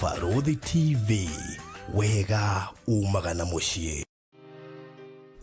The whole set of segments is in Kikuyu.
Barũthi TV, wega umaga na mũciĩ.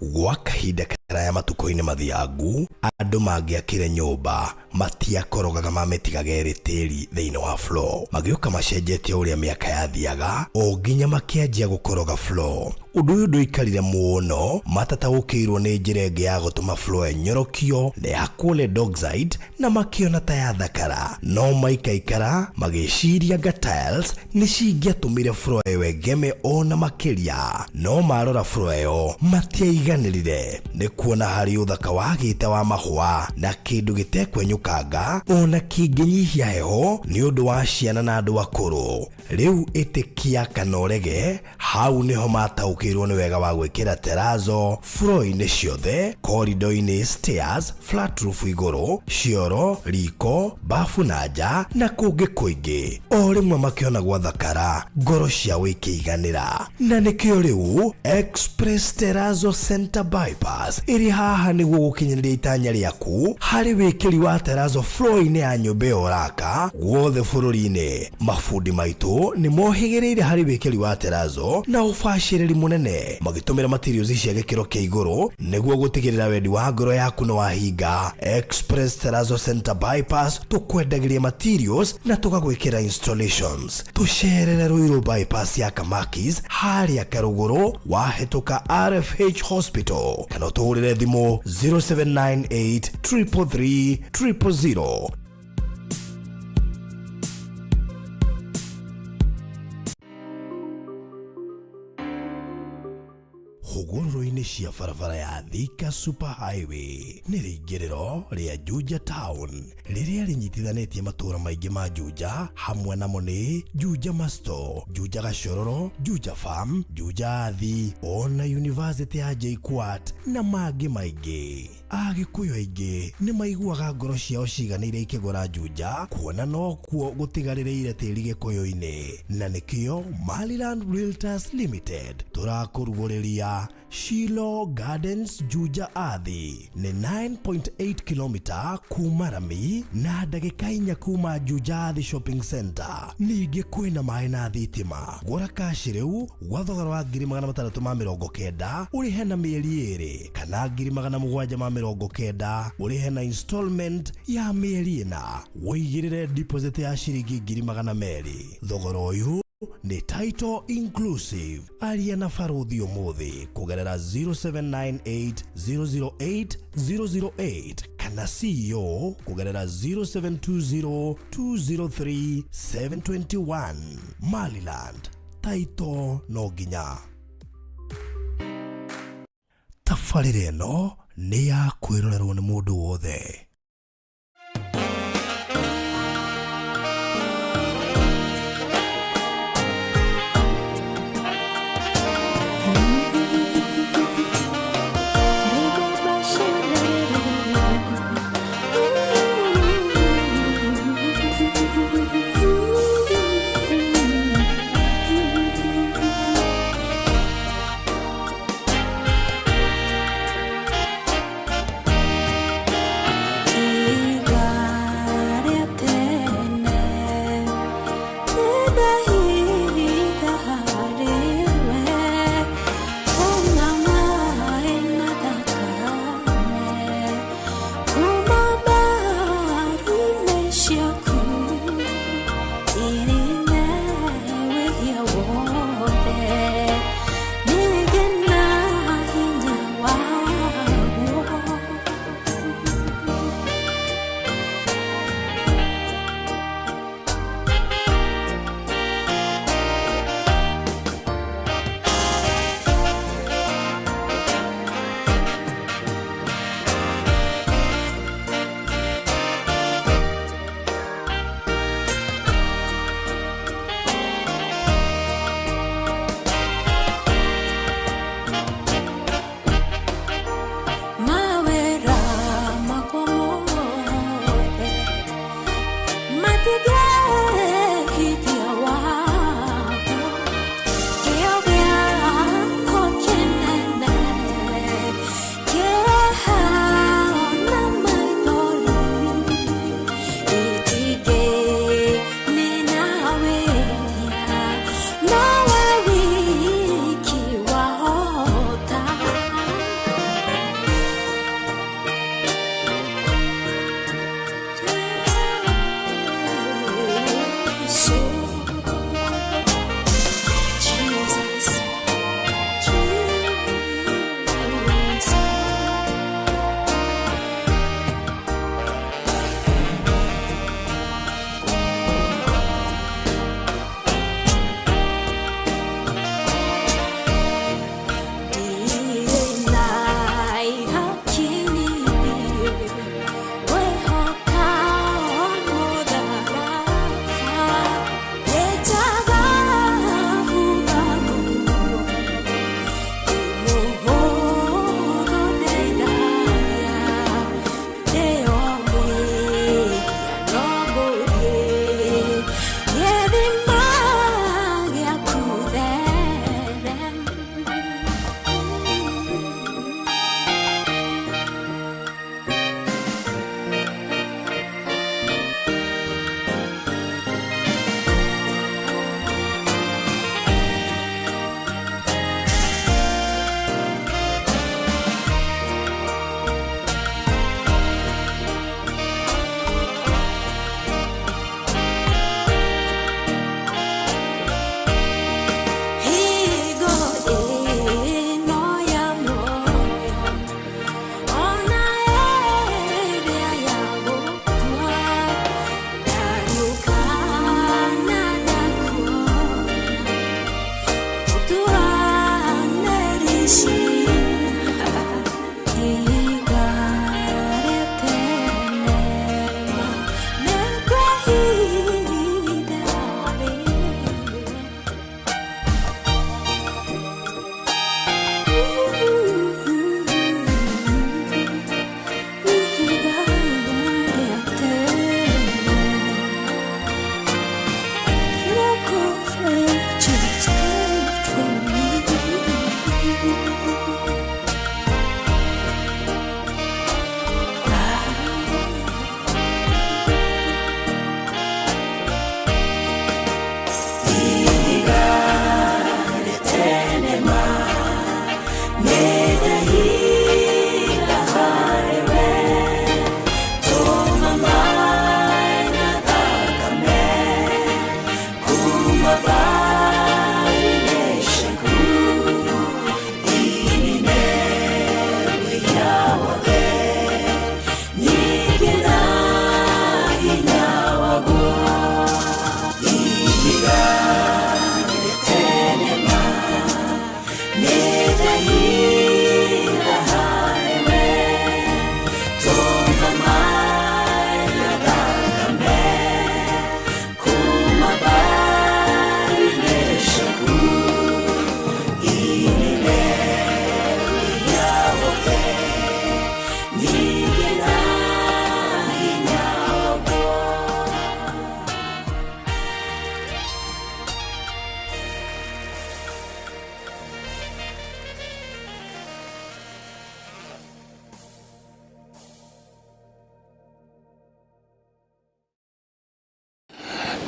Gwa kahinda karaya matukũ-inĩ mathiangu, andũ mangĩakire nyũmba matiakorogaga mamĩtigaga ĩrĩ tĩri thĩinĩ wa floor. Magĩũka macenjetie ũrĩa mĩaka yathiaga o nginya makĩanjia gũkoroga floor. Ũndũ ũyũ ndũikarire mũno matataũkĩirwo nĩ njĩra ĩngĩ ya gũtũma floor ĩnyorokio na ĩhakwo lead oxide na makĩona ta yathakara. No maikaikara magĩciria anga tiles nĩ cingĩatũmire floor ĩyo ĩgeme ona makĩria. No marora floor ĩyo matiaiganĩrire nĩ kuona harĩ ũthaka wagĩte wa mahũa na kĩndũ gĩtekwenyũkanga ona kĩngĩnyihia heho nĩ ũndũ wa ciana na andũ akũrũ. Rĩu ĩtĩkia kana ũrege, hau nĩho mataũkĩirwo nĩ wega wa gwĩkĩra terazo floor-inĩ ciothe, corridor-inĩ, stairs, flat roof igũrũ, cioro, riko, bafu na nja na kũngĩ kũingĩ. O rĩmwe makĩona gwathakara, ngoro ciao ikĩiganĩra. Na nĩkĩo rĩu Express Terrazzo Center Bypass ĩrĩ haha nĩguo gũkinyanĩria itanya rĩaku harĩ wĩkĩri wa terrazzo floor-inĩ ya nyũmba ĩyo ũraka guothe bũrũri-inĩ. Mabundi maitũ nĩ mohĩgĩrĩire harĩ wĩkĩri wa terrazzo na ũbacĩrĩri mũnene magĩtũmĩra materials cia gĩkĩro kĩa igũrũ nĩguo gũtigĩrĩra wendi wa ngoro yaku nĩ wahinga. Express Terrazzo Center Bypass tũkwendagĩria materials na tũgagwĩkĩra installations. Tũcerere Ruiru Bypass ya Kamakis harĩa Karũgũrũ wahĩtũka RFH Hospital kana ũtũhũrĩre thimũ 0798 333 000. Hũgũrũrũ-inĩ cia barabara ya Thika Super Highway nĩ rĩingĩrĩro rĩa Juja Town rĩrĩa rĩnyitithanĩtie matũũra maingĩ ma Juja, hamwe namo nĩ Juja Masto, Juja Gachororo, Juja Farm, Juja Athi, ona University ya JKUAT na mangĩ maingĩ. Agĩkũyũ aingĩ nĩ maiguaga ngoro ciao ciganĩire ikĩgũra Juja, kuona nokuo gũtigarĩrĩire tĩri gĩkũyũ-inĩ, na nĩkĩo Maryland Realtors Limited tũrakũrugũrĩria Shilo Gardens Juja Athi nĩ 9.8 km kuma rami na ndagĩka inya kuma Juja Athi Shopping Center. Ningĩ kwĩna maĩ na thitima. Gũra kashi rĩu gwa thogora wa 690,000 ũrĩhe na mĩeri ĩrĩ kana 790,000 ũrĩhe na installment ya mĩeri ĩna. Wĩigĩrĩre deposit ya ciringi 200,000. Thogora ũyũ nĩ title inclusive. Aria na Barũthi ũmũthĩ kũgerera 0798 008 008 kana CEO kũgerera 0720 203 721. Maryland, title no nginya. Tabarĩra ĩno nĩ ya kwĩrorerwo nĩ mũndũ wothe.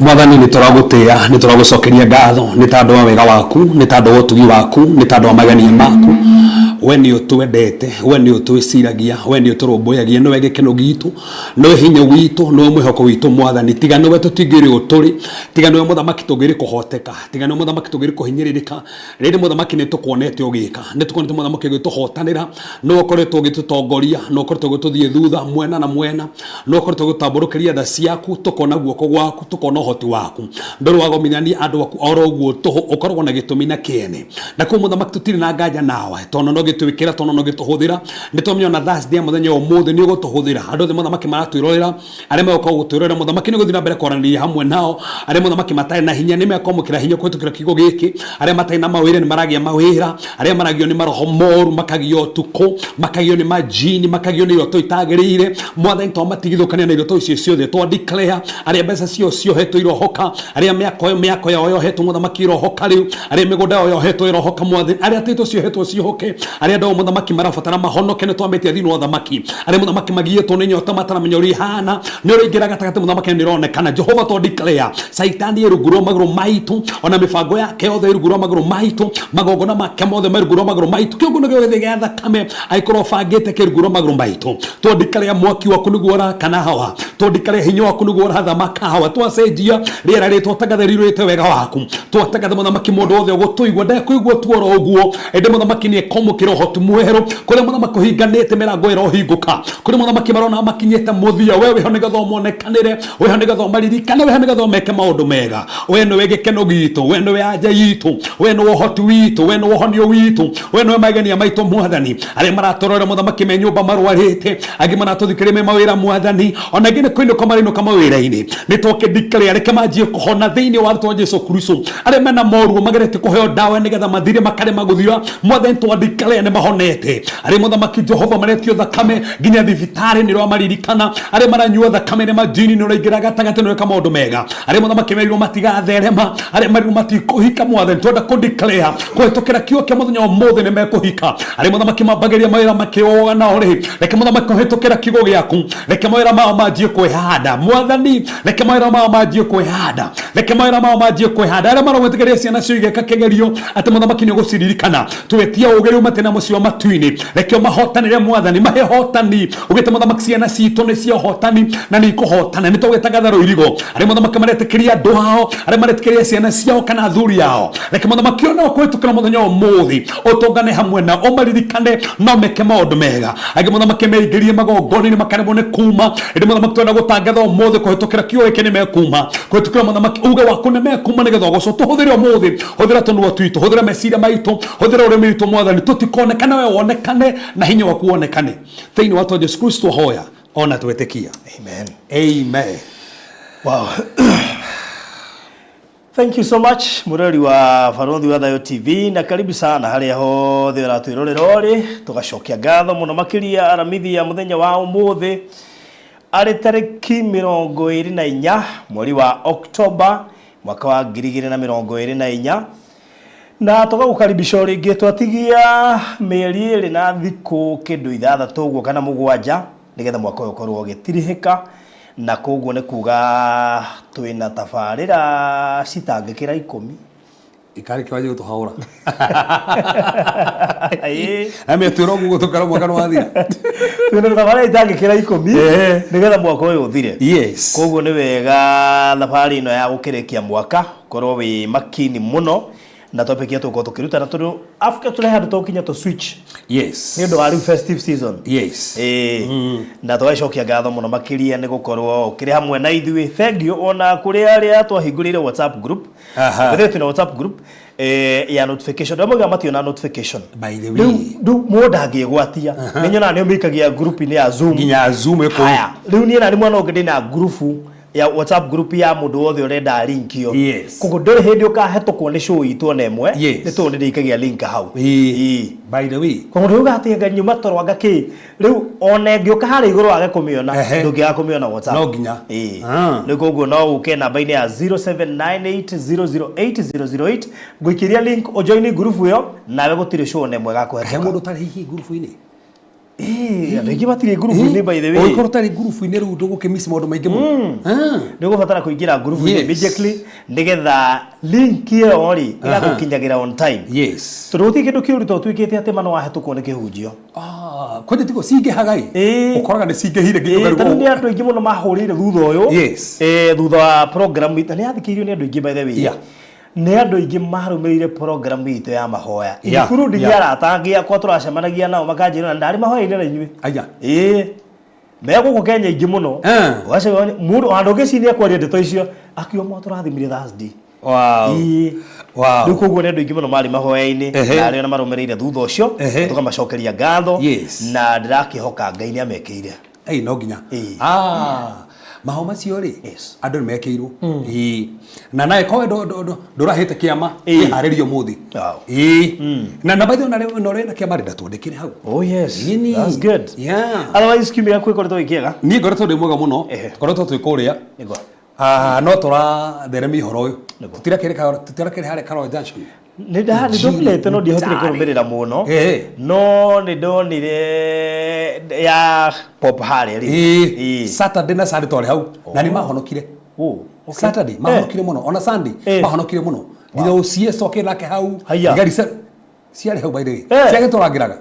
Mwathani, nĩ tũragũtĩĩa, nĩ tũragũcokeria ngatho nĩ tondũ wa wega waku, nĩ tondũ wa ũtugi waku, nĩ tondũ wa magenia maku. We nĩ ũtwendete, we nĩ ũtwĩciragia, we nĩ ũtũrũmbũyagia, nĩwe gĩkeno gitũ, nĩwe hinya witũ, nĩwe mwĩhoko witũ. Mwathani, tiga nĩwe tũtingĩrĩ ũtũrĩ, tiga nĩwe, Mũthamaki, tũngĩrĩ kũhoteka, tiga nĩwe, Mũthamaki, tũngĩrĩ kũhinyĩrĩrĩka. Rĩrĩ, Mũthamaki, nĩ tũkuonete ũgĩka, nĩ tũkuonete, Mũthamaki, ũgĩtũhotanĩra. Nĩwe ũkoretwo ũgĩtũtongoria, nĩwe ũkoretwo ũgĩtũthiĩ thutha mwena na mwena, nĩwe ũkoretwo ũgĩtambũrũkĩria tha ciaku, tũkona guoko gwaku, tũkona ũhoti waku. Ndũrĩ wagomithania andũ aku oro ũguo tũhũ, ũkoragwo na gĩtũmi na kĩene. Na koguo, Mũthamaki, tũtirĩ na nganja nawe, tondũ no gĩtwĩkĩra, tondũ no gĩtũhũthĩra. Nĩ twamenya ona Thursday ya mũthenya wa ũmũthĩ nĩ ũgũtũhũthĩra. Andũ othe, Mũthamaki, maratwĩrorera, arĩa megũkorwo gũtwĩrorera, Mũthamaki, nĩ gũthiĩ na mbere kwaranĩria hamwe nao. Arĩa, Mũthamaki, matarĩ na hinya nĩ mekwamũkĩra hinya kũhĩtũkĩra kiugo gĩkĩ. Arĩa matarĩ na mawĩra nĩ maragĩa mawĩra. Arĩa maragio nĩ maroho moru, makagio ũtukũ, makagio nĩ majini, makagio nĩ iroto itagĩrĩire, Mwathani, twamatigithũkania na iroto icio ciothe. Twa declare arĩa mbeca ciao ciohetwo irohoka, arĩa mĩako yao yohetwo, Mũthamaki, irohoka rĩu, arĩa mĩgũnda yao yohetwo ĩrohoka, Mwathani, arĩa tĩtũ ciohetwo ciohoke, arĩa andũ ao, Mũthamaki, marabatara mahonoke, nĩ twametia thĩinĩ wa ũthamaki. Arĩa, Mũthamaki, magiĩtwo nĩ nyota mataramenya ũrĩa ihana, nĩ ũraingĩra gatagatĩ, Mũthamaki, nĩ ũronekana. Jehova, twa declare Caitani ĩ rungu rwa magũrũ maitũ, ona mĩbango yake yothe ĩ rungu rwa magũrũ maitũ, magongona make mothe me rungu rwa magũrũ maitũ, kĩũngano gĩothe gĩa thakame angĩkorwo bangĩte kĩ rungu rwa magũrũ maitũ. Twa declare mwaki waku nĩguo ũrakana hawa, twa declare hinya waku nĩguo ũrathamaka hawa. Twacenjia rĩera rĩtũ, twatangatha rirũĩte wega waku, twatangatha, Mũthamaki, mũndũ wothe ũgũtũigua ndekũigua tu oro ũguo, ĩndĩ, Mũthamaki, nĩ ekwamũkĩra ũhoti mwerũ. Kũrĩa, Mũthamaki, ũhinganĩte, mĩrango ĩrohingũka. Kũrĩa, Mũthamaki, marona makinyĩte mũthia, we wĩho nĩgetha ũmonekanĩre, wĩho nĩgetha ũmaririkane, wĩho nĩgetha ũmeke maũndũ mega. We nĩwe gĩkeno gitũ, we nĩwe anja itũ, we nĩwe ũhoti witũ, we nĩwe ũhonio witũ, we nĩwe magenia maitũ. Mwathani, arĩa maratũrora, Mũthamaki, me nyũmba marwarĩte, angĩ maratũthikĩrĩria me mawĩra, Mwathani, ona angĩ nĩ kũinũka marĩinũka mawĩra-inĩ, nĩ twakĩndikĩrĩa reke manjie kũhona thĩinĩ wa rĩtwa Jesu Kristo. Arĩa mena moruo mageretie kũheo ndawa nĩgetha mathire makarema gũthira, Mwathani, twandikĩrĩa nĩ mahonete. Arĩa, Mũthamaki Jehova, maretio thakame nginya thibitarĩ, nĩ ũramaririkana. Arĩa maranyua thakame nĩ majini, nĩ ũraingĩra gatagatĩ, nĩ ũreka maũndũ mega. Arĩa, Mũthamaki, merirwo matigatherema, arĩa merirwo matikũhika, Mwathani, twenda kũdeclare kũhĩtũkĩra kiugo kĩa mũthenya wa ũmũthĩ nĩ mekũhika. Arĩa, Mũthamaki, mambagĩria mawĩra makĩoga nao rĩ, reke, Mũthamaki, kũhĩtũkĩra kiugo gĩaku, reke mawĩra mao manjie kwĩhanda. Mwathani, reke mawĩra mao manjie kwĩhanda, reke mawĩra mao manjie kwĩhanda. Arĩa maragwĩtĩkĩria ciana cio igeka kĩgerio atĩ, Mũthamaki, nĩ ũgũciririkana, twetia ũũgĩ rĩu matĩ na mũciĩ wa matu-inĩ, reke ũmahotanĩre. Mwathani, mahe hotani ũgĩte, Mũthamaki, ciana citũ nĩ cia ũhotani na nĩ ikũhotana. Nĩ tũgĩtangatha rũirigo. Arĩa, Mũthamaki, maretĩkĩria andũ ao, arĩa maretĩkĩria ciana ciao kana athuri ao, reke, Mũthamaki, ona ũkũhĩtũkĩra mũthenya wa ũmũthĩ ũtũngane hamwe nao, ũmaririkane no meke maũndũ mega. Angĩ, Mũthamaki, meingĩrie magongona-inĩ makaremwo nĩ kuma, ĩndĩ, Mũthamaki, twenda gũtangatha ũmũthĩ kũhĩtũkĩra kiugo gĩkĩ nĩ mekuma. Kũhĩtũkĩra, Mũthamaki, uge waku nĩ mekuma nĩgetha ũgocwo. Tũhũthĩre ũmũthĩ, hũthĩra tũnua twitũ, hũthĩra meciria maitũ, hũthĩra ũrĩmi witũ. Mwathani, tũtikonekane, we wonekane na hinya waku wonekane. Thĩinĩ wa twa Jesu Kristo hoya ona twĩtĩkia. Amen. Amen. Wow. Thank you so much, mũrori wa Barũthi wa Thayũ TV, na karibu sana harĩa hothe ũratwĩrorera ũrĩ. Tũgacokia ngatho mũno makĩria aramithi ya mũthenya wa ũmũthĩ, arĩ tarĩki 24 mweri wa Oktoba mwaka wa 2024, na tũgagũkaribisha o rĩngĩ. Twatigia mĩeri 2 na thikũ kĩndũ 6 ũguo kana 7 nĩgetha mwaka ũyũ ũkorwo ũgĩtirihĩka, na koguo nĩ kuga twĩna tabarĩra citangĩkĩra 10. Ikarĩ kĩwanjia gũtũhaũra. Ametwĩra ũguo tũkara mwaka nĩ wathira. Twĩna thabarĩ itangĩkĩra 10 nĩgetha mwaka ũyũ ũthire. Koguo nĩ wega thabarĩ ĩno ya gũkĩrĩkia mwaka korwo wĩ makini mũno na topic ĩrĩa tũgũkorwo tũkĩrutana, tondũ after tũrĩ handũ tũkinya tũ switch nĩ ũndũ wa rĩu festive season. Ĩĩ, na tũgacokia ngatho mũno makĩria nĩ gũkorwo ũkĩrĩ hamwe na ithuĩ. Thengiũ ona kũrĩ arĩa twahingũrĩire WhatsApp group. Ithuĩ twĩna WhatsApp group ya notification. Arĩa maugaga mationa notification. By the way. Rĩu mũndũ ndangĩgwatia, nĩ nyonaga nĩ ũmĩikagia group-inĩ ya Zoom. Nginya Zoom ĩkũu. Haya, rĩu niĩ nani mwana ũngĩ ndĩna group ya WhatsApp, group ya mũndũ wothe ũrenda link ĩyo. Koguo ndũrĩ hĩndĩ ũkahetũkwo nĩ show itũ ona ĩmwe, nĩ tondũ nĩ ndĩikagia link hau. Ĩĩ. By the way. Koguo ndũuga atĩ anga nyuma toro anga kĩ, rĩu ona ĩngĩũka harĩa igũrũ wage kũmĩona, ndũngĩaga kũmĩona WhatsApp. No nginya. Ĩĩ. Rĩu koguo no ũke namba-inĩ ya 0798008008, ngũikĩria link ũjoini group ĩyo, nawe gũtirĩ show ona ĩmwe He ĩgakũhetũka. Mũndũ ũtarĩ hihi ngurubu-inĩ. Andũ aingĩ matirĩ ngurubu-inĩ, by the way. Ũngĩkorwo ũtarĩ ngurubu-inĩ rĩu ndũgũkĩmiss maũndũ maingĩ mũno. Ah. Nĩ ũgũbatara kũingĩra ngurubu-inĩ immediately nĩgetha link ĩyo rĩ ĩgagũkinyagĩra on time. Tondũ gũtirĩ kĩndũ kĩũru to tuĩkĩte atĩ ma nĩ wahĩtũkwo nĩ kĩhunjio. Ah, kwanja tigo cingĩhaga ĩ. Ũkoraga nĩ cingĩhire nginya Tondũ ũkarigwo. nĩ andũ aingĩ mũno mahũrĩire thutha ũyũ. Thutha wa program itũ nĩ yathikĩrĩirio nĩ andũ aingĩ, by the way. Nĩ andũ aingĩ marũmĩrĩire program itũ ya mahoya, including arata angĩ akwa tũracemanagia nao makanjĩra na ndarĩ mahoya-inĩ na inyuĩ. Aya. Ĩĩ, me gũkũ Kenya aingĩ mũno. Ũgacemania mũndũ handũ ũngĩciria nĩ ekwaria ndeto icio akiuga mwatũrathimire Thursday. Ĩĩ. Rĩu koguo nĩ andũ aingĩ mũno marĩ mahoya-inĩ na arĩa ona marũmĩrĩire thutha ũcio, tũkamacokeria ngatho na ndĩrakĩhoka Ngai nĩ amekĩire. Ĩĩ, no nginya. Ĩĩ. Ah, maho macio rĩ, andũ nĩ mekĩirwo. Ĩĩ. Na nawe korwo ndũrahĩte kĩama, wĩharĩrie ũmũthĩ. Ĩĩ. Na by the way, na ũrĩ na kĩama rĩ, ndatwandĩkĩre hau. Oh yes. Ĩni. That's good. Otherwise kiumia gĩaku gĩkoretwo gĩ kĩega? Niĩ ngoretwo ndĩ mwega mũno. Ngoretwo twĩ kũrĩa. Nĩguo. Ah, no tũratheremia ũhoro ũyũ. Tũtirakĩrĩ harĩa Karol Junction. Nĩ ndonete no ndiahotire kũrũmĩrĩra mũno. No nĩ ndonire ya pop harĩa rĩ. Ĩĩ. Saturday na Sunday twarĩ hau na nĩ mahonokire. Oh, okay. Saturday mahonokire mũno ona Sunday mahonokire mũno. Nginya OCS twakĩrĩ nake hau. Haiya. Thigari ciarĩ hau by the way. Ciagĩtũrangĩraga.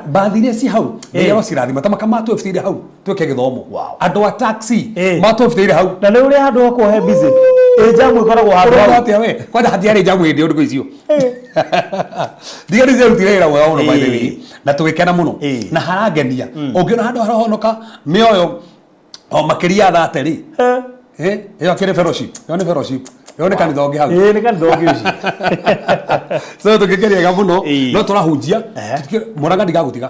Mbathi iria ci hau nĩ cirathima ta maka matwĩbĩtĩire hau twĩke gĩthomo. Andũ a taxi matwĩbĩtĩire hau. Na nĩ ũrĩa handũ hakoragwo he busy. Ĩ jamu ĩkoragwo handũ Ũrona hau. atĩa we? Kwanja hatiarĩ jamu hĩndĩ ĩyo ndukũ icio. Thigari ciarutire wĩra mwega mũno by the way na tũgĩkena mũno na harangenia. Ũngĩona handũ harahonoka mĩoyo o makĩria ya 30 rĩ. Ĩyo akĩrĩ fellowship. Ĩyo nĩ fellowship. Ĩyo nĩ kanitha ũngĩ hau. Ĩĩ, nĩ kanitha ũngĩ ũcio. So tũgĩkĩrĩega mũno no tũrahunjia. Mũrang'a ndigagũtiga.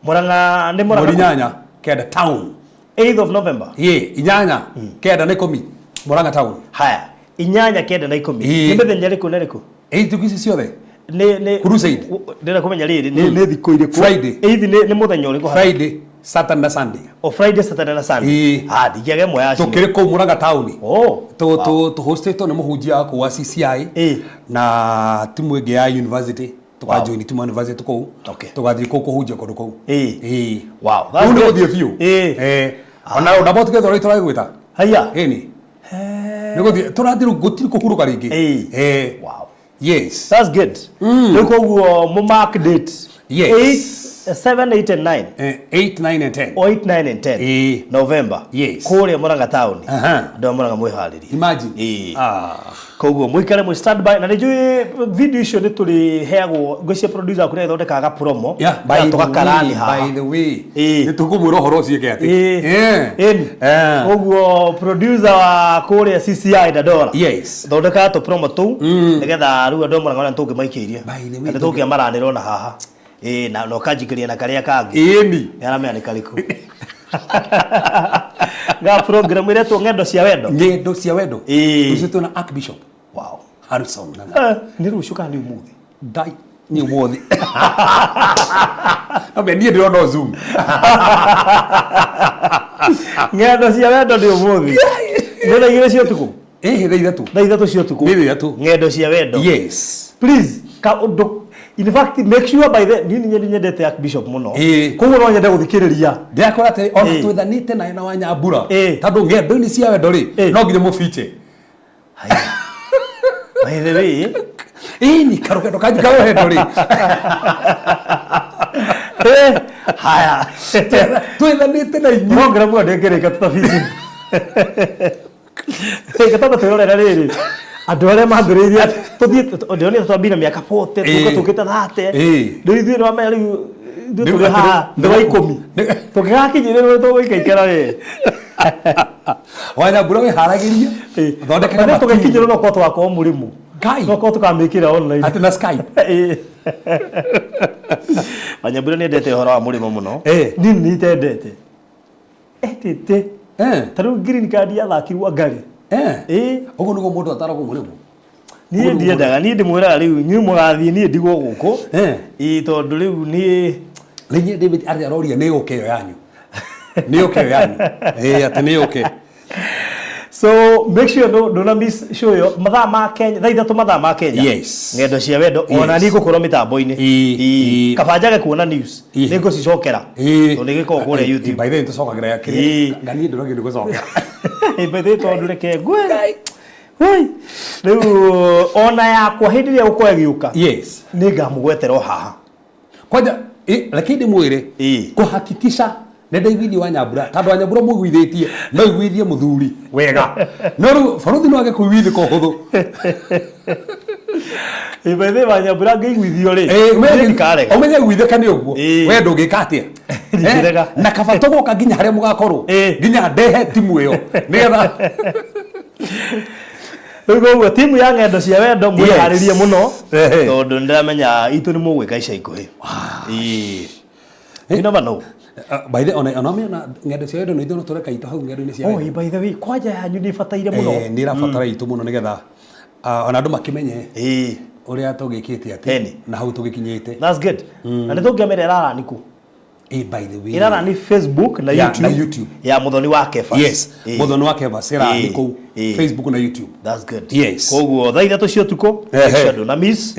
Mũrang'a nĩ Mũrang'a. Mweri 8 9 town. 8th of November. Ĩĩ, 8 9 na 10 Mũrang'a town. Haya, 8 9 na 10. Ĩĩ. Nĩ mĩthenya ĩrĩkũ na ĩrĩkũ? Ĩĩ, thikũ ici ciothe. Nĩ Crusade. Ndĩrenda kũmenya rĩrĩ, nĩ thikũ irĩkũ? Friday. Eighth nĩ mũthenya ũrĩkũ? Friday, Saturday na Sunday. O Friday, Saturday na Sunday. Ĩĩ. Ah, ndingĩaga ĩmwe yacio. Tũkĩrĩ kũu Mũrang'a town. Oh. Tũhostĩtwo nĩ mũhunjia wa kũu wa CCI na timu ĩngĩ ya university. Tũkajoin timu ya university kũu. Tũgathiĩ kũu kũhunjia kũndũ kũu. Ĩĩ. Wow. Rĩu nĩ gũthiĩ biũ. Ona roundabout kĩthũ rĩ tũragĩgwĩta. Haiya. Ĩni. Nĩ gũthiĩ tũrathiĩ rĩu gũtirĩ kũhurũka rĩngĩ. Wow. Yes. That's good. Rĩu koguo mũ mark date. Yes. 8, 7, 8 and 9. 8, 9 and 10. O 8, 9 and 10. November. Yes. Kũrĩa Mũrang'a town. Andũ a Mũrang'a mwĩharĩrie. Imagine. Koguo mũikare mwĩ stand by na nĩ njũĩ video icio nĩ tũrĩheagwo ngwĩciria producer waku nĩ agĩthondekaga promo. Yeah, by the way, tũgakarani haha. by the way. Nĩ tũkũmwĩra ũhoro ũcio ĩke atĩ. Ĩni. Koguo producer wa kũrĩa CCI Dandora. Yes. Thondeka tũ promo tũu nĩgetha rĩu andũ a Mũrang'a ona nĩtũngĩmaikĩirie. By the way, Na nĩtũngĩamaranĩra ona haha. Ĩĩ, na ũkanjikĩria na karĩa kangĩ. Ĩni. Nĩ aramenya nĩ karĩkũ. Ga program ĩretwo Ng'endo cia Wendo. Ng'endo cia Wendo. Ĩĩ. Rũciũ twĩna Archbishop. Wow. Harrison. Nĩ rũciũ kana nĩ ũmũthĩ? Ngai, nĩ ũmũthĩ. Ambe niĩ ndĩrona o Zoom. Ng'endo cia Wendo nĩ ũmũthĩ. Nĩ thaa 2 cia ũtukũ? Ĩĩ, thaa 3. Thaa 3 cia ũtukũ. Nĩ thaa 3. Ng'endo cia Wendo. Yes. Please, ka ũndũ in fact make sure by the niĩ nĩ nyendete Archbishop mũno. Koguo no nyende gũthikĩrĩria. Ndĩrakora atĩ ona twethanĩte naye na Wanyambura. Tondũ ng'endo-inĩ cia wendo rĩ, no nginya mũbiche. By the way, Ĩni karũgendo kanyu ka wendo rĩ. Haya. Twethanĩte na inyuĩ. Program ĩyo ndĩngĩrĩka tũtabici. Reke twambe twĩrorere rĩrĩ. Andũ arĩa mambĩrĩirie tũthiĩ ndĩronire twambire mĩaka 40 tũka tũkĩte 30. Rĩu ithuĩ nĩwamenya rĩu ithuĩ tũrĩ haha thĩ wa 10. Tũngĩgakinyĩrĩrwo tũgũikaikara we. Wanyambura wĩharagĩrie. Thondekaga Na material. tũgĩkinyĩrwo no korwo tũgakorwo mũrĩmũ. Ngai. No korwo tũkamĩkĩra online. Atĩ na Skype. Wanyambura nĩ endete ũhoro wa mũrĩmo mũno. Niĩ nĩ itendete. Endete. Ta rĩu green card yathakirwo Ngarĩ. Ũguo nĩguo mũndũ ataragwo mũrĩmo. Niĩ ndiendaga, niĩ ndĩmwĩraga rĩu inyuĩ mũgathiĩ niĩ ndigwo gũkũ. Ĩĩ, tondũ rĩu niĩ Rĩu niĩ David arĩ aroria nĩ yũke ĩyo yanyu. Nĩ yũke ĩyo yanyu. Ĩĩ, atĩ nĩ yũke. So make sure ndũna miss show ĩyo mathaa ma Kenya, thaa 3 mathaa ma Kenya. Ng'endo cia wendo ona niĩ ngũkorwo mĩtambo-inĩ. Kaba njage kuona news, nĩ ngũcicokera tondũ nĩ gĩkoragwo kũrĩa YouTube. By the way, tũcokagĩra ya kĩrĩa nganiĩ ndũragio nĩ gũcokera. By the way, tondũ reke ngwĩre. Woi, rĩu ona yakwa hĩndĩ ĩrĩa gũkorwo ĩgĩũka, nĩ ngamũgwetera o haha. Kwanja reke ndĩmwĩre, kũhakikisha nĩ ndaiguithie wa Nyambura, tondũ wa Nyambura mũiguithĩtie no iguithie mũthuri wega, no rĩu baruthi no age kũiguithĩka ũhũthũ. By the way, wa Nyambura ngĩiguithio rĩ, niĩ ndikarega. Ũmenye guithĩka nĩ ũguo. We ndũngĩka atĩa? Ndingĩrega. Na kaba tũgoka nginya harĩa mũgakorwo, nginya ndehe timu ĩyo nĩgetha Rĩu koguo timu ya ng'endo cia wendo, mwĩharĩrie mũno, tondũ nĩndĩramenya itũ nĩ mũgwĩka ica ikuhĩ. Ĩĩ. You never know. By the ona ona ng'endo cia wendo no ithuĩ no tũreka itũ hau ng'endo-inĩ cia Oh, wendo. By the way, kwanja yanyu nĩ ĩbataire mũno. Nĩ ĩrabatara itũ mũno nĩgetha ona andũ makĩmenye ũrĩa tũgĩkĩte atĩ na hau tũgĩkinyĩte. That's good. Na nĩ tũngĩamera ĩrarani kũ? By the way, Ĩrarani Facebook na Yeah, na YouTube, YouTube. ya Muthoni wa Kefas. Muthoni wa Kefas ĩrarani kũu Facebook na YouTube. That's good. Yes. Koguo thaa 3 cia ũtukũ, make sure ndũna miss.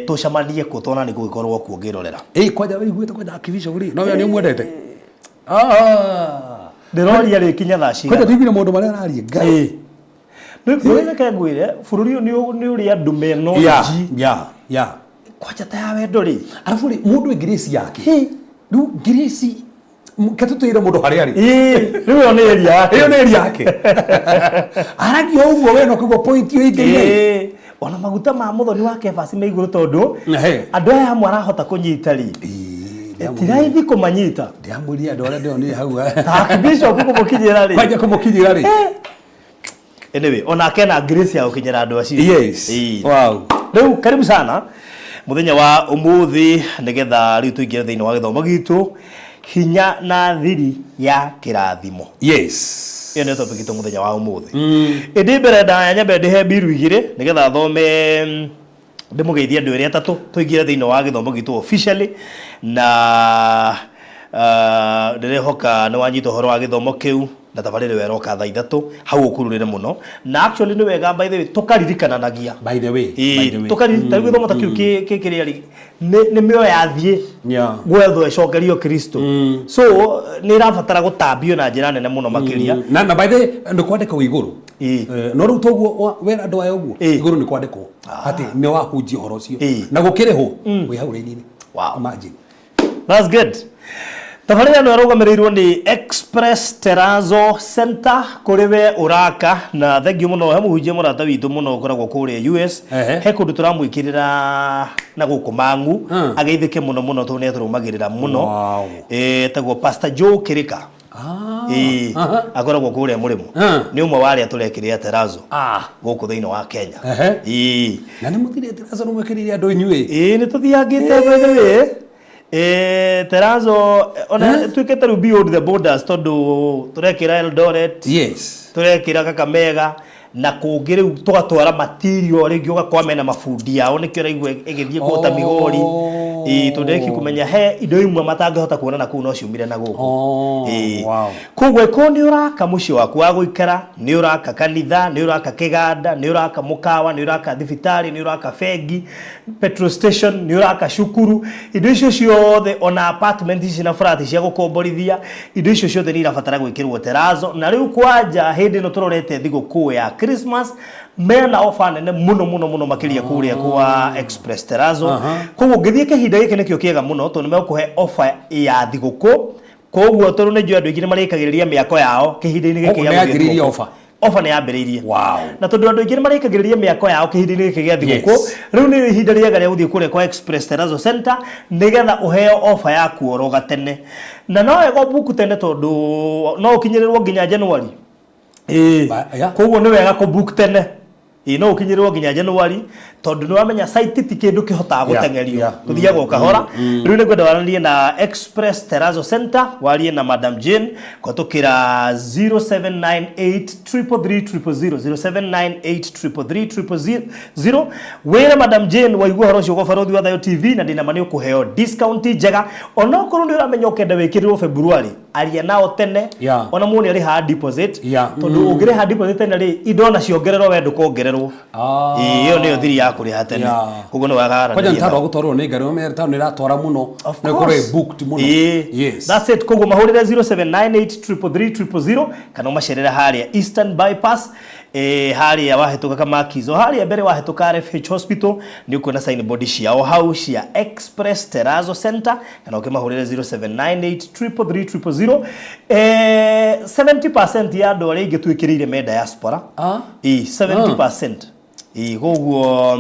Tũcemanie kũ tona nĩ gũgĩkorwo kuo ngĩrorera. Kwanja wĩiguĩte kwanja akibisho rĩ, no we nĩ ũmwendete. Ah. Ndĩroria rĩkinya thaa Kwanja cigana? ndiguire maũndũ marĩa araria. Ngai. Reke ngwĩre, bũrũri ũyũ nĩ ũrĩ andũ me knowledge. Kwanja ta ya wendo rĩ. Arabu rĩ, mũndũ ĩ grace yake. Rĩu grace ke tũtwĩre mũndũ harĩa arĩ. Rĩu ĩyo nĩ area yake. Ĩyo nĩ area yake. Aragia ũguo we no kũigua point ĩyo ĩngĩ. Ona maguta ma Muthoni wa Kefas me igũrũ tondũ Ehe. andũ aya amwe arahota kũnyita rĩ, ti raithi kũmanyita. Ndĩramwĩrire andũ arĩa ndĩronire hau. Ta Archbishop kũmũkinyĩra rĩ. Kwanja kũmũkinyĩra rĩ. Anyway, onake ena grace ya gũkinyĩra andũ acio. Rĩu karibu sana mũthenya wa ũmũthĩ, nĩgetha rĩu tũingĩre thĩinĩ wa gĩthomo gitũ, hinya na thiri ya kĩrathimo. Ĩyo nĩyo topic itũ mũthenya wa ũmũthĩ. Ĩndĩ mbere ndaya nyambe ndĩhe mbiru 2 nĩgetha thome, ndĩmũgeithie andũ erĩ atatũ tũingĩre thĩinĩ wa gĩthomo gitũ officially, na ndĩrehoka nĩ wanyita ũhoro wa gĩthomo kĩu na tabarĩra ĩyo ĩroka thaa 3 hau ũkururĩre mũno. Na actually nĩ wega, by the way, tũkaririkananagia. By the way, by the way. Tũkaririkananagia gĩthomo ta kĩu kĩrĩa rĩ nĩ mĩoyo yathiĩ gwethwo ĩcokerio Kristo, so nĩ ĩrabatara gũtambio na njĩra nene mũno makĩria. Na by the way, nĩ kwandĩkwo igũrũ. No rĩu toguo wera andũ aya ũguo, igũrũ nĩ kwandĩkwo atĩ nĩ wahunjia ũhoro ũcio na gũkĩrĩhwo wĩ hau raini-inĩ. Imagine. That's good. Tabarĩra ĩno ĩrũgamĩrĩirwo nĩ Express Terrazzo Center kũrĩ we ũraka, na thengiũ mũno he mũhunjia mũrata witũ mũno ũkoragwo kũrĩa US. He kũndũ tũramwĩkĩrĩra na gũkũ Mang'u, ageithĩke mũno mũno tondũ nĩ atũrũmagĩrĩra mũno. Etagwo Pastor Joe Kĩrĩka. Ĩĩ, akoragwo kũrĩa mũrĩmo. Nĩ ũmwe wa arĩa tũrekĩrĩra terrazzo gũkũ thĩinĩ wa Kenya. Ĩĩ. Na nĩ mũthire terrazzo nĩ mwĩkĩrĩire andũ inyuĩ. Ĩĩ, nĩ tũthiangĩte, by the way. Terrazzo ona tuĩkĩte rĩu beyond the borders, tondũ tũrekĩra Eldoret, tũrekĩra Kakamega na kũngĩ, rĩu tũgatwara material rĩngĩ ũgakora mena mabundi ao, nĩkĩo ũraigua ĩgĩthiĩ kũu ta Migori. Ĩĩ, tondũ rĩki kũmenya he indo imwe matangĩhota kuona na kũu no ciumire na gũkũ. Koguo ĩkorwo nĩ ũraka mũciĩ waku wa gũikara, nĩ ũraka kanitha, nĩ ũraka kĩganda, nĩ ũraka mũkawa, nĩ ũraka thibitarĩ, nĩ ũraka bengi, petrol station, nĩ ũraka cukuru, indo icio ciothe, ona apartment ici na flat cia gũkomborithia, indo icio ciothe nĩ irabatara gwĩkĩrwo terrazzo. Na rĩu kwanja hĩndĩ ĩno tũrorete thigũkũ ya Christmas, mena ofa nene mũno mũno mũno makĩria kũrĩa kwa Express Terrazzo. Koguo ũngĩthiĩ kĩhinda gĩkĩ nĩkĩo kĩega mũno, tondũ nĩ megũkũhe ofa ya thigũkũ. Koguo tondũ nĩ njũĩ andũ aingĩ nĩ marĩkagĩrĩria mĩako yao kĩhinda-inĩ gĩkĩ Koguo gĩa nĩ gũthiĩ yanjĩrĩirie thigũkũ. offer. Ofa nĩ yambĩrĩirie. Na tondũ andũ aingĩ nĩ marĩkagĩrĩria mĩako yao kĩhinda-inĩ gĩkĩ gĩa thigũkũ, rĩu nĩ ihinda rĩega rĩa gũthiĩ kũrĩa kwa Express Terrazzo Center nĩgetha ũheo ofa yaku oro gatene. Na no wega ũbuku tene tondũ no ũkinyĩrĩrwo nginya January. Ĩĩ. Koguo nĩ wega kũbook tene. Ĩĩ, no ũkinyĩrĩrwo nginya January tondũ nĩ wamenya site ti kĩndũ kĩhotaga gũteng'erio, tũthiaga o kahora. Rĩu nĩ ngwenda waranĩrie na Express Terrazzo Center, warie na Madam Jane kũhetũkĩra 0798 333 000, 0798 333 000. Wĩre Madam Jane waigua ũhoro ũcio kwa Barothi wa Thayo TV, na ndĩna ma nĩ ũkũheo discount njega, onokorwo nĩ ũramenya ũkenda wĩkĩrĩrwo February. Aria nao tene. Ona mũndũ nĩ deposit. Tondũ ũngĩrĩha deposit tene rĩ, indo ona ciongererwo we ndũkongererwo. Ĩĩ, ĩyo nĩyo thiri ya kũrĩha tene. Koguo nĩ wega Kwanja nĩ tondũ wa gũtwarwo nĩ ngari ũmenye taũni ĩratwara mũno. Of Na ĩkorwo course. ĩ booked mũno. Yes. That's it. Koguo mahũrĩre 0798333000 kana ũmacerere harĩa Eastern Bypass, harĩa wahĩtũka Kamakizo, harĩa mbere wahĩtũka RFH Hospital, nĩ ũkuona signboard ciao hau cia Express Terrazzo Center, kana ũkĩmahũrĩre 0798333000. 70% ya andũ arĩa aingĩ twĩkĩrĩire me diaspora. Ĩĩ, 70%. Ĩĩ, koguo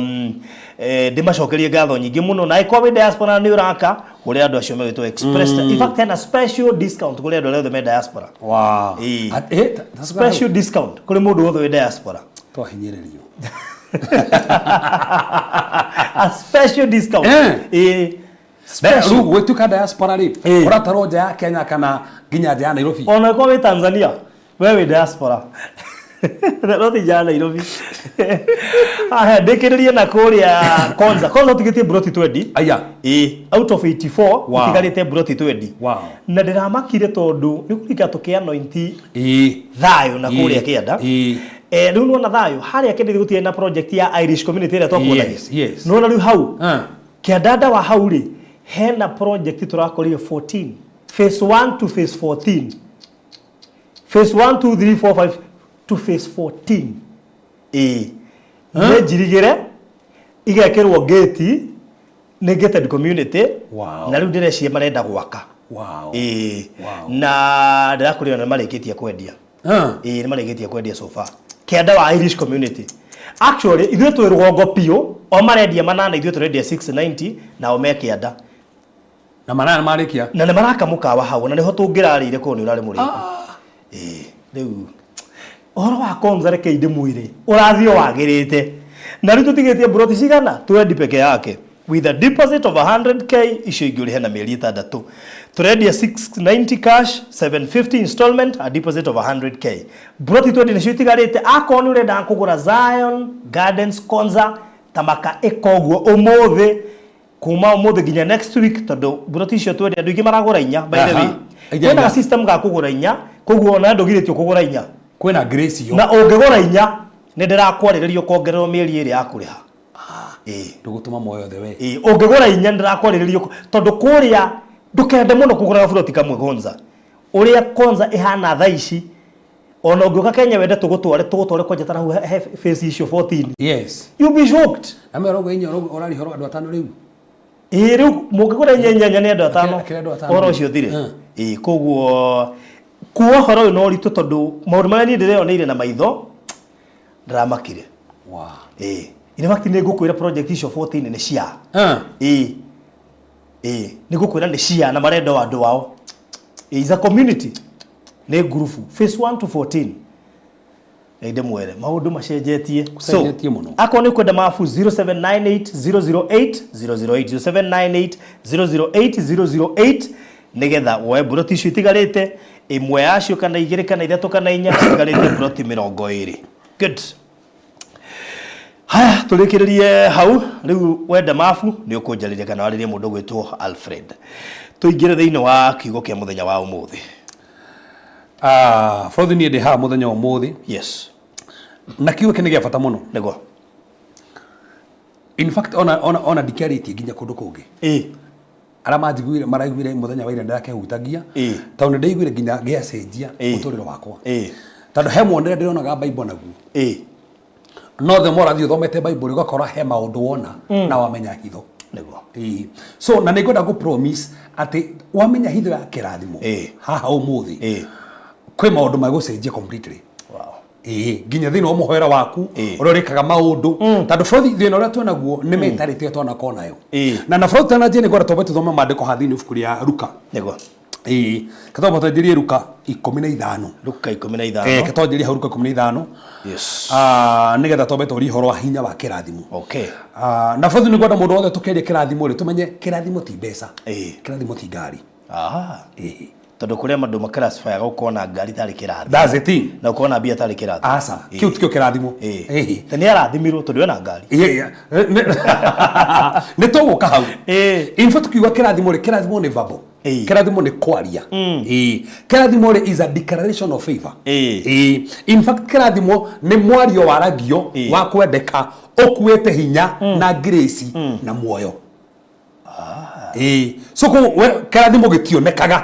ndĩmacokerie ngatho nyingĩ mũno, na ĩkorwo wĩ diaspora nĩ ũraka, hũrĩra andũ acio megwĩtwo Express. In fact, hena special discount kũrĩ andũ arĩa othe me diaspora. Ĩĩ. Special discount kũrĩ mũndũ wothe wĩ diaspora. Twahinyĩrĩrio. A special discount. Ĩĩ. Special. Rĩu gwĩtuĩka diaspora rĩ, ũratarwo nja ya Kenya kana nginya nja ya Nairobi? Ona ĩkorwo wĩ Tanzania, we wĩ diaspora. No ti nja ya Nairobi. Aya, ndĩkĩrĩrie na kũrĩa Konza. Konza ũtigĩtie mburoti 20. Aya. Ĩĩ, out of 84 ũtigarĩte mburoti 20. Na ndĩramakire tondũ nĩ kũrika tũkĩanointi thayũ na kũrĩa kĩanda. Rĩu nĩwona thayũ harĩa kĩndĩ gũtirĩ na project ya Irish community ĩrĩa twakuonagia. Yes. Nĩwona rĩu hau kĩandanda wa hau rĩ, hena project tũrakorire 14, phase 1 to phase 14, phase 1 2 3 4 5 to phase 14. Ĩĩ, nĩ njirigĩre, igekĩrwo gate nĩ gated community. Na rĩu ndĩreciria marenda gwaka. Ĩĩ. Na ndĩrakũrĩra nĩ marĩkĩtie kwendia. Ĩĩ, nĩ marĩkĩtie kwendia so far kĩanda wa Irish community. Actually, ithuĩ twĩ rũgongo biũ, o marendia manana, ithuĩ tũrendia 690, nao me kĩanda. Na manana marĩkia. Na nĩ maraka mũkawa hau, na nĩho tũngĩrarĩire korwo nĩ ũrarĩ mũrĩku. Ĩĩ, rĩu ũhoro wa Konza rekei ndĩmwĩre ũrathiĩ o wagĩrĩte, na rĩu tũtigĩtie mburoti cigana? 20 peke yake, with a deposit of 100K, icio ingĩ ũrĩhe na mĩeri 6. Tũrendia 690 cash, 750 installment, a deposit of 100K. Mburoti 20 nĩcio itigarĩte. Akorwo nĩ ũrenda kũgũra Zion Gardens Konza, tamaka ĩka ũguo ũmũthĩ, kuma ũmũthĩ nginya next week, tondũ mburoti icio twendia, andũ aingĩ maragũra inya, by the way. Inya. Kwĩna system ga kũgũra inya, koguo ona ndũgirĩtio kũgũra inya. Kwĩna grace yo. Na ũngĩgũra inya, nĩ ndĩrakwarĩrĩria ũkongererwo mĩeri 2 ya kũrĩha. Ĩĩ. Ndũgũtũma moyo the way. Ĩĩ, ũngĩgũra inya nĩ ndĩrakwarĩrĩria, tondũ kũrĩa ndũkende mũno kũgũra gaburoti kamwe Konza. Ũrĩa Konza ĩhana thaa ici, ona ũngĩũka Kenya wende tũgũtware kwanja ta hau he phase icio 14. You be shocked. Na mĩrongo inya ũrariha andũ atano rĩu. Ĩĩ, rĩu mũngĩgũra inya inya inya nĩ andũ atano. Akĩrĩ andũ atano. Ũhoro ũcio ũthire. Ĩĩ, koguo kuo ũhoro ũyũ na ũritũ, tondũ maũndũ marĩa niĩ ndĩreyoneire na maitho ndĩramakire. Ĩĩ. In fact, nĩ ngũkwĩra project icio 14 nĩ cia. Ĩĩ. Ĩĩ, nĩ ngũkwĩra nĩ cia, na marenda o andũ ao. Ĩĩ, is a community. Nĩ ngurubu phase 1 to 14. Nĩ ndĩmwĩre maũndũ macenjetie. Gũcenjetie mũno. Akorwo nĩ ũkwenda mabu, 0798 008 008, 0798 008 008, nĩgetha woe mburoti icio itigarĩte, ĩmwe yacio kana igĩrĩ kana ithatũ kana inya citigarĩte, mburoti 20. Good. Haya, tũrĩkĩrĩrie hau rĩu. Wenda mabu nĩ ũkũnjarĩria kana warĩrie mũndũ ũgwĩtwo Alfred. Tũingĩre thĩinĩ wa kiugo kĩa mũthenya wa ũmũthĩ. Ah, bũrũthi, niĩ ndĩ haha mũthenya wa ũmũthĩ. Na kiugo kĩ nĩ gĩa bata mũno. In fact, ona ndikĩarĩtie nginya kũndũ kũngĩ. Arĩa manjiguire maraiguire mũthenya wa ira ndĩrakĩhutagia, tondũ nĩ ndaiguire nginya gĩacenjia mũtũrĩre wakwa, tondũ he muonere ndĩronaga Bible naguo. No the more ũrathiĩ ũthomete Bible, ũgakora he maũndũ wona na wamenya hitho. Ĩĩ. So na nĩ ngwenda gũ promise atĩ wamenya hitho ya kĩrathimo haha ũmũthĩ, kwĩ maũndũ magũcenjia completely. Ĩĩ, nginya thĩinĩ wa mũhoera waku, ũrĩa ũrĩkaga maũndũ, tondũ bũrũri thĩna ũrĩa twĩnaguo nĩ mentality ĩyo twanakorwo nayo. Na bũrũri twananjia, nĩ ngwenda twambe tũthome maandĩko haha thĩinĩ ibuku rĩa Luka. Ĩĩ, ketwamba twanjĩrie Luka 15. Luka ikũmi na ithano. Ketwanjĩrie hau Luka 15. Ah, nĩgetha twambe tũrie ũhoro wa hinya wa kĩrathimo. Ah, na bũrũri, nĩ ngwenda mũndũ wothe tũkĩaria kĩrathimo rĩ, tũmenye kĩrathimo ti mbeca. Kĩrathimo ti ngari. Ĩĩ. Tondũ kũrĩa andũ maclassifyaga ũkona ngari tarĩ kĩrathimo. That's the thing. Na ũkona mbia tarĩ kĩrathimo. Aca, kĩu tikĩo kĩrathimo. Ĩĩ. Ta nĩ arathimirwo tondũ ena ngari. Nĩ tũgũka hau. In fact, tukiuga kĩrathimo rĩ, kĩrathimo nĩ verbal. Kĩrathimo nĩ kwaria. Ĩĩ. Kĩrathimo rĩ is a declaration of favor. Ĩĩ. In fact kĩrathimo nĩ mwario waragio wa kwendeka ũkuĩte hinya na grace na muoyo. Ĩĩ. So koguo we kĩrathimo gĩtionekaga.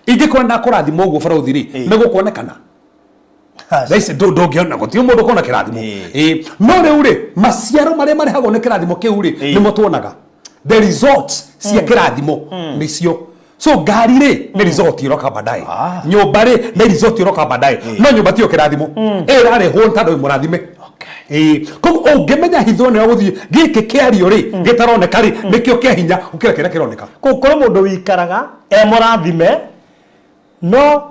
Ingĩkorwo ndakũrathima ũguo barũthi rĩ, nĩ gũkuonekana. Thaa ici ndũngĩona gũtirĩ mũndũ ũkona kĩrathimo. Ĩĩ. No rĩu rĩ, maciaro marĩa marehagwo nĩ kĩrathimo kĩu rĩ, nĩmo tuonaga. The results cia kĩrathimo nĩcio. So ngari rĩ nĩ result ĩroka baadaye. Nyũmba rĩ nĩ result ĩroka baadaye. No nyũmba tiyo kĩrathimo. Ĩrarehwo nĩ tondũ wĩ mũrathime. Ĩĩ. Koguo ũngĩmenya hitho ĩno ya gũthiĩ gĩkĩ kĩario rĩ gĩtaroneka rĩ nĩkĩo kĩa hinya gũkĩra kĩrĩa kĩroneka. Kũu kũrĩ mũndũ wĩikaraga e mũrathime no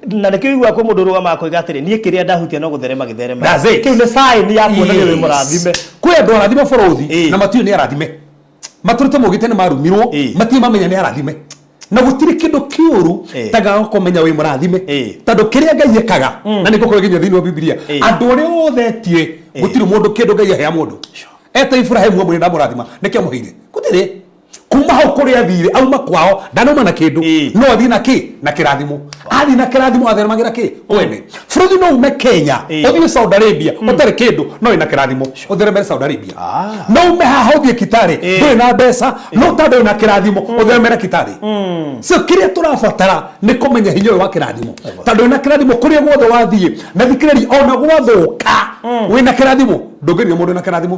na nĩkĩo ũiguaga kwĩ mũndũ ũrũgamaga akoiga atĩrĩ niĩ kĩrĩa ndahutia no gũtherema gĩtherema. That's it. Kĩu nĩ sign ya kuonania wĩ mũrathime. Kwĩ andũ arathime bũrũthi na matiũĩ nĩ arathime. Matũrĩte maugĩte nĩ marumirwo matiũĩ mamenya nĩ arathime. Na gũtirĩ kĩndũ kĩũru ta gaga kũmenya wĩ mũrathime. Tondũ kĩrĩa Ngai ekaga na nĩ ngũkũrĩa nginya thĩinĩ wa Bibilia andũ arĩa othe etie gũtirĩ mũndũ kĩndũ Ngai ahea mũndũ. Eta Iburahĩmu amwĩre ndamũrathima nĩkĩ amũheire? Gũtirĩ. Kuma hau kũrĩa athire auma kwao ndanauma na kĩndũ no athiĩ na kĩ na kĩrathimo. Athiĩ na kĩrathimo atheremagĩra kĩ kwene. Bũrũri no ume Kenya ũthiĩ Saudi Arabia ũtarĩ kĩndũ no wĩna kĩrathimo ũtheremere Saudi Arabia. No ume haha ũthiĩ Kitale ndũrĩ na mbeca no tondũ wĩna kĩrathimo ũtheremere Kitale. So kĩrĩa tũrabatara nĩ kũmenya hinya ũyũ wa kĩrathimo. Tondũ wĩna kĩrathimo kũrĩa guothe wathiĩ na thikĩrĩria ona gwathũka wĩna kĩrathimo ndũngĩria mũndũ wĩna kĩrathimo.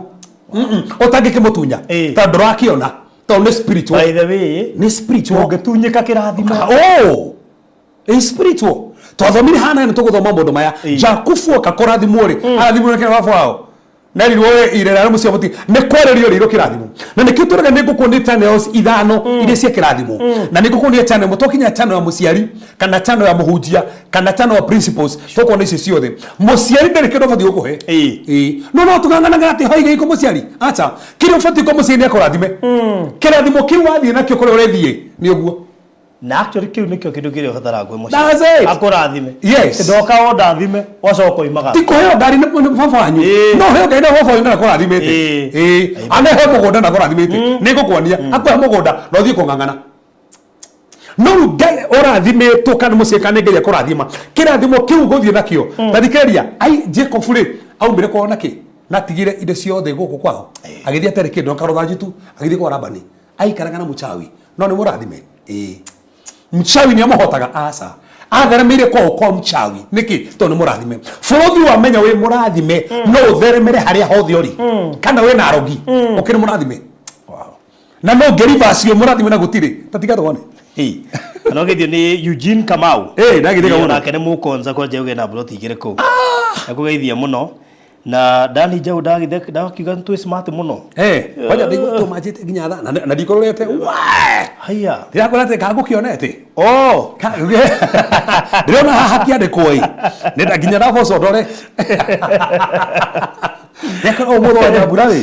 Ũtangĩkĩmũtunya tondũ ndũrakĩona tondũ nĩ spiritual. By the way, Nĩ spiritual. Ũngĩtunyĩka kĩrathimo. Oh, ĩ spiritual. Twathomire hana nĩ tũgũthoma maũndũ maya. Jakubu oka kũrathimwo rĩ, arathimwo nĩ kĩrĩa baba wao. Nerirwo we irera rĩa mũciĩ mũti nĩ kwarĩrio rĩirwo kĩrathimo. Na nĩkĩo tũrega nĩ ngũkuonia channels ithano iria cia kĩrathimo. Na nĩ ngũkuonia channel ĩmwe twakinya channel ya mũciari kana channel ya mũhunjia kana channel ya principles tũkuona icio ciothe. Mũciari ndarĩ kĩndũ abatiĩ gũkũhe. Ĩĩ. No no tũng'ang'anaga atĩ hoige ikũ mũciari. Acha. Kĩrĩa ũbatiĩ kwa mũciari nĩ akũrathime. Kĩrathimo kĩu wathiĩ nakĩo kũrĩa ũrethiĩ nĩ ũguo. Na actually kĩu nĩkĩo kĩndũ kĩrĩa ũbataraga kwĩ mũciari. That's it. Akũrathime. Yes. Ndoka o ndathime, wacoka uimagara. Ti kũheo ngari nĩ baba wanyu. No heo ngari na baba wanyu na akũrathimĩte. Ĩĩ. Anehe mũgũnda na akũrathimĩte. Nĩ ngũkuonia. Akũhe mũgũnda na ũthiĩ kũng'ang'ana. No rĩu Ngai ũrathimĩtwo kana mũciĩ kana nĩ Ngai akũrathima. Kĩrathimo kĩu ũgũthiĩ nakĩo. Ta thikĩrĩria, ai Jacob rĩ, aumire kwao na kĩ? Na atigire indo ciothe gũkũ kwao. Agĩthiĩ atarĩ kĩndũ na karũthanju tu, agĩthiĩ kwa Labani. Aikaraga na mũchawi. No nĩ mũrathime? Ĩĩ. Mchawi nĩ amũhotaga? Aca. Atheremeire kwao kwa mchawi. Nĩkĩ? Tondũ nĩ mũrathime. Bũrũthi wamenya wĩ mũrathime, no ũtheremere harĩa hothe ũrĩ. Kana wĩna arogi, ũkĩrĩ mũrathime. Na no ngĩ reverse wĩ mũrathime na gũtirĩ. Ta tiga tuone. Kana ũgeithio nĩ Eugene Kamau. Ĩĩ, ndagĩtheka mũno. Onake nĩ mũkonza kwanja uge na mburoti igĩrĩ kũu. Akũgeithia mũno. Na Dani Jau ndagithe ndakiuga nĩ twĩ smart mũno. Eh, kwanja ndaigua tũmanjĩte nginya thaa na na ndikororete. Wee! Haiya. Ndĩrakora atĩ kangũkĩonete. Oh. Ndĩrona haha hakĩandĩkwo ĩ. Nenda nginya ndaboco ndore. Ndekora ũmũthĩ wa Nyambura rĩ.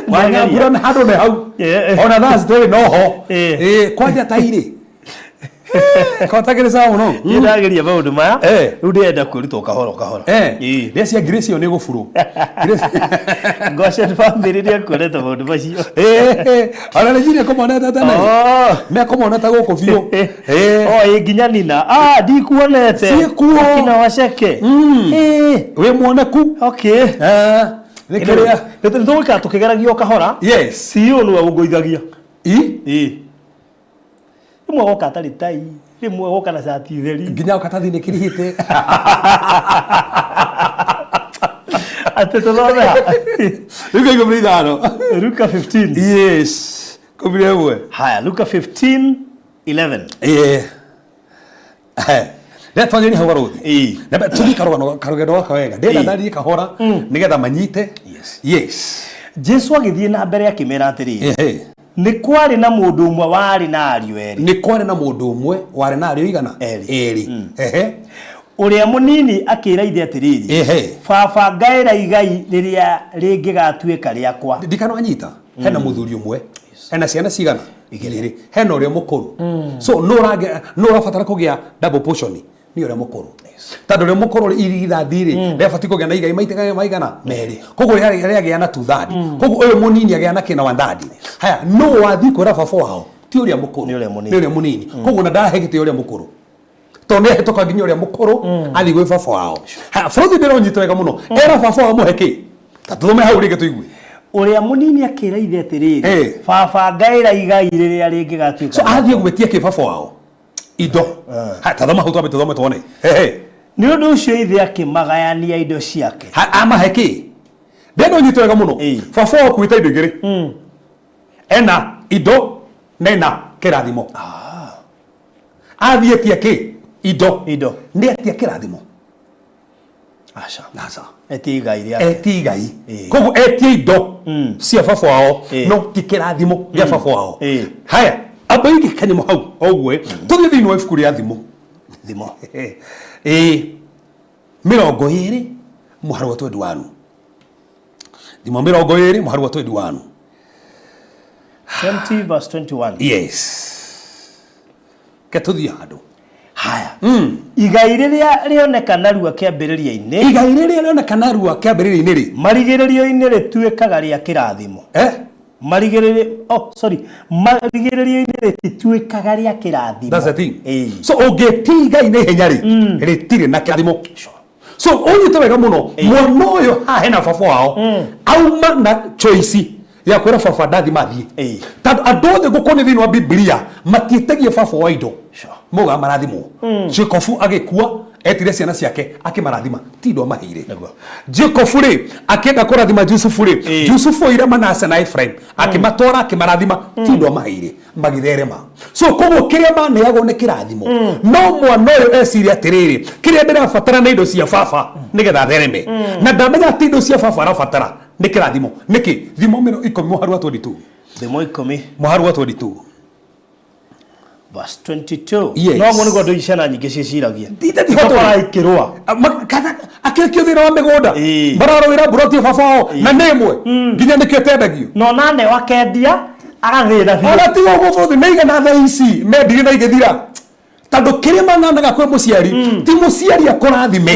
Wa Nyambura nĩ handũ nĩ hau. Ona thaa citĩrĩ no ho. Ĩ kwanja ta irĩ. Kotagĩrĩ sawa mũno. Niĩ ndageria maũndũ maya. Rĩu ndĩrenda kwĩruta o kahora o kahora. Ndĩa cia Grace ĩyo nĩ gũburũ. Goshen family nĩ ekuonete maũndũ macio. Ona nĩ njire kũmonete tene. Mekũmonete gũkũ biũ. Oh, ĩ nginya Nina. Ah, ndikuonete. Ciĩkuo. Akina Waceke. Wĩ muoneku. Okay. Nĩ kĩrĩa. Nĩ tũgũikara tũkĩgeragia o kahora. Yes. CEO nĩwe ũngũithagia. I? Ĩ. Rĩmwe agoka atarĩ tai, rĩmwe agoka na cati theri. Nginya ũkatathi nĩ kĩrihĩte. Atĩ tũthome ha? Luka 15. Luka 15. Yes. 11. Haya, Luka 15 11. Eh. Rĩa twanjĩrĩrie hau barũthi. Namba tũthiĩ karũgano karũgendo gaka wega. Ndĩrenda ndarĩrie kahora nĩgetha manyite. Yes. Yes. Jesu agĩthiĩ na mbere akĩmera atĩrĩrĩ, nĩ kwarĩ na mũndũ ũmwe warĩ na ariũ erĩ. Nĩ kwarĩ na mũndũ ũmwe warĩ na ariũ igana? Erĩ. Erĩ. Ehe. Ũrĩa mũnini akĩra ithe atĩrĩrĩ, Baba, ngaĩra igai rĩrĩa rĩngĩgatuĩka rĩakwa. Ndikana wanyita? Hena mũthuri ũmwe, hena ciana cigana? Igĩrĩ. Hena ũrĩa mũkũrũ. So nũ ũrabatara kũgĩa double portion? Nĩ ũrĩa mũkũrũ. Tondũ ũrĩa mũkũrũ rĩ, irigithathi rĩ, rĩabatiĩ kũgĩa na igai maita maigana? Merĩ. Koguo rĩagĩa na two third. Koguo ũyũ mũnini agĩa na kĩna one third. Haya, nũ wathiĩ kwĩra baba wao? Ti ũrĩa mũkũrũ. Nĩ ũrĩa mũnini. Nĩ ũrĩa mũnini. Koguo na ndarahe gĩtĩo ũrĩa mũkũrũ tondũ nĩ ahĩtũka nginya ũrĩa mũkũrũ athiĩ gwĩ baba wao. Ha, bũrũthi ndĩronyita wega mũno, era baba wao mũhe kĩ? Ta tũthome hau rĩngĩ tũigue. Ũrĩa mũnini akĩra ithe atĩrĩrĩ, "Baba, ngaĩra igai rĩrĩa rĩngĩgatuĩka." So athiĩ gwĩtia kĩ baba wao? Indo. Ha, tathoma hau, twambe tũthome tuone. Hehe. Nĩ ũndũ ũcio ithe akĩmagayania indo ciake. Ha, amahe kĩ? Ndĩrenda ũnyite wega mũno. Baba wao akuĩte indo igĩrĩ, ena indo na ena kĩrathimo. Athiĩ etia kĩ? Indo. Indo. Nĩ etia kĩrathimo? Aca. Aca. Etie igai rĩake. Etie igai. Koguo etie indo cia baba wao, no ti kĩrathimo gĩa baba wao. Haya, amba ige kanyamũ hau ũguo ĩ. Tũthiĩ thĩinĩ wa ibuku rĩa Thimo. Thimo. Ĩĩ, 20 mũhari wa 21. Thimo 20 mũhari wa 21. 20 verse 21. Yes, ke tũthiĩ handũ. Haya. Igai rĩrĩa rĩoneka narua kĩambĩrĩria-inĩ. Igai rĩrĩa rĩoneka narua kĩambĩrĩria-inĩ rĩ, marigĩrĩrio-inĩ rĩtuĩkaga rĩa kĩrathimo. Eh? Marigĩrĩrio, oh sorry, marigĩrĩrio-inĩ rĩtituĩkaga rĩa kĩrathimo. That's the thing. So ũngĩtia igai na ihenya rĩ, rĩtirĩ na kĩrathimo. So ũnyite wega mũno, mwana ũyũ haha hena baba wao, auma na choice ya kwĩra baba ndathima athiĩ, tondũ andũ othe ngũkuonia thĩinĩ wa Bibilia matiĩtagia baba wa indo. Maugaga marathimwo. Jacobu agĩkua etire ciana ciake akĩmarathima, ti indo amaheire. Jacobu rĩ, akĩenda kũrathima Jusufu rĩ, Jusufu oire Manase na Ephraim akĩmatwara akĩmarathima, ti indo amaheire, magĩtherema. So koguo kĩrĩa maneagwo nĩ kĩrathimo, no mwana ũyũ eciria atĩrĩrĩ, kĩrĩa ndĩrabatara nĩ indo cia baba nĩgetha thereme, na ndamenya atĩ indo cia baba arabatara nĩ kĩrathimo. Nĩkĩ? Thimo 10 mũhari wa 22. Thimo 10. Mũhari wa 22. Verse 22. Yes. No guo nĩguo andũ ciana nyingĩ ciĩciragia. Tiho Ũgakora ikĩrũa. Akĩrekio thĩna wa mĩgũnda, mararũĩra mburoti ya baba wao na nĩ ĩmwe nginya nĩkĩo ĩtendagio. Na ona neo akendia agathĩna biũ. Ona tiga ũguo bũrũri nĩ igana thaa ici mendirie na igĩthira, tondũ kĩrĩa mananaga kwĩ mũciari ti mũciari akũrathime,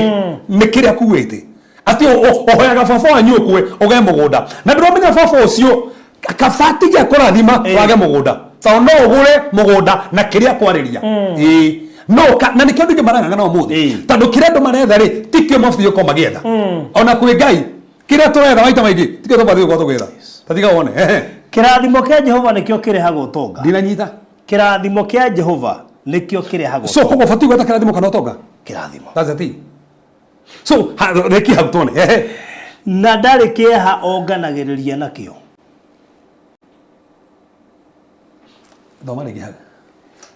nĩ kĩrĩa akuĩte. Atĩ ũhoyaga baba wanyu ũkue ũgee mũgũnda, na ndũramenya baba ũcio kabati gĩa kũrathima wage mũgũnda, tondũ no ũgũre mũgũnda na kĩrĩa kwarĩria. Ĩĩ, no na nĩkĩo andũ aingĩ marang'ang'ana ũmũthĩ, tondũ kĩrĩa andũ maretha rĩ, tikĩo mabatiĩ gũkorwo magĩetha. Ona kwĩ Ngai, kĩrĩa tũretha maita maingĩ tikĩo tũbatiĩ gũkorwo tũgĩetha. Ta tiga wone. Ehe. Kĩrathimo kĩa Jehova nĩkĩo kĩrehaga ũtonga. Ndinanyita. Kĩrathimo kĩa Jehova nĩkĩo kĩrehaga So ũtonga. Koguo batiĩ gwetha kĩrathimo kana ũtonga? Kĩrathimo. That's the thing. So reki hau tuone. Ehe. Na ndarĩ kĩeha onganagĩrĩria nakĩo. Thoma rĩngĩ hau.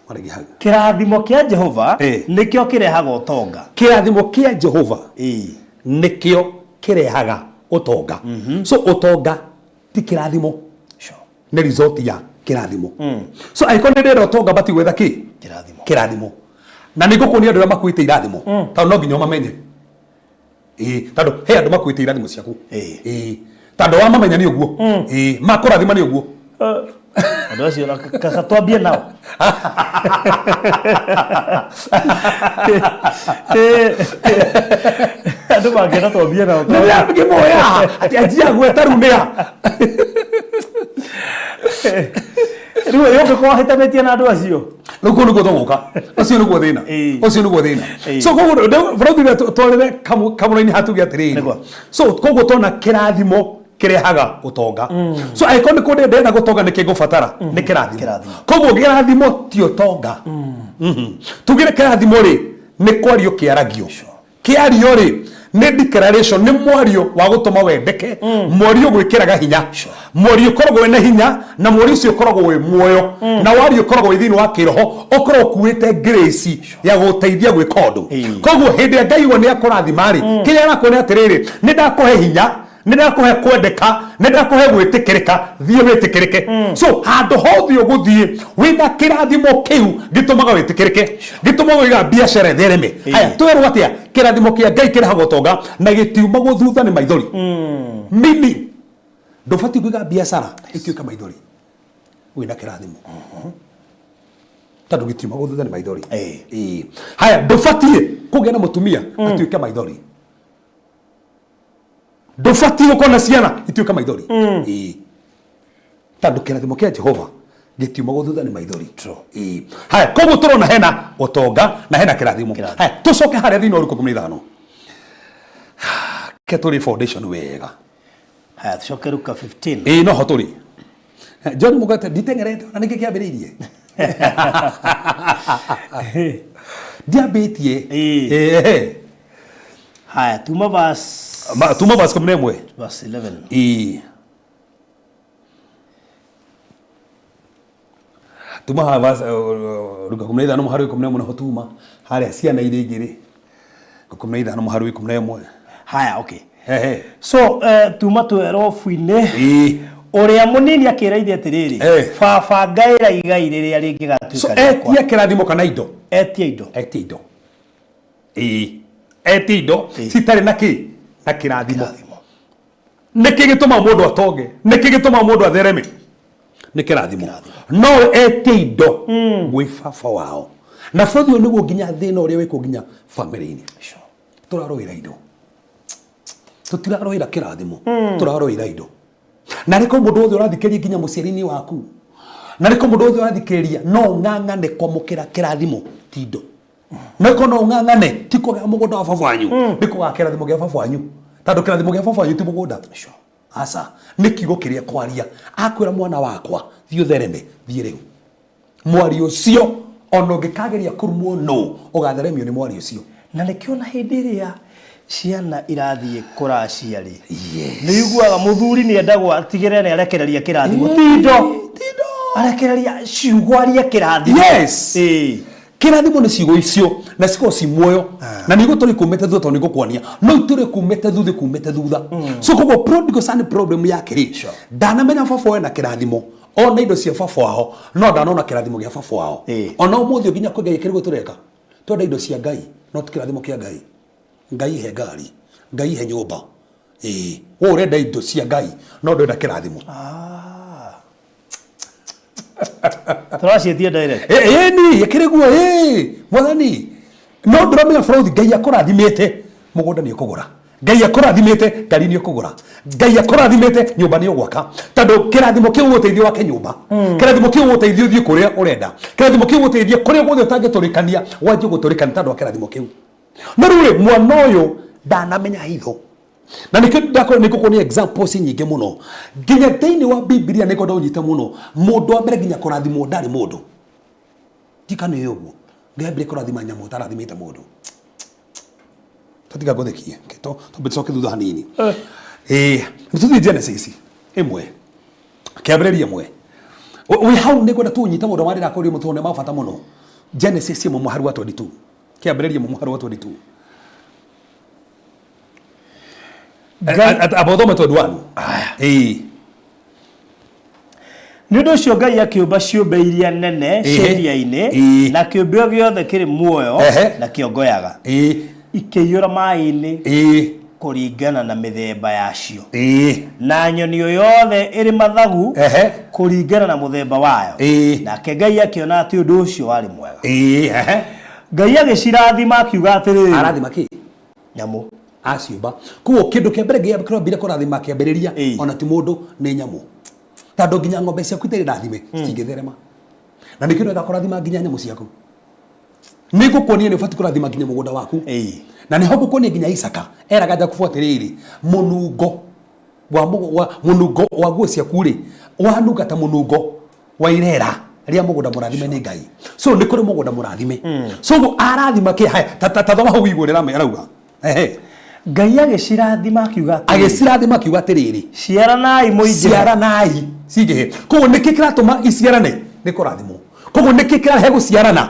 Thoma rĩngĩ hau. Kĩrathimo kĩa Jehova nĩkĩo kĩrehaga ũtonga. Kĩrathimo kĩa Jehova nĩkĩo kĩrehaga ũtonga. So ũtonga ti kĩrathimo, nĩ result ya kĩrathimo. So angĩkorwo nĩ ndĩrenda ũtonga, batiĩ gwetha kĩ? Kĩrathimo. Kĩrathimo. Na nĩ ngũkuonia andũ arĩa makuĩte irathimo, tondũ no nginya ũmamenye. Ĩĩ, tondũ he andũ makuĩte irathimo ciaku. Ĩĩ, tondũ wamamenya nĩ ũguo. Ĩĩ, makũrathima nĩ ũguo. Andũ acio kaka twambie nao. Andũ mangĩenda twambie nao. Ngĩmoya atĩ anjia gweta rĩu nĩa. Rĩu ĩ ũngĩkorwo hĩtanĩtie na andũ acio. Rĩu kũu nĩkuo tũgũka, ũcio nĩguo thĩna. Ũcio nĩguo thĩna. So koguo bũrũri twarĩre kamũra-inĩ hatuge atĩrĩrĩ. So koguo tona kĩrathimo kĩrehaga ũtonga. So angĩkorwo nĩ kũndĩ ndĩrenda gũtonga, nĩkĩ ngũbatara? Nĩ kĩrathimo. Kĩrathimo. Koguo kĩrathimo ti ũtonga. Tugire kĩrathimo rĩ, nĩ kwario kĩaragio. Kĩario rĩ, nĩ declaration, nĩ mwario wa gũtũma wendeke, mwario gwĩkĩraga hinya, mwario ũkoragwo wĩna hinya, na mwario ũcio ũkoragwo wĩ muoyo, na wario ũkoragwo wĩ thĩinĩ wa kĩroho, ũkoragwo ũkuĩte grace ya gũgũteithia gwĩka ũndũ. Koguo hĩndĩ ĩrĩa Ngai we nĩ akũrathima rĩ, kĩrĩa arakuonia atĩrĩrĩ, nĩ ndakũhe hinya, nĩ ndakũhe kwendeka, nĩ ndakũhe gwĩtĩkĩrĩka, thiĩ wĩtĩkĩrĩke. So handũ hothe ũgũthiĩ wĩna kĩrathimo kĩu gĩtũmaga wĩtĩkĩrĩke, gĩtũmaga ũiga biacara ĩthereme. Haya, twerwo atĩa? Kĩrathimo kĩa Ngai kĩrehaga ũtonga na gĩtiumagwo thutha nĩ maithori. Meaning ndũbatiĩ kũiga biacara ĩtuĩke maithori wĩna kĩrathimo, tondũ gĩtiumagwo thutha nĩ maithori. Ĩĩ. Haya, ndũbatiĩ kũgĩa na mũtumia atuĩke maithori, ndũbatiĩ gũkorwo na ciana ituĩke maithori. Ĩĩ, tondũ kĩrathimo kĩa Jehova Gĩtiumagwo thutha nĩ maithori. Ĩĩ. Haya, koguo tũrona hena ũtonga na hena kĩrathimo. Kĩrathimo. Haya, tũcoke harĩa thĩinĩ wa Luka 15. Ke tũrĩ foundation wega. Haya, tucoke Luka 15. Ĩĩ, noho tũrĩ. John Mugate, nditeng'erete ona nĩkĩ kĩambĩrĩirie. Ndiambĩtie. Ĩĩ. Ĩĩ. Haya, tuma verse Tuma verse 11. Verse 11. Ĩĩ. Tuma haha verse, Luka 15 mũhari wa 11 nĩho tuma. Harĩa ciana iria ingĩ rĩ. 15 mũhari wa 11. Haya, okay. Ehe. So tuma twerobu-inĩ. Ĩĩ. Ũrĩa mũnini akĩra ithe atĩrĩrĩ, baba, ngaĩra igai rĩrĩa rĩngĩgatuĩka So rĩakwa. etia kĩrathimo kana indo? Etia indo. Etia indo. Ĩĩ. Etia indo Ĩĩ. citarĩ na kĩ? Na kĩrathimo. Kĩrathimo. Nĩkĩ gĩtũmaga mũndũ atonge? Nĩkĩ gĩtũmaga mũndũ athereme? Nĩ kĩrathimo. No etie indo gwĩ baba wao. Na bũrũri ũyũ nĩguo nginya thĩna ũrĩa wĩkwo nginya bamĩrĩ-inĩ. Tũrarũĩra indo. Tũtirarũĩra kĩrathimo. Tũrarũĩra indo. Na rĩko mũndũ wothe ũrathikĩrĩria nginya mũciari-inĩ waku. Na rĩko mũndũ wothe ũrathikĩrĩria no ũng'ang'ane kwamũkĩra kĩrathimo ti indo. No ĩkorwo no ũng'ang'ane ti kũgĩa mũgũnda wa baba wanyu. Nĩ kũgaya kĩrathimo kĩa baba wanyu. Tondũ kĩrathimo kĩa baba wanyu ti mũgũnda. Aca, nĩ kiugo kĩrĩa kwaria. Akwĩra mwana wakwa, thiĩ ũthereme, thiĩ rĩu. Mwario ũcio, ona ũngĩkageria kũrumwo nũ, ũgatheremio nĩ mwario ũcio. Na nĩkĩo na hĩndĩ ĩrĩa ciana irathiĩ kũracia rĩ, Yes. nĩ ũiguaga mũthuri nĩ endagwo atigĩrĩre nĩ arekereria kĩrathimo. Ti indo. Ti indo. Arekereria ciugo arie kĩrathimo. Yes. Ĩĩ. Kĩrathimo nĩ ciugo icio na cikoragwo ci muoyo na nĩ igũtũrĩ kumĩte thutha tondũ nĩ ngũkuonia no itũrĩ kumĩte thutha kumĩte thutha. So koguo prodigal son problem yake rĩ, ndanamenya baba wao na kĩrathimo ona indo cia baba wao, no ndanona kĩrathimo gĩa baba wao. Ona ũmũthĩ nginya kwĩ Ngai kĩrĩguo tũreka, twenda indo cia Ngai no ti kĩrathimo kĩa Ngai. Ngai he ngari, Ngai he nyũmba. Ĩĩ, we ũrenda indo cia Ngai no ndũrenda kĩrathimo. Tũraciĩtia direct. Ĩni ĩkĩrĩ guo. Ĩ mwathani, no ndũramenya bũrũri Ngai akũrathimĩte mũgũnda nĩ ũkũgũra, Ngai akũrathimĩte ngari nĩ ũkũgũra, Ngai akũrathimĩte nyũmba nĩ ũgwaka, tondũ kĩrathimo kĩu gũteithio wake nyũmba, kĩrathimo kĩu gũteithio ũthiĩ kũrĩa ũrenda, kĩrathimo kĩu gũteithia kũrĩa guothe ũtangĩtũrĩkania wanjie gũtũrĩkania tondũ wa kĩrathimo kĩu. No rĩu rĩ, mwana ũyũ ndanamenya hitho. Na nĩkĩo ndakorwo nĩ ngũkuonia examples nyingĩ mũno nginya thĩinĩ wa Bibilia. Nĩ ngwenda ũnyite mũno, mũndũ wa mbere nginya kũrathimwo ndarĩ mũndũ. Ndikana nĩ ũguo Ngai ambire kũrathima nyamũ ũtarathimĩte mũndũ. Tũtiga ngũthekie, twambe tũcoke thutha hanini. Ĩĩ, nĩ tũthiĩ Genesis 1, kĩambĩrĩria 1. Wĩ hau nĩ ngwenda tũnyite maũndũ marĩa ndĩrakũria mũtwe nĩ ma bata mũno. Genesis 1 mũhari wa 22, kĩambĩrĩria 1 mũhari wa 22. Amba ũthome 21. Ĩĩ. Nĩ ũndũ ũcio Ngai akĩũmba ciũmbe iria nene cia iria-inĩ na kĩũmbe o gĩothe kĩrĩ muoyo na kĩongoyaga, ikĩiyũra maĩ-inĩ kũringana na mĩthemba yacio, na nyoni o yothe ĩrĩ mathagu kũringana na mũthemba wayo. Nake Ngai akĩona atĩ ũndũ ũcio warĩ mwega. Ngai agĩcirathima akiuga atĩrĩrĩ. Arathima kĩ? Nyamũ. Aciũmba. Koguo kĩndũ kĩa mbere kĩrambire kũrathima kĩambĩrĩria ona ti mũndũ, nĩ nyamũ. Tondũ nginya ng'ombe ciaku itarĩ rathime citingĩtherema. Na nĩkĩo ndĩrenda kũrathima nginya nyamũ ciaku. Nĩ ngũkuonia nĩ ũbatiĩ kũrathima nginya mũgũnda waku. Na nĩho ngũkuonia nginya Isaka eraga Jakubu atĩrĩrĩ, mũnungo wa mũnungo wa nguo ciaku rĩ, wanunga ta mũnungo wa irera rĩa mũgũnda mũrathime nĩ Ngai. So nĩ kũrĩ mũgũnda mũrathime. So ũguo arathima kĩ? Haya, ta thoma hau igũrũ arauga. Ehe. Ngai agĩcirathima akiuga atĩrĩrĩ. Agĩcirathima akiuga atĩrĩrĩ. Ciaranai mũingĩhe. Ciaranai cingĩhe. Koguo nĩkĩ kĩratũma iciarane? Nĩ kũrathimwo. Koguo nĩkĩ kĩrahe gũciarana?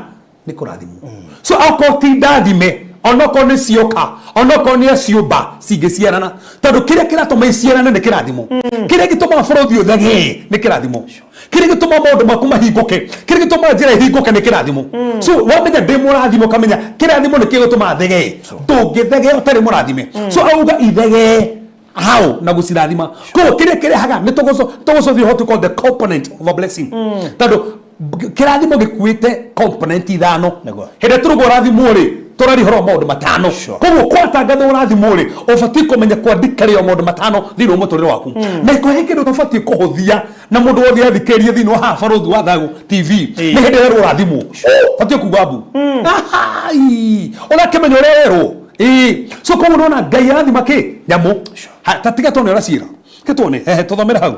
Nĩ kũrathimwo. So okorwo ti ndathime, onokorwo nĩ cioka, onokorwo nĩ aciũmba, cingĩciarana. Tondũ kĩrĩa kĩratũma iciarane nĩ kĩrathimo. Kĩrĩa gĩtũmaga bũrũri ũthegee nĩ kĩrathimo. Kĩrĩa gĩtũmaga maũndũ maku mahingũke, kĩrĩa gĩtũmaga njĩra ĩhingũke nĩ kĩrathimo. So wamenya ndĩ mũrathimo, ũkamenya kĩrathimo nĩ kĩgũtũma thegee. Ndũngĩthegea ũtarĩ mũrathime. So auga ithegee how na gũcirathima. Koguo kĩrĩa kĩrehaga nĩ tũgũcũthia what we call the component of a blessing, tondũ kĩrathimo gĩkuĩte component ithano. Nĩguo. Hĩndĩ ĩrĩa tũrũgwo ũrathimwo rĩ, Tũraria ũhoro wa maũndũ matano. Koguo kwatangathwo ũrathimwo rĩ, ũbatiĩ kũmenya kwandĩka rĩo maũndũ matano thĩinĩ wa mũtũrĩre waku. Na ikohe kĩndũ ũtabatiĩ kũhũthia na mũndũ wothe athikĩrĩrie thĩinĩ wa haha Barũthi wa Thayũ TV, nĩ hĩndĩ ĩrĩa ũrathimwo ũbatiĩ kuga mbu. Ahai, ũrakĩmenya ũrĩa werwo. Ĩĩ, so koguo nona Ngai arathima kĩ nyamũ. Ha, ta tiga tuone ũrĩa ciĩra, ke tuone, hehe, tũthomere hau.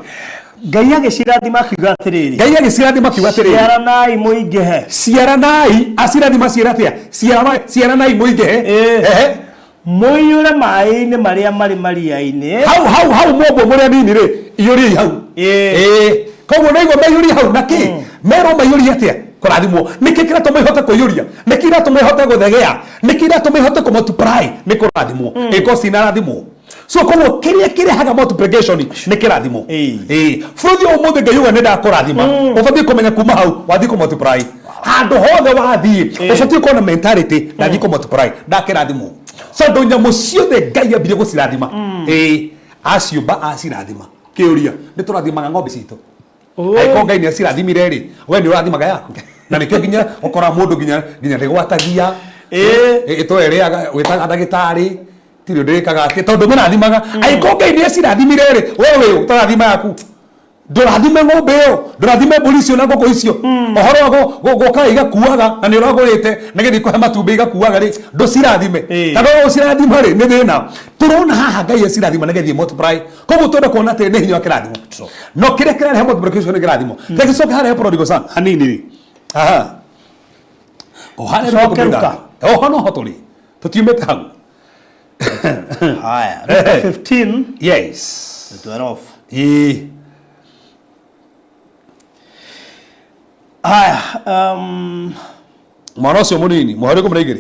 Ngai agĩcirathima akiuga atĩrĩrĩ. Ngai agĩcirathima akiuga atĩrĩrĩ. Ciaranai mũingĩhe. Ciaranai, acirathima ciĩra atĩa? Ciaranai mũingĩhe. Ehe. Mũiyũre maĩ-inĩ marĩa marĩ maria-inĩ. Hau hau hau mũmbũ mũrĩ anini rĩ, iyũriai hau. Ĩĩ. Koguo naigua maiyũrie hau na kĩ? Merwo maiyũrie atĩa? Kũrathimwo. Nĩkĩ kĩratũma ihote kũiyũria? Nĩkĩ iratũma ihote gũthegea? Nĩkĩ iratũma ihote kũ multiply? Nĩ kũrathimwo. Ĩko cinarathimwo. So koguo kĩrĩa kĩrehaga multiplication nĩ kĩrathimo. Ĩĩ. Bũrũri ũyũ ũmũthĩ Ngai uga nĩ ndakũrathima. Ũbatiĩ kũmenya kuma hau wathiĩ kũ multiply. Handũ hothe wathiĩ ũbatiĩ gũkorwo na mentality ndathiĩ kũ multiply ndakĩrathimwo. So andũ nyamũ ciothe Ngai ambire gũcirathima. Ĩĩ. Aciũmba acirathima. Kĩũria, nĩ tũrathimaga ng'ombe citũ? Angĩkorwo Ngai nĩ acirathimire rĩ, we nĩ ũrathimaga yaku? Na nĩkĩo nginya ũkora mũndũ nginya nginya ndĩgwatagia. Ĩtoe ĩrĩaga wĩtaga ndagĩtarĩ. Tirĩ ũndũ ĩkaga atĩ tondũ mũrathimaga. Angĩkorwo Ngai nĩ acirathimire rĩ, we wĩ ũtarathima yaku. Ndũrathime ng'ombe ĩyo, ndũrathime mbũri icio na ngũkũ icio. Ũhoro wa gũka igakuaga na nĩ ũragũrĩte nĩgetha ikũhe matumbĩ igakuaga rĩ, ndũcirathime. Tondũ ũcirathima rĩ, nĩ thĩna. Tũrona haha Ngai acirathima nĩgetha multiply. Koguo twenda kuona atĩ nĩ hinya wa kĩrathimo. No kĩrĩa kĩrarehe multiplication nĩ kĩrathimo. Tũgĩcoka harĩa prodigal son hanini rĩ. Aha. O harĩa Coke Luka. Oho no ho tũrĩ. Tũtiumĩte hau. Haya, Luka 15. Yes. 12. Ĩĩ. Haya, Mwana ũcio mũnini, mũhari 12.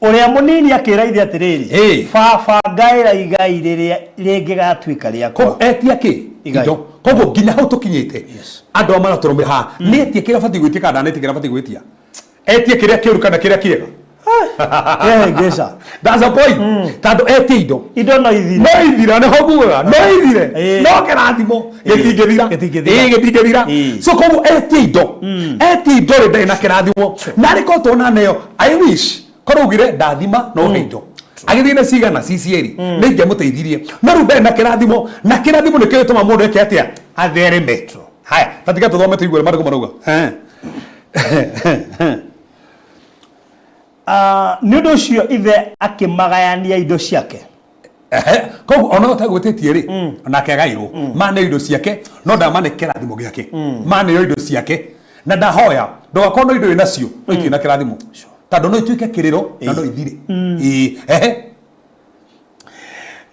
Ũrĩa mũnini akĩra ithe atĩrĩrĩ, Baba, ngaĩra igai rĩrĩa rĩngĩgatuĩka rĩakwa. Koguo etia kĩ? Indo. Koguo nginya hau tũkinyĩte, andũ aya maratũrũmĩrĩra haha, nĩ etie kĩrĩa abatiĩ gwĩtia kana ndanetie kĩrĩa abatiĩ gwĩtia? Etie kĩrĩa kĩũru kana kĩrĩa kĩega? Kĩhĩngĩca. That's the point. Tondũ etie indo. Indo no ithire. No ithira, nĩho ngugaga, no ithire. No kĩrathimo gĩtingĩthira. Gĩtingĩthira. Ĩĩ, gĩtingĩthira. So koguo etie indo. Etie indo rĩ, ndarĩ na kĩrathimo. Na arĩ korwo tuona neo, I wish korwo augire ndathima no ũhe indo. Agĩthiĩ na cigana ci cierĩ, nĩ ingĩamũteithirie. No rĩu ndarĩ na kĩrathimo, na kĩrathimo nĩkĩo gĩtũmaga mũndũ eke atĩa? Athereme. Haya, ta tiga tũthome tũigue ũrĩa maandĩko marauga. Ah, nĩ ũndũ ũcio ithe akĩmagayania indo ciake. Ehe, koguo ona ũtagwĩtĩtie rĩ, onake agairwo maneo indo ciake, no ndamane kĩrathimo gĩake, maneo indo ciake na ndahoya ndũgakorwo no indo wĩ nacio no itirĩ na kĩrathimo, tondũ no ituĩke kĩrĩro na no ithire. Ĩĩ, ehe.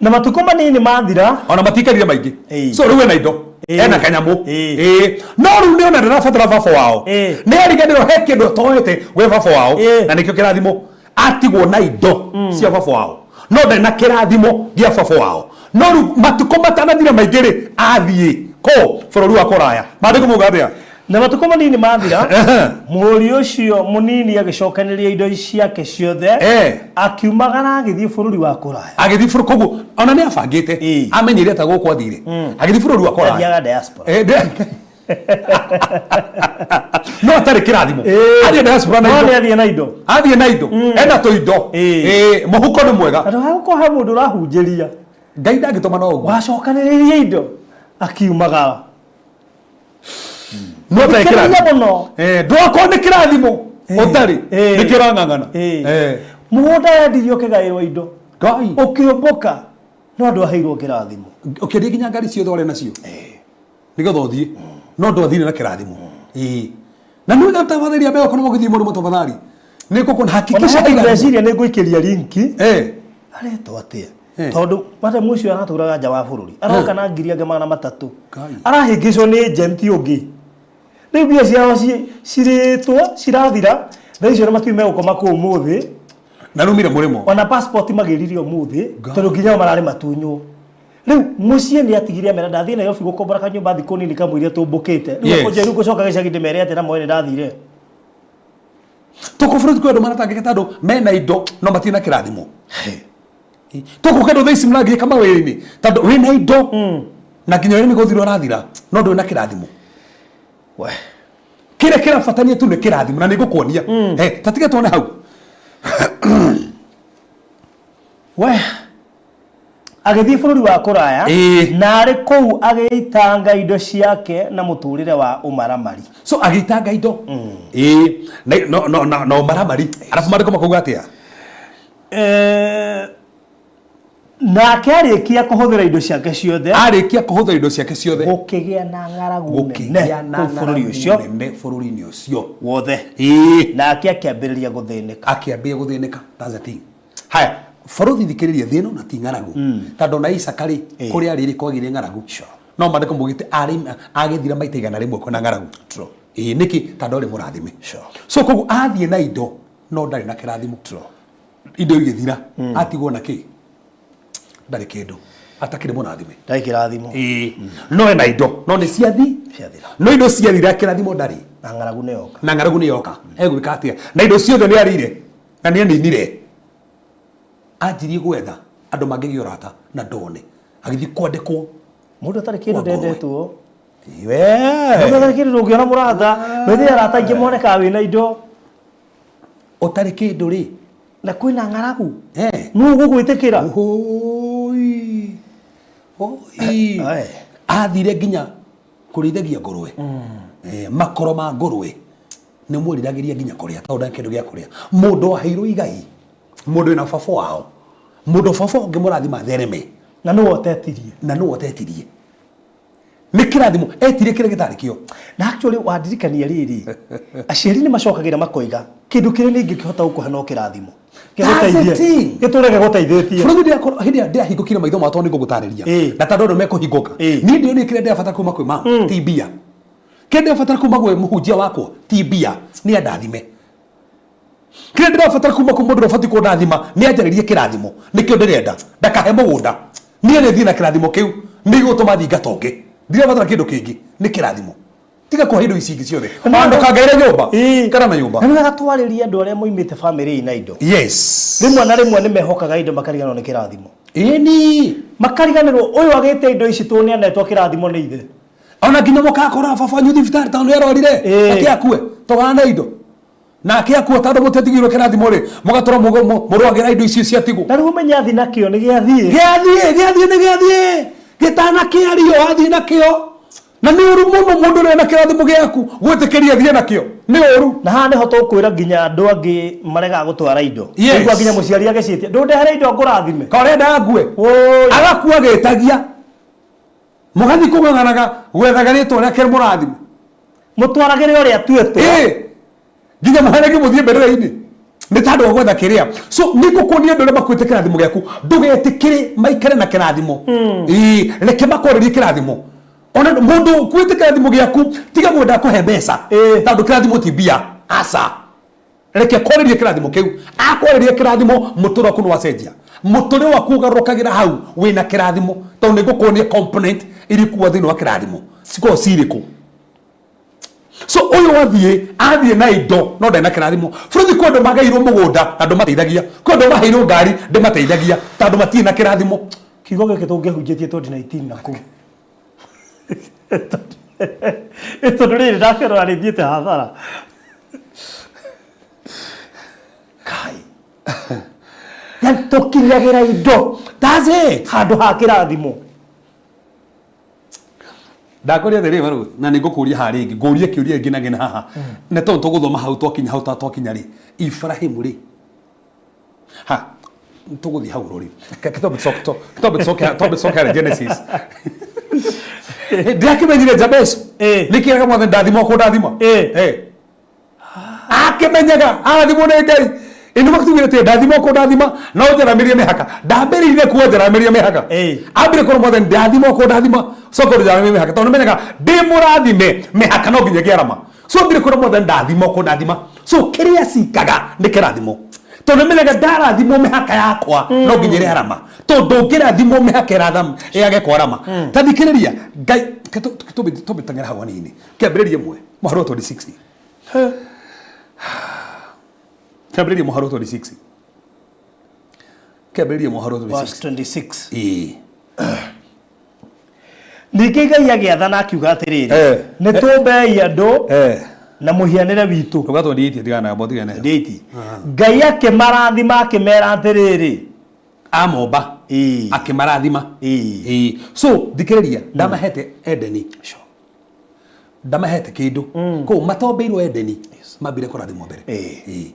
Na matukũ manini mathira. Ona matikarire maingĩ. So rĩu ena indo, ena kanyamũ. Ĩĩ, no rĩu nĩ ona ndarabatara baba wao, nĩ ariganĩrwo he kĩndũ atoete gwĩ baba wao, na nĩkĩo kĩrathimo. Atigwo na indo cia baba wao no ndarĩ na kĩrathimo gĩa baba wao. No rĩu matukũ matanathira maingĩ rĩ, athiĩ kũ bũrũri wa kũraya. Maandĩko mauga atĩa? Na matukũ manini mathira, mũriũ ũcio mũnini agĩcokanĩrĩria indo ciake ciothe, akiumagara agĩthiĩ bũrũri wa kũraya. Agĩthiĩ bũrũri, koguo ona nĩ abangĩte, amenyire ta gũkũ athire, agĩthiĩ bũrũri wa kũraya. Athiaga diaspora. No atarĩ kĩrathimo. Athiĩ diaspora na No indo. nĩ athiĩ na indo. Athiĩ na indo. Ena tũindo. Mũhuko nĩ mwega. Handũ ha gũkorwo he mũndũ ũrahunjĩria. Ngai ndangĩtũma no ũguo. Wacokanĩrĩria indo akiumagara. No ũtarĩ Thikĩrĩria kĩrathimo. mũno. Ndũgakorwo nĩ kĩrathimo ũtarĩ. Nĩkĩo ũrang'ang'ana. Mũgũnda wendirio ũkĩgaĩrwo indo. Ngai. Ũkĩũmbũka no ndwaheirwo kĩrathimo. Ũkĩendia nginya ngari ciothe ũrĩ nacio. Nĩgetha ũthiĩ. No ndwathire na kĩrathimo. Ĩĩ. Na nĩ wega tafadhali ambaye ũkorwo ũgĩthiĩ mũrĩmo tafadhali. Nĩ ngũkũ hakikisha Ona irathimo. ndeciria nĩ ngũikĩria linki. Aretwo atĩa? Tondũ madam ũcio aratũraga nja wa bũrũri. Aroka na ngiri angĩ 300. Ngai. Arahĩngĩcwo nĩ agent ũngĩ. Rĩu mbia ciao cirĩtwo cirathira. Thaa icio na matiũĩ megũkoma kũu ũmũthĩ. Na rĩu mire mũrĩmo. Ona passport magĩririe ũmũthĩ tondũ nginya o mararĩ matunywo. Rĩu mũciĩ nĩ atigire amera ndathiĩ Nairobi gũkombora kanyũmba thikũ nini kamũira tũmbũkĩte. Rĩu akũnjĩra rĩu ngũcoka gĩcagi ndĩmere atĩa na moĩ nĩ ndathire. Tũkũ bũrũri kwĩ andũ maratangĩka tondũ mena indo no matirĩ na kĩrathimo. Tũkũ kĩndũ thaa ici mũrangĩka mawĩra-inĩ tondũ wĩna indo na nginya wĩra nĩ gũthira ũrathira no ndũrĩ na kĩrathimo. We. Kĩrĩa kĩrabatania tu nĩ kĩrathimo na nĩ ngũkuonia. Ta tiga tuone hau. We agĩthiĩ bũrũri wa kũraya na arĩ kũu agĩitanga indo ciake na mũtũrĩre wa ũmaramari. So agĩitanga indo ĩĩ na no no na na ũmaramari, arabu maandĩko makauga atĩa? Nake arĩkia kũhũthĩra indo ciake ciothe, arĩkia kũhũthĩra indo ciake ciothe, gũkĩgĩa na ng'aragu nene gũkĩgĩa na kũu bũrũri ng'aragu ũcio nene bũrũri-inĩ ũcio wothe. Nake akĩambĩrĩria gũthĩnĩka. Akĩambia gũthĩnĩka. That's the thing. Haya, bũrũri, thikĩrĩria, thĩ ĩno na ti ng'aragu, tondũ na Isaka rĩ, kũrĩa arĩ rĩ, kwagĩire ng'aragu, no maandĩko maugĩte arĩ agĩthira maita 100 kwĩna ng'aragu. Ĩĩ, nĩkĩ? Tondũ arĩ mũrathime. So koguo athiĩ na indo no ndarĩ na kĩrathimo. Indo igĩthira, atigwo na kĩ? Ndarĩ kĩndũ, atakĩrĩ mũrathime. Ndarĩ kĩrathimo. Ĩĩ, no ena indo no nĩ ciathi. Ciathira. No indo ciathira, kĩrathimo ndarĩ. Na ng'aragu nĩ yoka. Na ng'aragu nĩ yoka. Egwĩka atĩa na indo ciothe nĩ arĩire na nĩ aninire? Anjirie gwetha andũ mangĩgĩa ũrata na ndone, agĩthiĩ kwandĩkwo. Mũndũ atarĩ kĩndũ Kwa ngũrwe. ndendetwo. Mũndũ atarĩ kĩndũ ndũngĩona mũrata. Methĩ arata aingĩ monekaga wĩna indo. Ũtarĩ kĩndũ rĩ, na kwĩna ng'aragu, nũ ũgũgwĩtĩkĩra? Ũhũi. Ũi. Aye. Athire nginya kũrĩithagia ngũrwe. Makoro ma ngũrwe nĩ mwĩriragĩria nginya kũrĩa, tondũ ndarĩ kĩndũ gĩa kũrĩa. Mũndũ waheirwo igai, mũndũ wĩna baba wao, mũndũ baba ũngĩmũrathima thereme. Na nĩwe ũtetirie. Na nĩwe ũtetirie, nĩ kĩrathimo etirie kĩrĩa gĩtarĩ kĩo. Na actually wandirikania rĩrĩ, aciari nĩ macokagĩra makoiga kĩndũ kĩrĩa nĩ ingĩkĩhota gũkũhe no kĩrathimo. That's the gĩgũteithie thing. Gĩtũre gĩgũteithĩtie. Bũrũri ndĩrakorwo hĩndĩ ĩrĩa ndĩrahingũkire maitho makwa, nĩ ngũgũtarĩria, na tondũ andũ mekũhingũka, niĩ ndĩronire kĩrĩa ndĩrabatara kuma kwĩ mama ti mbia, kĩrĩa ndĩrabatara kuma gwĩ mũhunjia wakwa ti mbia, nĩ andathime. Kĩrĩa ndĩrabatara kuma kwĩ mũndũ ũrĩa ũbatiĩ kũndathima nĩ anjarĩrie kĩrathimo, nĩkĩo ndĩrenda. Ndakahe mũgũnda, niĩ nĩ thiĩ na kĩrathimo kĩu, nĩ gĩgũtũma thiĩ ngatonge. Ndirabatara kĩndũ kĩngĩ, nĩ kĩrathimo. Tiga kũhe indo ici ingĩ ciothe. Ona ndũkangaĩre nyũmba, ikara na nyũmba. Na nĩ wega twarĩrie andũ arĩa moimĩte bamĩrĩ ina indo. Rĩmwe na rĩmwe nĩ mehokaga indo, makariganĩrwo nĩ kĩrathimo. Makariganĩrwo ũyũ agĩte indo ici tondũ nĩ anetwo kĩrathimo nĩ ithe. Ona nginya mũkakora baba wanyu thibitarĩ tondũ nĩ arwarire, ake akue tũgana indo, nake akua tondũ mũtiatigĩirwo kĩrathimo rĩ, mũgatũra mũrũagĩra indo icio ciatigwo. Na rĩu ũmenye athi nakĩo nĩ gĩathiĩ. Gĩathiĩ, gĩathiĩ, nĩ gĩathiĩ gĩtanakĩario, athiĩ nakĩo, na nĩ ũru mũno mũndũ ũrĩa na kĩrathimo gĩaku gwĩtĩkĩria athiĩ nakĩo, nĩ ũru. Na haha nĩho tũkwĩra nginya andũ angĩ maregaga gũtwara indo. Ũigua nginya mũciari agĩciĩtia, ndũndehere indo ngũrathime. Ka ũrenda ngue? Wũi. Agakua agĩtagia, mũgathiĩ kũng'ang'anaga gwethaga rĩtwa rĩake mũrathime. Mũtwaragĩre ũrĩa atuĩtwo. Ĩĩ, nginya mũhanage mũthiĩ mbere-inĩ nĩ tandũ wa gwetha kĩrĩa. So nĩ ngũkuonia andũ arĩa makuĩte kĩrathimo gĩaku, ndũgetĩkĩre maikare na kĩrathimo. Ĩĩ, reke makwarĩrie kĩrathimo. Ona mũndũ ũkuĩte kĩrathimo gĩaku, tiga mwenda kũhe mbeca, tondũ kĩrathimo ti mbia, aca. Reke kwarĩrie kĩrathimo kĩu. Akwarĩria kĩrathimo, mũtũrĩre waku nĩ wacenjia, mũtũrĩre waku ũgarũrũkagĩra hau wĩna kĩrathimo, tondũ nĩ ngũkuonia component iria ikuwa thĩinĩ wa kĩrathimo cikoragwo cirĩkũ. So ũyũ athiĩ, athiĩ na indo no ndarĩ na kĩrathimo. Bũrũri, kwĩ andũ magairwo mũgũnda na ndũmateithagia, kwĩ andũ maheirwo ngari ndĩmateithagia, tondũ matirĩ na kĩrathimo. Kiugo gĩkĩ tũngĩhunjĩtie 2019 na kũu, tondũ rĩrĩ ndakĩrora rĩthiĩte hathara. Kai, yani tũkinyagĩra indo That's it. handũ ha kĩrathimo. Ndakũria atĩrĩrĩ Barũthi, na nĩ ngũkũria haha rĩngĩ, ngũrie kĩũria rĩngĩ na ngĩna haha, na tondũ tũgũthoma hau, twakinya hau, twakinya rĩ, Ibrahimu rĩ, ha tũgũthiĩ hau rũri, twambe tũcoke harĩ Genesis. Ndiakĩmenyire Jabezu nĩkĩraga mwathani ndathima kũndathima. Akĩmenyaga arathimwo nĩ Ngai, ĩndĩ makĩtugire atĩ ndathima kũndathima no njaramĩrie mĩhaka. Ndambĩrĩirie kuo njaramĩrie mĩhaka. Ambire kũrwo mwathani ndathima kũndathima, coka ũnjaramĩrie mĩhaka, tondũ nĩmenyaga ndĩ mũrathime, mĩhaka no nginya ĩngĩarama. So ambire kũrwo mwathani ndathima kũndathima. So kĩrĩa cikaga nĩ kĩrathimo, tondũ nĩmenyaga ndarathimwo mĩhaka yakwa no nginya ĩrĩarama, tondũ ndũngĩrathimwo mĩhaka ĩratham ĩage kwarama. Ta thikĩrĩria Ngai, tũmbĩteng'era hau hanini, kĩambĩrĩria 1 mũhari wa 26, kĩambĩrĩria mũhari wa 26, kĩambĩrĩria mũhari wa 26. Verse 26. Ĩĩ. Ningĩ Ngai agĩathana akiuga atĩrĩrĩ, nĩ tũmbei andũ. Na mũhianĩre witũ. Ndũga 28, tigana nayo, tigana nayo. 28. Ngai akĩmarathima, akĩmera atĩrĩrĩ. Amomba. Akĩmarathima. Ĩĩ. So thikĩrĩria, ndamahete Edeni, ndamahete kĩndũ kũu matombeirwo Edeni, mambire kũrathimwo mbere. Ĩĩ.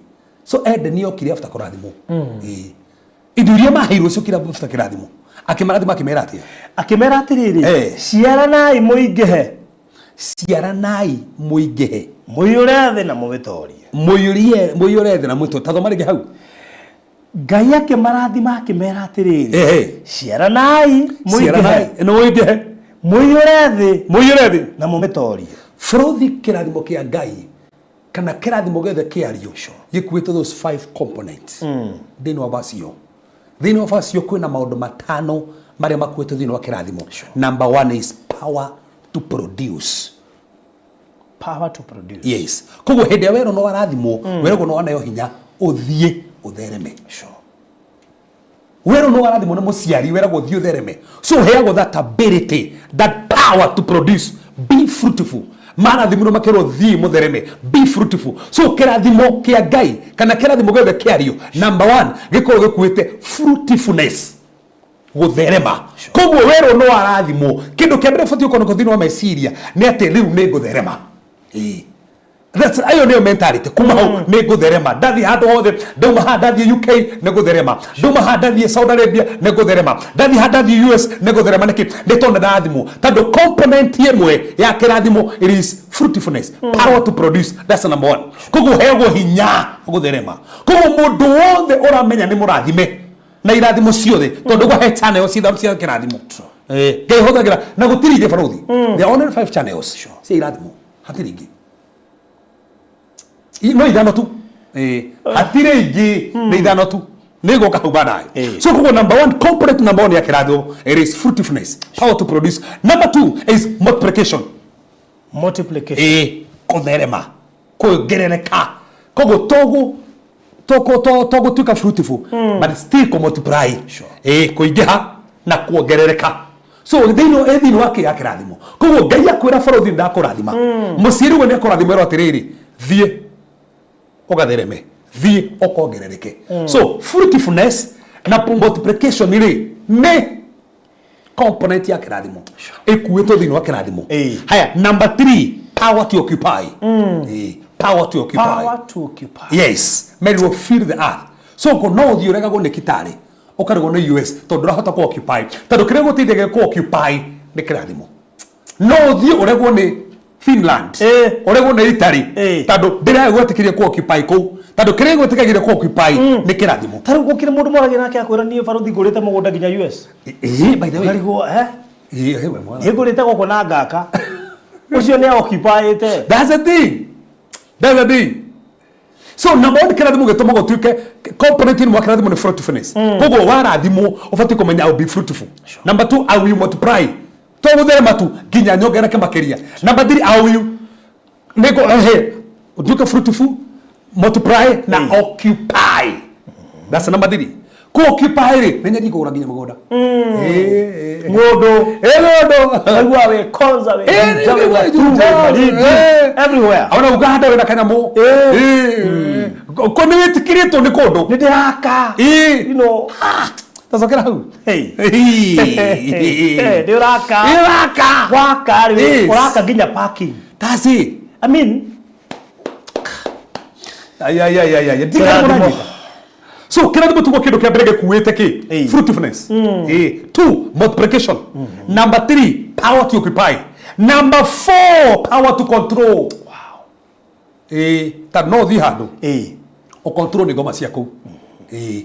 So Edeni yokire after kũrathimwo. Ĩĩ. Indo iria maheirwo ciokire after kĩrathimo. Akĩmarathima, akĩmera atĩa? Akĩmera atĩrĩrĩ, ciaranai mũingĩhe. Ciaranai mũingĩhe. Mũiyũre thĩ na mũmĩtorie. Mũiyũrie, mũiyũre thĩ na mũtũ. Tathoma rĩngĩ hau. Ngai akĩmarathima, akĩmera atĩrĩrĩ, ciaranai mũingĩhe. Ciaranai na mũingĩhe. Mũiyũre thĩ. Mũiyũre thĩ. Na mũmĩtorie. Bũrũthi, kĩrathimo kĩa Ngai kana kĩrathimo gĩothe kĩario gĩkuĩte those five components. Thĩinĩ wa verse ĩyo, thĩinĩ wa verse ĩyo kwĩna maũndũ matano marĩa makuĩtwo thĩinĩ wa kĩrathimo. Number one is power to produce. Power to produce. Yes. Koguo hĩndĩ ĩrĩa werwo no warathimwo, weragwo no waneo hinya ũthiĩ ũthereme. Werwo no warathimwo nĩ mũciari, weragwo ũthiĩ ũthereme. So ũheagwo that ability, that power to produce, be fruitful. Marathimirwo makĩrwo thiĩ mũthereme, be fruitful. So kĩrathimo kĩa Ngai kana kĩrathimo gĩothe kĩario, number one gĩkoragwo gĩkuĩte fruitfulness, gũtherema. Koguo werwo no warathimwo, kĩndũ kĩa mbere ũbatiĩ gũkorwo nakĩo thĩinĩ wa meciria nĩ atĩ rĩu nĩ ngũtherema. Ĩĩ. That's ayo nĩyo mentality kuma hau, nĩ ngũtherema. Ndathiĩ handũ hothe, ndauma haha ndathiĩ UK nĩ ngũtherema, ndauma haha ndathiĩ Saudi Arabia nĩ ngũtherema, ndathiĩ haha ndathiĩ US nĩ ngũtherema. Nĩkĩ? Nĩ tondũ ndarathimwo, tondũ component ĩmwe ya kĩrathimo, it is fruitfulness, power to produce. That's number one. Koguo heagwo hinya gũtherema. Koguo mũndũ wothe ũramenya nĩ mũrathime na irathimo ciothe, tondũ gwa he channels ithano cia kĩrathimo. Ngai hũthagĩra na gũtirĩ ingĩ, barũthi. There are only five channels cia irathimo, hatirĩ ingĩ. No ithano tu. Hatirĩ ingĩ, nĩ ithano tu, nĩ ngũka hau baadaye. So koguo number one component, number one ya kĩrathimo, it is fruitfulness, power to produce. Number two is multiplication. Multiplication. Ĩĩ, kũtherema, kuongerereka. Koguo togu tũgũtuĩka fruitful but still kũ multiply. Ĩĩ, kũingĩha na kuongerereka. So thĩinĩ ĩ thĩinĩ wa kĩ ya kĩrathimo. Koguo Ngai akwĩra, barũthi, ndakũrathima, mũciĩ rĩu nĩ akũrathima, erwo atĩrĩrĩ, thiĩ ũgathereme, thiĩ ũkongerereke. So fruitfulness na multiplication rĩ, nĩ component ya kĩrathimo ĩkuĩtwo thĩinĩ wa kĩrathimo. Haya, number three, power to occupy. Power to occupy. Power to occupy. Yes, men will fill the earth. So ko no ũthiĩ ũregagwo nĩ Kitale, ũkaregwo nĩ US, tondũ ndũrahota kũ occupy, tondũ kĩrĩa gũteithagia kũ occupy nĩ kĩrathimo. No ũthiĩ ũregwo nĩ Finland, ũregwo nĩ Italy, tondũ ndĩraga gwĩtĩkĩria kũ occupy kũu, tondũ kĩrĩa gwĩtĩkagĩria kũ occupy nĩ kĩrathimo. Ta rĩu gũkĩrĩ mũndũ mwaragia nake akwĩra, niĩ barũthi ngũrĩte mũgũnda nginya US. Ĩĩ, by the way. Ũkarigwo, eh? Ĩĩ, we mwana. Niĩ ngũrĩte gũkũ na ngaka ũcio nĩ occupyĩte. That's the thing. That's the thing. So number one, kĩrathimo gĩtũmaga ũtuĩke component ĩmwe ya kĩrathimo nĩ fruitfulness. Koguo warathimwo ũbatiĩ kũmenya, I will be fruitful. Number two, I will multiply. To gũtherema tu, nginya nyongerereke makĩria. Number three, I will nĩngũ ehe ũtuĩke fruitful, multiply na occupy. That's number three. Ku occupy rĩ, nĩ nyendie kũgũra nginya mũgũnda. Ng'ũndũ. Ĩ, ng'ũndũ. Kaigua wĩ Konza, wĩ Juja, wĩ Gatundu, wĩ Malindi, everywhere. Ona ukahanda wĩna kanyamũ ko nĩ wĩtĩkĩrĩtwo nĩ kũndũ. Nĩ ndĩraka. Tacokera hau. Hey. Nĩ ũraka. Nĩ ũraka. Waka rĩ, ũraka nginya parking. That's it. I mean, Ai, ai, ai, ai, ai. Ndiga Kĩrathimo. mũranyita. So kĩrathimo tugo kĩndũ kĩa mbere gĩkuĩte kĩ? Fruitfulness. Two, multiplication. Number three, power to occupy. Number four, power to control. Ĩĩ, ta no ũthiĩ handũ ũcontrol nĩ ngoma cia kũu. Ĩĩ,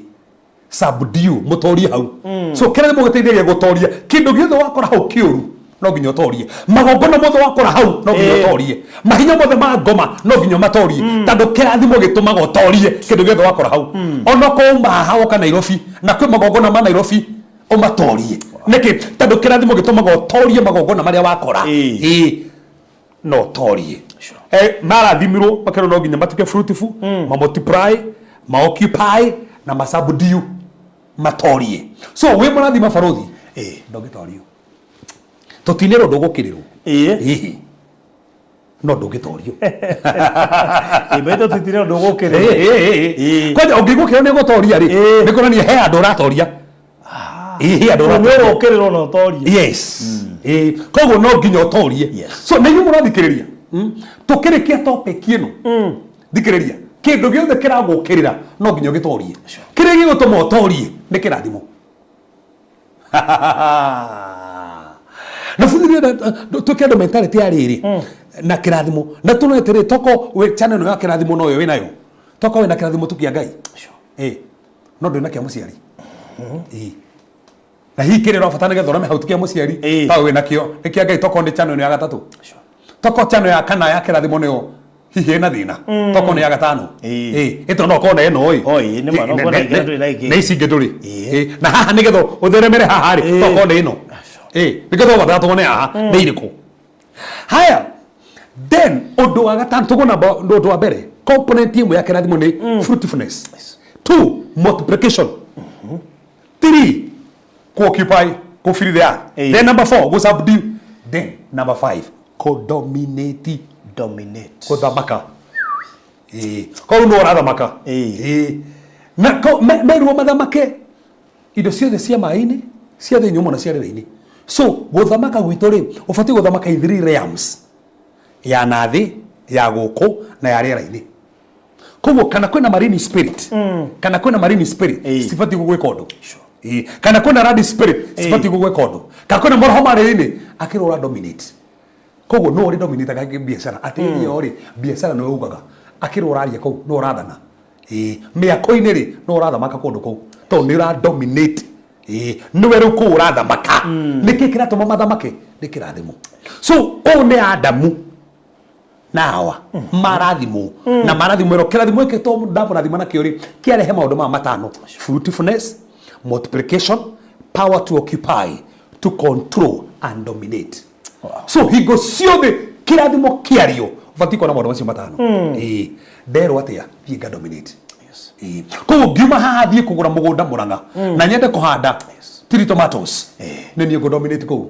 subdue, mũtorie hau. So kĩrathimo gĩteithagia gũtoria kĩndũ gĩothe wakora hau kĩũru. No nginya ũtorie magongona mothe wakora hau, no nginya ũtorie mahinya mothe ma ngoma, no nginya ũmatorie, tondũ kĩrathimo gĩtũmaga ũtorie kĩndũ gĩothe wakora hau. Ona ũkauma haha woka Nairobi na kwĩ magongona ma Nairobi, ũmatorie. Nĩkĩ? Tondũ kĩrathimo gĩtũmaga ũtorie magongona marĩa wakora. Ĩĩ, no ũtorie. Marathimirwo makerwo no nginya matuĩke fruitful, ma multiply, ma occupy na ma subdue, matorie. So wĩ mũrathima, barũthi, ndũngĩtorio, tũtinĩrwo, ndũgũkĩrĩrwo. Ĩĩ. No ndũngĩtorio. Ĩ maitũ tutire ũndũ gũkĩrĩra. Kwanja ũngĩgũkĩra nĩ ũgũtoria rĩ, nĩ kuonania he andũ ũratoria. Ĩ, he andũ nĩ ũratoria. Ũrokĩrĩrwo na ũtorie. Yes. Ĩ, koguo no nginya ũtorie. So na inyuĩ mũrathikĩrĩria, Tũkĩrĩkia topic ĩno, thikĩrĩria, kĩndũ gĩothe kĩragũkĩrĩra no nginya ũgĩtorie. Kĩrĩa gĩgũtũma ũtorie nĩ kĩrathimo. Na buthi twĩke andũ mentality ya rĩrĩ na kĩrathimo, na tũrone atĩrĩ, toko wĩ channel ĩno ya kĩrathimo noyo wĩnayo, toko wĩna kĩrathimo tu kĩa Ngai. Ĩ, no ndwĩna kĩa mũciari. Ĩ, na hihi kĩrĩa ũrabatara nĩgetha ũreme hau ti kĩa mũciari. Tawe wĩna kĩo nĩ kĩa Ngai, toko nĩ channel ĩno ya gatatũ, toko channel ya kana ya kĩrathimo nĩyo hihi ĩna thĩna, toko nĩ ya gatano. Ĩ, ĩto no korwo na ĩno ĩ. Oi, nĩ ma, no korwo na ĩngĩ ndũrĩ na ĩngĩ. Na ici ingĩ ndũrĩ. Ĩ, na haha nĩgetha ũtheremere haha rĩ, tokorwo nĩ ĩno. Ĩ, nĩgetha ũbatara tuone haha nĩ irĩkũ. Haya, then ũndũ wa gatano tũkuona ũndũ wa mbere, component ĩmwe ya kĩrathimo nĩ fruitfulness, two, multiplication, three, ku-occupy, ku-fill the earth. Then number four, go-subdue. Then number five, ku-dominate. Dominate. Gũthamaka. Ĩĩ, koguo nĩ ũrathamaka. Ĩĩ. Na merirwo mathamake indo ciothe cia maĩ-inĩ, cia thĩ nyũmũ na cia rĩera-inĩ. So gũthamaka gwitũ rĩ, ũbatiĩ gũthamaka in three realms, ya na thĩ, ya gũkũ na ya rĩera-inĩ. Koguo kana kwĩna marine spirit, kana kwĩna marine spirit, cibatiĩ gũgwĩka ũndũ. Ĩĩ. Kana kwĩna land spirit, cibatiĩ gũgwĩka ũndũ. Kana kwĩna maroho ma rĩera-inĩ, akĩrwo ũra dominate. Koguo no ũrĩ dominate biacara atĩ ĩyo rĩ, biacara nĩwe ugaga, akĩrwo ũraria kũu no ũrathana. Ĩĩ, mĩako-inĩ rĩ, no ũrathamaka kũndũ kũu tondũ nĩ ũra dominate. Ĩĩ, nĩwe rĩu kũu ũrathamaka. Nĩkĩ kĩratũma mathamake? Nĩ kĩrathimo. So ũũ nĩ Adamu na Hawa marathimwo, na marathimwo ĩro kĩrathimo gĩkĩ to ndamũrathima nakĩo rĩ, kĩarehe maũndũ maya matano: fruitfulness, multiplication, power to occupy, to control and dominate. So hingo ciothe kĩrathimo kĩario ũbatiĩ kuona maũndũ macio matano. Ĩĩ, nderwo atĩa thiĩ nga dominate. Ĩĩ, koguo ngiuma haha thiĩ kũgũra mũgũnda Mũrang'a na nyende kũhanda tiri tomatoes, nĩ niĩ ngũ dominate kũu,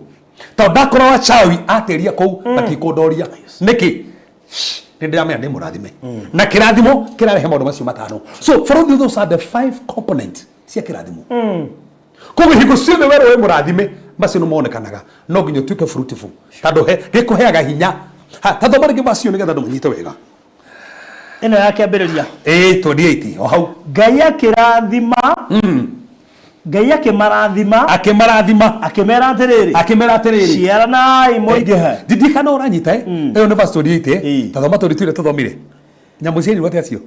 tondũ ndakora wachawi atĩria kũu matikũndoria. Nĩkĩ? Nĩ ndĩramenya ndĩ mũrathime, na kĩrathimo kĩrarehe maũndũ macio matano. So for all, those are the five components cia kĩrathimo. Koguo hingo ciothe werwo wĩ mũrathime, macio nĩ monekanaga. No nginya ũtuĩke fruitful, tondũ he gĩkũheaga hinya. Ha, ta thoma rĩngĩ macio nĩgetha andũ manyite wega. Ĩno ya kĩambĩrĩria. Ĩĩ, 28 o hau. Ngai akĩrathima, Ngai akĩmarathima, akĩmarathima, akĩmera atĩrĩrĩ, akĩmera atĩrĩrĩ, ciaranai mũingĩhe. Ndirikana ũranyita, eh? Ĩyo nĩ verse 28, eh? Ta thoma 22 ĩrĩa tũthomire. Nyamũ ciarirwo atĩa cio?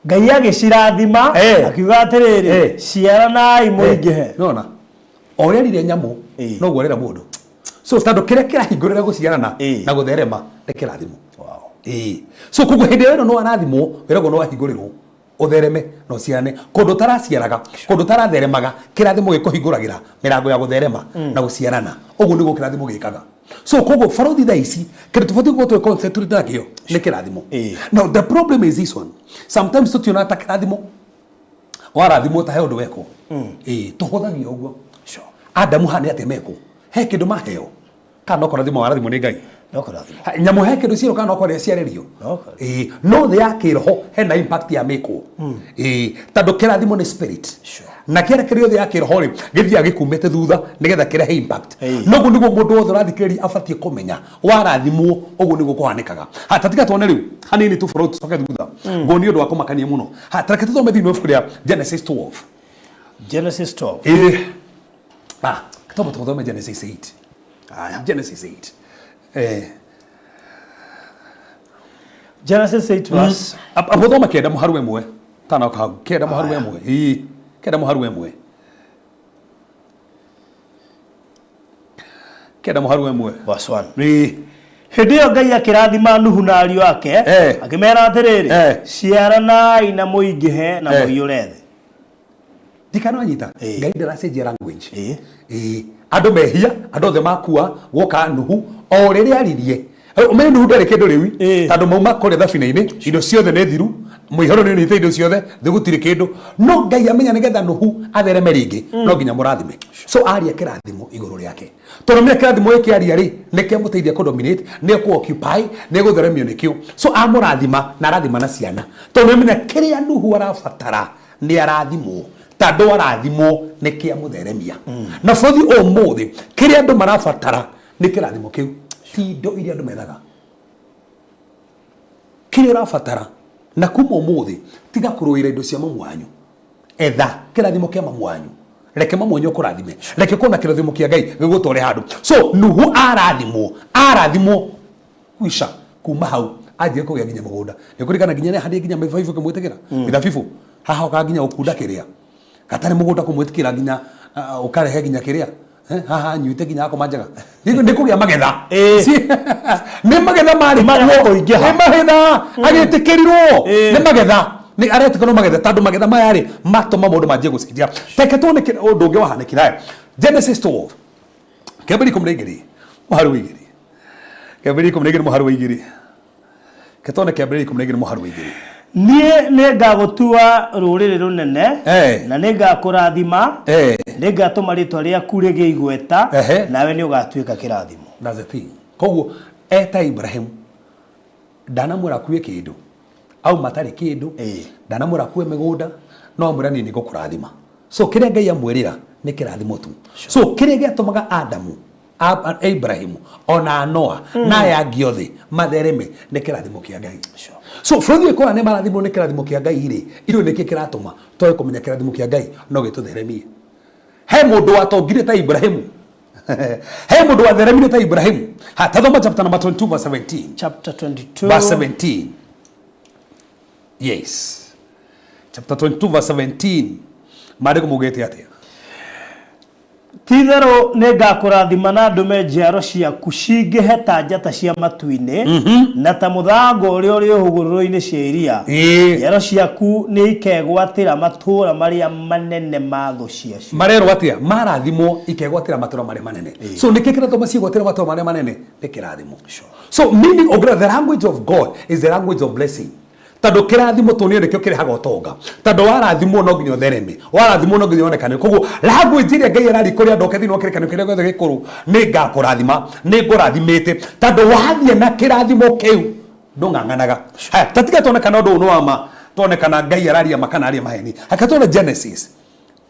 Ngai agĩcirathima, akiuga atĩrĩrĩ, ciaranai mũingĩhe. Nona o ũrĩa erire nyamũ, noguo arera mũndũ. So tondũ kĩrĩa kĩrahingũrĩra gũciarana na gũtherema nĩ kĩrathimo. Ĩĩ. So koguo hĩndĩ ĩyo ĩno no arathimwo, wĩragwo no ahingũrĩrwo ũthereme na ũciarane kũndũ ũtaraciaraga, kũndũ ũtaratheremaga. Kĩrathimo gĩkũhingũragĩra mĩrango ya gũtherema na gũciarana. Ũguo nĩguo kĩrathimo gĩkaga. So koguo barothi thaa ici kĩndũ tũbatiĩ gũkorwo twĩ concentrate nakĩo nĩ kĩrathimo. Now the problem is this one: sometimes tũtionaga ta kĩrathimo, warathimwo ta he ũndũ wekwo. Ĩĩ, tũhũthagia ũguo. Adamu haha nĩ atĩa mekwo? He kĩndũ maheo kana no kũrathimwo warathimwo nĩ Ngai? No kũrathimwo. Ha, nyamũ he kĩndũ ciĩrwo kana no kwarĩa ciarĩrio? No kwarĩrio. Ĩĩ, no thĩ ya kĩroho hena impact ya mĩkwo. Ĩĩ, tondũ kĩrathimo nĩ spirit, na kĩarekerio thĩ ya kĩroho rĩ, gĩthiaga gĩkumĩte thutha nĩgetha kĩrehe impact. Noguo nĩguo mũndũ wothe ũrathikĩrĩria abatiĩ kũmenya warathimwo ũguo nĩguo kũhanĩkaga. Ha, tatiga tuone rĩu hanini tu bro, tũcoke thutha nguonie ũndũ wa kũmakania mũno. Ha, tareke tũthome thĩinĩ wa ibuku rĩa Genesis 12. Genesis 12. Ĩĩ. Ah, twamba tũthome Genesis 8. Aya, Genesis 8. Genesis 8 verse Apo thoma 9 mũharu 1. Tana hau 9 mũharu 1. Ĩĩ, 9 mũharu 1. 9 mũharu 1. Verse 1. Ĩĩ. Hĩndĩ ĩyo Ngai akĩrathima Nuhu na ariũ ake, akĩmera atĩrĩrĩ, ciaranai na mũingĩhe na mũiyũre thĩ. Ndikananyita. Ngai ndaracenjia language. Ĩĩ. Andũ mehia, andũ othe makua, gwoka Nuhu o rĩrĩa aririe. Ũmenye Nuhu ndarĩ kĩndũ rĩu, Ĩĩ. tondũ mauma kũrĩa thabina-inĩ, indo ciothe nĩ thiru, mũihũro nĩ ũnyitĩte indo ciothe, thĩ gũtirĩ kĩndũ. No Ngai amenya nĩgetha Nuhu athereme rĩngĩ, no nginya mũrathime. So aria kĩrathimo igũrũ rĩake. Tondũ nĩ kĩrathimo gĩkĩ aria rĩ, nĩ kĩamũteithia kũ dominate, nĩ ekũ occupy, nĩ egũtheremio nĩkĩo. So amũrathima na arathima na ciana. Tondũ nĩ amenya kĩrĩa Nuhu arabatara nĩ arathimwo. Tondũ arathimwo nĩ kĩamũtheremia. Na bũrũri ũmũthĩ, kĩrĩa andũ marabatara nĩ kĩrathimo kĩu, ti indo iria andũ methaga. Kĩrĩa ũrabatara na kuma ũmũthĩ, tiga kũrũĩra indo cia mamu wanyu. Etha kĩrathimo kĩa mamu wanyu. Reke mamu wanyu akũrathime. Reke kuona kĩrathimo kĩa Ngai gĩgũtware handũ. So Nuhu arathimwo, arathimwo kwisha kuma hau anjie kũgĩa nginya mũgũnda. Nĩ ũkũririkana nginya nĩ ahandire nginya mĩthabibũ ĩkĩmwĩtĩkĩra? Mĩthabibũ haha okaga nginya gũkunda kĩrĩa. Gatarĩ mũgũnda kũmwĩtĩkĩra nginya ũkarehe nginya kĩrĩa. Haha anyuĩte nginya akoma njega. Nĩ kũgĩa magetha. Nĩ magetha marĩ Magetha kuo. kũingĩha. Nĩ magetha. Agĩtĩkĩrirwo. Ĩĩ. Nĩ magetha. Nĩ aretĩkĩrwo magetha tondũ magetha maya rĩ matũma maũndũ manjie gũcenjia. Reke tuone ũndũ ũngĩ wahanĩkire. Haya. Genesis 12. Kĩambĩrĩria 12 mũhari wa igĩrĩ. Kĩambĩrĩria 12 mũhari wa igĩrĩ. Reke tuone kĩambĩrĩria 12 mũhari wa igĩrĩ. Niĩ nĩngagũtua rũrĩrĩ rũnene, Eh. na nĩngakũrathima, Eh. nĩngatũma rĩtwa rĩaku rĩgĩe igweta, Ehe. nawe nĩũgatuĩka kĩrathimo. That's the thing. Koguo eta Ibrahim ndanamwĩra akue kĩndũ auma atarĩ kĩndũ, Ĩĩ. ndanamwĩra akue mĩgũnda, no amwĩra niĩ nĩngũkũrathima. So kĩrĩa Ngai amwĩrĩra nĩ kĩrathimo tu. So kĩrĩa gĩatũmaga Adamu, Ibrahim ona Noa na aya angĩ othe mathereme nĩ kĩrathimo kĩa Ngai. So bũrũri ũyũ nĩ marathimwo nĩ kĩrathimo kĩa Ngai rĩ, ithuĩ nĩkĩ kĩratũma twage kũmenya kĩrathimo kĩa Ngai no gĩtũtheremie? He mũndũ watongire ta Ibrahimu? He mũndũ watheremire ta Ibrahimu? Ha, tathoma chapter number 22 verse 17. Chapter 22 verse 17. Yes. Chapter 22 verse 17. Maandĩko maugĩte atĩa? Ti-itherũ nĩngakũrathima na ndũme njiaro ciaku cingĩhe ta njata cia matu-inĩ, na ta mũthanga ũrĩa ũrĩ hũgũrũrũ-inĩ cia iria. Ĩĩ. Njiaro ciaku nĩikegwatĩra matũũra marĩa manene ma thũ ciacio. Marerwo atĩa? Marathimwo ikegwatĩra matũũra marĩa manene. So nĩkĩ kĩratũma ciĩgwatĩre matũũra marĩa manene? Nĩ kĩrathimo. So meaning ũngĩrora the language of God is the language of blessing. Tondũ kĩrathimo tuonio nĩkĩo kĩrehaga ũtonga. Tondũ warathimwo no nginya ũthereme, warathimwo no nginya wonekane. Koguo language ĩrĩa Ngai araria kũrĩ andũ ake thĩinĩ wa kĩrĩkanĩro kĩrĩa gĩothe gĩkũrũ, nĩ ngakũrathima, nĩ ngũrathimĩte. Tondũ wathiĩ na kĩrathimo kĩu ndũng'ang'anaga. Haya, ta tiga tuone kana ũndũ ũyũ nĩ wa ma, tuone kana Ngai araria ma kana aria maheni. Reke tuone Genesis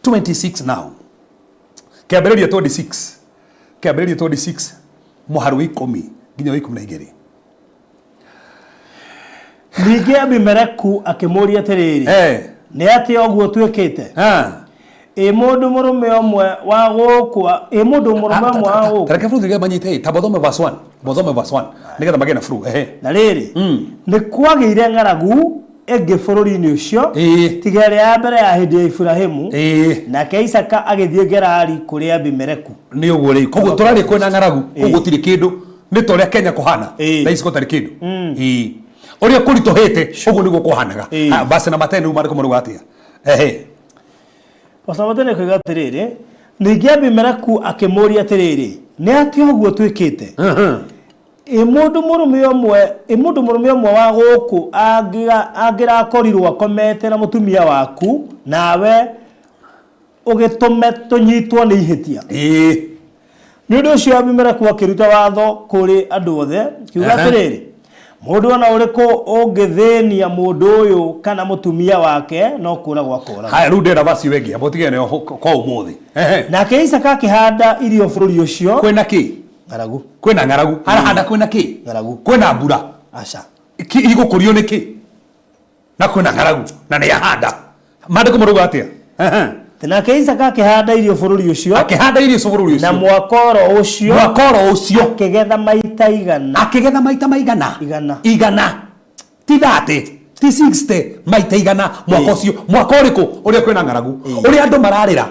26 now. Kĩambĩrĩria 26. Kĩambĩrĩria 26 mũhari wa 10 nginya wa 12. Ningĩ Abimeleku akĩmũũria atĩrĩrĩ, Eh. Nĩ atĩa ũguo twĩkĩte? Ah. Ĩ mũndũ mũrũme ũmwe wa gũkũ, ĩ mũndũ mũrũme ũmwe wa gũkũ. Tareke bro thige manyite, ta bothome verse 1. Bothome verse 1. Nigetha magĩe na flu. Ehe. Na rĩrĩ, nĩ kwagĩire ng'aragu ĩngĩ bũrũri-inĩ ũcio, Ĩĩ. tiga ĩrĩa ya mbere ya hĩndĩ ya Iburahimu, Ĩĩ. nake Isaaka agĩthiĩ Gerari kũrĩ Abimeleku. Nĩ ũguo rĩ. Koguo tũrarĩ kwĩna ng'aragu, koguo gũtirĩ kĩndũ. Nĩ ta ũrĩa Kenya kũhana. Ĩĩ. Thaa ici gũtarĩ kĩndũ. Ĩĩ. Ũrĩa kũritũhĩte, ũguo nĩguo kũhanaga. Ĩĩ. Ha, verse number 10 rĩu maandĩko marauga atĩa? Ehe. Verse number 10 ĩkoiga atĩrĩrĩ, Ningĩ Abimeleku akĩmũũria atĩrĩrĩ, Nĩ atĩa ũguo twĩkĩte? Ĩ mũndũ mũrũme ũmwe, ĩ mũndũ mũrũme ũmwe wa gũkũ angĩrakorirwo akomete na mũtumia waku, nawe ũgĩtũme tũnyitwo nĩ ihĩtia? Ĩĩ. Nĩ ũndũ ũcio Abimeleku akĩruta watho kũrĩ andũ othe, akiuga Aha. atĩrĩrĩ, Mũndũ o na ũrĩkũ ũngĩthĩĩnia mũndũ ũyũ kana mũtumia wake no kũũragwo akooragwo. Haya, rĩu ndĩrenda verse ĩyo ĩngĩ, amba ũtigane nayo kwa ũmũthĩ. Ehe. Nake Isaaka akĩhaanda irio bũrũri ũcio. Kwĩna kĩ? Ng'aragu. Kwĩna ng'aragu. Arahanda kwĩna kĩ? Ng'aragu. Kwĩna mbura. Aca. Igũkũrio nĩ kĩ? Na kwĩna ng'aragu na nĩ ahanda. Maandĩko marauga atĩa? Ehe. Nake Isaaka akĩhaanda irio bũrũri ũcio. Akĩhanda irio icio bũrũri Na ũcio. mwaka oro ũcio. Mwaka oro ũcio. Akĩgetha maita igana. Akĩgetha maita maigana? Igana. Igana. Ti 30, ti 60, maita igana mwaka ũcio. Mwaka ũrĩkũ? Ũrĩa kwĩna ng'aragu. Ũrĩa andũ mararĩra.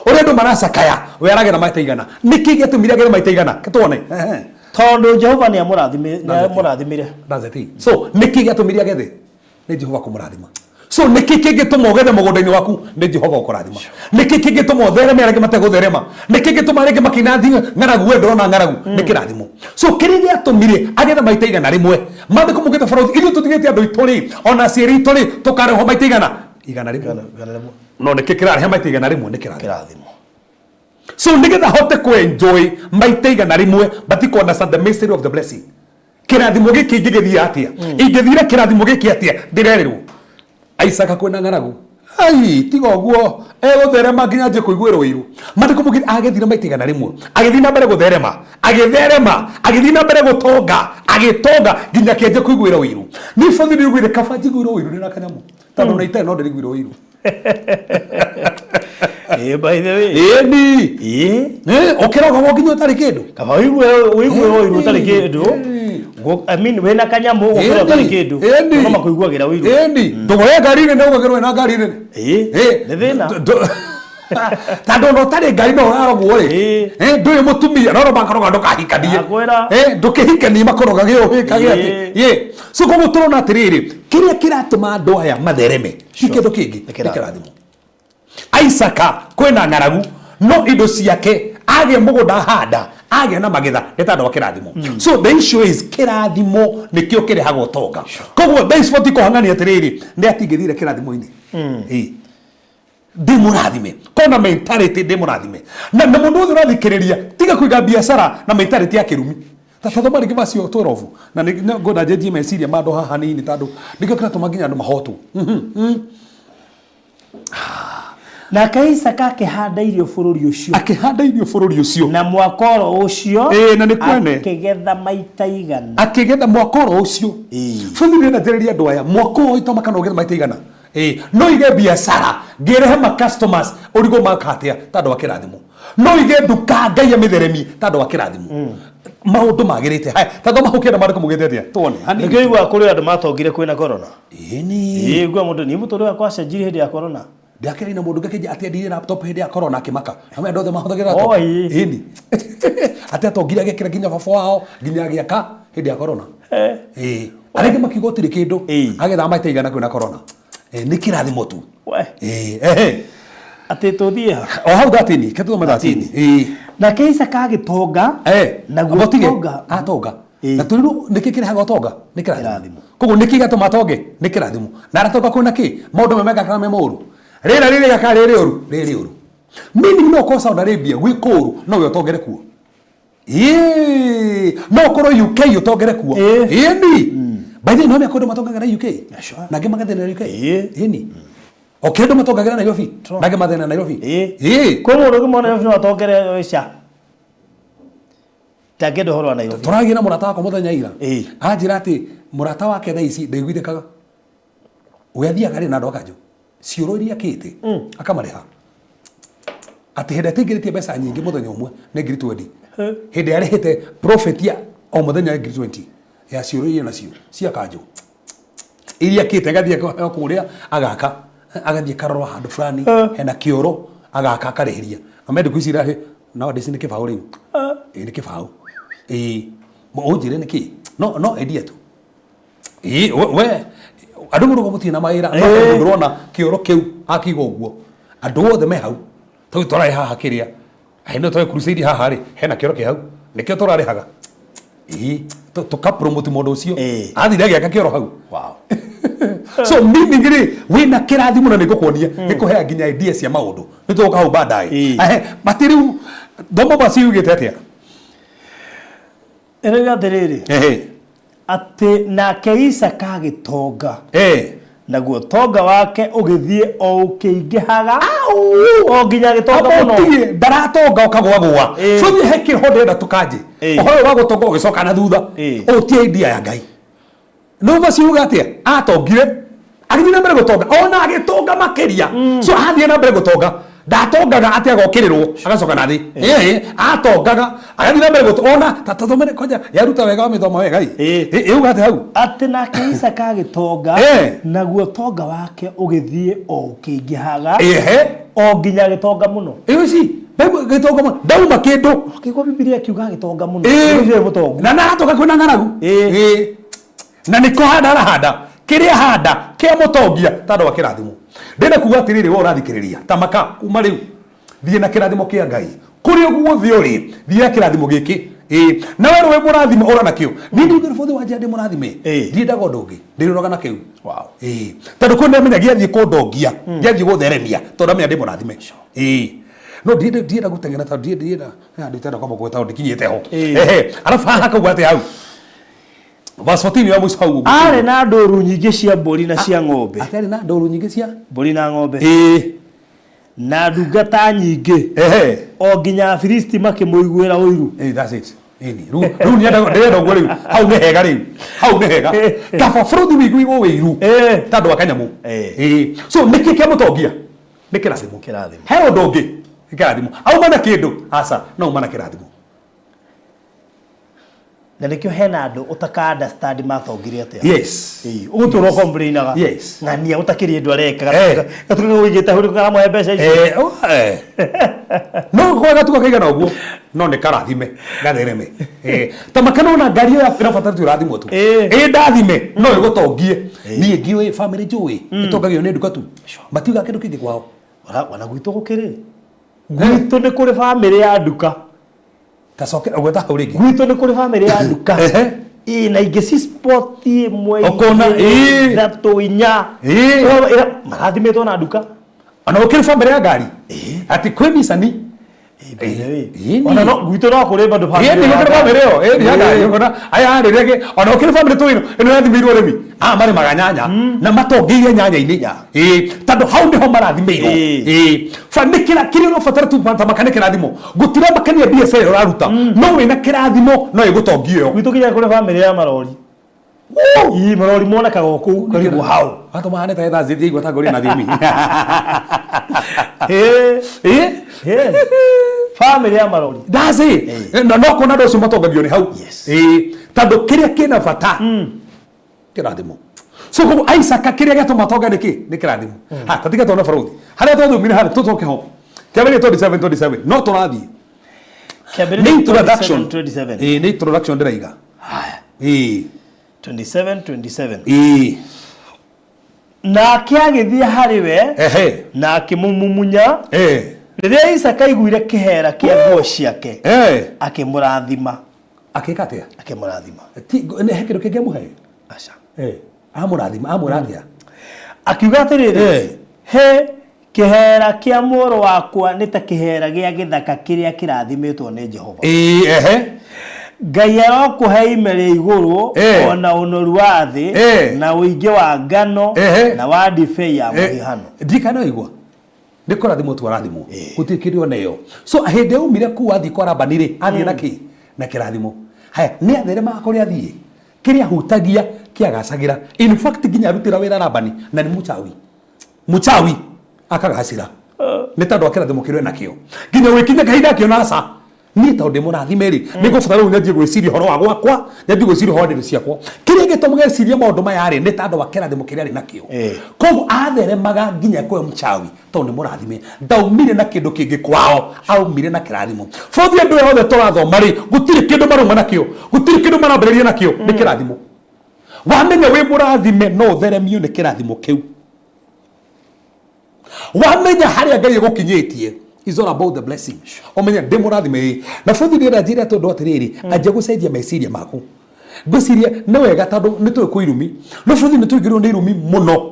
Ũrĩa andũ maracakaya, we aragera maita igana. Nĩkĩ gĩatũmire agere maita igana? Ke tuone. Ehe. Tondũ Jehova nĩ amũrathimire. That's the thing. So, nĩkĩ gĩatũmire agethe? Nĩ Jehova kũmũrathima. So nĩkĩ kĩngĩtũma ũgethe mũgũnda-inĩ waku? Nĩ Jehova ũkũrathima. Nĩkĩ kĩngĩtũma ũthereme arĩa angĩ mategũtherema? Nĩkĩ kĩngĩtũma arĩa angĩ makĩina thi ng'aragu, we ndũrona ng'aragu? Nĩ kĩrathimo. So kĩrĩa gĩatũmire agethe maita 100, maandĩko maugĩte barũthi, ithuĩ tũtigĩte andũ aitũ rĩ, ona aciari aitũ rĩ, tũkarĩhwo maita igana 100. 100. No nĩkĩ kĩrarehe maita 100? Nĩ kĩrathimo. Kĩrathimo. So nĩgetha hote kũ-enjoy maita 100, but ku understand the mystery of the blessing. Kĩrathimo gĩkĩ ingĩgĩthiĩ atĩa? Ingĩthire kĩrathimo gĩkĩ atĩa? Ndĩrerĩrwo Isaka kwĩna ng'aragu, ai tiga ũguo, egũtherema nginya nje kũiguĩrwo ũiru. Maandĩko maugĩte agethire maita 100, agĩthiĩ na mbere gũtherema, agĩtherema, agĩthiĩ na mbere gũtonga, agĩtonga nginya akĩanjia kũiguĩra ũiru. Niĩ bũthi nĩ kaba njiguĩrwo ũiru ndĩ na kanyamũ, tondũ na itarĩ no ndĩriguĩrwo ũiru. Ĩĩ, by the way. Ĩni. Ĩĩ. Ũkĩrogagwo nginya ũtarĩ kĩndũ. Kaba ũigue ũiru ũtarĩ kĩndũ. I mean, wĩna kanyamũ gũkĩra ũtarĩ kĩndũ. Ĩni. No makũiguagĩra ũiru. Ĩni. Ndũgoe ngari nene ũgagĩrwo ĩna ngari nene. Ĩĩ. Nĩ thĩna. Tondũ ona ũtarĩ ngari no ũrarogwo rĩ. Ĩĩ. Ndũrĩ mũtumia no makoroga ndũkahikanie. Ndakwĩra. Ndũkĩhikanie makoroga gĩũhĩkage atĩ. Ĩĩ. Ĩĩ. So koguo tũrona atĩrĩrĩ, kĩrĩa kĩratũma andũ aya mathereme ti kĩndũ kĩngĩ, Nĩ nĩ kĩrathimo. kĩrathimo. Isaka kwĩna ng'aragu, no indo ciake agĩa mũgũnda ahanda agĩa na magetha nĩ tondũ wa kĩrathimo. So the issue is kĩrathimo nĩkĩo kĩrehaga ũtonga. Koguo thaa ici boti kũhang'ania atĩrĩrĩ, nĩ atingĩthire kĩrathimo-inĩ. Ĩĩ. Ndĩ mũrathime kona mentality ndĩ mũrathime na na mũndũ wothe ũrathikĩrĩria, tiga kũiga biacara na mentality ya kĩrumi. Ta tathoma rĩngĩ macio 12 na nĩ ngwenda njenjie meciria ma andũ haha hanini, tondũ nĩkĩo kĩratũma nginya andũ mahotwo. Nake Isaka akĩhanda irio bũrũri ũcio. Akĩhanda irio bũrũri ũcio. Na mwaka oro ũcio Ĩĩ, na nĩ kwene. akĩgetha maita 100. Akĩgetha mwaka oro ũcio. Ĩĩ. Bũthi ndĩrenda njarĩrie andũ aya, mwaka ũyũ itoma kana ũgetha maita 100. Ĩĩ, no ige biacara ngĩrehe ma customers ũrigwo maka atĩa tondũ wa kĩrathimo. No ige nduka Ngai amĩtheremie tondũ wa kĩrathimo. Maũndũ magĩrĩte. Haya, ta thoma hau kĩenda maandĩko maugĩte atĩa? Tuone. Hanini. Nĩkĩo ũiguaga kũrĩ andũ matongire kwĩna corona. Ĩni. Ĩĩ, ũiguaga mũndũ niĩ mũtũrĩre wakwa wacenjirie hĩndĩ ya corona. Ndakĩrĩ na mũndũ ngakĩnjia atĩ endirie laptop hĩndĩ ya corona akĩmaka. Na andũ othe mahũthagĩra laptop. Oi. Ĩni. Atĩ atongire agĩkĩra nginya baba wao nginya agĩaka hĩndĩ ya corona. Ĩĩ. Arĩa angĩ makiuga gũtirĩ kĩndũ. Ĩĩ. Agethaga maita 100 kwĩna corona. Ĩĩ, nĩ kĩrathimo tu. We. Ĩĩ, ehe. Atĩ tũthiĩ ha? O hau 13, ke tũthome 13. Ĩĩ. Nake Isaka agĩtonga. Naguo Amba ũtige. ũtonga. Atonga. Ĩĩ. Na tũrirwo nĩkĩ kĩrehaga ũtonga? Nĩ kĩrathimo. Kĩrathimo. Koguo nĩkĩ gĩatũma atonge? Nĩ kĩrathimo. Na aratonga kwĩna kĩ? Maũndũ me mega kana me moru? Rĩera rĩrĩ kana rĩrĩ ũru? Rĩrĩ ũru. Meaning no ũkorwo Saudi Arabia gwĩ kũũru, no we ũtongere kuo. Ĩĩ, no ũkorwo UK ũtongere kuo. Ĩĩ. Ĩni. By the way, no mĩaka andũ matongagĩra UK. Sure. Na angĩ magathĩnĩra UK. Ĩĩ. Ĩni. O kĩrĩa andũ matongagĩra Nairobi, na angĩ mathĩnĩra Nairobi. Ĩĩ. Ĩĩ. Kwĩ mũndũ ũngĩ mwana no atongere ca. Ndangĩenda ũhoro wa Nairobi. Tũragia na mũrata wakwa mũthenya ira. Ĩĩ. Anjĩra atĩ mũrata wake thaa ici ndaiguithĩkaga. We athiaga rĩ na andũ a kanjũ. Ciũrũ iria akĩte akamarĩha. Atĩ hĩndĩ ataingĩrĩtie mbeca nyingĩ mũthenya ũmwe nĩ ngiri 20. Hĩndĩ arĩhĩte profit ya o mũthenya ngiri 20 ya ciũrũ iria nacio cia kanjũ. Iria akĩte agathiĩ kũrĩa agaka, agathiĩ akarora handũ fulani hena kĩoro agaka akarĩhĩria. Na mendũ ici irarĩ nowadays nĩ kĩbaũ rĩu. Ĩĩ nĩ kĩbaũ. Ĩĩ ũnjĩre nĩ kĩ? No no endia tu. Ĩĩ we andũ mũrũga mũtirĩ na mawĩra, no he mũndũ ũrona kĩoro kĩu akiuga ũguo. Andũ othe me hau. Tũu tũrarĩ haha kĩrĩa. Hena tũrarĩ crusade haha rĩ, hena kĩoro kĩ hau. Nĩkĩo tũrarĩhaga. Ĩĩ tũka promote mũndũ ũcio. Ĩĩ. Athire agĩaka kĩoro hau. Wow. So meaning rĩ, wĩna kĩrathimo na nĩngũkuonia, nĩkũheaga nginya idea cia maũndũ. Nĩtũgũka hau baadaye. Ĩĩ. Ehe, but rĩu thoma verse yugĩte atĩa? Ĩroiga atĩrĩrĩ. Ehe. Atĩ nake Isaka agĩtonga. Naguo ũtonga wake ũgĩthiĩ o ũkĩingĩhaga o nginya agĩtonga mũno. Ũtige, ndaratonga ũkagũagũa. Ĩĩ. So niĩ he kĩroho ndĩrenda tũkanjĩ. Ĩĩ. Ũhoro ũyũ wa gũtonga ũgĩcoka na thutha. Ĩĩ. Ũyũ ti idea ya Ngai. Nĩ ũguo ciuga atĩa? Atongire. Agĩthiĩ na mbere gũtonga. Ona agĩtonga makĩria. So athiĩ na mbere gũtonga. Ndatongaga atĩ agokĩrĩrwo agacoka na thĩ. Ĩĩ, atongaga agathiĩ na mbere gũtonga. Ona ta tũthomere kwanja yaruta wega wamĩthoma wega ĩ. Ĩĩ. Ĩ, ĩuga atĩa hau? Atĩ nake Isaka agĩtonga, Ĩĩ. naguo ũtonga wake ũgĩthiĩ o ũkĩingĩhaga Ehe. o nginya agĩtonga mũno. Ĩyo ici, Bible gĩtonga mũno. Ndauma kĩndũ. Akĩigua Bibilia ĩkiuga agĩtonga mũno. Ĩĩ. Ũcio nĩ mũtongu. Na naratonga kwĩna ng'aragu. Ĩĩ. Ĩĩ. Na nĩ kũhanda arahanda. Kĩrĩa handa kĩamũtongia tondũ wa kĩrathimo. Ndĩrenda kuga atĩrĩrĩ, we ũrathikĩrĩria, tamaka kuma rĩu thiĩ na kĩrathimo kĩa Ngai. Kũrĩa guothe ũrĩ, thiĩ na kĩrathimo gĩkĩ. Ĩĩ, na we wĩ mũrathime ũra nakĩo. Niĩ ndiuga bũthi wa njĩra ndĩ mũrathime. Ndiendaga ũndũ ũngĩ. Ndĩrũraga na kĩu. Ĩĩ. Tondũ kwĩ ndamenya gĩathiĩ kũndongia, gĩathiĩ gũtheremia, tondũ ndamenya ndĩ mũrathime. Ĩĩ. No ndienda ndienda gũteng'era tondũ ndienda ndienda ndienda kwamba gwĩta tondũ ndikinyĩte ho. Ehe. Arabu haha kauga atĩa hau? Verse 14 ya mũico hau ũguo. Aarĩ na ndũũru nyingĩ cia mbũri na cia ng'ombe. Atĩ arĩ na ndũũru nyingĩ cia mbũri na ng'ombe. Ĩĩ. Na ndungata nyingĩ. Ehe. O nginya Afilisti makĩmũiguĩra ũiru. Ĩĩ, that's it. Ĩni. Rĩu rĩu nĩenda ndĩrenda ũguo rĩu. Hau nĩ hega rĩu. Hau nĩ hega. Kaba bũrũthi wĩiguirwo ũiru. Tondũ wa kanyamũ. Ĩĩ. So nĩkĩ kĩamũtongia? Nĩ kĩrathimo. Kĩrathimo. He ũndũ ũngĩ. Nĩ kĩrathimo. Auma na kĩndũ. Aca, no auma na kĩrathimo. Na nĩkĩo hena andũ ũtaka understand mathongire atĩa. Ũgũtũra ũkomplainaga. Ng'ania ũtakĩrĩ ũndũ areka. Gatuka gũigĩte hau nĩko karamũhe mbeca icio. Eh, oh, eh. No kwa gatuka kaigana ũguo no nĩ karathime gathereme. Ta makana ona ngari ĩyo yaku ĩrabatara tu ĩrathimwo tu. Ĩ ndathime no ĩgũtongie. Niĩ ngĩũĩ family njũĩ ĩtongagio nĩ nduka tu. Matiugaga kĩndũ kĩngĩ kwao. Ona gwitũ gũkĩrĩ. Gwitũ nĩ kũrĩ family ya nduka. Tacoke gweta hau rĩngĩ. Gwitũ nĩ kũrĩ family ya nduka. Ehe. Ĩĩ na ingĩ ci spot ĩmwe Ũkona, igĩrĩ, ĩĩ. ithatũ inya. Ĩĩ. Marathimĩtwo na nduka. Ona gũkĩrĩ family ya ngari. Atĩ kwĩ Nissan. Ĩĩ, by the way. Ĩĩ, Ona no gwitũ no kũrĩ bado family Ĩĩ, ya nĩ ngari. family ĩyo, ĩĩ, ya ngari, ũkona, aya rĩrĩa ĩngĩ, ona gũkĩrĩ family tũĩ ĩno ĩrathimĩirwo ũrĩmi. Aya marĩmaga nyanya na matongeire nyanya-inĩ. Ĩĩ, tondũ hau nĩho marathimĩirwo. Ĩĩ. Ba nĩ kĩra kĩrĩa ũrabatara tu tamaka nĩ kĩrathimo. Gũtiramakania biacara ĩrĩa ũraruta, no wĩna kĩrathimo no ĩgũtongie ĩyo. Gwitũ nginya kũrĩ family ya marori. Ii, marori monekaga o kũu karibu hau. Watu mahane ta thaa zithie igua ta ngori na thiomi. Ĩĩ. Ĩĩ? Yes. Family ya marori. That's it. Na no kuona andũ acio matongagio nĩ hau. Ĩĩ. Tondũ kĩrĩa kĩna bata kĩrathimo. So koguo Isaac kĩrĩa gĩatũma atonge nĩ kĩ? Nĩ kĩrathimo. Ha, tatiga tuone barũthi. Harĩa twathomire harĩa tũcoke ho. Kĩambĩrĩria 27 27 no tũrathiĩ. Kĩambĩrĩria Nĩ introduction. 27. Ĩĩ, nĩ introduction ndĩraiga. Haya. Ĩĩ. 27 27. Ĩĩ. Nake agĩthiĩ harĩ we Ehe. na akĩmũmumunya. Rĩrĩa Isaaka aiguire kĩheera kĩa nguo ciake, akĩmũrathima. Akĩka atĩa? Akĩmũrathima. Ti nĩ he kĩndũ kĩngĩ amũhe? Aca. Amũrathima, amwĩra atĩa? Akiuga atĩrĩrĩ, Hĩ, kĩheera kĩa mũrũ wakwa nĩ ta kĩheera gĩa gĩthaka kĩrĩa kĩrathimĩtwo nĩ Jehova. Ĩĩ, ehe. Ngai arokũhe ime rĩa igũrũ, o na ũnoru wa thĩ, na ũingĩ wa ngano, na wa ndibei ya mũhihano. Ndiũĩ kana nĩ waigua? Nĩ kũrathimwo tu arathimwo. Gũtirĩ kĩndũ ona ĩyo. So hĩndĩ aumire kũu athiĩ kwa Labani rĩ, athiĩ na kĩ? Na kĩrathimo. Haya, nĩ atheremaga kũrĩa athiĩ. Kĩrĩa ahutagia kĩagacagĩra. In fact nginya arutĩra wĩra Labani na nĩ mũchawi. Mũchawi akagacĩra. Nĩ tondũ wa kĩrathimo kĩrĩa enakĩo. Nginya gũgĩkinya kahinda akĩona aca. Niĩ tondũ ndĩ mũrathime rĩ, nĩ ngũbatara rĩu nyanjie gwĩciria ũhoro wa gwakwa, nyanjie gwĩciria ũhoro wa ndĩrĩ ciakwa. Kĩrĩa gĩtũmaga ecirie maũndũ maya rĩ, nĩ tondũ wa kĩrathimo kĩrĩa arĩ nakĩo. Koguo atheremaga nginya kwĩ mũchawi tondũ nĩ mũrathime. Ndaumire na kĩndũ kĩngĩ kwao, aumire na kĩrathimo. Bũthi andũ aya othe tũrathoma rĩ, gũtirĩ kĩndũ marauma nakĩo, gũtirĩ kĩndũ marambĩrĩria nakĩo, nĩ kĩrathimo. Wamenya wĩ mũrathime no ũtheremio nĩ kĩrathimo kĩu. Wamenya harĩa Ngai egũkinyĩtie is all about the blessing. Ũmenye ndĩ mũrathime ĩ. Na bũthi ndĩrenda njĩre atĩ ũndũ atĩrĩrĩ, anjia gũcenjia meciria maku. Ngwĩciria nĩ wega tondũ nĩ tũĩ kwĩ irumi. No bũthi nĩ tũingĩrwo nĩ irumi mũno.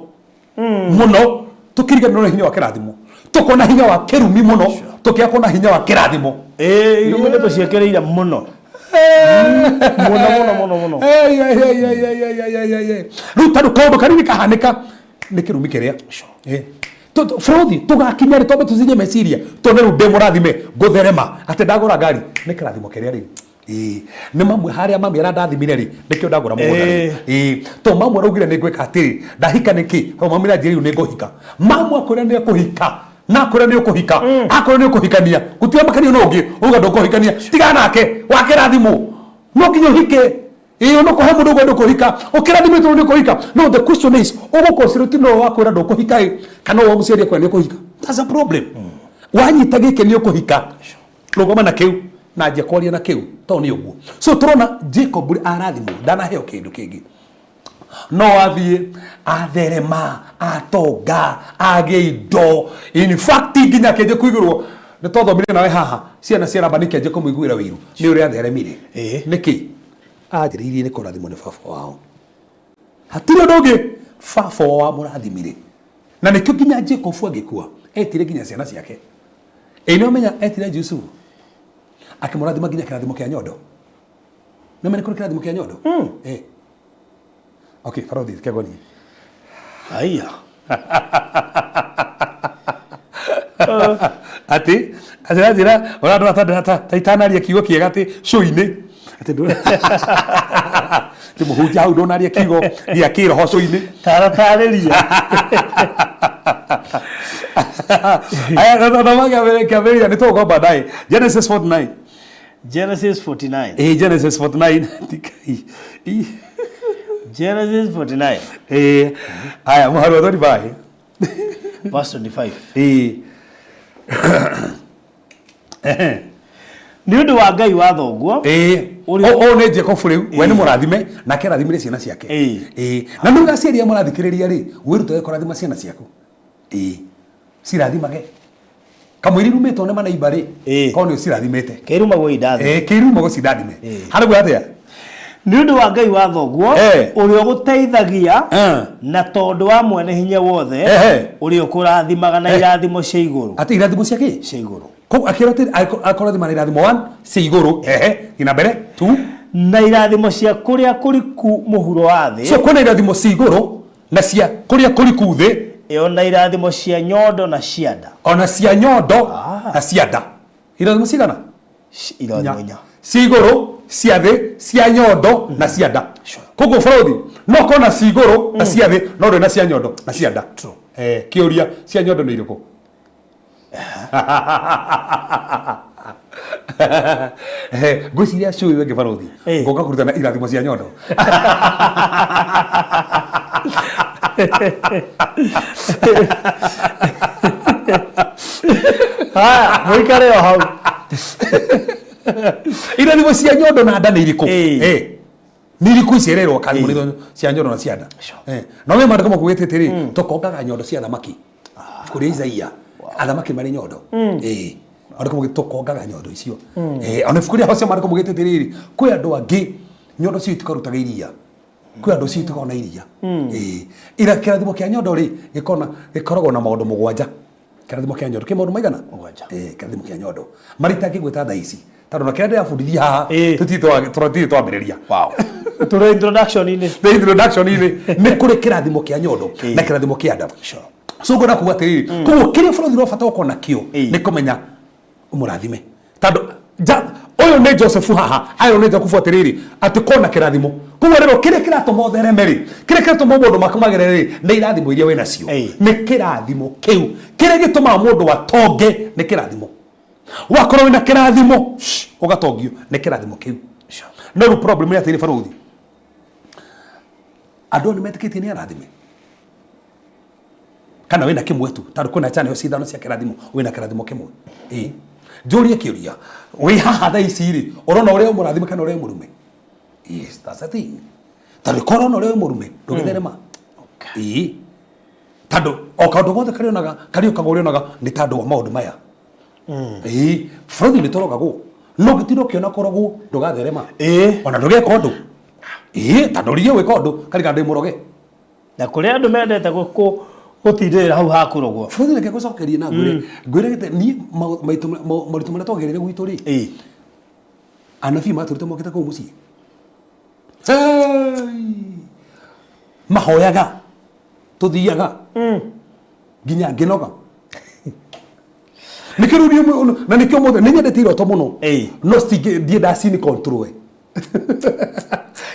Mũno. Tũkĩriganĩrwo nĩ hinya wa kĩrathimo. Tũkona hinya wa kĩrumi mũno, tũkĩaga kuona hinya wa kĩrathimo. Ĩĩ, irumi nĩ tũciĩkĩrĩire mũno. Mũno mũno mũno mũno. Rĩu tondũ kaũndũ kanini kahanĩka nĩ kĩrumi kĩrĩa. Bũrũthi tũgakinya rĩ twambe tũcenjie meciria tondũ rĩu ndĩ mũrathime ngũtherema atĩ ndagũra ngari nĩ kĩrathimo kĩrĩa rĩu. Ĩĩ, nĩ mamwe harĩa mami arandathimire rĩ nĩkĩo ndagũra mũgũnda rĩu. Ĩĩ, to mamu araugire nĩ ngwĩka atĩrĩ ndahika nĩkĩ to mami aranjĩra rĩu nĩ ngũhika. Mamu akwĩra nĩ ekũhika na akwĩra nĩ ũkũhika akwĩra nĩ ũkũhikania gũtiramakanio na ũngĩ uga ndũkũhikania tigana nake wa kĩrathimo no nginya ũhike. Ĩĩ ona kũhe mũndũ ũkwenda kũhika ũkĩrathimĩtwo nĩ ũkũhika. No the question is ũgũkorwo ti no wakwĩra ndũkũhika ĩ kana ũyũ wa mũciari akwĩra nĩ ũkũhika. That's a problem. Wanyita gĩkĩ nĩ ũkũhika rũgama na kĩu na anjia kwaria na kĩu tondũ nĩ ũguo. So tũrona Jacob arathimwo ndanaheo kĩndũ kĩngĩ. No athiĩ atherema, atonga, agĩa indo, in fact nginya akĩanjia kũigĩrwo. Nĩ twathomire nawe haha, ciana cia Labani ikĩanjia kũmũiguĩra ũiru nĩ ũrĩa atheremire. Nĩkĩ? Anjĩrĩirie nĩ kũrathimwo nĩ baba wao, hatirĩ ũndũ ũngĩ, baba wao wamũrathimire. Na nĩkĩo nginya Jacob agĩkua etire nginya ciana ciake. Ĩ nĩ ũmenya etire Jusufu akĩmũrathima nginya kĩrathimo kĩa nyondo. Nĩ ũmenya kũrĩ kĩrathimo kĩa nyondo? Eh. Okay, barothi kegoni. Haiya. Atĩ atĩ ũrandora ta itanaria kiugo kĩega atĩ cũinĩ atĩ atĩ mũhunjia hau ndũnaria kiugo gĩa kĩroho cũinĩ. Taratarĩria. Aya, thoma kĩambĩrĩria nĩ tũgũkorwo baadaye. Genesis 49. Genesis 49. Eh, Genesis 49. Tikai. Genesis 49. Eh, aya mũhari wa 35. Verse 25. Eh. Nĩ ũndũ wa Ngai wa thoguo. Ĩĩ. Ũyũ nĩ Jacob rĩu, we nĩ mũrathime, nake arathimire ciana ciake. Ĩĩ. Na rĩu aciari arĩa mũrathikĩrĩria rĩ, wĩrutage kũrathima ciana ciaku. Ĩĩ. Cirathimage. Kamũira irumĩtwo nĩ maneiba rĩ, korwo nĩ ũcirathimĩte. Kĩrumagwo indathime. Ĩĩ, kĩrumagwo cindathime. Harĩ atĩa? Nĩ ũndũ wa Ngai wa thoguo ũrĩa ũgũteithagia, na tondũ wa Mwene Hinya Wothe ũrĩa ũkũrathimaga na irathimo cia igũrũ. Atĩ irathimo cia kĩ? Cia igũrũ. Koguo akĩrwo atĩ akũrathima na irathimo 1 cia igũrũ, ehe, na mbere 2. Na irathimo cia kũrĩa kũriku mũhuro wa thĩ. So kwĩna irathimo cia igũrũ na cia kũrĩa kũriku thĩ. Ona irathimo cia nyondo na cia nda. Ona cia nyondo na cia nda. Irathimo cigana? Irathimo inya. Cia igũrũ, cia thĩ, cia nyondo na cia nda. Koguo bũrũri no korwo na cia igũrũ na cia thĩ, no ndũrĩ na cia nyondo na cia nda. Kĩũria, cia nyondo nĩ irĩkũ? Ngwĩciria cũĩ wengĩ barũthi ngoka kũrutana irathimo cia nyondo. Haya, mũikare o hau. Irathimo cia nyondo na nda nĩ irĩkũ? Nĩ irĩkũ ici ererwo karathimo nĩ cia nyondo na cia nda? No we maandĩko makugĩte atĩrĩ, tũkongaga nyondo cia thamaki. Ibuku rĩa Isaia, athamaki marĩ nyondo. Maandĩko maugĩte tũkongaga nyondo icio. Ona ibuku rĩa Hosea maandĩko maugĩte atĩrĩrĩ, kwĩ andũ angĩ nyondo cio itikarutaga iria. Kwĩ andũ cio itikoragwo na iria. Ira kĩrathimo kĩa nyondo rĩ, gĩkoragwo na maũndũ mũgwanja. Kĩrathimo kĩa nyondo kĩ maũndũ maigana? Mũgwanja. Kĩrathimo kĩa nyondo. Marĩa itangĩgwĩta thaa ici. Tondũ na kĩrĩa ndĩrabundithia haha, tũtirĩ twambĩrĩria. Tũrĩ introduction-inĩ. The introduction-inĩ. Nĩ kũrĩ kĩrathimo kĩa nyondo na kĩrathimo kĩa nda. So ngwenda kuga atĩrĩrĩ, koguo kĩrĩa bũrũri ũrabata gũkorwo nakĩo nĩ kũmenya ũmũrathime. Tondũ ũyũ nĩ Joseph haha, ayũ nĩ Jakubu atĩrĩrĩ, atĩ kona kĩrathimo. Koguo rĩrĩ, kĩrĩa kĩratũma ũthereme rĩ, kĩrĩa kĩratũma maũndũ maku magĩrĩre rĩ, nĩ irathimo iria wĩ nacio. Nĩ kĩrathimo kĩu. Kĩrĩa gĩtũmaga mũndũ atonge nĩ kĩrathimo. Wakorwo wĩna kĩrathimo, ũgatongio nĩ kĩrathimo kĩu. No rĩu problem nĩ atĩrĩ barũthi, andũ nĩ metĩkĩtie nĩ arathime kana wĩna kĩmwe tu, tondũ kwĩna channel cithano cia kĩrathimo, wĩna kĩrathimo kĩmwe. Njũrie kĩũria, wĩ haha thaa ici rĩ, ũrona ũrĩa ũmũrathime kana ũrĩa mũrume? Yes, that's the thing. Tondũ korwo ũrona ũrĩa mũrume, ndũngĩtherema. Tondũ o kaũndũ gothe karĩonaga, karĩũkaga ũrĩonaga nĩ tondũ wa maũndũ maya. Bũrũri nĩ tũrogagwo, no ũngĩtinda ũkĩona kũrogwo ndũgatherema. Ona ndũgeka ũndũ. Tondũ rĩrĩa ũgwĩka ũndũ karigana ndĩ mũroge. Na kũrĩ andũ mendete gũtindĩrĩra hau ha kũrogwo. Bũrũri reke ngũcokerie na ngwĩre, ngwĩre gĩte niĩ maũritũ marĩa twagereire gwitũ rĩ, anabii matũrĩte mokĩte kũu mũciĩ. Mahoyaga, tũthiaga nginya ngĩnoga. Nĩkĩo rĩu niĩ na nĩkĩo ũmũthĩ nĩ nyendete iroto mũno. No ndiendaga cini control.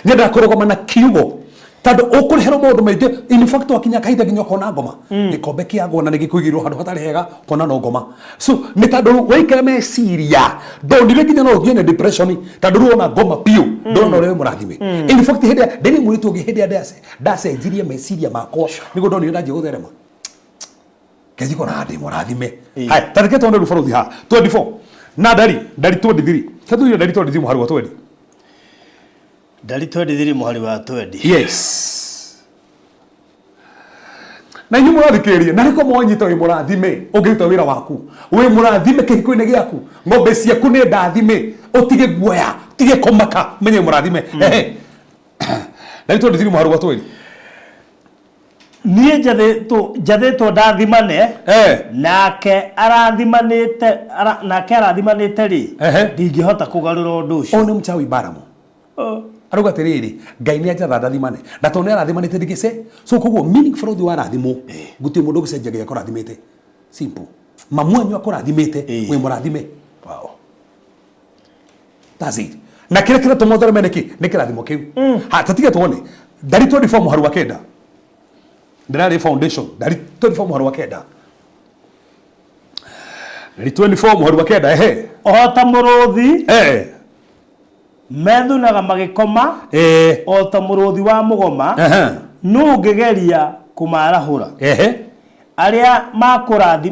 Nyendaga kũrũgama na kiugo tondũ ũkũreherwo maũndũ maingĩ. In fact wakinya kahinda nginya ũkona ngoma, gĩkombe kĩagwo na nĩgĩkũigĩrwo handũ hatarĩ hega, ũkona no ngoma. So nĩ tondũ rĩu waikara meciria ndonire nginya no ũgĩe na depression, tondũ rĩu wona ngoma biũ, ndũrona ũrĩa wĩ mũrathime. In fact hĩndĩ ĩrĩa ndĩrĩ mũirĩtu ũngĩ, hĩndĩ ĩrĩa ndacenjirie meciria makwa nĩguo ndonire ndanjia gũtherema, ngethi kona ndĩ mũrathime. Haya, ta reke tuone rĩu bũrũri haha 24 na ndari ndari 23 tathuire ndari 23 mũhari wa 20. Ndari 23 mũhari wa 20. Yes. Na inyuĩ mũrathikĩrĩria na nĩko mwanyita wĩ mũrathime ũngĩruta wĩra waku wĩ mũrathime kĩhiko-inĩ gĩaku ng'ombe ciaku nĩ ndathime ũtige guoya tige kũmaka menye wĩ mũrathime. Ehe, na rĩu 23 mũharu wa twĩrĩ. Niĩ njathĩtwo ndathimane nake arathimanĩte nake arathimanĩte rĩ, ndingĩhota kũgarũra ũndũ ũcio. Ũyũ nĩ mchawi Baramu. Arauga atĩrĩrĩ, Ngai nĩ anjatha ndathimane na tondũ nĩ arathimanĩte ndingĩce. So koguo meaning bũrũthi warathimwo gũtirĩ mũndũ ũgĩcenjia Ngai akũrathimĩte. Simple. Mamu wanyu akũrathimĩte wĩ mũrathime. Wow. That's it. Na kĩrĩa kĩratũma ũthereme nĩkĩ? Nĩ kĩrathimo kĩu. Ha, tatige tuone ndari 24 mũharu wa kenda. Ndĩrarĩ foundation ndari 24 mũharu wa kenda. Ndari 24 mũharu wa kenda. Ehe. O ta mũrũthi methunaga magĩkoma, o ta mũrũthi wa mũgoma, nũ ũngĩgeria kũmaarahũra? Arĩa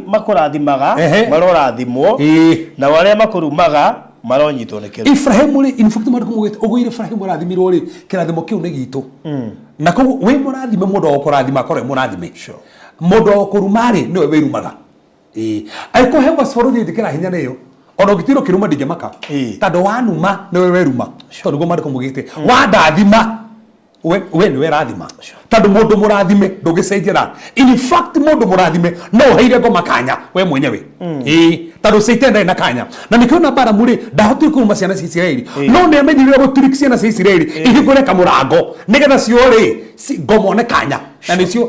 makũrathimaga marorathimwo, nao arĩa makũrumaga maronyitwo nĩ kĩrumi. Ibrahimu rĩ, in fact maandĩko maugĩte ũguo Ibrahimu arathimirwo rĩ, kĩrathimo kĩu nĩ gitũ. Na koguo wĩ mũrathime, mũndũ wa gũkũrathima akorwo e mũrathime. Mũndũ wa gũkũruma rĩ, nĩwe wĩrumaga. Ĩĩ. Angĩkorwo he verse bũrũri njĩkĩra hinya nĩyo. Ona ũngĩtigwo ũkĩruma ndingĩmaka. Tondũ wanuma nĩwe weruma. Tondũ nĩguo maandĩko maugĩte. Wandathima we nĩwe rathima. Tondũ mũndũ mũrathime ndũngĩcenjia that. In fact mũndũ mũrathime no ũheire ngoma kanya we mwenyewe. Ĩĩ. Tondũ Satan ndarĩ na kanya. Na nĩkĩo na Balamu rĩ ndahotire kũruma ciana cia Isiraeli. No nĩ amenyire gũtiriki ciana cia Isiraeli ihingũre kamũrango nĩgetha cio rĩ ngoma one kanya. Na nĩcio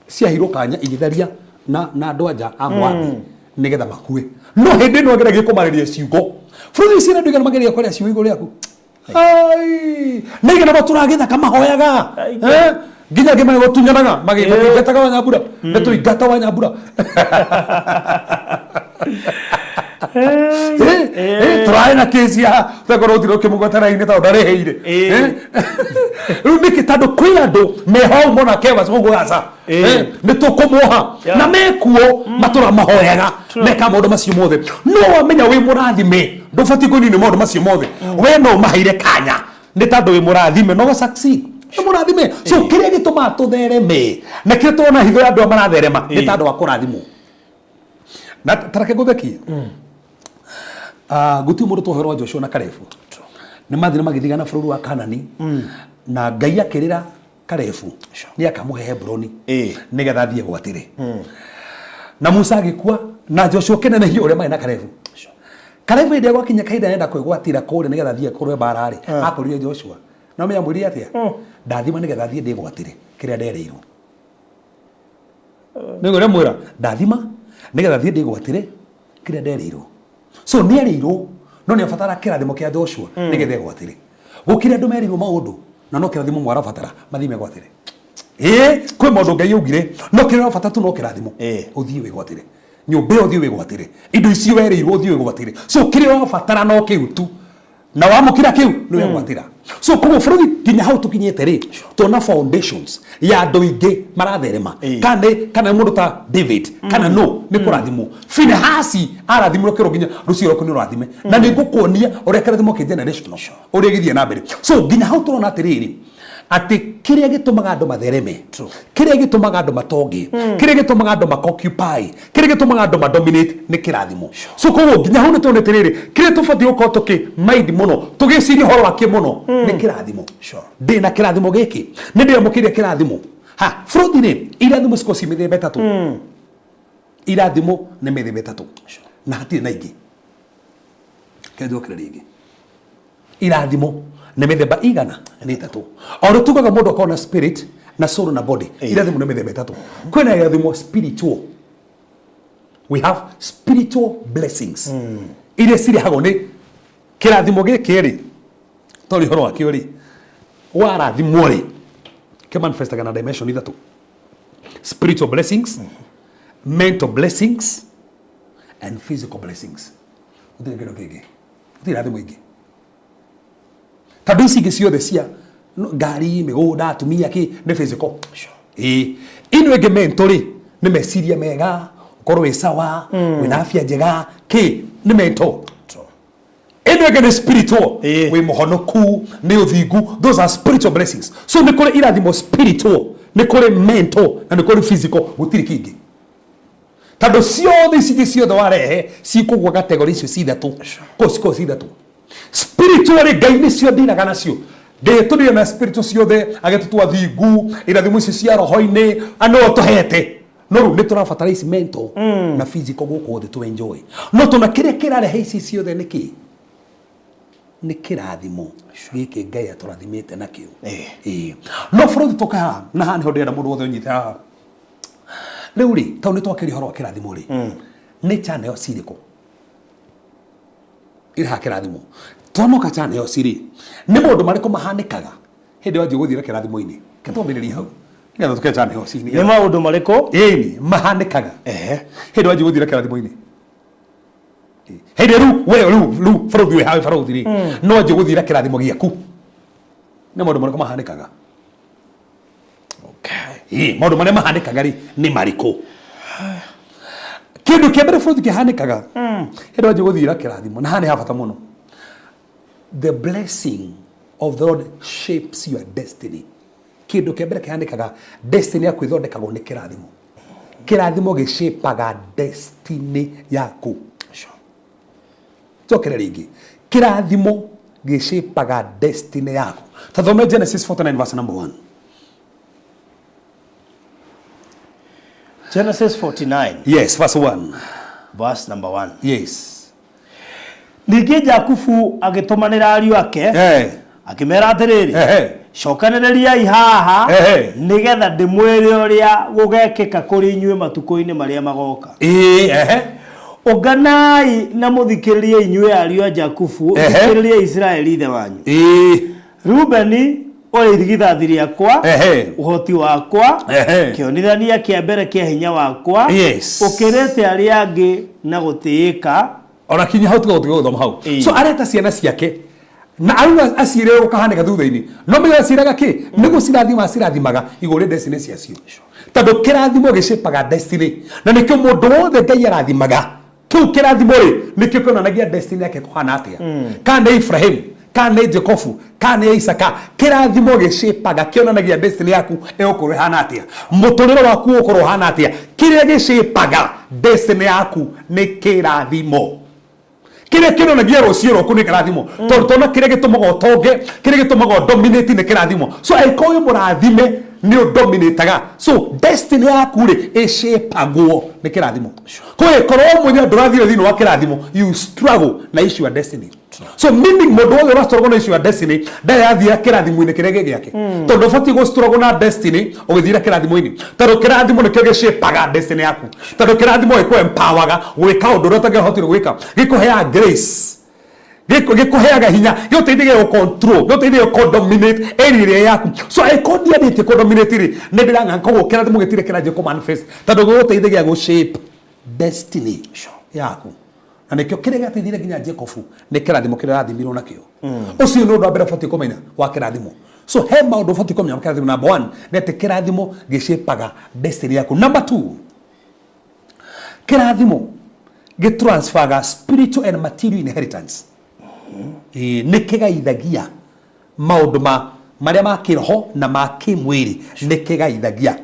ciaheirwo kanya igĩtharia na andũ anja a Moabi nĩgetha makue. No hĩndĩ ĩno ageragia kũmarĩria ciugo. Bũrũri ũcio andũ aigana mageragia kwaria ciugo igũrũ rĩaku. Ai, nĩ aigana matũraga gĩthaka mahoyaga. Aingĩ. Eh? Nginya angĩ magĩgũtunyanaga, makĩingataga Wanyambura. Nĩ tũingata Wanyambura. Tũrarĩ na kĩci haha, tũgakorwo gũtirĩ ũkĩmũgweta raini tondũ ndarĩhĩire. Rĩu nĩkĩ? Tondũ kwĩ andũ meho mona Kevas ũguo gaca. Nĩ tũkũmuoha. Na mekuo matũra mahoyaga, meka maũndũ macio mothe. No wamenya wĩ mũrathime, ndũbatiĩ kũninwo nĩ maũndũ macio mothe. We no ũmaheire kanya nĩ tondũ wĩ mũrathime, no succeed. Nĩ mũrathime. So kĩrĩa gĩtũmaga tũthereme na kĩrĩa tũrona hitho ya andũ aya maratherema nĩ tondũ wa kũrathimwo. Na tareke ngũthekie. Gũtirĩ mũndũ twoherwo Joshua na Kalebu. Nĩ mathire magĩthigana bũrũri wa Kanani na Ngai akĩrĩra Kalebu nĩ akamũhe Hebroni nĩgetha athiĩ gwatĩre. Na Musa agĩkua na Joshua kĩnenehio ũrĩa marĩ na Kalebu. Kalebu hĩndĩ ĩrĩa gwakinya kahinda arenda kwĩgwatĩra kũrĩa nĩgetha athiĩ kũrũe mbara rĩ, akorire Joshua. Na ũmenye amwĩrire atĩa? Ndathima nĩgetha thiĩ ndĩgwatĩre kĩrĩa nderĩirwo. Nĩguo ũrĩa mwĩra, ndathima nĩgetha thiĩ ndĩgwatĩre kĩrĩa nderĩirwo. So nĩ erĩirwo no nĩ abatara kĩrathimo kĩa Joshua nĩgetha egwatĩre. Gũkĩrĩ andũ merĩirwo maũndũ na no kĩrathimo mwarabatara mathiĩ megwatĩre. Ĩĩ, kwĩ maũndũ Ngai augire no kĩrĩa ũrabatara tu no kĩrathimo ũthiĩ wĩgwatĩre. Nyũmba ĩyo ũthiĩ wĩgwatĩre. Indo icio werĩirwo ũthiĩ wĩgwatĩre. So kĩrĩa ũrabatara no kĩu tu. Na wamũkĩra kĩu nĩ wegwatĩra. So koguo bũrũri nginya hau tũkinyĩte rĩ, tuona foundations ya andũ aingĩ maratherema. Kana nĩ mũndũ ta David, kana no nĩ kũrathimwo. Finehasi arathimirwo kĩrwo nginya rũciaro rwaku nĩ rũrathime. Na nĩ ngũkuonia ũrĩa kĩrathimo kĩ generational, ũrĩa gĩthiĩ na mbere. So nginya hau tũrona atĩrĩrĩ, atĩ kĩrĩa gĩtũmaga andũ mathereme, kĩrĩa gĩtũmaga andũ matonge, kĩrĩa gĩtũmaga andũ makoccupy, kĩrĩa gĩtũmaga andũ madominate nĩ kĩrathimo. So koguo nginya hau nĩ tuonete rĩrĩ, kĩrĩa tũbatiĩ gũkorwo tũkĩ mind mũno, tũgĩciria ũhoro wakĩo mũno nĩ kĩrathimo. Ndĩna kĩrathimo gĩkĩ, nĩ ndĩamũkĩire kĩrathimo. Ha, bũrũri rĩ, irathimo cikoragwo ciĩ mĩthemba ĩtatũ. Irathimo nĩ mĩthemba ĩtatũ. Na hatirĩ na ingĩ. Reke njokere rĩngĩ. Irathimo nĩ mĩthemba igana nĩ ĩtatũ. O ũrĩa tugaga mũndũ akoragwo na spirit na soul na body. Irathimo nĩ mĩthemba ĩtatũ. Kwĩna irathimo spiritual. We have spiritual blessings. Iria cirehagwo nĩ kĩrathimo gĩkĩ rĩ, tondũ ũhoro wakĩo rĩ, warathimwo rĩ, kĩ manifestaga na dimension ithatũ. Spiritual blessings, mental blessings, and physical blessings. Gũtirĩ kĩndũ kĩngĩ. Gũtirĩ irathimo ingĩ. Tondũ ici ingĩ ciothe cia ngari, mĩgũnda, atumia, kĩ, nĩ physical. Ĩĩ. Ĩno ĩngĩ mental rĩ, nĩ meciria mega, ũkorwo wĩ sawa, wĩna afya njega, kĩ, nĩ mental. Ĩno ĩngĩ nĩ spiritual. Wĩ mũhonoku, nĩ ũthingu, those are spiritual blessings. So nĩ kũrĩ irathimo spiritual Nĩ kũrĩ mental na nĩ kũrĩ physical, gũtirĩ kĩngĩ. Tondũ ciothe ici ingĩ ciothe warehe cikũgwa category icio ci ithatũ. Kũ cikoragwo ci ithatũ. Spiritually Ngai nĩcio ndiraga nacio. Ngai tũrire na spiritual ciothe, agĩtũtua thingu, irathimo icio cia roho-inĩ, no tũhete. No rĩu nĩ tũrabatara ici mental na physical gũkũ thĩ tũ enjoy. No tona kĩrĩa kĩrarehe ici ciothe nĩ kĩ? Nĩ kĩrathimo gĩkĩ Ngai atũrathimĩte nakĩo. Ĩĩ. No bũrũri tũke haha, na haha nĩho ndĩrenda mũndũ wothe ũnyite haha. Rĩu rĩ, tondũ nĩ twakĩria ũhoro wa kĩrathimo rĩ, nĩ channels irĩkũ ĩrĩ haha kĩrathimo? Twanoka channels rĩ, nĩ maũndũ marĩkũ mahanĩkaga hĩndĩ wanjia gũthiĩra kĩrathimo-inĩ? Ke twambĩrĩrie hau nĩgetha tũke channels. Nĩ maũndũ marĩkũ? Ĩni, mahanĩkaga hĩndĩ wanjia gũthiĩra kĩrathimo-inĩ. Hĩndĩ rĩu we rĩu barũthi wĩ hawe barũthi rĩ, no wanjie gũthiĩra kĩrathimo gĩaku, nĩ maũndũ marĩkũ mahanĩkaga? Ĩĩ, maũndũ marĩa mahanĩkaga rĩ nĩ marĩkũ? Kĩndũ kĩa mbere bũrũri kĩhanĩkaga hĩndĩ wanjia gũthiĩra kĩrathimo, na haha nĩ ha bata mũno, the blessing of the Lord shapes your destiny. Kĩndũ kĩa mbere kĩhanĩkaga, destiny yaku ĩthondekagwo nĩ kĩrathimo. Kĩrathimo gĩshapaga destiny yaku. Njokere rĩngĩ, kĩrathimo gĩshapaga destiny yaku. Tathome Genesis 49 verse number 1. Genesis 49. Yes, verse 1. Verse number 1. Yes. Ningĩ Jakubu agĩtũmanĩra ariũ ake, akĩmera atĩrĩrĩ, cokanĩrĩriai haha, nĩgetha ndĩmwĩre ũrĩa gũgekĩka kũrĩ inyuĩ matukũ-inĩ marĩa magoka. Ũnganai na mũthikĩrĩrie inyuĩ ariũ a Jakubu, thikĩrĩriai Isiraeli ithe wanyu. Rubeni ũrĩ irigithathi rĩakwa, ũhoti wakwa, kĩonithania kĩa mbere kĩa hinya wakwa, ũkĩrĩte arĩa angĩ na gũtĩĩka. Ona kinya hau, tiga gũtiga gũthoma hau. So areta ciana ciake na arauga acire gũkahanĩka thutha-inĩ, no menya aciraga kĩ nĩ gũcirathima, acirathimaga igũrũ rĩa destiny ciacio, tondũ kĩrathimo gĩcipaga destiny, na nĩkĩo mũndũ wothe Ngai arathimaga, kĩu kĩrathimo rĩ nĩkĩo kĩonanagia destiny yake kũhana atĩa, kana nĩ Ibrahim, kana nĩ Jacobu, kana nĩ Isaka. Kĩrathimo gĩcipaga, kĩonanagia destiny yaku ĩgũkorwo ĩhana atĩa, mũtũrĩre waku ũgũkorwo ũhana atĩa. Kĩrĩa gĩcipaga destiny yaku nĩ kĩrathimo. Kĩrĩa kĩonanagia rũciũ rwaku nĩ kĩrathimo, tondũ tona kĩrĩa gĩtũmaga ũtonge, kĩrĩa gĩtũmaga ũdominate nĩ kĩrathimo. So angĩkorwo wĩ mũrathime, nĩ ũdominataga. So destiny yaku rĩ ĩshapagwo nĩ kĩrathimo. Koguo ĩkorwo mwenyewe ndũrathiĩ thĩinĩ wa kĩrathimo, you struggle na issue ya destiny. So meaning mũndũ wothe ũra struggle na issue ya destiny ndarĩ athiĩra kĩrathimo-inĩ kĩrĩa gĩ gĩake, tondũ ũbatiĩ gũ struggle na destiny ũgĩthiĩra kĩrathimo-inĩ, tondũ kĩrathimo nĩkĩo gĩshapaga destiny yaku, tondũ kĩrathimo gĩkũ empowerga gwĩka ũndũ ũrĩa ũtangĩahotire gwĩka, gĩkũheaga grace, gĩkũheaga hinya, gĩgũteithagia gũ control, gĩgũteithagia gũ dominate area ĩrĩa yaku. So angĩkorwo ndiambĩtie kũ dominate rĩ, nĩ ndĩrang'ang'a. Koguo kĩrathimo gĩtirĩ kĩranjia kũ manifest, tondũ gĩgũteithagia gũ shape destiny yaku, na nĩkĩo kĩrĩa gĩateithire nginya Jacobu nĩ kĩrathimo kĩrĩa arathimirwo nakĩo. Ũcio nĩ ũndũ wa mbere ũbatiĩ kũmenya wa kĩrathimo. So he maũndũ ũbatiĩ kũmenya wa kĩrathimo. Number one nĩ atĩ kĩrathimo gĩshapaga destiny yaku. Number two, kĩrathimo gĩtransferga spiritual and material inheritance. Ĩĩ, nĩ kĩgaithagia maũndũ ma marĩa ma kĩroho na ma kĩmwĩrĩ, nĩ kĩgaithagia.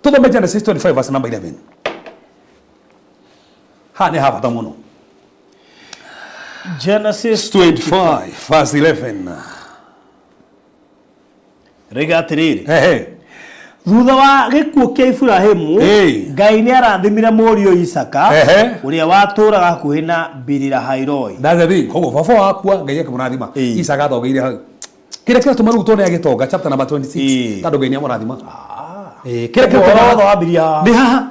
Tũthome Genesis 25 verse number 11. Haha nĩ ha bata mũno. Genesis 25 verse 11. Rĩga atĩrĩrĩ, thutha wa gĩkuũ kĩa Iburahimu, Ngai nĩ arathimire mũriũ Isaka, ũrĩa watũũraga hakuhĩ na Biri-Lahai-Roi. That's the thing. Koguo baba wakua, Ngai akĩmũrathima. Isaka athongeire hau. Kĩrĩa kĩratũma rĩu tuone agĩtonga chapter number 26, tondũ Ngai nĩ amũrathima. Kĩrĩa Ũguo kĩratũma wothe wambirie haha. Nĩ haha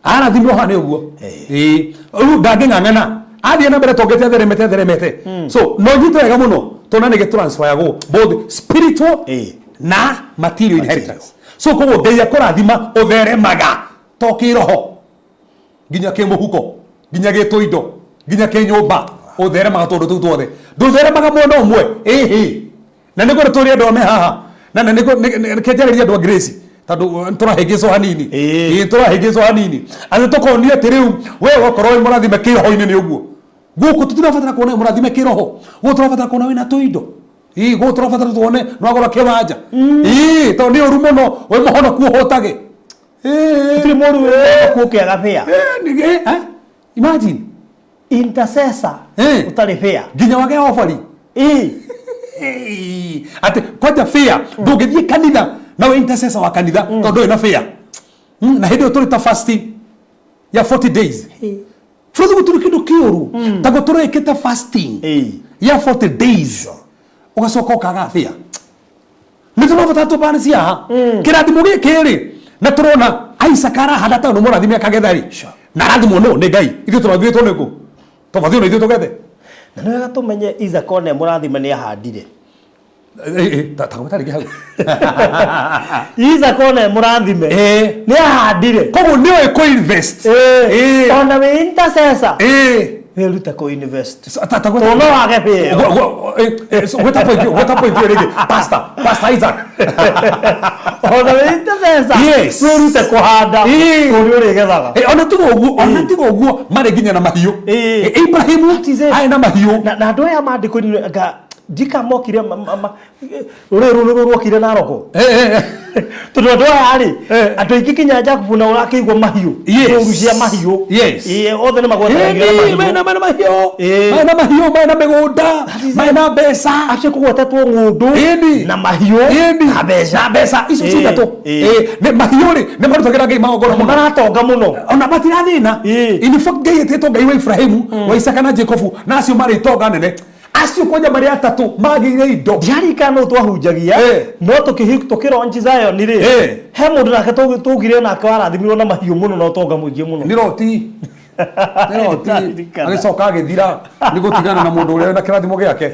arathimwo haha nĩ ũguo. Ĩĩ. Rĩu ndangĩng'ang'ana, athiĩ na mbere tongete, atheremete, atheremete. So no nyite wega mũno, tona nĩ gĩtransferagwo both spiritual na material inheritance. So koguo Ngai akũrathima, ũtheremaga to kĩroho, nginya kĩmũhuko, nginya gĩtũindo, nginya kĩnyũmba, ũtheremaga tũndũ tũu tuothe. Ndũtheremaga mwena ũmwe. Ĩhĩ, na nĩguo tũrĩ andũ ame haha na nĩguo kĩnjarĩria andũ a Grace, tondũ tũrahĩngĩcwo hanini. Ĩĩ, tũrahĩngĩcwo hanini atĩ tũkonio atĩ rĩu we wakorwo wĩ mũrathime kĩroho-inĩ nĩ ũguo. Gũkũ tũtirabatara kuona wĩ mũrathime kĩroho, gũkũ tũrabatara kuona wĩna tũindo. Ii gũkũ tũrabatara tuone nwagũra kĩwanja. Ii tondũ nĩ ũru mũno wĩ mũhonoku ũhũtage. Gũtirĩ mũru wĩ mũhonoku ũkĩaga fare. Imagine. Intercessor ũtarĩ fare. Nginya wage ofari. Atĩ kwanja fare ndũngĩthiĩ kanitha na wĩ intercessor wa kanitha tondũ ndũrĩ na fare. Na hĩndĩ ĩyo tũrĩ ta fasting ya 40 days. Bũrũri gũtirĩ kĩndũ kĩũru ta gũtũrwo ĩkĩte fasting ya 40 days ũgacoka ũkaga fare. Nĩ tũrabatara tũbane cia haha. Kĩrathimo gĩkĩ rĩ na tũrona Isaac arahanda tondũ mũrathime akagetha rĩ na arathimwo nũ nĩ Ngai. Ithuĩ tũrathimĩtwo nĩ kũ? Tũbatiĩ ona ithuĩ tũgethe. Na nĩ wega tũmenye Isaac one mũrathime nĩ ahandire. Ta gweta rĩngĩ hau. Isaac one mũrathime nĩ ahandire. Koguo nĩ oĩ kũ invest. Ona wĩ intercessor wĩrute kũ invest. Tondũ no wage fare. Gweta point, gweta point ĩyo rĩngĩ. Pastor, Pastor Isaac. Ona wĩ intercessor Yes. wĩrute kũhanda kũrĩa ũrĩgethaga. Ona tiga ũguo, ona tiga ũguo marĩ nginya na mahiũ. Ibrahimu arĩ na mahiũ. Na andũ aya mandĩko-inĩ anga ndika mokire rũrĩrĩ rũrũ nĩruo rwokire Naroko. Tondũ andũ aya rĩ, andũ aingĩ nginya Jakubu na ũrakĩigua mahiũ. Ndũru cia mahiũ. Othe nĩ magwetanagio na mahiũ. Mena mena mahiũ. Mena mahiũ, mena mĩgũnda, mena mbeca. Acio kũgwetetwo ng'ũndũ na mahiũ na mbeca. Na mbeca icio ci ithatũ. Nĩ mahiũ rĩ, nĩ marutagĩra Ngai magongona mũno. Maratonga mũno. Ona matirathĩna. In fact Ngai etĩtwo Ngai wa Ibrahimu, wa Isaka na Jacobu, na acio marĩ itonga nene. Acio kwanja marĩ atatũ magĩire indo. Ndiarikana nũ twahunjagia, no tũkĩronji Zion rĩ, he mũndũ nake twaugire nake warathimirwo na mahiũ mũno na ũtonga mũingĩ mũno. Nĩ Loti. Nĩ Loti. Agĩcoka agĩthira nĩ gũtigana na mũndũ ũrĩa wĩna kĩrathimo gĩake.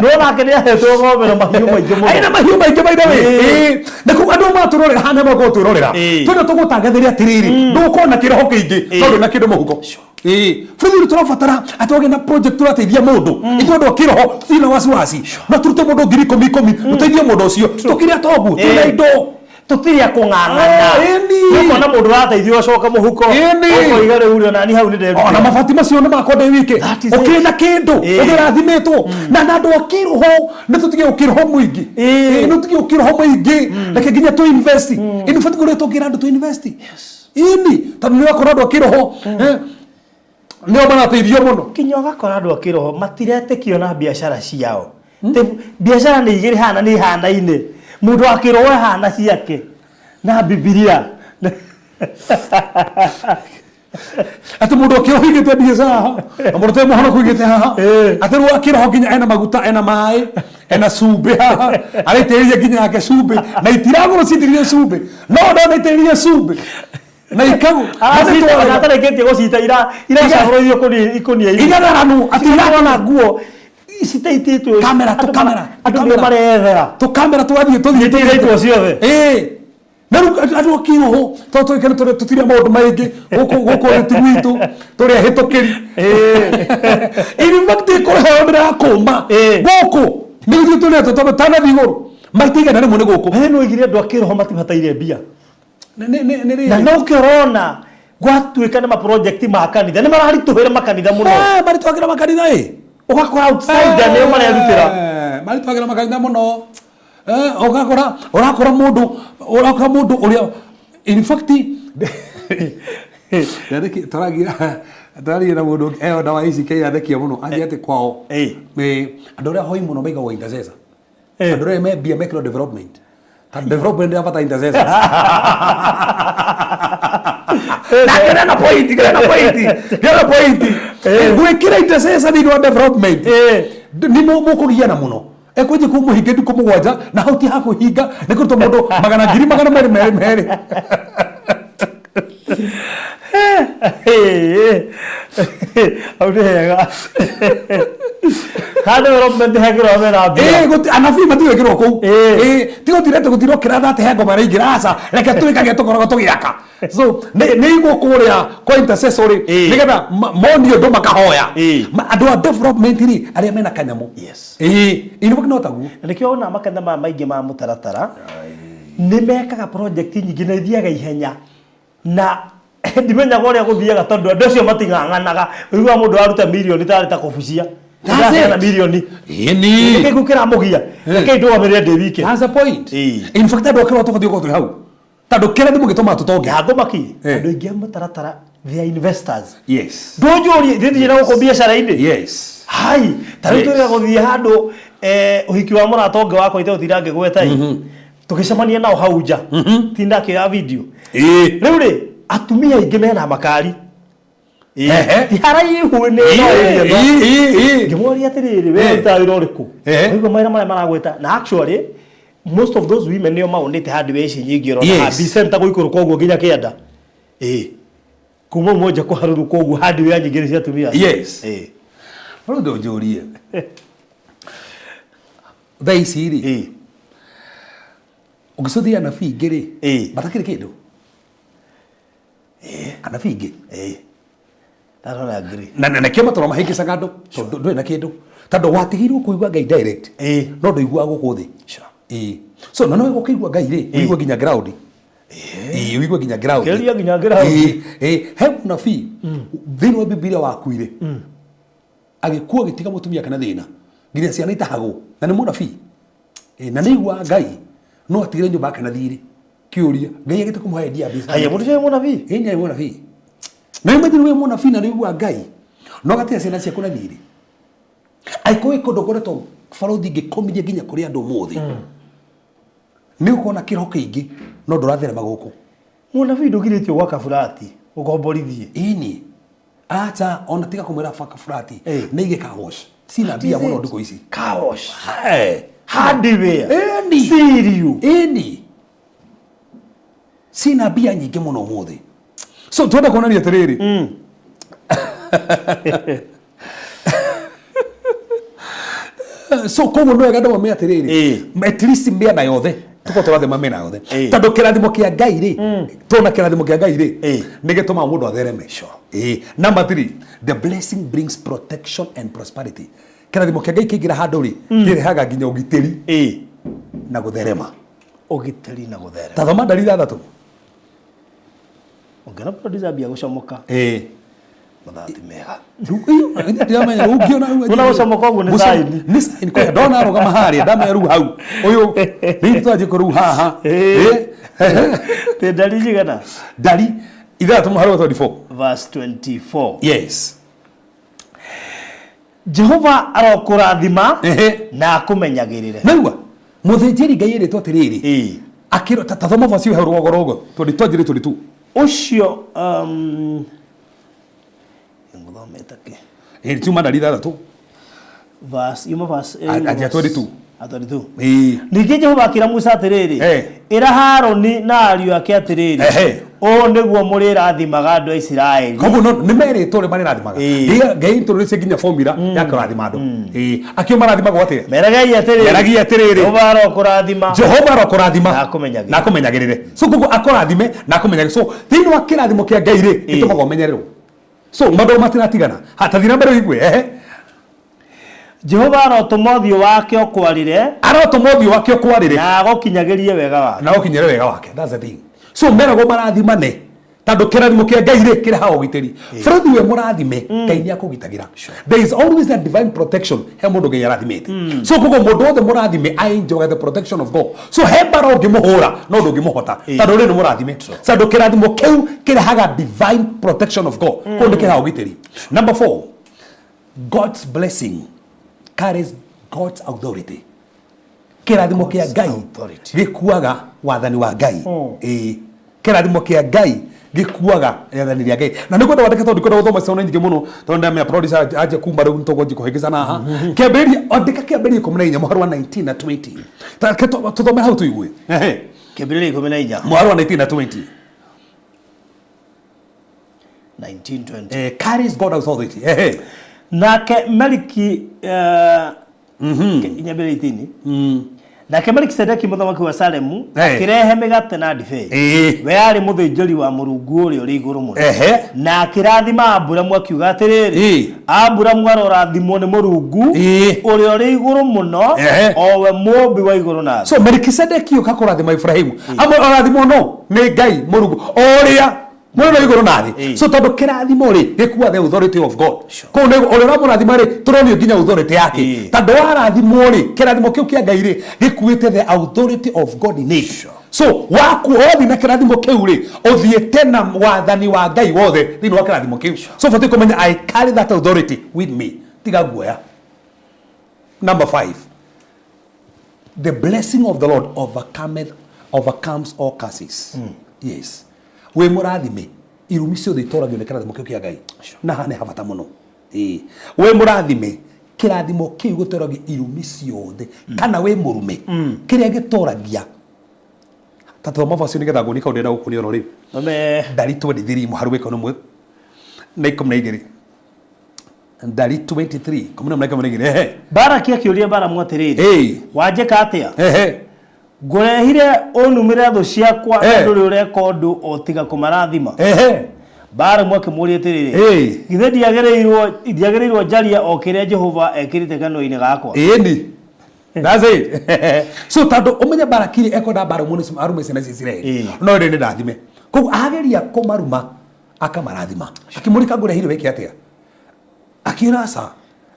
No nake nĩ ahetwo ng'ombe na mahiũ maingĩ mũno. Aina mahiũ maingĩ by the way. Na kũu andũ matũrorera haha nĩ magũtwĩrorera. Twenda tũgũtangathĩre atĩrĩrĩ, ndũgũkorwo na kĩroho kĩingĩ tondũ na kĩndũ mũhuko. Bũrũri tũrabatara atĩ wagĩa na project tũrateithia mũndũ. Ithuĩ andũ a kĩroho tũtirĩ na wasiwasi. No tũrute mũndũ 10,000 10,000 tũteithie mũndũ ũcio. Tũkĩrĩ atongu, twĩna indo. Tũtirĩ a kũng'ang'ana. Nĩ ũkona mũndũ ũrateithio acoka mũhuko. Ũkoiga rĩu rĩ, onani hau nĩ nderutĩra. Ona mabati macio nĩ makwa ndĩ wike. Ũkĩrĩ na kĩndũ, ũkĩrathimĩtwo. Na andũ a kĩroho nĩ tũtige ũkĩroho mũingĩ. Nĩ tũtige ũkĩroho mũingĩ. Reke nginya tũ invest. Ĩni ũbatiĩ kũrĩa tũngĩra andũ tũ invest. Ini tondũ nĩ ũrakora andũ a kĩroho nĩo marateithio mũno. Nginya ũgakora andũ a kĩroho matiretĩkio na biacara ciao. Biacara nĩ igĩrĩ hana nĩ ihanaine. Mũndũ wa kĩroho ahana ciake na Bibilia. Atĩ mũndũ wa kĩroho aigĩte biacara haha na mũndũ ũtarĩ mũhonoku aigĩte haha. Atĩ rĩu wa kĩroho nginya ena maguta, ena maĩ, ena cumbĩ haha, araitĩrĩria nginya yake cumbĩ na itiragũrwo ciitĩrĩrie cumbĩ. No ndona itĩrĩrie cumbĩ na ikagũ. Atarĩkĩtie gũcita iracagũrwo ikũnia-inĩ. Igatharanu atĩ iragona nguo citaitĩtwo. Kamera, tũkamera, Andũ nĩo marethera. Tũkamera tũgathiĩ tũthiĩ Itĩrĩtwo ciothe. Na rĩu andũ a kĩroho tondũ tũrĩ tũrĩ tũtirĩ maũndũ maingĩ gũkũ gũkũ nĩ ti gwitũ tũrĩ ahĩtũkĩri. In fact kũrĩ ndĩrakũma gũkũ nĩ ithuĩ tũrĩ atũ tondũ tanathiĩ igũrũ maita igana rĩmwe nĩ gũkũ. We nĩ oigire andũ a kĩroho matibataire mbia. Na no kĩo ũrona gwatuĩka nĩ maproject ma kanitha nĩ mararitũhĩra makanitha mũno. Maritũhagĩra makanitha ĩ. Ũgakora outsider nĩo marerutĩra. Maritũhagĩra makanitha mũno. Ũgakora ũrakora mũndũ ũrakora mũndũ ũrĩa in fact tũragia tũraria na mũndũ eyo ndawa ici kĩrathekia mũno anjia atĩ kwao andũ arĩa hoi mũno maigagwo intercessor. Andũ arĩa me mbia mekĩrwo development. Ta development ya intercessors. Na kĩrĩa na point, kĩrĩa na point, kĩrĩa na point. Gwĩkĩra intercessor thĩinĩ wa development nĩ mũkũgiana mũno. Ekwenje kuu mũhinge ndukũ mũgwanja na hau ti hakũhinga nĩ kũrutwo mũndũ magana ngiri magana merĩ merĩ merĩ. Hau nĩ hega. Ha development hekĩrwo mena mbia. Anabii matigwĩkĩrwo kũu. Ti gũtirete gũtirwo kĩratha atĩ he ngoma ĩraingĩra aca reke twĩkage tũkoragwo tũgĩaka. So nĩ igwo kũrĩa kwa intercessor rĩ nĩgetha monio ũndũ makahoya. Andũ a development rĩ arĩa mena kanyamũ. Ĩĩ no taguo. Na nĩkĩo wona makanitha maya maingĩ ma mũtaratara nĩ mekaga project nyingĩ na ithiaga ihenya na ndimenyaga ũrĩa gũthiaga tondũ andũ acio mating'ang'anaga. Ũiguaga mũndũ aruta mirioni tarĩ ta kũbucia. That's Ndĩraheana it. mirioni. Ĩni. Nĩkĩ kĩu kĩramũgia? Reke ndũgamĩrĩre ndĩ wike. That's the point. Ĩĩ. In fact, andũ akĩrwo tũbatiĩ gũkorwo twĩ hau. Tondũ kĩrathimo gĩtũmaga tũtonge. Na ngũmaki, andũ aingĩ a mũtaratara, they are investors. Ndũnjũrie, thiĩ na gũkũ biacara-inĩ. Hai, ta rĩu tũrĩ gũthiĩ handũ ũhiki wa mũrata ũngĩ wakwa itegũtinda ngĩgweta ĩ. Tũgĩcemania nao hau nja. Tinda akĩoya video. Rĩu rĩ, atumia aingĩ mena makari. Ti haraihu nĩ no area ĩno. Ngĩmoria atĩrĩrĩ, we ũrutaga wĩra ũrĩkũ? Ũigua mawĩra marĩa maragweta. Na actually, most of those women nĩo maonete hardware ici nyingĩ ũrona haha B-Center gũikũrũka ũguo nginya kĩanda. Kuma Umoja kũharũrũka ũguo hardware nyingĩ nĩ cia atumia. Rĩu ndũnjũrie. Thaa ici rĩ, ũngĩcũthia anabii ingĩ rĩ, matakĩrĩ kĩndũ. Anabii ingĩ. Ndarora ngiri. Na na nĩkĩo matũra mahĩngĩcaga andũ tondũ ndũrĩ na kĩndũ. Tondũ watigĩirwo kũigua Ngai direct. No ndũiguaga gũkũ thĩ. So na no ũkĩigua Ngai rĩ, ũigue nginya ground. Ũigue nginya ground. Kĩria nginya ground. He mũnabii thĩinĩ wa Bibilia wakuire. Agĩkua agĩtiga mũtumia kana thĩna. Nginya ciana itahagwo. Na nĩ mũnabii. Na nĩ aiguaga Ngai no atigire nyũmba yake na thirĩ. Kĩũria, Ngai agĩte kũmũhe idea mbeca. Haya, mũndũ ũcio nĩ mũnabii? Ĩĩ nĩ mũnabii. Na imagine wĩ mũnabii na nĩ ũiguaga Ngai. No gatiga ciana ciaku na thirĩ. Angĩkorwo wĩ kũndũ ngoretwo barũthi ngĩkũmithia nginya kũrĩ andũ ũmũthĩ. Nĩ ũkorwo na kĩroho kĩingĩ no ndũratherema gũkũ. Mũnabii ndũgirĩtio gwaka burati ũkomborithie. Ĩni. Acha ona tiga kũmwĩra baka burati. Nĩ ige car wash. Cina mbia mũno ndukũ ici. Car wash. Hey. Hardware. Ĩni. Siriu. Ĩni. Cina mbia nyingĩ mũno ũmũthĩ. So twenda kuonania atĩrĩrĩ. So koguo nĩ wega andũ mamenye atĩrĩrĩ. At least mĩena yothe. Tũkorwo tũrathima mĩena yothe. Tondũ kĩrathimo kĩa Ngai rĩ, tuona kĩrathimo kĩa Ngai rĩ, nĩ gĩtũmaga mũndũ athereme. Number 3, the blessing brings protection and prosperity. Kĩrathimo kĩa Ngai kĩingĩra handũ rĩ, kĩrehaga nginya ũgitĩri na gũtherema. Ũgitĩri na gũtherema. Ta thoma ndari ithathatũ. Ũngĩona producer ambia gũcomoka. Mathati mega. Ndiramenya ũngĩona rĩu Wona gũcomoka ũguo nĩ sign. Nĩ sign kwa ndona arũgama harĩa ndamenya rĩu hau. Ũyũ rĩu twanjie kũrĩu haha. Tĩ ndari cigana? Ndari ithathatũ mũhari wa 24. Verse 24. Yes. Jehova arokũrathima na akũmenyagĩrĩre. Naigua mũthĩnjĩri Ngai erĩtwo atĩrĩrĩ. Akĩrwo ta thoma verse ĩyo hau rũgongo rũgongo. Tondũ twanjĩrĩ 22. Ũcio ngũthomete kĩ? Tiuma ndari ithathatũ. Verse, yuma verse, Anjia 22. 22. Ningĩ Jehova akĩra Musa atĩrĩrĩ, ĩra Harũni na ariũ ake atĩrĩrĩ, ũũ nĩguo mũrĩrathimaga andũ a Isiraeli. Koguo no nĩ merĩtwo ũrĩa marĩrathimaga. Ngai tũrĩcie nginya formula ya kũrathima andũ. Akĩo marathimagwo atĩa? Meragei atĩrĩrĩ. Meragei atĩrĩrĩ. Jehova arokũrathima. Jehova arokũrathima. Na akũmenyagĩrĩre. Na akũmenyagĩrĩre. So koguo akũrathime na akũmenyagĩrĩre. So thĩinĩ wa kĩrathimo kĩa Ngai rĩ, gĩtũmaga ũmenyererwo. So maũndũ matiratigana. Ha ta thiĩ na mbere ũigue. Jehova arotũma ũthiũ wake ũkwarĩre. Arotũma ũthiũ wake ũkwarĩre. Na agũkinyagĩrie wega wake. Na agũkinyĩre wega wake. That's the thing. So meragwo marathimane. Tondũ kĩrathimo kĩa Ngai rĩ kĩrehaga ũgitĩri. Bũrũri we mũrathime, Ngai nĩ akũgitagĩra. There is always a divine protection he mũndũ Ngai arathimĩte. So koguo mũndũ wothe mũrathime I enjoy the protection of God. So he mbara ũngĩmũhũra no ndũngĩmũhota. Tondũ rĩ nĩ mũrathime. Tondũ kĩrathimo kĩu kĩrehaga divine protection of God. Koguo nĩ kĩrehaga ũgitĩri. Number 4, God's blessing carries God's authority. Kĩrathimo kĩa Ngai gĩkuaga wathani wa Ngai. Kĩrathimo kĩa Ngai gĩkuaga rĩathani rĩa Ngai. Na nĩngwenda wandĩke tondũ ndikwenda gũthoma ciana nyingĩ mũno tondũ ndamenya producer anjia kuma rĩu nĩtũgũthiĩ kũhĩngĩcana haha. Kĩambĩrĩria, andĩka kĩambĩrĩria 14 mũhari wa 19 na 20. Ta reke tũthome hau tũigue. Kĩambĩrĩria 14. Mũhari wa 19 na 20. 1920. Carries God authority. Nake Meliki, inyambĩrĩria itini. Nake Melikisedeki mũthamaki wa Salemu akĩrehe mĩgate na ndibei. We aarĩ mũthĩnjĩri wa Mũrungu ũrĩa ũrĩ igũrũ mũno. Na akĩrathima Aburamu akiuga atĩrĩrĩ, Aburamu arorathimwo nĩ Mũrungu ũrĩa ũrĩ igũrũ mũno, o we mũũmbi wa igũrũ na thĩ. So Melikisedeki ũka kũrathima Ibrahimu. Amwe arathimwo no nĩ Ngai Mũrungu ũrĩa Mwene igũrũ na thĩ. So tondũ kĩrathimo rĩ, gĩkua the authority of God. Kũu nĩ ũrĩa ũramũrathima rĩ, tũronio nginya authority yake. Tondũ warathimwo rĩ, kĩrathimo kĩu kĩa Ngai rĩ, gĩkuĩte the authority of God in it. So waku wathi na kĩrathimo kĩu rĩ, ũthiĩte na wathani wa Ngai wothe thĩinĩ wa kĩrathimo kĩu. So ũbatiĩ kũmenya, I carry that authority with me. Tiga guoya. Number 5, the blessing of the Lord overcomes all curses. Yes, wĩ mũrathime, irumi ciothe itoragio nĩ kĩrathimo kĩu kĩa Ngai. Na haha nĩ habata mũno. Ĩĩ, wĩ mũrathime, kĩrathimo kĩu gĩtoragia irumi ciothe. Kana wĩ mũrume, kĩrĩa gĩtoragia, ta thoma verse nĩgetha nguonie kaũndũ ndĩrenda gũkuonia oro rĩu. Thome. Ndari 23 mũharu wa 12. Ndari 23 11 na 12, ehe. Baraki akĩũria Balamu atĩrĩrĩ, "Wanjĩka atĩa? Ngũrehire ũnumĩre thũ ciakwa, na ndũrĩ ũreka ũndũ o tiga kũmarathima." Balamu akĩmũũria atĩrĩrĩ, "Githĩ ndiagĩrĩirwo njarie o kĩrĩa Jehova ekĩrĩte kanua-inĩ gakwa?" Ĩni, that's it. So tondũ ũmenye Barakiri ekwenda Balamu nĩ arume ciana cia Isiraeli, no ĩrĩ nĩ ndathime. Koguo ageria kũmaruma, akamarathima. Akĩmũrika, "Ngũrehire wĩke atĩa?" Akĩra aca,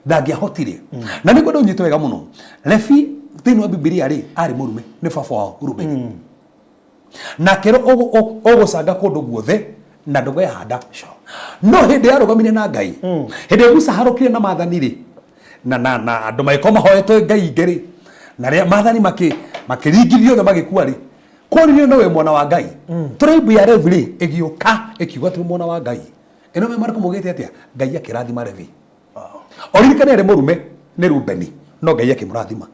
ndangĩahotire. Na nĩ ngwenda ũnyite wega mũno, Levi thĩinĩ wa Bibilia rĩ, arĩ mũrume nĩ baba wao Rubeni, na akĩrwo ũgũcanga kũndũ guothe na ndũgehanda. No hĩndĩ yarũgamire na Ngai, hĩndĩ ĩrĩa Musa harũkire na maathani rĩ, na andũ magĩkorwo mahoete ngai ingĩ rĩ, na rĩa maathani makĩringithio othe magĩkua rĩ, koririo no wĩ mwana wa Ngai. Tribe ya Levi rĩ, ĩgĩũka ĩkiuga, "Twĩ mwana wa Ngai." Ĩno me marĩkũ maugĩte atĩa? Ngai akĩrathima Levi. Oririkane arĩ mũrume nĩ Rubeni, no Ngai akĩmũrathima.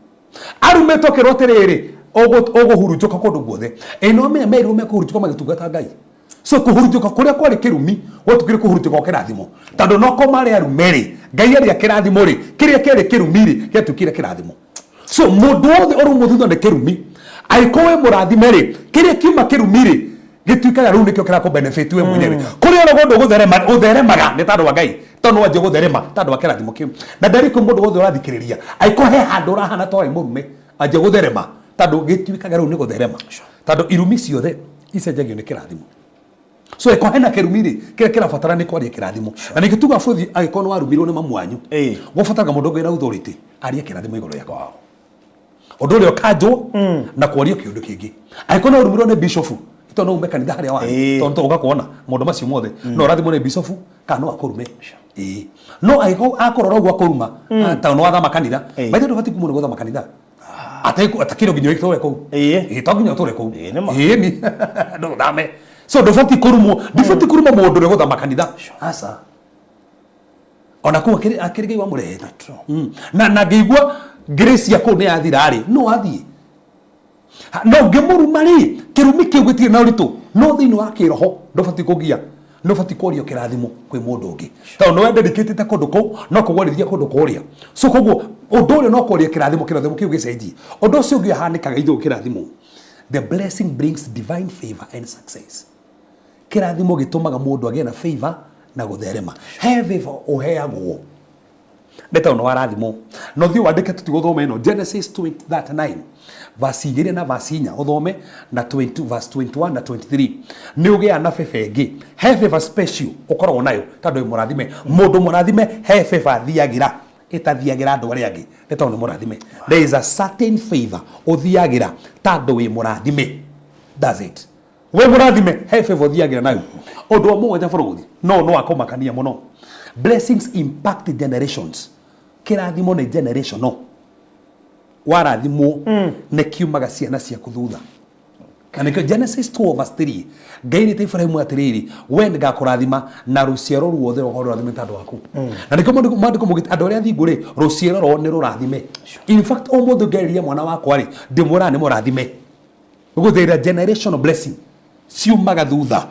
Arumĩtwo akĩrwo atĩrĩrĩ, "Ũgũhurunjũka kũndũ guothe." Ĩ no menya merirwo mekũhurunjũka magĩtungata Ngai. So kũhurunjũka kũrĩa kwarĩ kĩrumi gwatuĩkire kũhurunjũka kwa kĩrathimo, tondũ noko marĩ arume rĩ, Ngai arĩa kĩrathimo rĩ, kĩrĩa kĩarĩ kĩrumi rĩ, gĩatuĩkire kĩrathimo. So mũndũ wothe ũrumwo thutha nĩ kĩrumi, angĩkorwo wĩ mũrathime rĩ, kĩrĩa kiuma kĩrumi rĩ, gĩtuĩkaga rĩu nĩkĩo kĩrakũ benefit we mwenyewe. Kũrĩa ũrĩa ũndũ gũtherema ũtheremaga nĩ tondũ wa Ngai, tondũ nĩ wanjia gũtherema tondũ wa kĩrathimo kĩu. Na ndari kwĩ mũndũ wothe ũrathikĩrĩria, angĩkorwo he handũ ũrahana ta wĩ mũrume, anjia gũtherema, tondũ gĩtuĩkaga rĩu nĩ gũtherema, tondũ irumi ciothe icenjagio nĩ kĩrathimo. So ĩkorwo hena kĩrumi rĩ, kĩrĩa kĩrabatara nĩ kwaria kĩrathimo. Na nĩkĩo tuga bũthi, angĩkorwo nĩ warumirwo nĩ mamu wanyu, gũbataraga mũndũ ũngĩ na authority arie kĩrathimo igũrũ rĩakwa wao, ũndũ ũrĩa ũkanjwo na kwario kĩũndũ kĩngĩ. Angĩkorwo no ũrumirwo nĩ bishofu, tondũ no ume kanitha harĩa warĩ, tondũ tũgũka kuona maũndũ macio mothe, no ũrathimwo nĩ bishofu kana no akũrume. Ĩĩ, no angĩkorwo akũrora ũguo akũruma tondũ nĩ wathama kanitha, maitho ndũbatiĩ kumwo nĩ gũthama kanitha atakĩrĩ nginya ũtũre kũu. Ĩĩ, to nginya ũtũre kũu. Ĩĩ, nĩ ma. Ĩĩ, ni ndũthame. So ndũbatiĩ kũrumwo, ndibatiĩ kũruma mũndũ ũrĩa gũthama kanitha, aca. Ona kũu akĩrĩ Ngai wamũrehete. Na ngĩigua grace ya kũu nĩ yathira rĩ, no athiĩ. No ngĩmũruma rĩ, kĩrumi kĩu gĩtirĩ na ũritũ. No thĩinĩ wa kĩroho ndũbatiĩ kũgia, ndũbatiĩ kwaria kĩrathimo kwĩ mũndũ ũngĩ, tondũ nĩ wendedicatĩte kũndũ kũu no kũgwarithia kũndũ kũrĩa. So koguo ũndũ ũrĩa no kwaria kĩrathimo, kĩrathimo kĩu gĩcenjie. Ũndũ ũcio ũngĩ ũhanĩkaga ithuĩ kĩrathimo, the blessing brings divine favor and success. Kĩrathimo gĩtũmaga mũndũ agĩe na favor na gũtherema. He favor ũheagwo nĩ tondũ nĩ warathimwo. Na ũthiĩ wandĩke, tũtigũthoma ĩno, Genesis 39 verse 2 na verse 4 ũthome, na 20 verse 21 na 23, nĩ ũgĩaga na favor ĩngĩ. He favor special ũkoragwo nayo tondũ wĩ mũrathime. Mũndũ mũrathime he favor athiagĩra ĩtathiagĩra andũ arĩa angĩ, nĩ tondũ nĩ mũrathime. There is a certain favor ũthiagĩra tondũ wĩ mũrathime. That's it. Wĩ mũrathime, he favor ũthiagĩra nayo. Ũndũ wa mũgwanja, bũrũri no akũmakania mũno, blessings impact generations. Kĩrathimo nĩ generational. Warathimwo, nĩ kiumaga ciana ciaku thutha. Na nĩkĩo Genesis 12 verse 3, Ngai nĩte Ibrahimu atĩrĩrĩ, "We nĩngakũrathima na rũciaro ruothe rũkorwo rũrathime tondũ waku." Na nĩkĩo maandĩko maugĩte andũ arĩa athingu rĩ, rũciaro rwao nĩ rũrathime. In fact, ũmũthĩ ũngĩarĩria mwana wakwa rĩ, ndĩmwĩraga nĩ mũrathime. Gũthĩra generational blessing ciumaga thutha.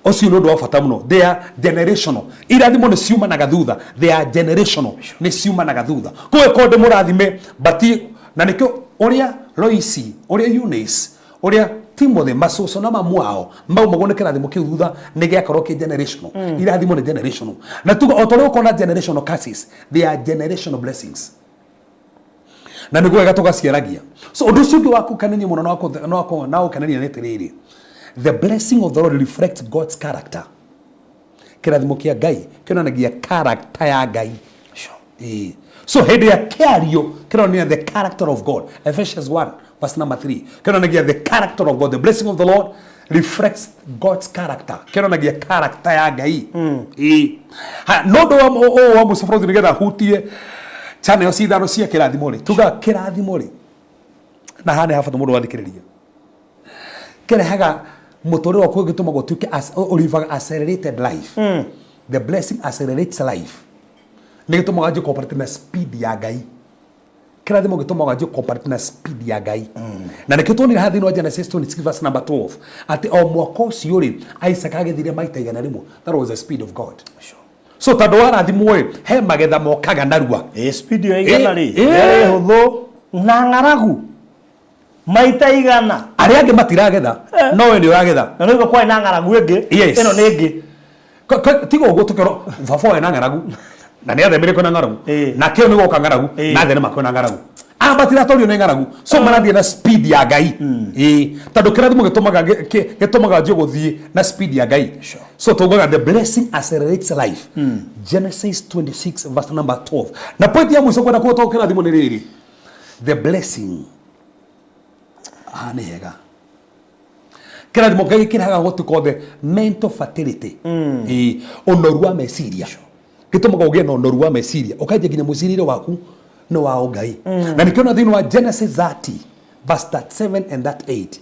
Ũcio nĩ ũndũ wa bata mũno. They are generational. Irathimo nĩ ciumanaga thutha. They are generational, nĩ ciumanaga thutha. Koguo ĩkorwo ndĩ mũrathime bati, na nĩkĩo ũrĩa Loisi, ũrĩa Eunice, ũrĩa Timothy, macucu na mamu ao maumagwo nĩ kĩrathimo kĩu thutha, nĩ gĩakorwo kĩ generational. Irathimo nĩ generational. Na tuga o ta ũrĩa ũkona generational curses, they are generational blessings, na nĩguo wega tũgaciaragia. So ũndũ ũcio ũngĩ wa kũkenania mũno na wa gũkenania nĩ atĩrĩrĩ, The blessing of the Lord reflects God's character. Kĩrathimo kĩa Ngai kĩonanagia character ya Ngai. Ĩĩ. So hĩndĩ ya kĩario kĩronania the character of God. Ephesians 1 verse number 3 kĩronanagia the character of God. The blessing of the Lord reflects God's character. Kĩronanagia character ya Ngai. Ĩĩ. Ha, no ũndũ wa ũũ wa mũico bũrũri nĩgetha hutie channel cithano cia kĩrathimo rĩ, tugaga kĩrathimo rĩ, na haha nĩ habata mũndũ wathikĩrĩria, kĩrehaga mũtũrĩre waku gĩtũmaga ũtuĩke ũlivaga accelerated life. The blessing accelerates life. Nĩ gĩtũmaga wanjie cooperate na speed ya Ngai. Kĩrathimo gĩtũmaga wanjie cooperate na speed ya Ngai. Na nĩkĩo tuonire haha thĩinĩ wa Genesis 26 verse number 12 atĩ o mwaka ũcio rĩ, Isaac agethire maita 100. That was the speed of God. So tondũ warathimwo rĩ, he magetha mokaga narua. Ĩ speed ĩyo 100 rĩ, yarĩ hũthũ na ng'aragu maita 100. Arĩa angĩ matiragetha, no we nĩ ũragetha. Na nĩguo kwarĩ na ng'aragu ĩngĩ. Yes. Ĩno nĩ ĩngĩ. Tiga ũguo tũkerwo baba ũyũ na ng'aragu na nĩ athemire kwĩna ng'aragu, na kĩo nĩ goka ng'aragu, na thenema kwĩna ng'aragu, aya matiratorio nĩ ng'aragu, so marathiĩ na speed ya Ngai. Ĩĩ, tondũ kĩrathimo gĩtũmaga njie gũthiĩ na speed ya Ngai. So tugaga the blessing accelerates life. Genesis 26 verse number 12. Na point ya mũico kwenda kũhota kĩrathimo nĩ rĩrĩ, the blessing, aha nĩ hega, kĩrathimo Ngai kĩrehaga what you call the mental fertility. Ĩĩ, ũnoru wa meciria, gĩtũmaga ũgĩe na ũnoru wa meciria, ũkanjia nginya mũcirĩre waku nĩ wa ũngai. Na nĩkĩo na thĩinĩ wa Genesis 30 verse 37 and 38,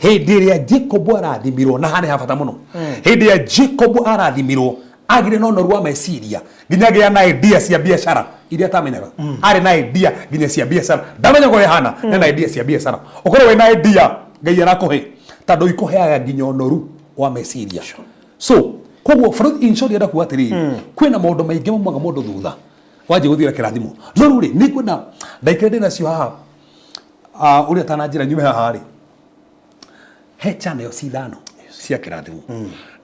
hĩndĩ ĩrĩa Jacob arathimirwo, na haha nĩ ha bata mũno, hĩndĩ ĩrĩa Jacob arathimirwo agire na ũnoru wa meciria nginya agĩa na idea cia biacara iria atamenyaga. Arĩ na idea nginya cia biacara, ndamenyaga ũrĩa ĩhana, na idea cia biacara. Ũkorwo wĩna idea Ngai arakũhe, tondũ ikũheaga nginya ũnoru wa meciria. So koguo bũrũri, in short, enda kuga atĩrĩrĩ, kwĩna maũndũ maingĩ maumaga mũndũ thutha wanjia gũthiĩra kĩrathimo. No rĩu rĩ, nĩ kwĩna ndaikare ndĩ nacio haha, ũrĩa tananjĩra nyume haha rĩ, he channel cithano cia kĩrathimo,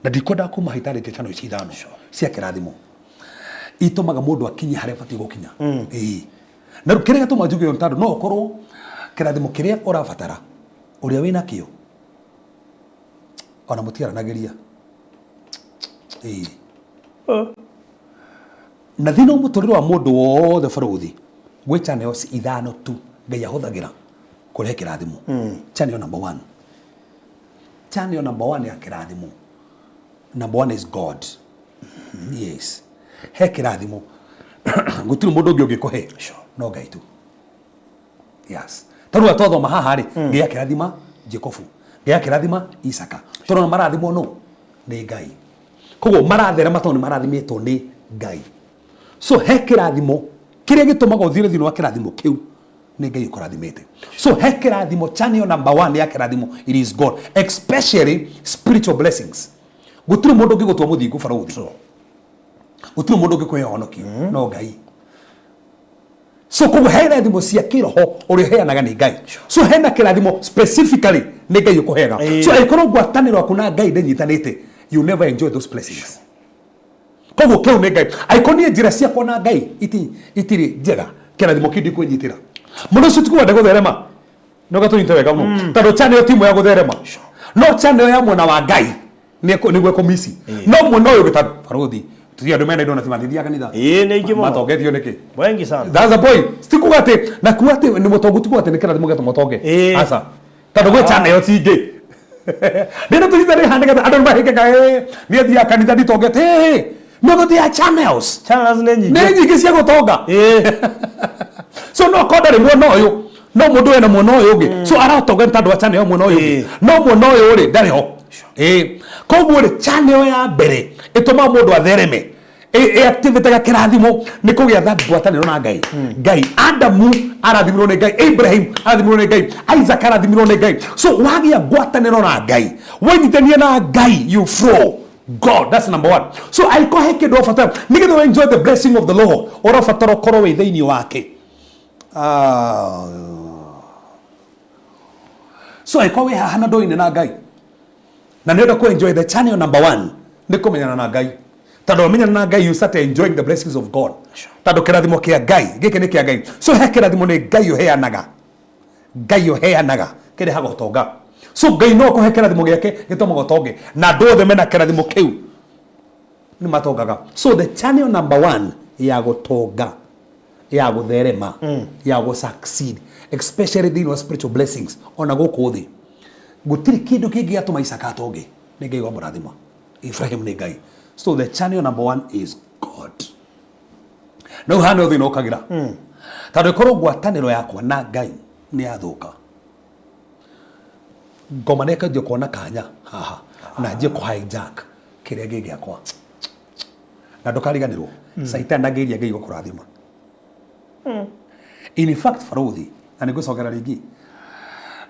na ndikwenda kuma hitarĩtie channel ici ithano cia kĩrathimo itũmaga mũndũ akinye harĩa abatiĩ gũkinya. Ĩĩ, na rĩu kĩrĩa gĩtũma njuge ũũ nĩ tondũ no ũkorwo kĩrathimo kĩrĩa ũrabatara, ũrĩa wĩna kĩo ona mũtiaranagĩria. Ĩĩ, na thĩinĩ wa mũtũrĩre wa mũndũ wothe barũthi, gwĩ channels ithano tu Ngai ahũthagĩra kũrehe kĩrathimo. Channel number one, channel number one ya kĩrathimo, number one is God. Yes, he kĩrathimo gũtirĩ mũndũ ũngĩ ũngĩkũhe no Ngai tu. Yes, tondũ twathoma haha rĩ, Ngai akĩrathima Jacobu, Ngai akĩrathima Isaka, tũrona marathimwo no nĩ Ngai, koguo maratherema tondũ nĩ marathimĩtwo nĩ Ngai. So he kĩrathimo kĩrĩa gĩtũmaga ũthiĩ thĩinĩ wa kĩrathimo kĩu nĩ Ngai ũkũrathimĩte. So he kĩrathimo, channel number one ya kĩrathimo, it is God, especially spiritual blessings. Gũtirĩ mũndũ ũngĩgũtua mũthingu barũthi, gũtirĩ mũndũ ũngĩkũhe ũhonokio no Ngai. So koguo he irathimo cia kĩroho ũrĩa ũheanaga nĩ Ngai. So hena kĩrathimo specifically nĩ Ngai ũkũheaga. So angĩkorwo ngwatanĩro yaku na Ngai ndĩnyitanĩte, you never enjoy those blessings. Koguo kĩu nĩ Ngai. Angĩkorwo niĩ njĩra ciakwa na Ngai itirĩ njega, kĩrathimo kĩu ndikwĩnyitĩra. Mũndũ ũcio tikuga ndegũtherema, nĩ ũgatũnyite wega mũno, tondũ channel ti ĩmwe ya gũtherema, no channel ya mwena wa Ngai nĩguo ĩkũmici, no mwena ũyũ ũngĩ, tondũ barũthi tuthi andũ mena indo na timatithia kanitha. Ĩĩ, nĩ aingĩ mũno. Matongetio nĩkĩ? Wengi sana. That's the point. Tikuga atĩ na kuga atĩ nĩ mũtongu, tikuga atĩ nĩ kĩrathimo gĩatũma ũtonge. Aca, tondũ gwĩ channel cingĩ ndĩna tũnyita nĩ haha nĩgetha andũ nĩmahĩngĩka. Niĩ thiaga kanitha nditongete. No gũtirĩ channels. Channels nĩ nyingĩ. Nĩ nyingĩ cia gũtonga. So no korwo ndarĩ mwena ũyũ, no mũndũ wĩna mwena ũyũ ũngĩ, so aratonga nĩ tondũ wa channel mwena ũyũ ũngĩ, no mwena ũyũ rĩ ndarĩ ho. Koguo rĩ, channel ya mbere ĩtũmaga mũndũ athereme, ĩactivataga kĩrathimo, nĩ kũgĩa tha ngwatanĩro na Ngai. Ngai, Adamu arathimirwo nĩ Ngai, Ibrahim arathimirwo nĩ Ngai, Isaac arathimirwo nĩ Ngai. So wagĩa ngwatanĩro na Ngai, wenyitania na Ngai, you flow God. That's number one. So angĩkorwo he kĩndũ ũrabatara nĩgetha enjoy the blessing of the Lord, ũrabatara ũkorwo wĩ thĩinĩ wake. So angĩkorwo wĩ haha na ndũine na Ngai na nĩ ũrenda kũ enjoy the channel number one, nĩ kũmenyana na Ngai, tondũ wamenyana na Ngai, you start enjoying the blessings of God, tondũ kĩrathimo kĩa Ngai gĩkĩ nĩ kĩa Ngai. So he kĩrathimo nĩ Ngai ũheanaga, Ngai ũheanaga kĩrehaga ũtonga. So Ngai no akũhe kĩrathimo gĩake gĩtũmaga ũtonge, na andũ othe mena kĩrathimo kĩu nĩ matongaga. So the channel number one ya gũtonga, ya gũtherema, ya gũ succeed, especially thĩinĩ wa spiritual blessings, ona gũkũ thĩ gũtirĩ kĩndũ kĩngĩ gĩatũma Isaka atonge, nĩ Ngai wamũrathima. Ibrahim nĩ Ngai. So the channel number one is God. Na rĩu haha nĩho thĩna ũkagĩra, tondũ ĩkorwo ngwatanĩro yakwa na Ngai nĩ yathũka, ngoma nĩ ĩkanjia kuona kanya haha na njie kũ hijack kĩrĩa gĩ gĩakwa. Na ndũkariganĩrwo, Caitani ndangĩgeria Ngai gũkũrathima. In fact, barothi, na nĩ ngũcokera rĩngĩ,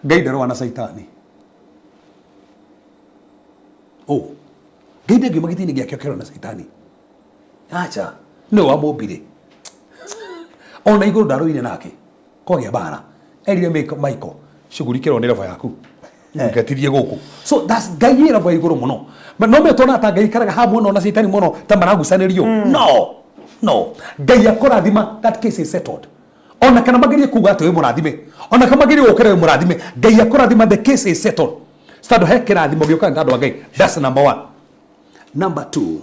Ngai ndarũa na Caitani. Oh, Ngai ndangĩuma gĩtĩ-inĩ gĩake okĩrwo na Caitani. Acha, nĩwe wamũmbire. Ona igũrũ ndarũire nake kwagĩa mbara, erire Michael, shughulikĩrwo nĩ robo yaku, ngetithie gũkũ. So that's Ngai wĩ robo ya igũrũ mũno. No me tuona ta Ngai ikaraga haha mũno na Caitani mũno ta maragucanĩrio. No, no, Ngai akũrathima, that case is settled. Ona kana magerie kuga atĩ wĩ mũrathime, ona kana magerie gũkĩra wĩ mũrathime, Ngai akũrathima, the case is settled. Tondũ he kĩrathimo gĩũkaga nĩ tondũ wa Ngai. That's number one. Number two,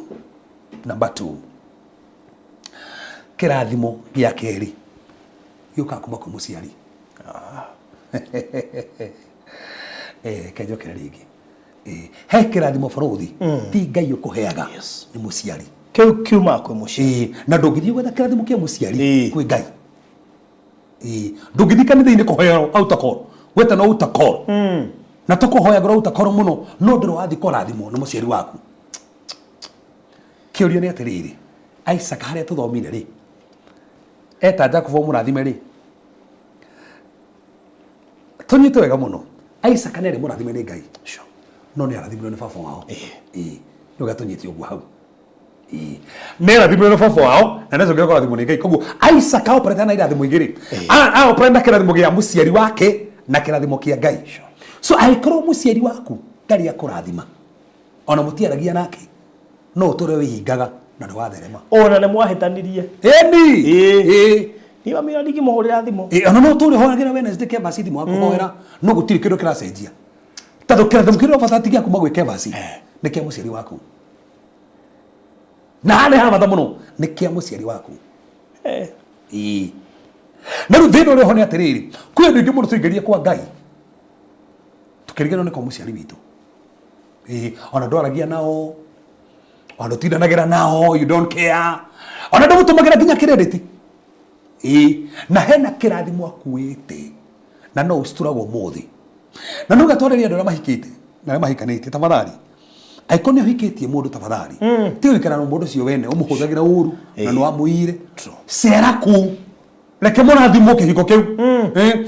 number two, kĩrathimo gĩa kerĩ gĩũkaga kuma kwĩ mũciari. Kenjokere rĩngĩ. He kĩrathimo barothi ti Ngai ũkũheaga, nĩ mũciari. Kĩu kiumaga kwĩ mũciari. Na ndũngĩthiĩ gwetha kĩrathimo kĩa mũciari kwĩ Ngai. Ndũngĩthiĩ kanitha-inĩ kũhoya altar call, gwetana altar call. Na tũkũhoyagĩra altar call mũno, no ndũrĩ wathiĩ kũrathimwo nĩ mũciari waku. Kĩũria nĩ atĩrĩrĩ, Isaac harĩa tũthomire rĩ, eta Jakubu mũrathime rĩ, tũnyite wega mũno, Isaac nĩ arĩ mũrathime nĩ Ngai, no nĩ arathimirwo nĩ baba wao. Nĩ wega tũnyite ũguo hau. Nĩ arathimirwo nĩ baba wao na nĩ acokire kũrathimwo nĩ Ngai. Koguo Isaac aoperete na irathimo igĩrĩ. Aoperete na kĩrathimo gĩa mũciari wake na kĩrathimo kĩa Ngai. So angĩkorwo mũciari waku ndarĩ akũrathima, ona mũtiaragia nake, no ũtũre wĩhingaga na ndũgatherema. Ona nĩ mwahĩtanirie. Ĩni. Niĩ mami ona ndingĩmũhũrĩra thimũ. Ona no ũtũre ũhoyagĩra Wednesday Kevasi thimũ akũhoera, no gũtirĩ kĩndũ kĩracenjia. Tondũ kĩrathimo kĩrĩa ũrabatara ti gĩa kuma gwĩ Kevasi, nĩ kĩa mũciari waku. Na haha nĩ ha bata mũno, nĩ kĩa mũciari waku. Na rĩu thĩna ũrĩa ũho nĩ atĩrĩrĩ, kwĩ andũ aingĩ mũno tũingĩrire kwa Ngai tũkĩriganĩrwo nĩ kwa mũciari witũ. Ona ndwaragia nao, ona ndũtindanagĩra nao, you don't care, ona ndũmũtũmagĩra nginya credit. Na hena kĩrathimo akuĩte na no ũcituragwo ũmũthĩ. Na no gatwarĩrie andũ arĩa mahikĩte na arĩa mahikanĩtie, tafadhali, angĩkorwo nĩ ũhikĩtie mũndũ, tafadhali tiga gũikara na mũndũ ũcio wene ũmũhũthagĩra ũru na nĩ wamũiyire. Cera kũu, reke mũrathimwo kĩhiko kĩu,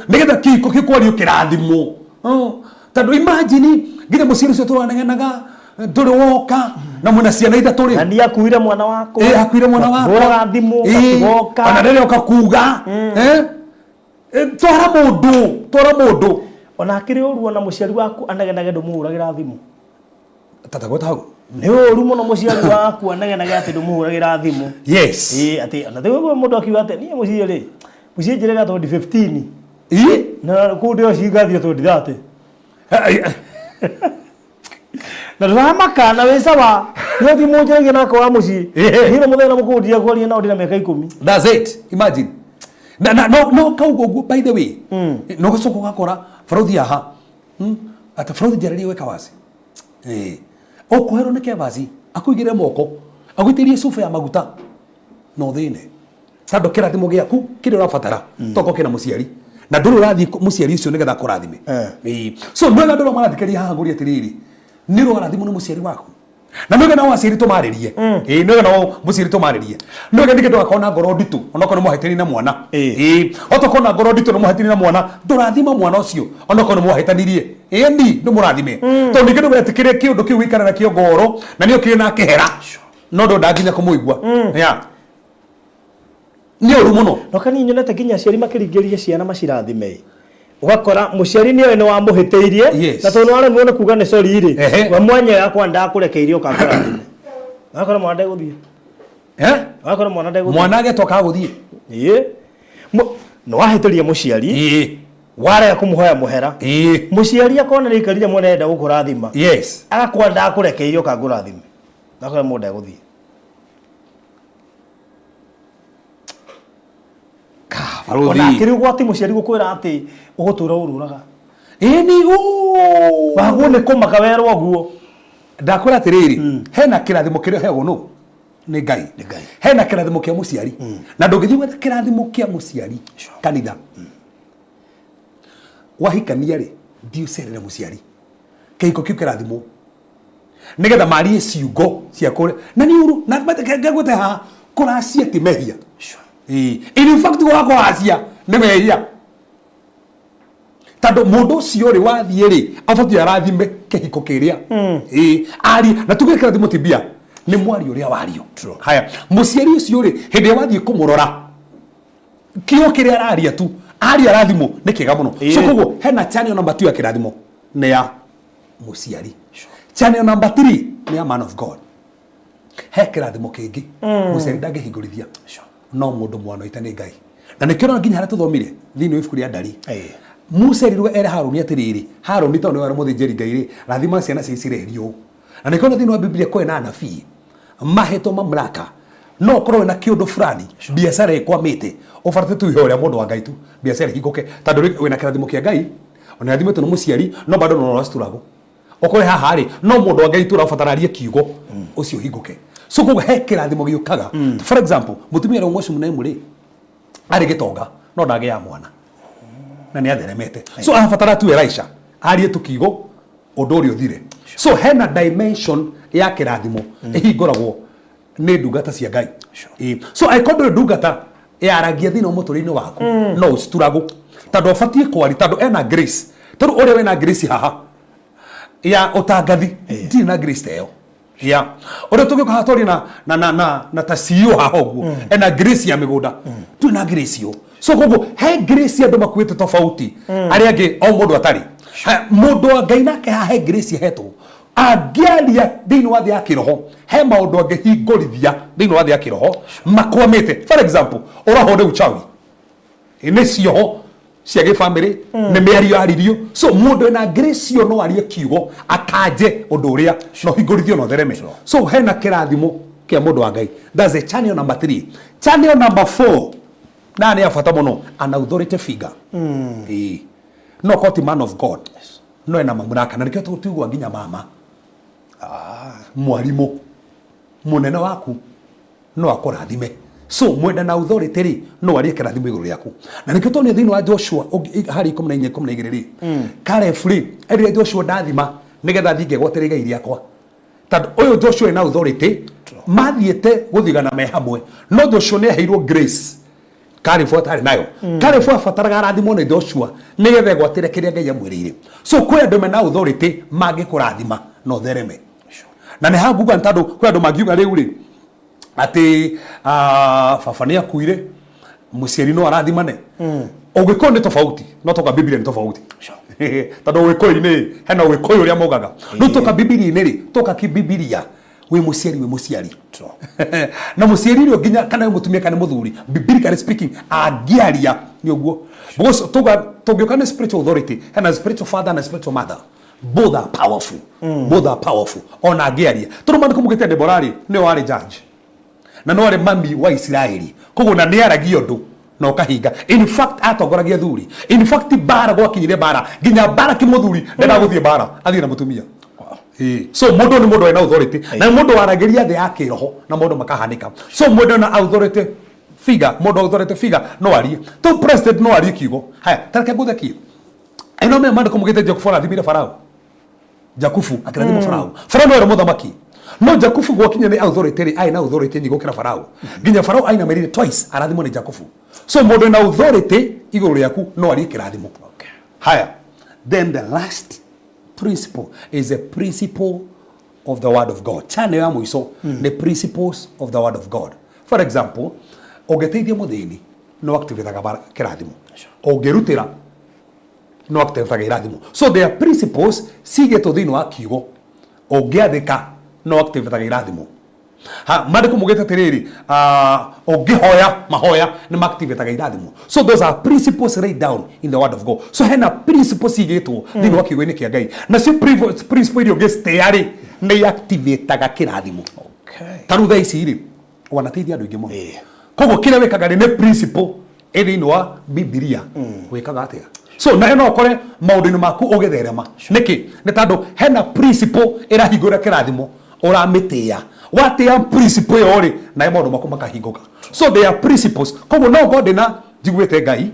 nĩgetha kĩhiko kĩu kwario kĩrathimwo. Tondũ imagine nginya mũciari ũcio tũranegenaga ndũrĩ woka na mwĩna ciana ithatũ rĩ. Na niĩ akuire mwana wakwa. Akuire mwana wakwa. Hũraga thimũ, gatigoka. Ona rĩrĩa ũka kuga, twara mũndũ, twara mũndũ. Ona akĩrĩ ũru ona mũciari waku anegenage ndũmũhũragĩra thimũ. Tata gweta hau. Nĩ ũru mũno mũciari waku anegenage atĩ ndũmũhũragĩra thimũ. Yes. Atĩ ona rĩu mũndũ akiuga atĩ niĩ mũciĩ rĩ, mũciĩ njĩrĩga 2015. Na kũu ndĩo cingathiĩ 2030. Na ndũramaka na wĩ sawa. Nĩ ũthiĩ mũnjaragia nake wa mũciĩ. Niĩ na mũthenya mũkũũ ndirakwaria nao ndĩna mĩaka 10. That's it. Imagine. Na na no no kauga ũguo, by the way. No gũcoka ũgakora barothi haha. Ata barothi njarĩrie gwĩka waci. Ũkũherwo nĩ Kevasi, akũigĩrĩre moko, agũitĩrĩrie cuba ya maguta na ũthĩne. Tondũ kĩrathimo gĩaku kĩrĩa ũrabatara tokorwo kĩna mũciari, na ndũrĩ ũrathiĩ mũciari ũcio nĩgetha akũrathime. So nĩ wega andũ arĩa marathikĩrĩria haha ngũrie atĩrĩrĩ, nĩ ũrathimwo nĩ mũciari waku? Na nĩ wega nao aciari tũmarĩrie. Nĩ wega nao mũciari tũmarĩrie. Nĩ wega ningĩ ndũgakorwo na ngoro nditũ onokorwo nĩ mwahĩtania na mwana. Otokorwo na ngoro nditũ nĩ mwahĩtania na mwana, ndũrathima mwana ũcio onokorwo nĩ mwahĩtanirie. Ĩni ndũmũrathime. Tondũ ningĩ ndũgetĩkĩre kĩũndũ kĩu gĩikare nakĩo ngoro na nĩ ũkire na kĩhera, no ndũnda nginya kũmũigua. Yeah. Nĩ ũru mũno. No kani nyonete nginya aciari makĩringĩrĩria ciana macirathime. Ũgakora mũciari nĩ oĩ nĩ wamũhĩtĩirie, na tondũ nĩ waremirwo nĩ kuga nĩ sorry rĩ, we mwanya yakwa ndakũrekeire ũkakũrathime. Ũgakora mwana ndegũthiĩ. Ũgakora mwana ndegũthiĩ. Mwana agetwo kaga gũthiĩ. Ĩĩ. Nĩ wahĩtĩria mũciari. Warega kũmũhoya mũhera. Mũciari akona nĩ aikarire mwena enda gũkũrathima. Agakwenda ndakũrekeire ũka ngũrathime. Ndakũre mũndũ egũthiĩ. Barũthi. Ona akĩrĩ ũgwati mũciari gũkwĩra atĩ ũgũtũra ũrũraga. Ĩni Wagwo nĩ kũmaka werwo ũguo. Ndakwĩra atĩrĩrĩ, hena kĩrathimo kĩrĩa ũheagwo nũ? Nĩ Ngai. Nĩ Ngai. Hena kĩrathimo kĩa mũciari. Na ndũngĩthiĩ gwetha kĩrathimo kĩa mũciari kanitha. Wahikania rĩ, thiĩ ũcerere mũciari. Kĩhiko kĩu kĩrathimwo. Nĩgetha marie ciugo cia kũrĩa. Na nĩ ũru, na ngwĩte haha, kũracia ti mehia. Ĩĩ. In fact waga kũracia nĩ mehia. Tondũ mũndũ ũcio rĩ wathiĩ rĩ, abatiĩ arathime kĩhiko kĩrĩa. Ĩĩ, arie, na tuge kĩrathimo ti mbia, nĩ mwario ũrĩa wario. Haya, mũciari ũcio rĩ, hĩndĩ ĩrĩa wathiĩ kũmũrora, kĩo kĩrĩa araria tu, aria arathimwo nĩ kĩega mũno. So koguo hena channel number 2 ya kĩrathimo nĩ ya mũciari. Channel number 3 nĩ ya man of God. He kĩrathimo kĩngĩ mũciari ndangĩhingũrithia no mũndũ mwanoite nĩ Ngai. Na nĩkĩo ũrona nginya harĩa tũthomire thĩinĩ wa ibuku rĩa Ndari. Musa erirwo ere Harũni atĩrĩrĩ, Harũni tondũ nĩwe warĩ mũthĩnjĩri Ngai rĩ, rathima ciana cia Isiraeli ũũ. Na nĩkĩo ũrona thĩinĩ wa Biblia kwĩna anabii mahetwo mamlaka no ũkorwo wĩna kĩũndũ fulani biacara ĩkwamĩte ũbarate tu ihoya rĩa mũndũ wa Ngai tu biacara ĩhingũke tondũ wĩna kĩrathimo kĩa Ngai ona rathimĩtwo nĩ mũciari no bado no ũrastruggle. Okorwo haha rĩ no mũndũ wa Ngai tu ũrabatara arie kiugo ũcio ũhingũke. So koguo he kĩrathimo gĩũkaga. For example, mũtumia ũrĩa ũmwe rĩ arĩ gĩtonga no ndagĩaga mwana na nĩ atheremete. So arabatara tu Elisha arie tu kiugo ũndũ ũrĩa ũthire. So hena dimension ya kĩrathimo ĩhingũragwo nĩ ndungata cia Ngai. So angĩkorwo ndũrĩ ndungata yaragia thĩinĩ wa mũtũrĩre-inĩ waku no ũcituragwo tondũ ũbatiĩ kwaria tondũ ena grace. Tondũ ũrĩa wĩna grace haha ya ũtangathi ndirĩ na grace ta ĩyo. Ya ũrĩa tũngĩũka haha twarie na na na na na ta CEO haha ũguo ena grace ya mĩgũnda ndũrĩ na grace ĩyo. So koguo he grace andũ makuĩte tofauti arĩa angĩ o mũndũ atarĩ. Mũndũ wa Ngai nake haha he grace ahetwo angĩaria thĩinĩ wa thĩ ya kĩroho he maũndũ angĩhingũrithia thĩinĩ wa thĩ ya kĩroho makwamĩte. For example, ũroho nĩ uchawi nĩ cioho cia gĩbamĩrĩ nĩ mĩario yaririo. So mũndũ ena grace ĩyo no arie kiugo akanje ũndũ ũrĩa na ũhingũrithio na ũthereme. So hena kĩrathimo kĩa mũndũ wa Ngai. That's the channel number 3. Channel number 4 na nĩ ya bata mũno, an authority figure. Ĩĩ. No korwo ti man of God no ena mamlaka na nĩkĩo tũigua nginya mama mwarimũ mũnene waku no akũrathime. So mwenda na authority rĩ no arie kĩrathimo igũrũ rĩaku. Na nĩkĩo tuonire thĩinĩ wa Joshua harĩ 14 12 rĩ, Caleb rĩ erire Joshua ndathima nĩgetha thiĩ ngegwatĩre igai rĩakwa. Tondũ ũyũ Joshua ena authority mathiĩte gũthigana me hamwe, no Joshua nĩ aheirwo grace Caleb atarĩ nayo. Caleb abataraga arathimwo nĩ Joshua nĩgetha egwatĩre kĩrĩa Ngai amwĩrĩire. So kwĩ andũ mena authority mangĩkũrathima na ũthereme. Na nĩ hanguga nĩ tondũ kwĩ andũ mangiuga rĩu rĩ atĩ baba nĩ akuire mũciari no arathimane. Ũgĩkũyũ nĩ tofauti no toka Biblia nĩ tofauti. Tondũ ũgĩkũyũ-inĩ hena ũgĩkũyũ ũrĩa maugaga. Rĩu toka Biblia-inĩ rĩ toka kĩbibilia wĩ mũciari wĩ mũciari. Na mũciari ũrĩa nginya kana wĩ mũtumia kana mũthuri, biblically speaking angĩaria nĩ ũguo. Because tũngĩũka nĩ spiritual authority, hena spiritual father na spiritual mother. Both are powerful. Both are powerful. Ona angĩaria. Tondũ maandĩko maugĩte Deborah rĩ nĩwe warĩ judge. Na no arĩ mami wa Isiraeli. Koguo na nĩ aragia ũndũ na ũkahinga. In fact atongoragia athuri. In fact mbara gwakinyire mbara nginya mbara kĩmũthuri ndendaga gũthiĩ mbara athiĩ na mũtumia. So mũndũ nĩ mũndũ wĩna authority na nĩ mũndũ waragĩria thĩ ya kĩroho na maũndũ makahanĩka. So mũndũ wĩna authority figure, mũndũ authority figure no arie. To president no arie kiugo. Haya, ta reke ngũthekie. Ĩno me maandĩko maugĩte Jakubu arathimire Farao. Jakubu akĩrathima Farao. Farao nĩwe warĩ mũthamaki. No Jakubu gwakinya nĩ authority rĩ, arĩ na authority nyingĩ gũkĩra Farao. Nginya Farao ainamĩrĩire twice arathimwo nĩ Jakubu. So mũndũ wĩna authority igũrũ rĩaku no arie kĩrathimo. Haya, then the last principle is the principle of the word of God. Channel ya mũico nĩ principles of the word of God. For example, ũngĩteithia mũthĩni no activate kĩrathimo. Ũngĩrutĩra no activate irathimo. So there are principles cigĩtwo thĩinĩ wa kiugo. Ũngĩathĩka no activate irathimo. Ha maandĩko mugĩte atĩrĩrĩ, ũngĩhoya mahoya nĩ maactivataga irathimo. So those are principles laid down in the word of God. So hena principles igĩtwo thĩinĩ wa kiugo-inĩ kĩa Ngai, nacio principle iria ũngĩcitĩa rĩ, nĩ activataga kĩrathimo. Ta rĩu thaa ici rĩ, wanateithia andũ aingĩ mũno. Koguo kĩrĩa wĩkaga rĩ, nĩ principle ĩ thĩinĩ wa Bibilia. Wĩkaga atĩa? So nawe no ũkore maũndũ-inĩ maku ũgĩtherema. Nĩkĩ? Nĩ tondũ hena principle ĩrahingũra kĩrathimo, ũramĩtĩĩa. Watĩĩa principle ĩyo rĩ, nawe maũndũ maku makahingũka. So they are principles. Koguo no ngorwo ndĩna njiguĩte Ngai,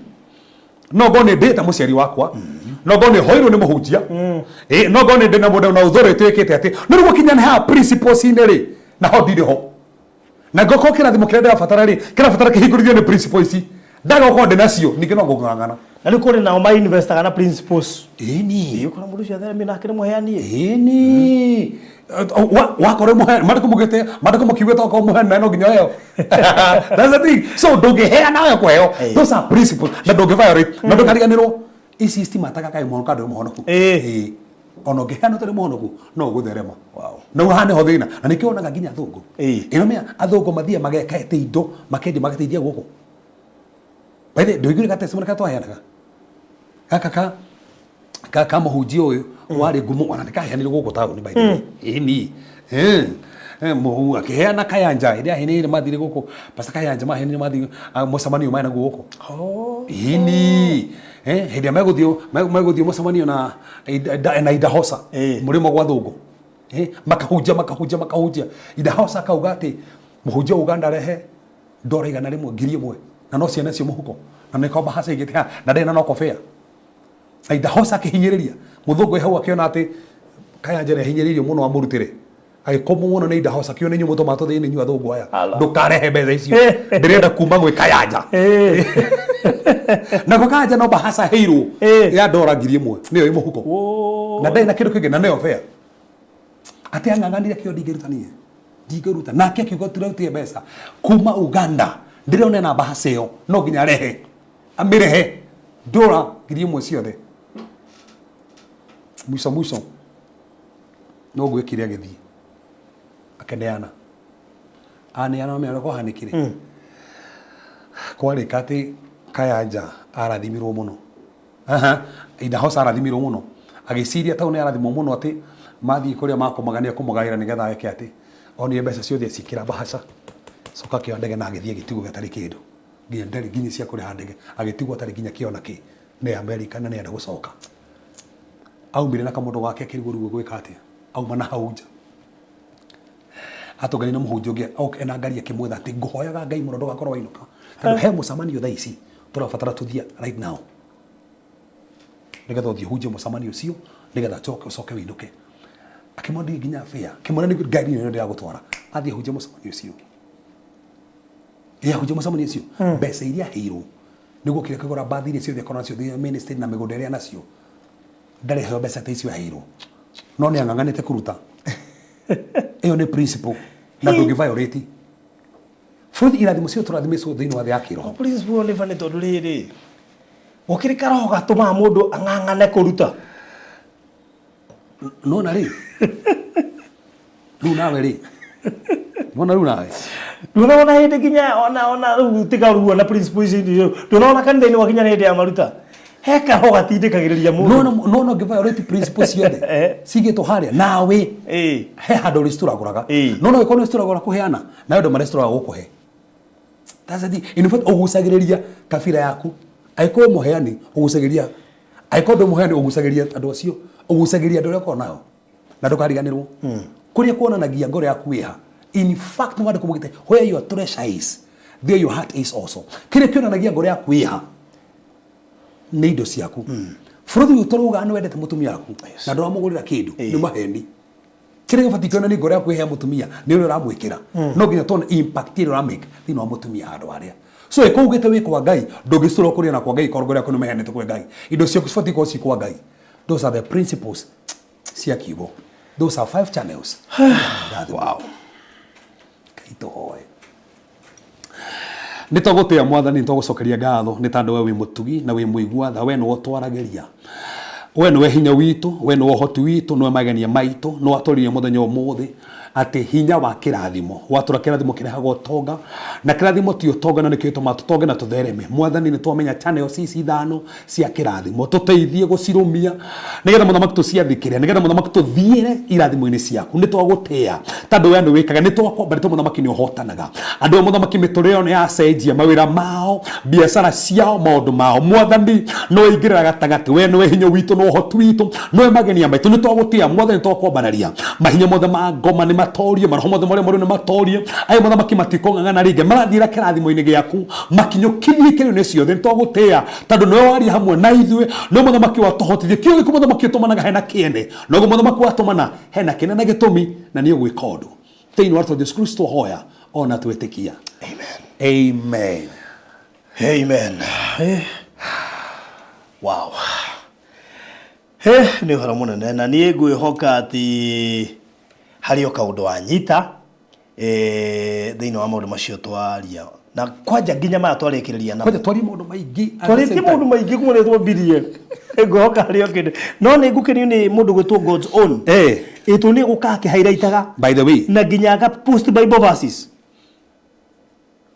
no ngorwo nĩ ndĩte mũciari wakwa, no ngorwo nĩ hoirwo nĩ mũhunjia, no ngorwo nĩ ndĩna mũndũ na authority ĩkĩte atĩ no rĩu gũkinya nĩ haha principles-inĩ rĩ, naho ndirĩ ho. Na ngorwo kĩrathimo kĩrĩa ndĩrabatara rĩ, kĩrabatara kĩhingũrithio nĩ principle ici, ndaga gũkorwo ndĩ nacio, ningĩ no ngũng'ang'ana. Na rĩu kũrĩ nao ma investaga na principles. Ĩni. Ĩĩ, ũkora mũndũ ũcio atheremio nake nĩ mũheani. Ĩni. Wakorwo mũheani, mandĩko mugĩte, mandĩko mũkiugĩte wakorwo mũheani nawe no nginya ũheo. That's the thing. So ndũngĩheana we kũheo. Those are principles na ndũngĩ violate na ndũkariganĩrwo ici citimataga kaĩ mũhonoka ndũrĩ mũhonoku. Ĩĩ. Ona ũngĩheana ũtarĩ mũhonoku no ũgũtherema. Na haha nĩho thĩna, na nĩkĩo wonaga nginya athũngũ. Ĩno mĩa athũngũ mathiĩ mageka indo makendia magateithia gũkũ. By the way, ndũiguire ga testimony karĩa twaheanaga gaka ka mũhunjia ũyũ warĩ ngumo, ona nĩkaheanire gũkũ taũni, by the way. Ĩni. Mũhu akĩheana Kayanja ĩrĩa aheanire mathire gũkũ, Pastor Kayanja maheanire mathire mũcemanio marĩ naguo gũkũ. Ĩni. Hĩndĩ ĩrĩa megũthiĩ mũcemanio na Idahosa mũrĩmo gwa thũngũ. Makahunjia makahunjia makahunjia. Idahosa akauga atĩ mũhunjia Uganda arehe ndora 100, 1000, na no ciana cio mũhuko, na nĩ komba haca igĩte haha na ndarĩ na no kobea. Na Idahosa akĩhinyĩrĩria mũthũngũ hau, akĩona atĩ Kayanja nĩ ahinyĩrĩirio mũno amũrutĩre, agĩkomwo mũno nĩ Idahosa, akĩona inyuĩ mũtũmaga tũthĩĩ nĩ inyuĩ athũngũ aya, ndũkarehe mbeca icio, ndĩrenda kuma gwĩ Kayanja. Nako Kayanja no bahaca heirwo ya ndora 1000 nĩyo ĩ mũhuko na ndarĩ na kĩndũ kĩngĩ na nĩyo fare. Atĩ ang'ang'anire kĩo, ndingĩruta niĩ, ndingĩruta. Nake akiuga tũrautie mbeca kuma Uganda, ndĩrona ena bahaca ĩyo, no nginya arehe, amĩrehe ndora 1000 ciothe. Mwico mwico no gwĩkire, agĩthiĩ akĩneana, aneana mena ũrĩa kwahanĩkire, kwarĩka atĩ Kayanja arathimirwo mũno. Aha, Idahosa arathimirwo mũno, agĩciria tau nĩ arathimwo mũno atĩ mathiĩ kũrĩa makomaga nĩ ekũmũgaĩra nĩgetha eke atĩ onire mbeca ciothe acikĩra bahaca, coka akĩoya ndege na agĩthiĩ, agĩtigwo gatarĩ kĩndũ, nginya ndarĩ nginya cia kũrĩha ndege, agĩtigwo atarĩ nginya kĩo na kĩ nĩ America, na nĩenda gũcoka. Aumire na kamũndũ gake akĩrigwo rĩu egwĩka atĩa. Auma na hau nja atũngani na mũhunjia ũngĩ oke na ngari, akĩmwetha atĩ ngũhoyaga Ngai mũno ndũgakorwo wainũka, tondũ he mũcemanio thaa ici tũrabatara tũthiĩ right now, nĩgetha ũthiĩ ũhunjie mũcemanio ũcio, nĩgetha ũcoke ũcoke wĩinũke. Akĩmwĩra ndirĩ nginya fare, akĩmwĩra nĩ ngari ĩno ndĩragũtwara. Athiĩ ahunjie mũcemanio ũcio, ĩ ahunjia mũcemanio ũcio, mbeca iria aheirwo nĩguo kĩrĩa kĩgũra mbathi iria ciothe akorwo nacio thĩinĩ wa ministry na mĩgũnda ĩrĩa nacio, ndarĩ heo mbeca ta icio aheirwo, no nĩ ang'ang'anĩte kũruta. Ĩyo nĩ principle na ndũngĩ violate. Bũrũri irathimo ciothe tũrathimĩtwo thĩinĩ wa thĩ ya kĩroho. Principle nĩ bani, tondũ rĩrĩ, gũkĩrĩ karoho gatũmaga mũndũ ang'ang'ane kũruta. Nona rĩ, rĩu nawe rĩ, nona rĩu nawe. Ndũnona hĩndĩ nginya ona rĩu tiga rĩu ona principle ici, ndũnona kanitha-inĩ gwakinya nĩ hĩndĩ ya maruta, he karoho gatindĩkagĩrĩria mũndũ. Nona ũngĩ violate principle ciothe cigĩtwo harĩa nawe, he handũ rĩcitũragũraga. Nona ũngĩkorwo nĩ ũcitũragũra kũheana, nawe andũ marĩcitũraga gũkũhe. That's the thing. In fact, ũgucagĩrĩria kabira yaku. Angĩkorwo mũheani, ũgucagĩrĩria, angĩkorwo ndũ mũheani, ũgucagĩrĩria andũ acio, ũgucagĩrĩria andũ arĩa ũkoragwo nao, na ndũkariganĩrwo kũrĩa kuonanagia ngoro yaku wĩha. In fact, nĩ wandĩko mũgĩte, "Where your treasure is, there your heart is also." Kĩrĩa kĩonanagia ngoro yaku wĩha nĩ indo ciaku. Bũrũri ũyũ tũrauga nĩ wendete mũtumia waku na ndũramũgũrĩra kĩndũ, nĩ maheni. Kĩrĩa gĩbatiĩ kĩonanie ngoro yaku ĩhea mũtumia nĩ ũrĩa ũramwĩkĩra. No nginya tuone impact ĩrĩa ũramake thĩinĩ wa mũtumia handũ harĩa. So ĩko ugĩte wĩ kwa Ngai, ndũngĩcũrwo kũrĩa na kwa Ngai korwo ngoro yaku nĩ ũmĩheanĩte kwĩ Ngai. Indo ciaku cibatiĩ gũkorwo ci kwa Ngai. Those are the principles cia kiugo. Those are five channels. Wow. Ngai tũhoe. Nĩ twagũtĩa Mwathani, nĩ twagũcokeria ngatho nĩ tondũ we wĩ mũtugi na wĩ mũigua tha. We nĩwe ũtwaragĩria, we nĩwe hinya witũ, we nĩwe ũhoti witũ, nĩwe magenia maitũ, nĩwe watũririe mũthenya ũmũthĩ. Atĩ hinya wa kĩrathimo watũra kĩrathimo kĩrehaga ũtonga na kĩrathimo ti ũtonga na nĩkĩo gĩtũmaga tũtonge na tũthereme. Mwathani, nĩ twamenya channels ici ithano cia kĩrathimo, tũteithie gũcirũmia nĩgetha mũthamaki tũciathĩkĩre, nĩgetha mũthamaki tũthiĩre irathimo-inĩ ciaku. Nĩ twagũtĩa tondũ we nĩ wĩkaga, nĩ twakwambarĩte mũthamaki, nĩ ũhotanaga andũ a mũthamaki, mĩtũrĩre yao nĩ yacenjia, mawĩra mao, biacara ciao, maũndũ mao. Mwathani, no ingĩrĩra gatagatĩ, we nĩwe hinya witũ na ũhoti witũ, nĩwe magenia maitũ. Nĩ twagũtĩa mwathani, twakwambararia. Mahinya mothe ma ngoma nĩ matorie, maroho mothe marĩa moru nĩ matorie. Aya mũthamaki matikũng'ang'ana rĩngĩ, marathiĩra kĩrathimo-inĩ gĩaku makinyũkithie ikĩro-inĩ ciothe. Nĩ twagũtĩa tondũ nĩwe waria hamwe na ithuĩ, nĩwe mũthamaki watũhotithia. Kĩo gĩku mũthamaki ũtũmanaga hena kĩene, noguo mũthamaki watũmana hena kĩene na gĩtũmi, na nĩ ũgwĩka ũndũ thĩinĩ wa rĩtwa Jesu Kristo hoya ona twĩtĩkia. Amen. Amen. Amen. Wow. He, nĩ ũhoro mũnene na niĩ ngwĩhoka atĩ harĩ o kaũndũ wanyita thĩinĩ wa maũndũ macio twaria na kwanja nginya maya twarĩkĩrĩria namo. Kwanja twarie maũndũ maingĩ. Twarĩtie maũndũ maingĩ kuma rĩrĩa twambirie, ngwĩhoka harĩ o kĩndũ, no nĩ ngũkenio nĩ mũndũ gwĩtwo God's own. Ĩtũ nĩ gũka akĩhairaitaga By the way, na nginya aga post Bible verses.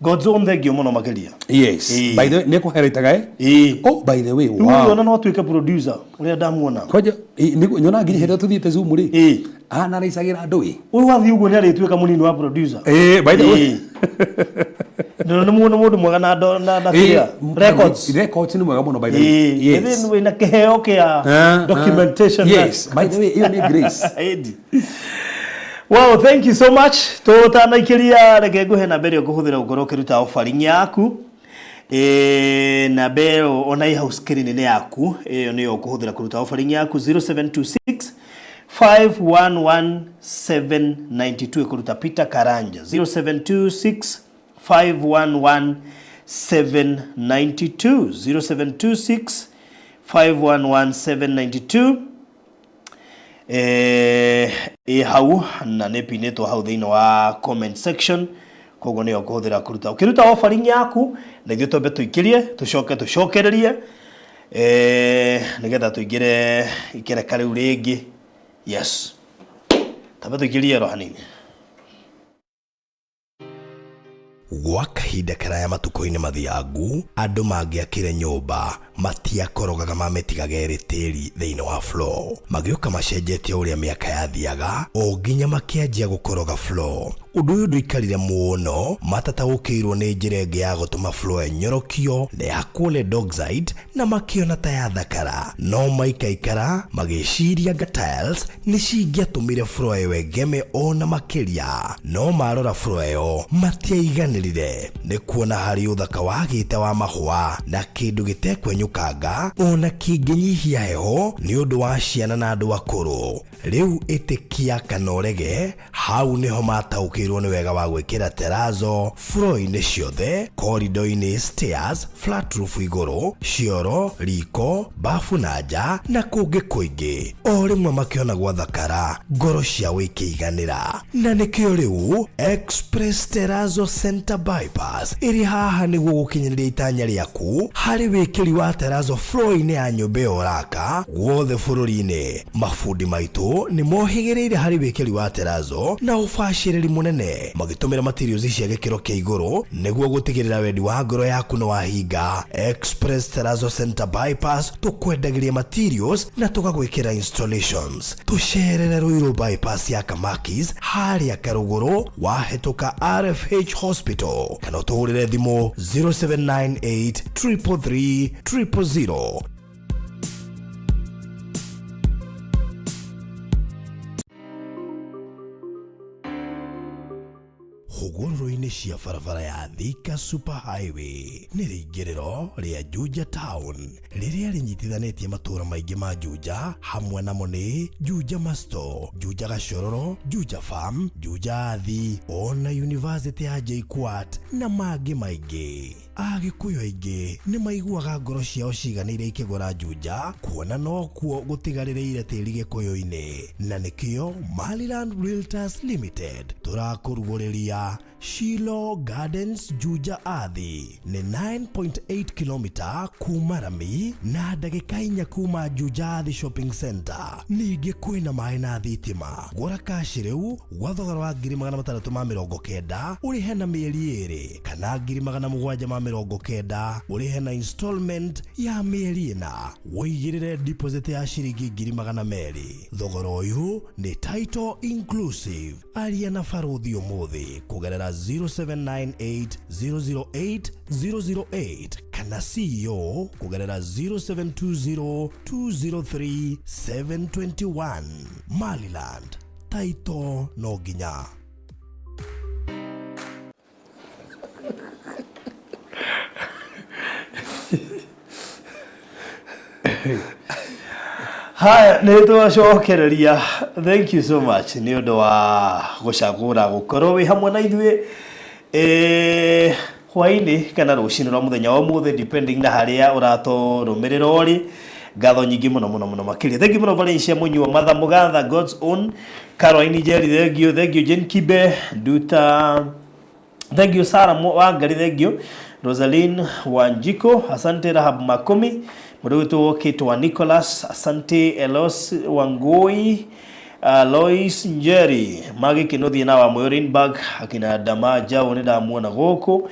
God's own, thank you mũno makĩria. Yes. By the way, nĩ kũheraitaga eh? Ĩĩ. Oh, by the way, Rĩu wow, wow. Ona no atuĩke producer ũrĩa ndamuona. Kwanja nyonaga nginya hĩndĩ ĩrĩa tũthiĩte Zoom rĩ, anaraicagĩra andũ ĩ. Ũyũ wathiĩ ũguo nĩ arĩtuĩka mũnini wa producer. By the way. Nĩ nĩ mũndũ mwega na na kĩrĩa records. Records nĩ mwega mũno, by the way. Yes. Wĩna kĩheo kĩa documentation. Yes, by the way, ĩyo nĩ grace. Ĩndi. Wow, thank you so much. Tũtanaikĩria, reke ngũhe namba ĩrĩa ũkũhũthĩra gũkorwo ũkĩruta offering yaku. Namba ĩyo ona ĩ hau screen-inĩ yaku, ĩyo nĩyo ũkũhũthĩra kũruta offering yaku, 0726 511792, ĩkũruta Peter Karanja, 0726 511792, 0726 511792. Ĩ hau na nĩ pinĩtwo hau thĩinĩ wa comment section, koguo nĩyo ũkũhũthĩra kũruta ũkĩruta offering yaku, na ithuĩ twambe tũikĩrie, tũcoke tũcokererie nĩgetha tũingĩre ikereka rĩu rĩngĩ. Yes, twambe tũikĩrie ro hanini. Gwa kahinda karaya matukũ-inĩ mathiangu, andũ mangĩakire nyũmba matiakorogaga, mamĩtigaga ĩrĩ tĩri thĩinĩ wa floor. Magĩũka macenjetie ũrĩa mĩaka yathiaga o nginya makĩanjia gũkoroga floor. Ũndũ ũyũ ndũikarire mũno, matataũkĩirwo nĩ njĩra ĩngĩ ya gũtũma floor ĩnyorokio na yakwo lead oxide na makĩona ta yathakara. No maikaikara magĩciria anga tiles nĩ cingĩatũmire floor ĩyo ĩgeme ona makĩria. No marora floor ĩyo matiaiganĩrire nĩ kuona harĩ ũthaka wagĩte wa mahũa na kĩndũ gĩtekwenyũkanga ona kĩngĩnyihia heho nĩ ũndũ wa ciana na andũ akũrũ. Rĩu ĩtĩkia kana ũrege, hau nĩho mataũkĩirwo nĩ wega wa gwĩkĩra terrazzo floor-inĩ ciothe, corridor-inĩ, stairs, flat roof igũrũ, cioro, riko, bafu na nja na kũngĩ kũingĩ. O rĩmwe makĩona gwathakara, ngoro ciao ikĩiganĩra. Na nĩkĩo rĩu Express Terrazzo Center Bypass ĩrĩ haha nĩguo gũkinyanĩria itanya rĩaku harĩ wĩkĩri wa terrazzo floor-inĩ ya nyũmba ĩyo ũraka guothe bũrũri-inĩ. Mabundi maitũ nĩ mohĩgĩrĩire harĩ wĩkĩri wa terrazzo na ũbacĩrĩri mũnene, magĩtũmĩra materials cia gĩkĩro kĩa igũrũ nĩguo gũtigĩrĩra wendi wa ngoro yaku nĩ wahinga. Express Terrazzo Center Bypass, tũkwendagĩria materials na tũgagwĩkĩra installations. Tũcerere Ruiru Bypass ya Kamakis harĩa Karũgũrũ wahĩtũka RFH Hospital, kana ũtũhũrĩre thimũ 0798 333 000. Hũgũrũrũ-inĩ cia barabara ya Thika Super Highway nĩ rĩingĩrĩro rĩa Juja Town rĩrĩa rĩnyitithanĩtie matũũra maingĩ ma Juja, hamwe namo nĩ Juja Masto, Juja Gachororo, Juja Farm, Juja Athi, ona University ya JKUAT na mangĩ maingĩ. Agĩkũyũ aingĩ nĩ maiguaga ngoro ciao ciganĩire ikĩgũra Juja, kuona nokuo gũtigarĩrĩire tĩri gĩkũyũ-inĩ, na nĩkĩo Maryland Realtors Limited tũrakũrugũrĩria Shilo Gardens Juja Athi. Nĩ 9.8 km kuma rami na ndagĩka 4 kuma Juja Athi Shopping Center. Ningĩ kwĩna maĩ na thitima. Gũra kashi rĩu gwa thogora wa 690,000 ũrĩhe na mĩeri 2, kana 790,000 ũrĩhe na installment ya mĩeri 4. Wĩigĩrĩre deposit ya ciringi 200,000. Thogora ũyũ nĩ title inclusive. Aria na baruthi ũmũthĩ kũgerera 0798 008 008 kana CEO kũgerera 0720 203 721. Maryland title no nginya. Haya, nĩ twacokereria. Thank you so much nĩ ũndũ wa gũcagũra gũkorwo wĩ hamwe na ithuĩ hwaĩ-inĩ kana rũcinĩ rwa mũthenya wa ũmũthĩ, depending na harĩa ũratũrũmĩrĩra ũrĩ. Ngatho nyingĩ mũno mũno mũno makĩria. Thank you mũno Valencia Mũnyua, Martha Mũgatha, God's own Caroline Njeri, thank you, thank you Jane Kibe Nduta, thank you Sarah Wangari, thank you Rosaline Wanjiko, asante Rahab Makumi, mũndũ witũ Kate Nicholas, asante Elos Wangui, Lois Njeri, Magi Kinuthia na wa Moyorinburg, akina Dama Jao nĩ ndamuona gũkũ,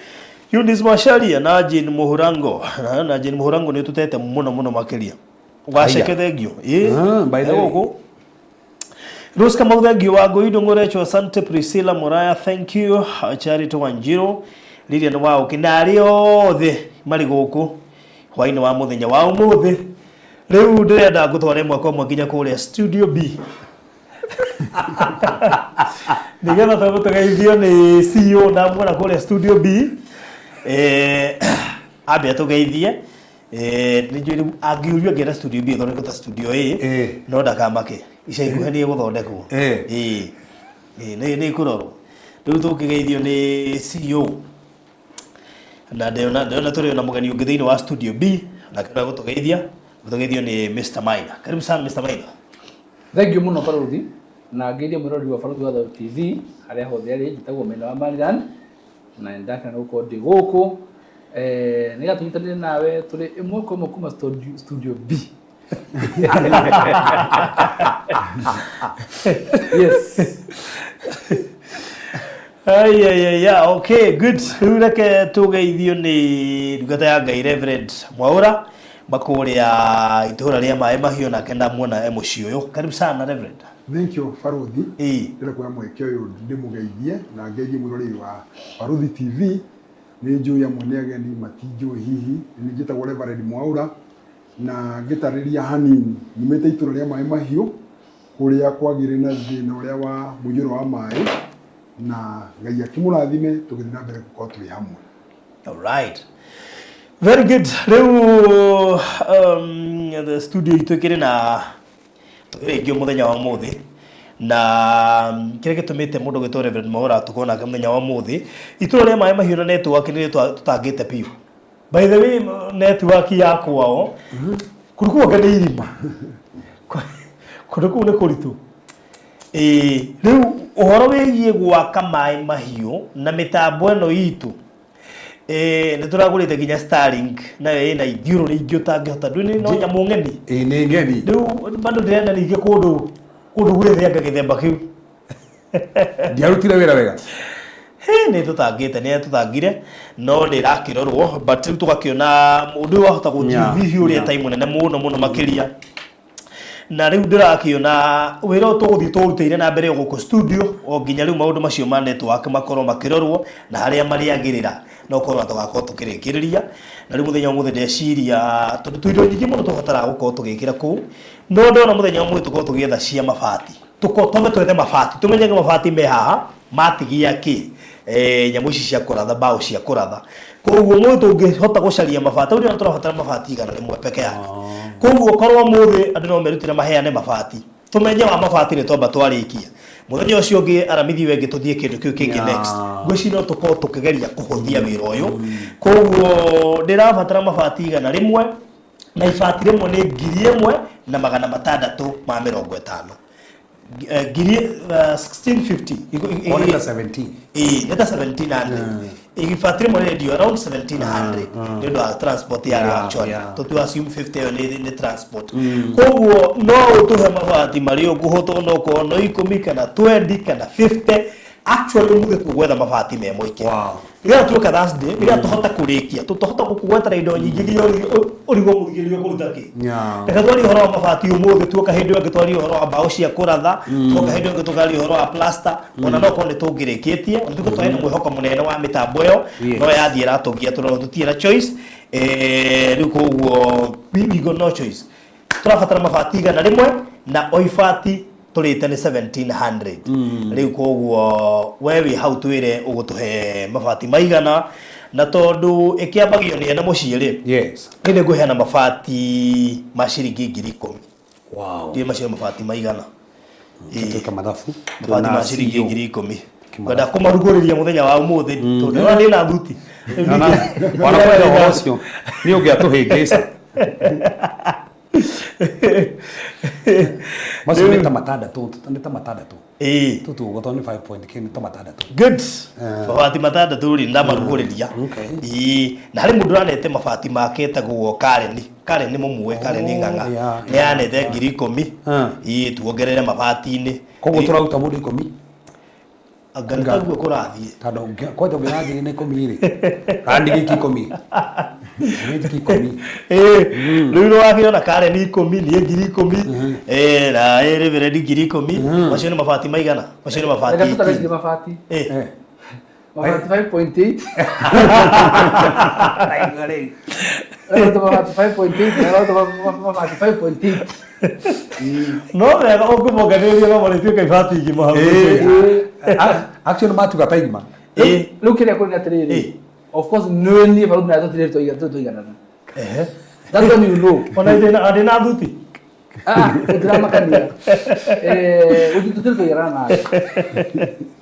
Eunice Macharia na Jane Muhurango, na Jane Muhurango nĩ tũtete mũno mũno makĩria. Waceke, thank you. By the way. Gũkũ Rose Kamau, thank you. Wangui Ndung'urecho, asante. Priscilla Muraya, thank you. Charity Wanjiru, Lilian Wauki na arĩa othe marĩ gũkũ hwaĩ-inĩ wa mũthenya wa ũmũthĩ. Rĩu ndĩrenda ngũtware mwaka ũmwe nginya kũrĩa studio B, nĩgetha twambe tũgeithio nĩ CEO. Ndamuona kũrĩa studio B, ambe atũgeithie. Nĩ njũĩ rĩu angĩũrio angĩenda studio B ĩthondekwo ta studio A, no ndakamake, ica ikuhĩ nĩ ĩgũthondekwo. Ĩĩ, nĩ ĩkũrorwo. Rĩu tũkĩgeithio nĩ CEO, na ndĩrona tũrĩ na mũgeni ũngĩ thĩinĩ wa studio B na kĩrĩa gũtũgeithia, gũtũgeithio nĩ Mr. Maina. Karibu sana, Mr. Maina. Thank you mũno baruthi, na ngeithie mwĩroreri wa Baruthi wa Thayũ TV harĩa hothe arĩ. Njĩtagwo Maina wa Maryland na nĩndakena nĩ gũkorwo ndĩ gũkũ, nĩgetha tũnyitanĩre nawe tũrĩ ĩmwe kwa ĩmwe kuma studio B. Yes. Ai, ai, ai, yeah, okay, good. Rĩu reke tũgeithio nĩ ndungata ya Ngai Reverend Mwaũra makũrĩa itũũra rĩa Maĩ Mahiũ, nake ndamuona e mũciĩ ũyũ. Karibu sana, Reverend. Thank you, Baruthi. Ndĩrenda kuoya mweke ũyũ ndĩmũgeithie na ngeithie mwĩroreri wa Baruthi TV. Nĩ njũĩ amwe nĩ ageni, matinjũĩ hihi. Nĩ njĩtagwo Reverend Mwaũra, na ngĩtarĩria hanini, nyumĩte itũũra rĩa Maĩ Mahiũ kũrĩa kwagĩire na thĩna ũrĩa wa mũiyũro wa maĩ, na Ngai akĩmũrathime tũgĩthiĩ na mbere gũkorwo twĩ hamwe. All right. Very good. Rĩu the studio itũ ĩkĩrĩ na tũkĩrĩ aingĩ mũthenya wa ũmũthĩ, na kĩrĩa gĩtũmĩte mũndũ gwĩtwo Reverend Mwaũra tũkorwo nake mũthenya wa ũmũthĩ, itũũra rĩa Maĩ Mahiũ na network nĩ tũtangĩte biũ. By the way, network ya kwao kũndũ kũu anga nĩ irima, kũndũ kũu nĩ kũritũ. Ĩĩ, rĩu ũhoro wĩgiĩ gwaka Maĩ Mahiũ na mĩtambo ĩno itũ, nĩ tũragũrĩte nginya Starlink, nayo ĩna ithiũrũrĩ ingĩ ũtangĩhota. Ndũĩ no nyamũ ng'eni. Ĩĩ, nĩ ng'eni. Rĩu bado ndĩrenda ningĩ kũndũ gwĩthĩanga gĩthemba kĩu. Ndiarutire wĩra wega. He, nĩ tũtangĩte, nĩ tũtangire, no nĩ ĩrakĩrorwo, but rĩu tũgakĩona ũndũ ũyũ wahota gũthiĩ hihi ũrĩa tai mũnene mũno mũno makĩria, na rĩu ndĩrakĩona wĩra ũyũ tũgũthiĩ tũrutĩire na mbere gũkũ studio o nginya rĩu maũndũ macio ma network makorwo makĩrorwo na harĩa marĩagĩrĩra, no korwo tũgakorwo tũkĩrĩkĩrĩria. Na rĩu mũthenya ũmũthĩ ndeciria, tondũ twĩ indo nyingĩ mũno tũbataraga gũkorwo tũgĩkĩra kũu, no ndona mũthenya ũmũthĩ tũkorwo tũgĩetha cia mabati, twambe twethe mabati, tũmenyage mabati me haha matigia kĩ, nyamũ ici cia kũratha, mbaũ cia kũratha. Koguo mũthĩ tũngĩhota gũcaria mabati, rĩu tũrabatara mabati 100 peke yake. Koguo korwo mũthĩ andũ no merutĩre maheane mabati, tũmenye wa mabati nĩ twamba twarĩkia. Mũthenya ũcio ũngĩ aramithi ũyũ ũngĩ tũthiĩ kĩndũ kĩu kĩngĩ next. Ngwĩciria no tũkorwo tũkĩgeria kũhũthia wĩra ũyũ. Koguo ndĩrabatara mabati 100, na ibati rĩmwe nĩ 1650. Ngiri 1650. One ta 17. Ĩĩ, nĩ ta 1700. Ibati rĩmwe rĩendio around 1700 nĩ ũndũ wa transport yarĩo. Actually, tũtu assume 50 ĩyo nĩ transport. Koguo no ũtũhe mabati marĩa ũkũhota, onokorwo no 10 kana 20 kana 50. Actually, ũmũthĩ tũgwetha mabati me moike nĩgetha tuoka Thursday, nĩgetha tũhote kũrĩkia. Tũtahota gũkũgwetera indo nyingĩ nginya ũrigwo mũthikĩrĩria kũruta kĩ. Reke twarie ũhoro wa mabati ũmũthĩ, tuoka hĩndĩ ĩyo ĩngĩ twarie ũhoro wa mbaũ cia kũratha, tuoka hĩndĩ ĩyo ĩngĩ tũkaria ũhoro wa plaster. Ona no korwo nĩ tũngĩrĩkĩtie, ona tuge twarĩ na mwĩhoko mũnene wa mĩtambo ĩyo, no yathiĩ ĩratũgia tũrona tũtirĩ na choice. Rĩu koguo we got no choice. Tũrabatara mabati 100, na o ibati tũrĩte nĩ 1700. Rĩu koguo we wĩ hau, twĩre ũgũtũhe mabati maigana, na tondũ ĩkĩambagio nĩ ene mũciĩ rĩ, niĩ nĩ ngũheana mabati ma ciringi 10,000. Ndiũĩ macio nĩ mabati maigana. Tuĩke mathabu. Mabati ma ciringi 10,000 ngwenda kũmarugũrĩria mũthenya wa ũmũthĩ, tondũ ndĩrona ndĩ na thuti. Ona kwenda ũhoro ũcio nĩ ũngĩatũhĩngĩca. Macio nĩ ta matandatũ, nĩ ta matandatũ. Tũtũ ũguo, tondũ nĩ 5 point k, nĩ ta matandatũ. Good. Mabati matandatũ rĩ, ndamarugũrĩria. Ĩĩ, na harĩ mũndũ ũranete mabati make etagwo Karen. Karen nĩ mũmũĩ, Karen Ng'ang'a. Nĩ anete 10,000. Ĩĩ, tuongerere mabati-inĩ. Koguo tũraruta mũndũ 10. Anga nĩ taguo kũrathiĩ. Tondũ kwanja ũngĩona 10,000 rĩ, kana ndigĩki 10, ndigĩki 10. Ĩĩ, rĩu nĩ wakĩona Karen 10, niĩ 10,000, na Reverend 10,000. Macio nĩ mabati maigana? Macio nĩ mabati Reke tũtarĩrie 18. Mabati. Mabati 5.8. Reke mabati 5.8 na reke mabati 5.8. No wega ũngĩmonganĩrĩria no marĩtuĩka ibati igima hau. Acio nĩ matuga ta igima. Rĩu kĩrĩa kũrĩ nĩ atĩrĩrĩ, of course nĩ niĩ barũthi na tũtirĩ tũiganana. That's when you know. Ona ndĩ na thuti. Ah, gũtiramakania. Tũtirĩ tũiganana nawe.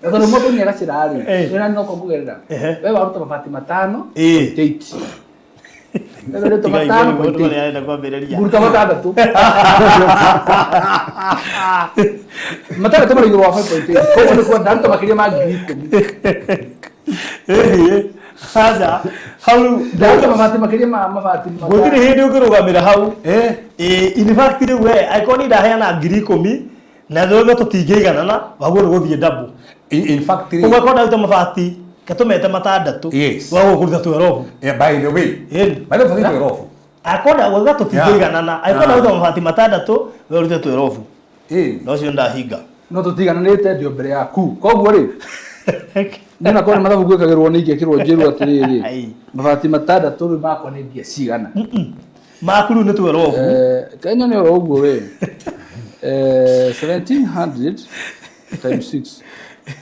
Na tondũ mũndũ nĩ agacĩra rĩ, nĩ na no kũgerera. We waruta mabati 5 8. We waruta Tiga 5 ithuĩ point mũndũ 8. ũrĩa arenda kwambĩrĩria. Nguruta matandatũ. Matandatũ marĩ igũrũ wa 5.8. Koguo nĩ kuona ndaruta makĩria ma 10,000. Ĩĩ, aca hau rĩu. Ndaruta mabati makĩria ma mabati Gũtirĩ hĩndĩ ũngĩrũgamĩra hau. Ĩĩ, in fact rĩu we angĩkorwo niĩ ndaheana 10,000 na thome tũtingĩiganana, waguo nĩ gũthiĩ double. In fact rĩ, Ũguo akorwo ndaruta mabati katũmete matandatũ, waguo kũruta 12. Yeah, by the way, by the way, 12. Akorwo ndauga tũtingĩiganana, angĩkorwo ndaruta mabati matandatũ, we ũrute 12, na ũcio ndahinga. No tũtigananĩte, ndio mbere yaku. Koguo rĩ, niĩ nakorwo nĩ mathabu gwĩkagĩrwo nĩ ingĩkĩrwo njĩrwo atĩrĩrĩ, mabati matandatũ rĩu makwa nĩ mbia cigana? Maku rĩu nĩ 12. Kenya nĩ oro ũguo we. 1700 times 6,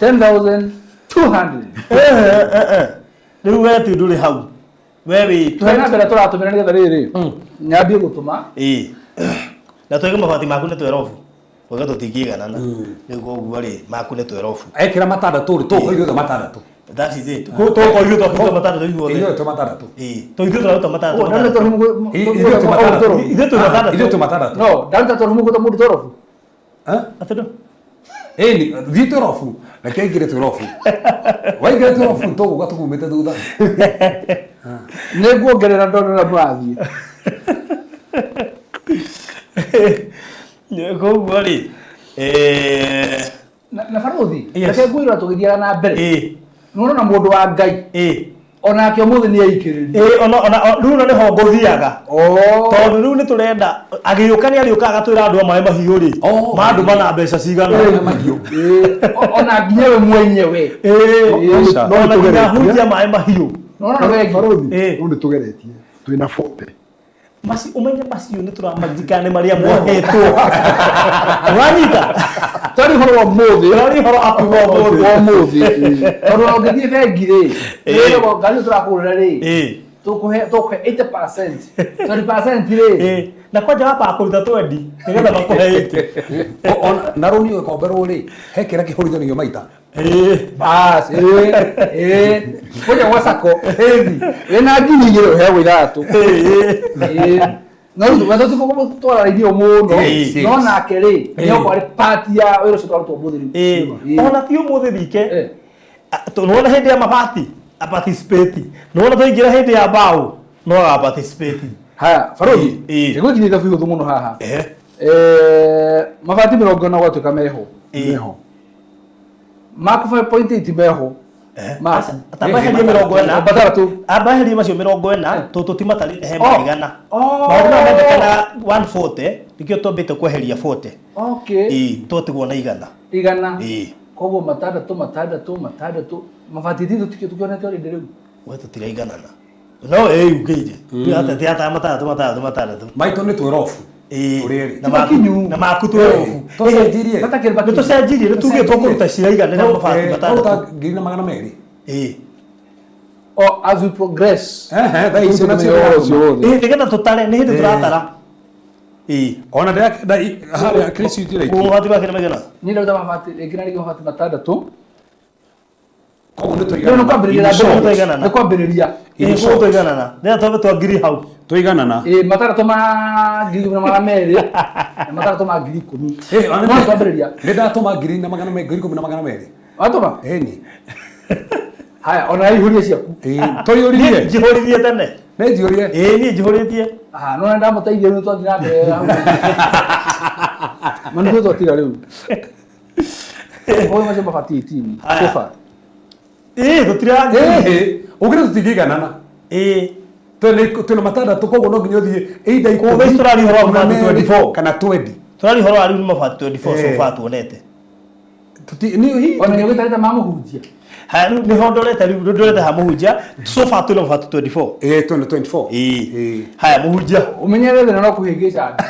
10,200. Rĩu we ti ndũrĩ hau, we wĩ Tũhe na mbere tũratũmĩra nĩgetha rĩrĩ nyambie gũtũma. Ĩĩ, na twege mabati maku nĩ 12, wega tũtingĩiganana rĩu, koguo rĩ, maku nĩ 12. Ekĩra matandatũ rĩ, tũgũkorwo ithuothe matandatũ. That is it. Tũgũkorwo ithuĩ twakĩruta matandatũ ithuothe. Ithuothe twĩ matandatũ. Ĩĩ, to ithuĩ tũraruta matandatũ. Oh, ndaruta 12. Ithuĩ twĩ matandatũ. Ithuĩ twĩ matandatũ. Ithuĩ twĩ matandatũ. No, ndaruta 12 mũgũta mũndũ 12. Atĩ ndũ? Ĩni, thiĩ 12. Reke aingĩre 12. Waingĩra 12 tũgũka tũkumĩte thutha. Nĩ nguongerera ndona ũrĩa mũrathiĩ. Koguo rĩ, Na barũthi, Yes. reke ngwĩra tũgĩthiaga na mbere. Nĩwona mũndũ wa Ngai onake ũmũthĩ nĩ aikĩrĩria. Ĩĩ, ona rĩu ona nĩho ngũthiaga, tondũ rĩu nĩ tũrenda agĩũka, nĩ arĩũkaga agatwĩra andũ a maĩ mahiũ rĩ, mandũ mana mbeca cigana. Ona nginya we mwenyewe. Ĩĩ, ona nginya hunjia maĩ mahiũ. Nona wengi. Barũthi, no nĩ tũgeretie twĩna 40. Maci ũmenye macio nĩ tũramaririkana nĩ marĩa mwahetwo, wanyita? Twari ũhoro wa ũmũthĩ. Twari ũhoro akuga ũmũthĩ. Wa ũmũthĩ, tondũ ona ũngĩthiĩ bengi rĩ, ngari ĩyo tũrakũgũrĩra rĩ, tũkũhe 80%, 20% rĩ. Na kwanja wambaga kũruta twendi nĩgetha makũhe 80. Na rũni ũgĩkomberwo rĩ, he kĩrĩa kĩhũrithanagio maita. Bas, ĩĩ. Kũrĩa gwa sacco, ĩni. Wĩna 2,000 ũheagwo 6. Ĩĩ. No rĩu we tũtikũmũtwararĩirie mũno. No nake rĩ, nĩ okorwo arĩ part ya wĩra ũcio twarutwo ũmũthĩ rĩu. Ona ti ũmũthĩ wike. Nĩwona hĩndĩ ya mabati a participate. Nĩwona twaingĩra hĩndĩ ya mbaũ no aga participate. Haya, Barothi, nĩgwĩkinyia ithabu ihũthũ mũno haha. Mabati 40 gwatuĩka meho. Meho. Maku 5.8 meho. Maku. Tambeherie 40. Matandatũ. Ambeherie macio 40 tũtũ ti matarĩte he Oh. maigana. Oh. Maũndũ maya mendekana 140 nĩkĩo twambĩte kweheria 40. Okay. Ĩĩ, twatigwo na 100. 100. Ĩĩ. Koguo matandatũ matandatũ matandatũ mabati ithatũ tũkĩonete already rĩu. We tũtiraiganana. No ĩyungĩire. Rĩu ata matandatũ matandatũ matandatũ. Maitũ nĩ twĩrobu. Ĩĩ. Tũrĩ erĩ. Na maku Makinyu. na maku twĩrobu. Tũcenjirie. Nĩ tũcenjirie nĩ tuge tũkũruta ciraiganĩra mabati matandatũ. Tũruta 1,200. Ĩĩ. Oh, as we progress. Ehe, thaa icio nacio Tũmenye ũhoro ũcio wothe. Ĩĩ, nĩgetha tũtare nĩ hĩndĩ tũratara. Ĩĩ. Ona ndĩrakenda harĩa Chris itiraikia. Mabati make nĩ maigana? Niĩ ndaruta mabati rĩngĩ na rĩngĩ mabati matandatũ. Koguo nĩ Rĩu nĩ tũiganana. kwambĩrĩria In short, Tũiganana. nĩ kwambĩrĩria. In Ĩĩ, short. tũiganana. Nĩgetha twambe twangiri hau. Tũiganana. Ĩĩ, matandatũ ma 1,200 na matandatũ ma 10,000. Eh, ona No nĩ twambĩrĩria. Nĩ ndatũma 1,200,000. Watũma? Ĩni. Haya, ona ihũrie ciaku. Ĩĩ, tũiyũririe. Niĩ njihũririe tene. Nĩ njihũrie. Ĩĩ, niĩ njihũrĩtie. Ah, no ndamũteithia rĩu twathiĩ na mbere hau. Manuthu twatiga rĩu. Koguo macio mabati 18. Haya. So far. Ĩĩ, tũtira. Ĩĩ, ũngĩra tũtingĩiganana. Ĩĩ. Twĩna matandatũ koguo no nginya ũthiĩ either Koguo thaa ici tũraria ũhoro wa mabati 24. kana 20. Tũraria ũhoro wa rĩu nĩ mabati 24 so far tuonete. Ona nĩ ũgĩtarĩte ma mũhunjia. Haya, rĩu nĩho ndorete rĩu ndorete ha mũhunjia so far twĩna mabati 24. Ĩĩ, twĩna 24. Ĩĩ. Haya, mũhunjia. Ũmenyerere thĩna no kũhĩngĩca andũ.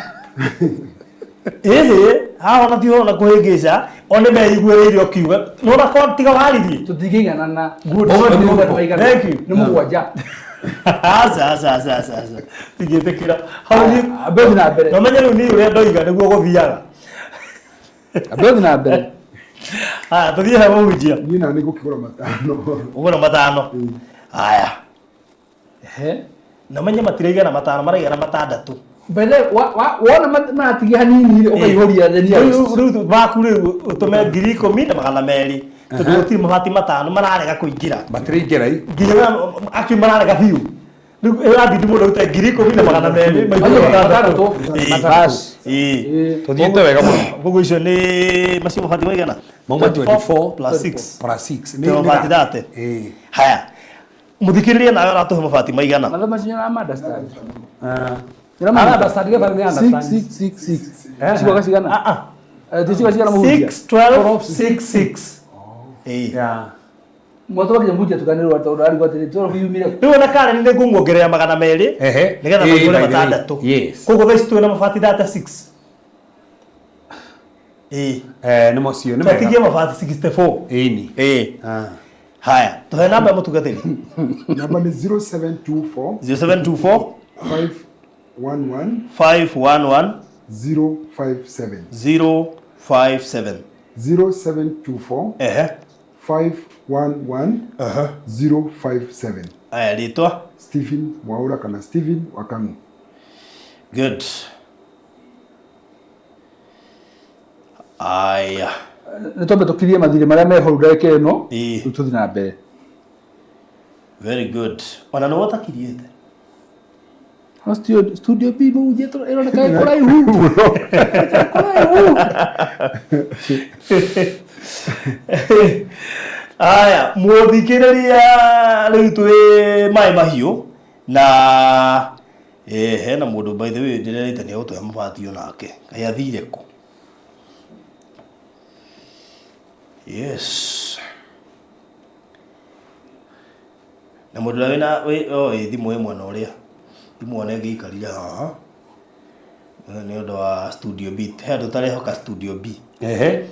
Ĩhĩ, haha ona ti ũhoro na kũhĩngĩca, o nĩ meiguĩrĩire ũkiuga. Nĩwona ko tiga waririe. Tũtingĩiganana. Good. Ũguo nĩ mabati maigana. Thank you. Nĩ mũgwanja. Aca, aca, aca, aca, aca. Tingĩtĩkĩra. Hau niĩ Ambe ũthiĩ na mbere. Na ũmenye rĩu niĩ ũrĩa ndoiga nĩguo gũthiaga. Ambe ũthiĩ na mbere. Haya, tũthiĩ he mũhunjia. Niĩ na nĩ ngũkĩgũra 5. Ũgũra 5. Haya. Ehe. Na ũmenye matiraigana 5, maraigana 6. Mbere wona maratigia hanini rĩ, ũkaihũria the nearest. Rĩu maku rĩu ũtũme 10,200. Tondũ gũtirĩ mabati 5 mararega kũingĩra. Matiraingĩra ĩ. Nginya actually mararega biũ. Rĩu ĩrathindi mũndũ arute 10,200 maihũre 6. Bas. Ĩĩ. Tũthiĩte wega mũno. Koguo icio nĩ macio mabati maigana? Mauma 24 plus 6. Plus 6. Nĩ mabati 30. Ĩĩ. Haya. Mũthikĩrĩria nawe ũratũhe mabati maigana? Mathaa macio nĩ understand. Ara understand ile bali ni understand. 6 6 6 6. Cigoka cigana? Ah ah. Ti cigoka cigana mũhunjia? 6 12 6 6. Ĩĩ. Yeah. Mwatũ wakinya mũhunjia tukanĩrwo tondũ arigwo atĩrĩ 12 yumire kũ? Rĩu ona Karen nĩ ngũmuongerera 200 Ehe. nĩgetha Ĩĩ, maihũre by the way. 6. Yes. Koguo thaa ici twĩna mabati 36. Ĩĩ. Nĩ macio nĩ mega. Twatigie mabati 64. Ĩni. Ĩĩ. Ah. Haya, tũhe namba ya mũtungatĩri. Namba nĩ 0724 0724 511 511 057. 057. 0724 Ehe. 511 057. Aya, rĩtwa. Stephen Mwaura kana Stephen Wakang'u. Good. Aya. Nĩ twambe tũkirie mathirĩ marĩa meho rĩu ndagĩka ĩno. Ĩĩ. Rĩu tũthiĩ na mbere. Very good. Ona nĩ wotakiriĩte. No studio B mũhunjia ĩroneka ĩ kũraihu. Ĩroneka ĩ kũraihu. Aya, mũthikĩrĩria rĩu twĩ maĩ mahiũ na hena mũndũ by the way ndĩrerĩte nĩ egũtũhe mabati onake. Kaĩ athire kũ? Yes. Na mũndũ ũrĩa wĩna ĩ thimũ ĩ mwena ũrĩa. Thimũ ona ĩngĩikarire haha. Nĩ ũndũ wa Studio B. He andũ tũtarehoka Studio B. Ehe.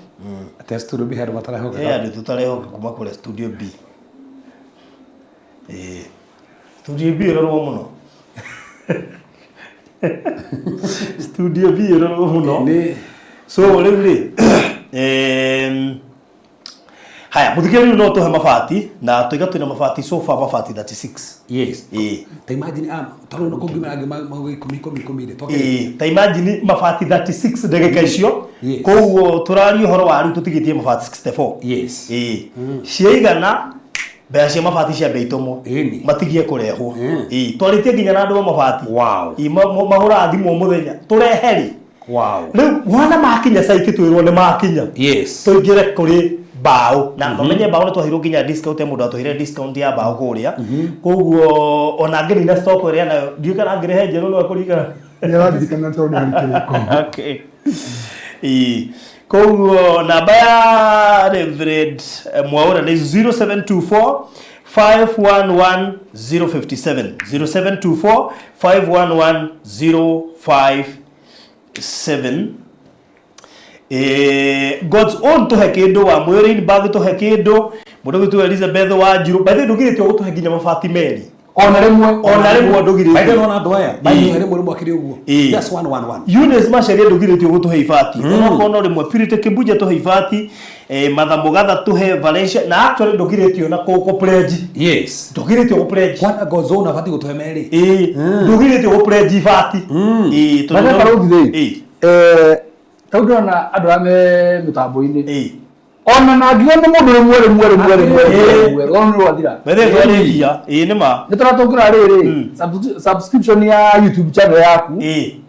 Atĩa Studio B he andũ matarehoka? He andũ tũtarehoka kuma kũrĩa Studio B. Ĩĩ. Studio B ĩrorwo mũno. Studio B ĩrorwo mũno. Nĩ So rĩu rĩ, haya mũthikĩrĩria, rĩu no tũhe mabati na tũiga twĩna mabati so far, mabati 36. Ĩĩ. Ta imagine, ah, tarå kũngimĩra angĩ mauga ikũmi ikũmi ikũmi rĩ. Ĩĩ, ta imagine mabati 36 ndagĩka icio. Koguo tũraria ũhoro wa rĩu tũtigĩtie mabati 64. Ĩĩ, ciaigana mbeca cia mabati ciambe itũmwo. Matigie kũrehwo. Ĩĩ, twarĩtie nginya na andũ a mabati. Ĩĩ, mahũraga thimũ o mũthenya, tũrehe rĩ. Rĩu wana makinya site, twĩrwo nĩ makinya, tũingĩre kũrĩ mbaũ na mamenye mbaũ nĩ twaheirwo nginya discount ya mũndũ atũheire discount ya mbaũ kũrĩa. Koguo ona ngĩnina stock ĩrĩa nayo, ndiũĩ kana ngĩrehe njerũ no ekũringana. Nĩ araririkana tondũ nĩ harĩ kĩrĩko. Okay. Ĩĩ. Koguo namba ya Reverend Mwaura nĩ 0724 511 057, 0724 511 057. God's own tũhe kĩndũ, wa mwĩrĩ bag tũhe kĩndũ, mũndũ gwitũ Elizabeth wa Njirũ, by the way, ndũgirĩtio gũtũhe nginya mabati merĩ. Ona rĩmwe. Ona rĩmwe ndũgirĩtio. By the way, nona andũ aya. Ĩĩ. Rĩmwe rĩmwe akĩrĩ ũguo. Just one one one. Eunice Macharia, ndũgirĩtio gũtũhe ibati onokorwo no rĩmwe. Purity Kĩmbunja, tũhe ibati. Martha Mũgatha, tũhe. Valencia, na actually ndũgirĩtio na kũ pledge. Ndũgirĩtio gũ pledge. Kwana Godzone abatiĩ gũtũhe merĩ. Ĩĩ, ndũgirĩtio gũ pledge ibati. Ĩĩ, tondũ Baba Barũthi rĩ, Ĩĩ. Tau ndĩrona andũ arĩa me mĩtambo-inĩ, ona na ngiuga nĩ mũndũ rĩmwe rĩmwe rĩmwe rĩmwe rĩmwe, rũgano nĩ rwathira. Bethe twarĩkia, ĩĩ, nĩ ma. Nĩ tũratũngĩra rĩrĩ subscription ya YouTube channel yaku,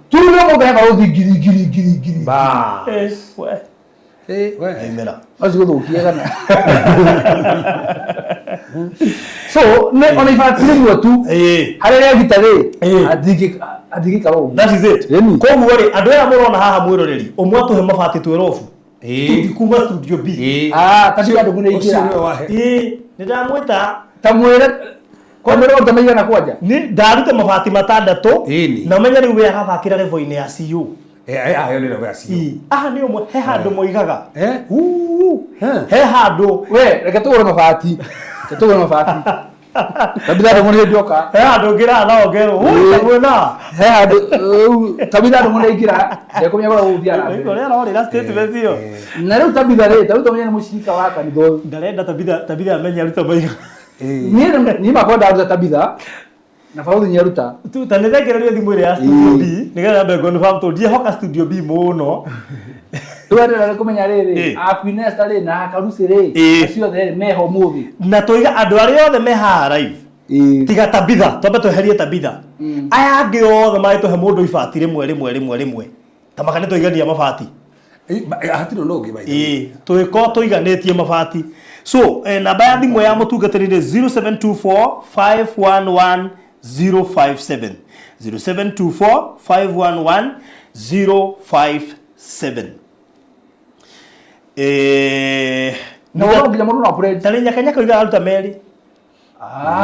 tuge mũndũ he barũthi ngiri ngiri ngiri ngiri. Eh, we. We. Aimera. No cigũthũkie kana so nĩ ona ibati rĩmwe tu harĩa rĩagita rĩ, atingĩikara ũguo. That is it. Koguo rĩ, andũ aya mũrona haha, mwĩroreri ũmwe atũhe mabati twerobu kuma studio B. Ah, ta andũ Ũcio mũnĩingĩra. nĩwe wahe. Ĩĩ, nĩ ndamwĩta. Ta mwĩre, kwa mwĩre ũruta maigana kwanja. Nĩ ndaruta mabati matandatũ. Ĩni. Na ũmenye rĩu we arathakĩra level-inĩ ya CEO. Ayo nĩ level ya CEO. Ĩĩ. Aha nĩ ũmwe he handũ moigaga. Eh? Uu. Eh. He handũ. We reke tũgũre mabati, reke tũgũre mabati, Tabitha andũ mũnĩ ndioka. He handũ ngĩraga na ongerwo mwena. He handũ rĩu Tabitha andũ mũnĩ aingĩra, ndekũmenya kũrĩa gũgũthiĩ na mbere. Ũrĩa arorĩra statement ĩyo. Na rĩu Tabitha rĩ, Tabitha ũmenye nĩ mũcirika wa kanitha ũyũ. Ndarenda Tabitha amenye aruta maiga. Niĩ makwa ndaruta Tabitha na barũthi nĩaruta. Ta nĩ thengererio thimũ ĩrĩa ya studio B nĩgetha nyambe confirm tondũ ndiĩhoka studio B mũno. Rĩu enderere kũmenya rĩrĩ, Queen Esther rĩ na Karuci rĩ, acio othe rĩ meho ũmũthĩ. Na tũiga andũ arĩa othe me haha live, tiga Tabitha, twambe tweherie Tabitha, aya angĩ othe magĩtũhe mũndũ ibati rĩmwe rĩmwe rĩmwe rĩmwe, ta maka nĩ tũigania mabati. Hatirĩ na ũngĩ by the way. Ĩĩ, twĩko tũiganĩtie mabati. So namba ya thimũ ya mũtungatĩri nĩ 0724 511 057, 0724 511 057. Na wona nginya mũndũ no pledge. Tarĩ nyakanyaka oigaga aruta merĩ.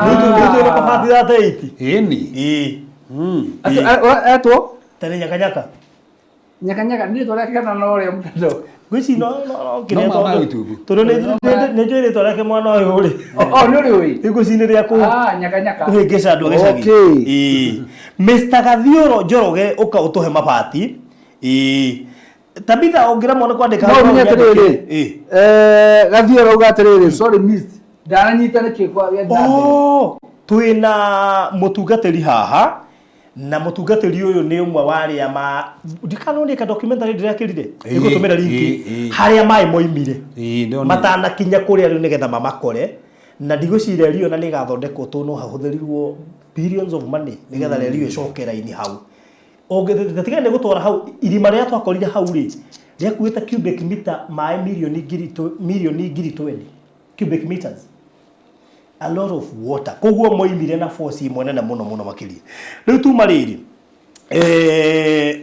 Rĩu twĩna mabati 38. Ĩni. Ĩĩ. Etwo Tarĩ nyakanyaka. Nyakanyaka nĩ rĩtwa rĩake kana no rĩa mũtandao? Ngwĩci no kĩrĩa No ma tondũ YouTube. tondũ nĩ njũĩ rĩtwa rĩake mwana ũyũ rĩ. Oh, nĩ ũrĩ ũĩ. Ngwĩci nĩ rĩa kũ Ah, nyakanyaka. kũhĩngĩca andũ a gĩcagi. Ĩĩ. Mr. Gathiũrũ Njoroge, ũka ũtũhe mabati. Ĩĩ. Tabitha ũngĩremwo nĩ kwandĩka No hau, ũmenye no atĩrĩrĩ, ũnyandĩkĩre. Ĩĩ. Gathiĩ ũrauga atĩrĩrĩ, sorry missed, ndananyita nĩkĩ kwa gĩa na mbere. Oh, twĩna mũtungatĩri haha na mũtungatĩri ũyũ nĩ ũmwe wa arĩa ma ndikana nĩ ka documentary ndĩrekĩrire, nĩgũtũmĩra link harĩa maĩ moimire Ĩĩ, ndonire. matanakinya kũrĩa rĩu nĩgetha mamakore, na ndigwĩciria reri ĩyo na nĩ ĩgathondekwo tondũ no hahũthĩrirwo billions of money nĩgetha reri ĩyo ĩcoke raini hau. Ũngĩtiga nĩ gũtwara hau irima rĩrĩa twakorire hau rĩ, rĩakuĩte cubic meter maĩ milioni ngiri 20 cubic meters, a lot of water. Koguo moimire na force ĩmwe nene mũno mũno makĩria. Rĩu tuma rĩrĩ,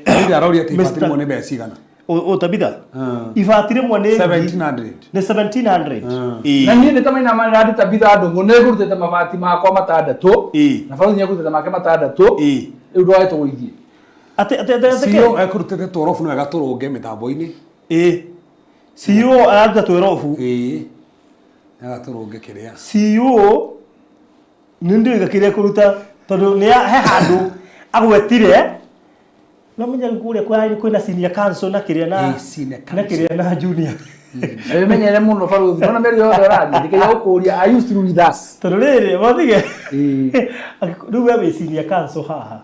Tabitha aroria atĩ ibati Mr. rĩmwe nĩ mbeca cigana. O Tabitha, ibati rĩmwe nĩ 1700. Nĩ 1700. Ĩĩ. Na niĩ nĩ ta maina marandi Tabitha ndũng'ũ nĩ ngũrutĩte mabati makwa matandatũ na barũthi nĩ ekũrutĩte make matandatũ, rĩu ndwae tũgũithie. Atĩ CEO ekũrutĩte tworobu, no wega tũrũnge mĩtambo-inĩ. Ĩĩ, CEO araruta twerobu. Ĩĩ, wega tũrũnge kĩrĩa. CEO nĩ ndĩũiga kĩrĩa kũruta tondũ nĩ he handũ agwetire. Ũramenya rĩu kũrĩa kwĩna senior council na kĩrĩa na Eh, senior na kĩrĩa na junior. Wĩmenyere mũno barũthi. Nona mĩario yothe ũraria. Ndikĩria gũkũria are you still with us? Tondũ rĩrĩ mathige Ĩĩ. rĩu we wĩ senior council haha.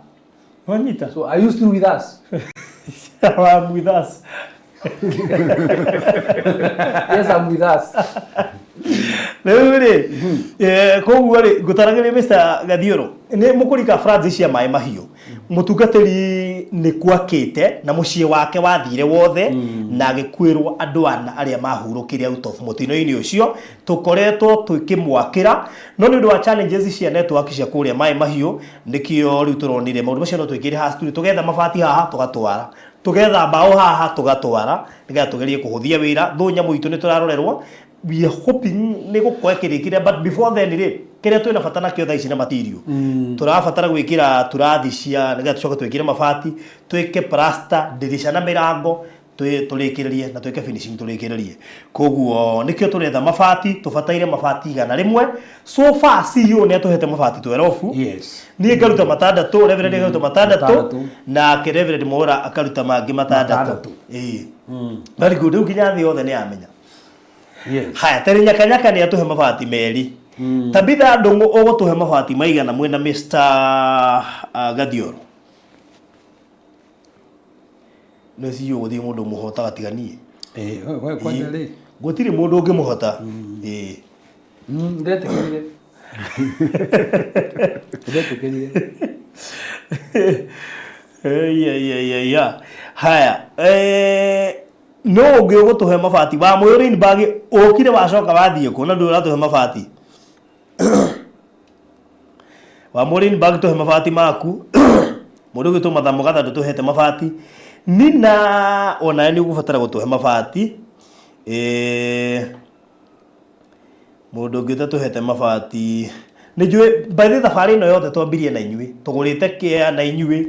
Wanyita? So are you still with us? I'm with us. Yes, I'm with us. Rĩu rĩ koguo rĩ ngũtaragĩria Mr. Gathiũrũ nĩ mũkũrika Francis cia maĩ mahiũ mũtungatĩri nĩ kwakĩte na mũciĩ wake wathire wothe na agĩkuĩrwo andũ ana arĩa mahurũkire out of mũtino-inĩ ũcio tũkoretwo tũkĩmwakĩra no nĩ ũndũ wa challenges cia network cia kũrĩa maĩ mahiũ nĩkĩo rĩu tũronire maũndũ macio no twĩkĩre haha studio tũgetha mabati haha tũgatwara tũgetha mbaũ haha tũgatwara nĩgetha tũgerie kũhũthia wĩra thũ nyamũ itũ nĩ tũrarorerwo we are hoping nĩ gũkorwo ĩkĩrĩkire but before then rĩ kĩrĩa twĩna bata nakĩo thaa ici na material tũrabatara gwĩkĩra turathi cia nĩgetha tũcoke twĩkĩre mabati twĩke plaster ndirica na mĩrango tũrĩkĩrĩrie na twĩke finishing tũrĩkĩrĩrie koguo nĩkĩo tũretha mabati tũbataire mabati 100 so far CEO nĩ atũhete mabati 12 Yes. niĩ ngaruta matandatũ Reverend akaruta matandatũ Matandatũ. nake Reverend Mwaura akaruta mangĩ matandatũ Matandatũ. ĩĩ very good rĩu nginya thĩ yothe nĩ yamenya Yes. haya terĩ nyakanyaka nĩ atũhe mabati merĩ Tabitha Ndũng'ũ ũgũtũhe mabati maigana mwĩna Mr. Gathioro nĩ CEO gũthiĩ mũndũ mũhotaga tiga niĩ Eh, we kwanja rĩ. gũtirĩ mũndũ ũngĩmũhota ĩĩ Ndetĩkĩrire. Ndetĩkĩrire. Iya, iya, iya, iya. Haya, no ũngĩ ũgũtũhe mabati wa Mũyũ Rainbag ũkire wacoka wathiĩ kũ na ndũrĩ ũratũhe mabati wa Mũyũ Rainbag tũhe mabati maku mũndũ ũgĩtwo Matha Mũgatha ndũtũhete mabati Nina onawe nĩ ũgũbatara gũtũhe mabati mũndũ ũngĩ ũtatũhete mabati nĩ njũĩ by the way thabarĩ ĩno yothe twambirie na inyuĩ tũgũrĩte kĩa na inyuĩ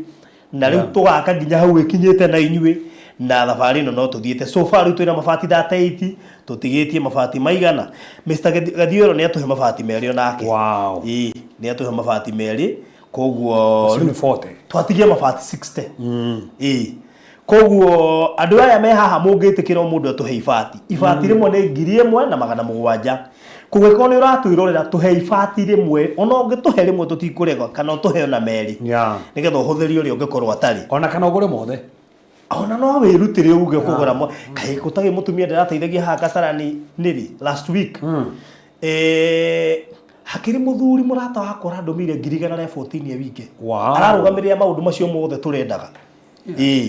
na rĩu tũgaka nginya hau ĩkinyĩte na inyuĩ na thabarĩ ĩno no tũthiĩte so far rĩu twĩna mabati 38 tũtigĩtie mabati maigana Mr. Gathioro nĩ atũhe mabati merĩ onake Wow. ĩĩ nĩ atũhe mabati merĩ koguo Acio nĩ 40. twatigie mabati 60 ĩĩ koguo andũ aya me haha mũngĩtĩkĩra o mũndũ atũhe ibati ibati rĩmwe nĩ 1700 koguo ĩkorwo nĩ ũratwĩrorera tũhe ibati rĩmwe ona ũngĩtũhe rĩmwe tũtikũrega kana ũtũhe ona merĩ Yeah. nĩgetha ũhũthĩrie ũrĩa ũngĩkorwo atarĩ Ona kana ũgũre mothe. ona no wĩrutĩre uge ũkũgũra mo kaĩ gũtarĩ mũtumia ndĩrateithagia haha Kasarani nĩrĩ last week hakĩrĩ mũthuri mũrata wakwa ũrandũmĩire 114,000 ya wike Wow. ararũgamĩrĩra maũndũ macio mothe tũrendaga ĩĩ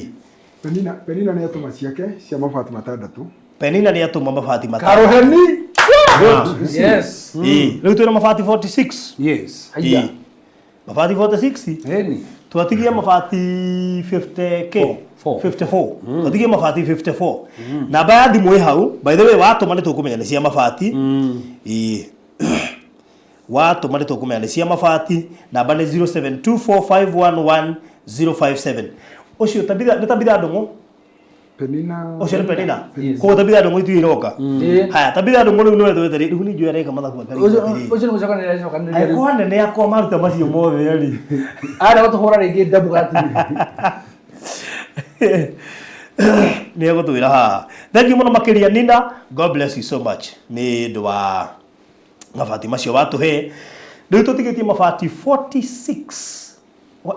Penina Penina nĩ atũma ciake cia mabati matandatũ. Penina nĩ atũma mabati matano Karoheni. Yes. Ĩĩ, rĩu twĩna mabati 46 Yes. Haiya. Ĩĩ. mabati 46 Eni. twatigie mabati 50k Four. 54 twatigie mabati 54 namba ya thimũ ĩ hau by the way watũma nĩ tũkũmenya nĩ cia mabati ĩĩ watũma nĩ tũkũmenya nĩ cia mabati namba nĩ 0724511057 ũcio Tabitha nĩ Tabitha Ndũng'ũ Penina. ũcio nĩ Penina Yes. koguo Tabitha Ndũng'ũ ithuĩ iroka Ĩĩ. haya Tabitha Ndũng'ũ rĩu nĩwe twethere rĩu nĩ njũĩ areka mathabu Ũcio akarĩka ũcio nĩ gũcokanĩrĩria acokanĩrĩria rĩu. angĩkorwo nene akwa maruta macio mothe rĩ Arenda gũtũhũra rĩngĩ ndabu gatini. nĩ egũtwĩra haha thank you mũno makĩria Nina God bless you so much nĩ ũndũ wa mabati macio watũhe rĩu tũtigĩtie mabati 46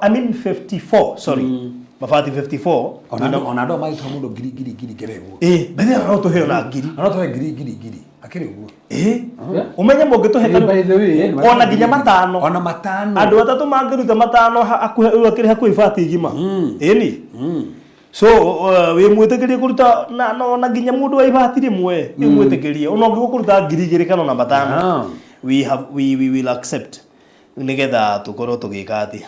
I mean 54 sorry mabati 54 Ona andũ ona andũ magĩtũha mũndũ ngiri ngiri ngiri ngiri ũguo. ĩĩ mbere no tũhe ona ngiri Ona tũhe ngiri ngiri ngiri akĩrĩ ũguo. ĩĩ ũmenye mũngĩtũhe Ĩĩ, by the way, ona nginya matano Ona matano. andũ atatũ mangĩruta matano hakuhĩ rĩu akĩrĩ hakuhĩ ibati igima ĩni so wĩ mwĩtĩkĩrie kũruta na na ona nginya mũndũ wa ibati rĩmwe wĩ mwĩtĩkĩrie ona ũngĩgwo kũruta 2000 kana ona matano Ah. we have we will accept nĩgetha tũkorwo tũgĩka atĩa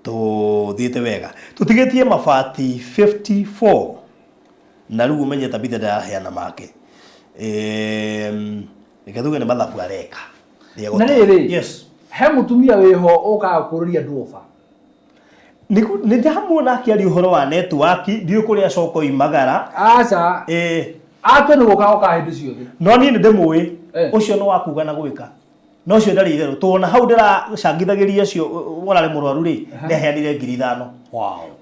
tũthiĩte wega tũtigĩtie mabati 54 na rĩu ũmenye Tabitha ndaraheana make reke tuge nĩ mathabu areka Nĩ Na rĩrĩ. yes He mũtumia wĩho ũkaga kũrũria andũ oba. nĩ ndamuona akĩaria ũhoro wa network ndiũĩ kũrĩa acoka oimagara Aca. eh Atue nĩ gũka okaga hĩndĩ ciothe. no niĩ nĩ ndĩmũĩ Eh. ũcio nĩ wa kuga na gwĩka No ũcio ndarĩ itherũ, tondũ hau ndĩracangithagĩria ũcio ũrarĩ mũrwaru rĩ, nĩ aheanire 5,000.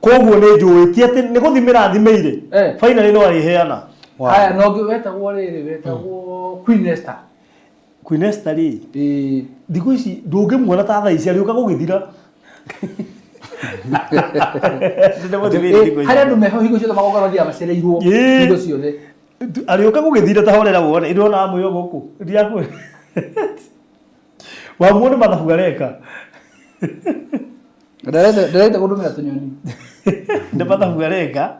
Koguo nĩ njũĩ ti atĩ nĩ gũthimĩra thimĩire. Finally no arĩheana. Haya, na ũngĩ wetagwo rĩrĩ, wetagwo Queen Esther. Queen Esther rĩ, thikũ ici ndũngĩmuona ta thaa ici, arĩũka gũgĩthira. Harĩ andũ meho hingo ciothe magongona mathiaga macereirwo hingo ciothe. Arĩũka gũgĩthira, ta horera wone, ndĩrona amwĩyo gũkũ ndiakwĩ wamuona mathabu areka. Ndarete kũndũmĩra tũnyoni. Nĩ mathabu areka,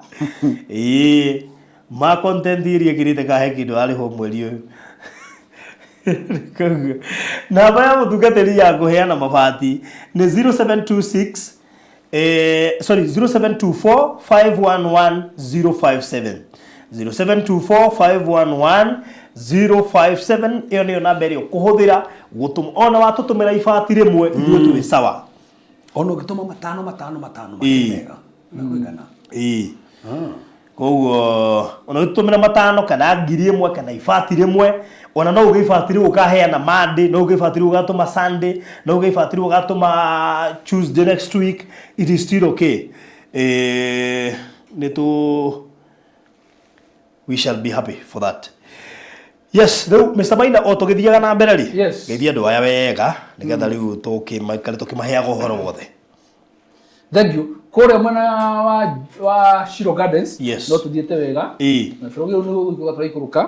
ĩĩ, ma content iria ĩkĩrĩte kahe kĩndũ arĩhwo mweri ũyũ. Koguo namba ya mũtungatĩri ya kũheana mabati nĩ 0726, sorry, 0724 511 057, 0724 511 057. Ĩyo nĩyo namba ĩrĩa ũkũhũthĩra gũtũma. Ona watũtũmĩra ibati rĩmwe, ithuĩ twĩ sawa. Ona ũngĩtũma matano matano matano, makĩrĩ mega mekũigana. Ĩĩ, koguo ona ũgĩtũmĩra matano kana 1,000 kana ibati rĩmwe, ona no uge ibati rĩu ũkaheana Monday, no uge ibati rĩu ũgatũma Sunday, no uge ibati rĩu ũgatũma Tuesday next week, it is still okay. Nĩ tũ we shall be happy for that. Yes, rĩu Mr. Maina, o tũgĩthiaga na mbere rĩ, geithia andũ aya wega nĩgetha rĩu tũkĩmaikare tũkĩmaheaga ũhoro wothe. Thank you. Kũrĩa mwena wa Shiro Gardens, no tũthiĩte wega. Na bũrũri ũyũ nĩ gũikũrũka tũraikũrũka,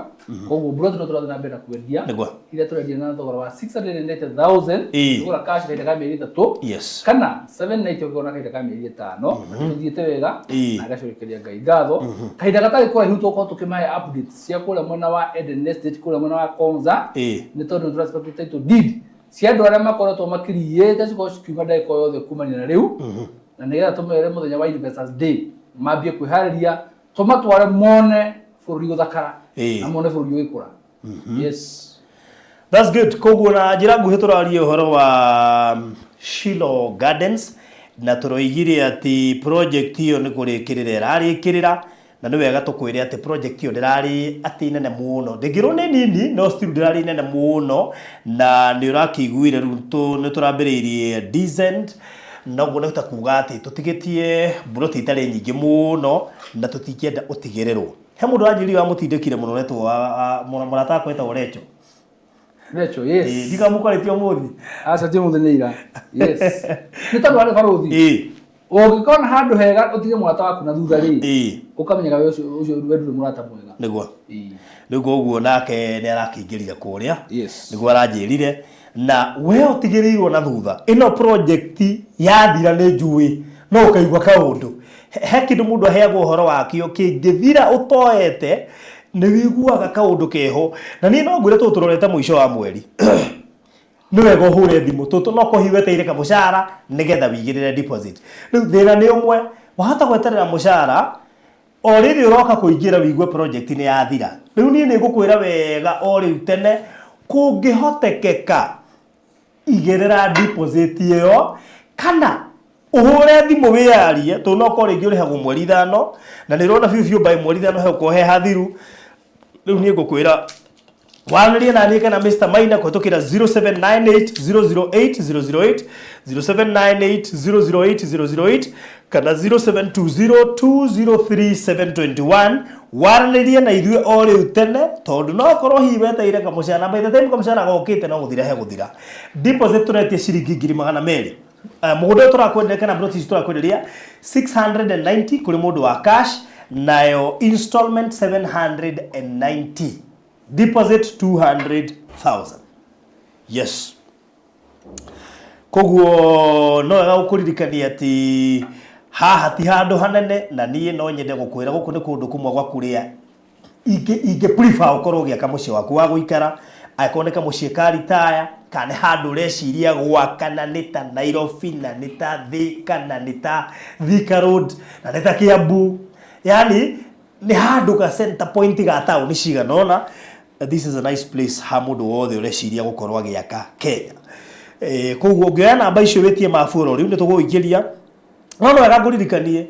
koguo mburoti no tũrathiĩ na mbere na kwendia. Iria tũrendia na thogora wa 690,000 ũgũra cash kahinda ka mĩeri 3, kana 790 ũngĩgũra na kahinda ka mĩeri 5. Tũthiĩte wega na ngacokeria Ngai ngatho. Kahinda gatarĩ kũraihu tũgũkorwo tũkĩmahe updates cia kũrĩa mwena wa Eden Estate, kũrĩa mwena wa Konza, nĩ tondũ nĩ tũra title deed cia andũ arĩa makoretwo makiriĩte cikorwo cikiuma ndagĩka o yothe kumania na rĩu, na nĩgetha tũmere mũthenya wa Investors Day mambie kwĩharĩria, tũmatware mone bũrũri gũthakara na mone bũrũri ũgĩkũra. Yes. That's good. Koguo na njĩra nguhĩ tũraria ũhoro wa Shilo Gardens, na tũroigire atĩ project ĩyo nĩ kũrĩkĩrĩra ĩrarĩkĩrĩra, na nĩ wega tũkwĩre atĩ project ĩyo ndĩrarĩ atĩ nene mũno, ndĩngĩrwo nĩ nini, no still ndĩrarĩ nene mũno, na nĩ ũrakĩiguire rĩu nĩ tũrambĩrĩirie decent, na ũguo nĩ ta kuga atĩ tũtigĩtie mburoti itarĩ nyingĩ mũno na tũtingĩenda ũtigĩrĩrwo. He mũndũ wanjĩrire wamũtindĩkire mũno wetwo mũrata wakwa wetagwo Recho. Recho, yes. Ndikamũkorĩtie ũmũthĩ. Aca, ti ũmũthĩ, nĩ ira. Yes. Nĩ tondũ warĩ barũthi. Ũngĩkona handũ hega ũtige mũrata waku na thutha rĩ, ũkamenyaga we ũcio we ndũrĩ mũrata mwega. Nĩguo. Rĩu koguo nake nĩ arakĩingĩrire kũrĩa. Nĩguo aranjĩrire, na we ũtigĩrĩirwo na thutha, ĩno project yathira nĩ njũĩ no ũkaigua kaũndũ. He kĩndũ mũndũ aheagwo ũhoro wakĩo kĩngĩthira ũtoete, nĩ wĩiguaga kaũndũ keho. Na niĩ no ngwĩre, tũtũ tũrorete mũico wa mweri, nĩ wega ũhũre thimũ tũtũ no kohi wetereire kamũcara nĩgetha wĩigĩrĩre deposit. Rĩu thĩna nĩ ũmwe, wahota gweterera mũcara o rĩrĩ ũroka kũingĩra wĩigue project nĩ yathira. Rĩu niĩ nĩ ngũkwĩra wega o rĩu tene, kũngĩhotekeka igĩrĩra deposit ĩyo kana ũhũre thimũ wĩyarie, tondũ no korwo rĩngĩ ũrĩhagwo mweri 5 na nĩ ũrona biũ biũ by mweri 5 hegũkorwo he hathiru. Rĩu niĩ ngũkwĩra waranĩrie na niĩ kana Mr. Maina kũhetũkĩra 0798 008 008, 0798 008 008 kana 0720 203 721. Waranĩrie na ithuĩ o rĩu tene, tondũ no korwo hihi wetereire kamũcara, na by the time kamũcara gokĩte no gũthira he gũthira. Deposit tũretie ciringi 200,000. Mũgũnda ũyũ tũrakwenderia kana plot ici tũrakwenderia 690 kũrĩ mũndũ wa cash, nayo installment 790, deposit 200,000. Yes, koguo no wega gũkũririkania atĩ haha ti handũ hanene, na niĩ no nyende gũkwĩra gũkũ nĩ kũndũ kũmwe gwa kũrĩa ingĩ prefer ũkorwo ũgĩaka mũciĩ waku wa gũikara, angĩkorwo nĩ kamũciĩ ka retire kana nĩ handũ ũreciria gwaka, na nĩ ta Nairobi, na nĩ ta Thika, na nĩ ta Thika Road, na nĩ ta Kiambu, yani nĩ handũ ga center point ga taũni cigana ũna. This is a nice place ha mũndũ wothe ũreciria gũkorwo agĩaka Kenya. Koguo ũngĩoya namba icio wĩtie mabu oro rĩu, nĩ tũgũgũingĩria. No no wega ngũririkanie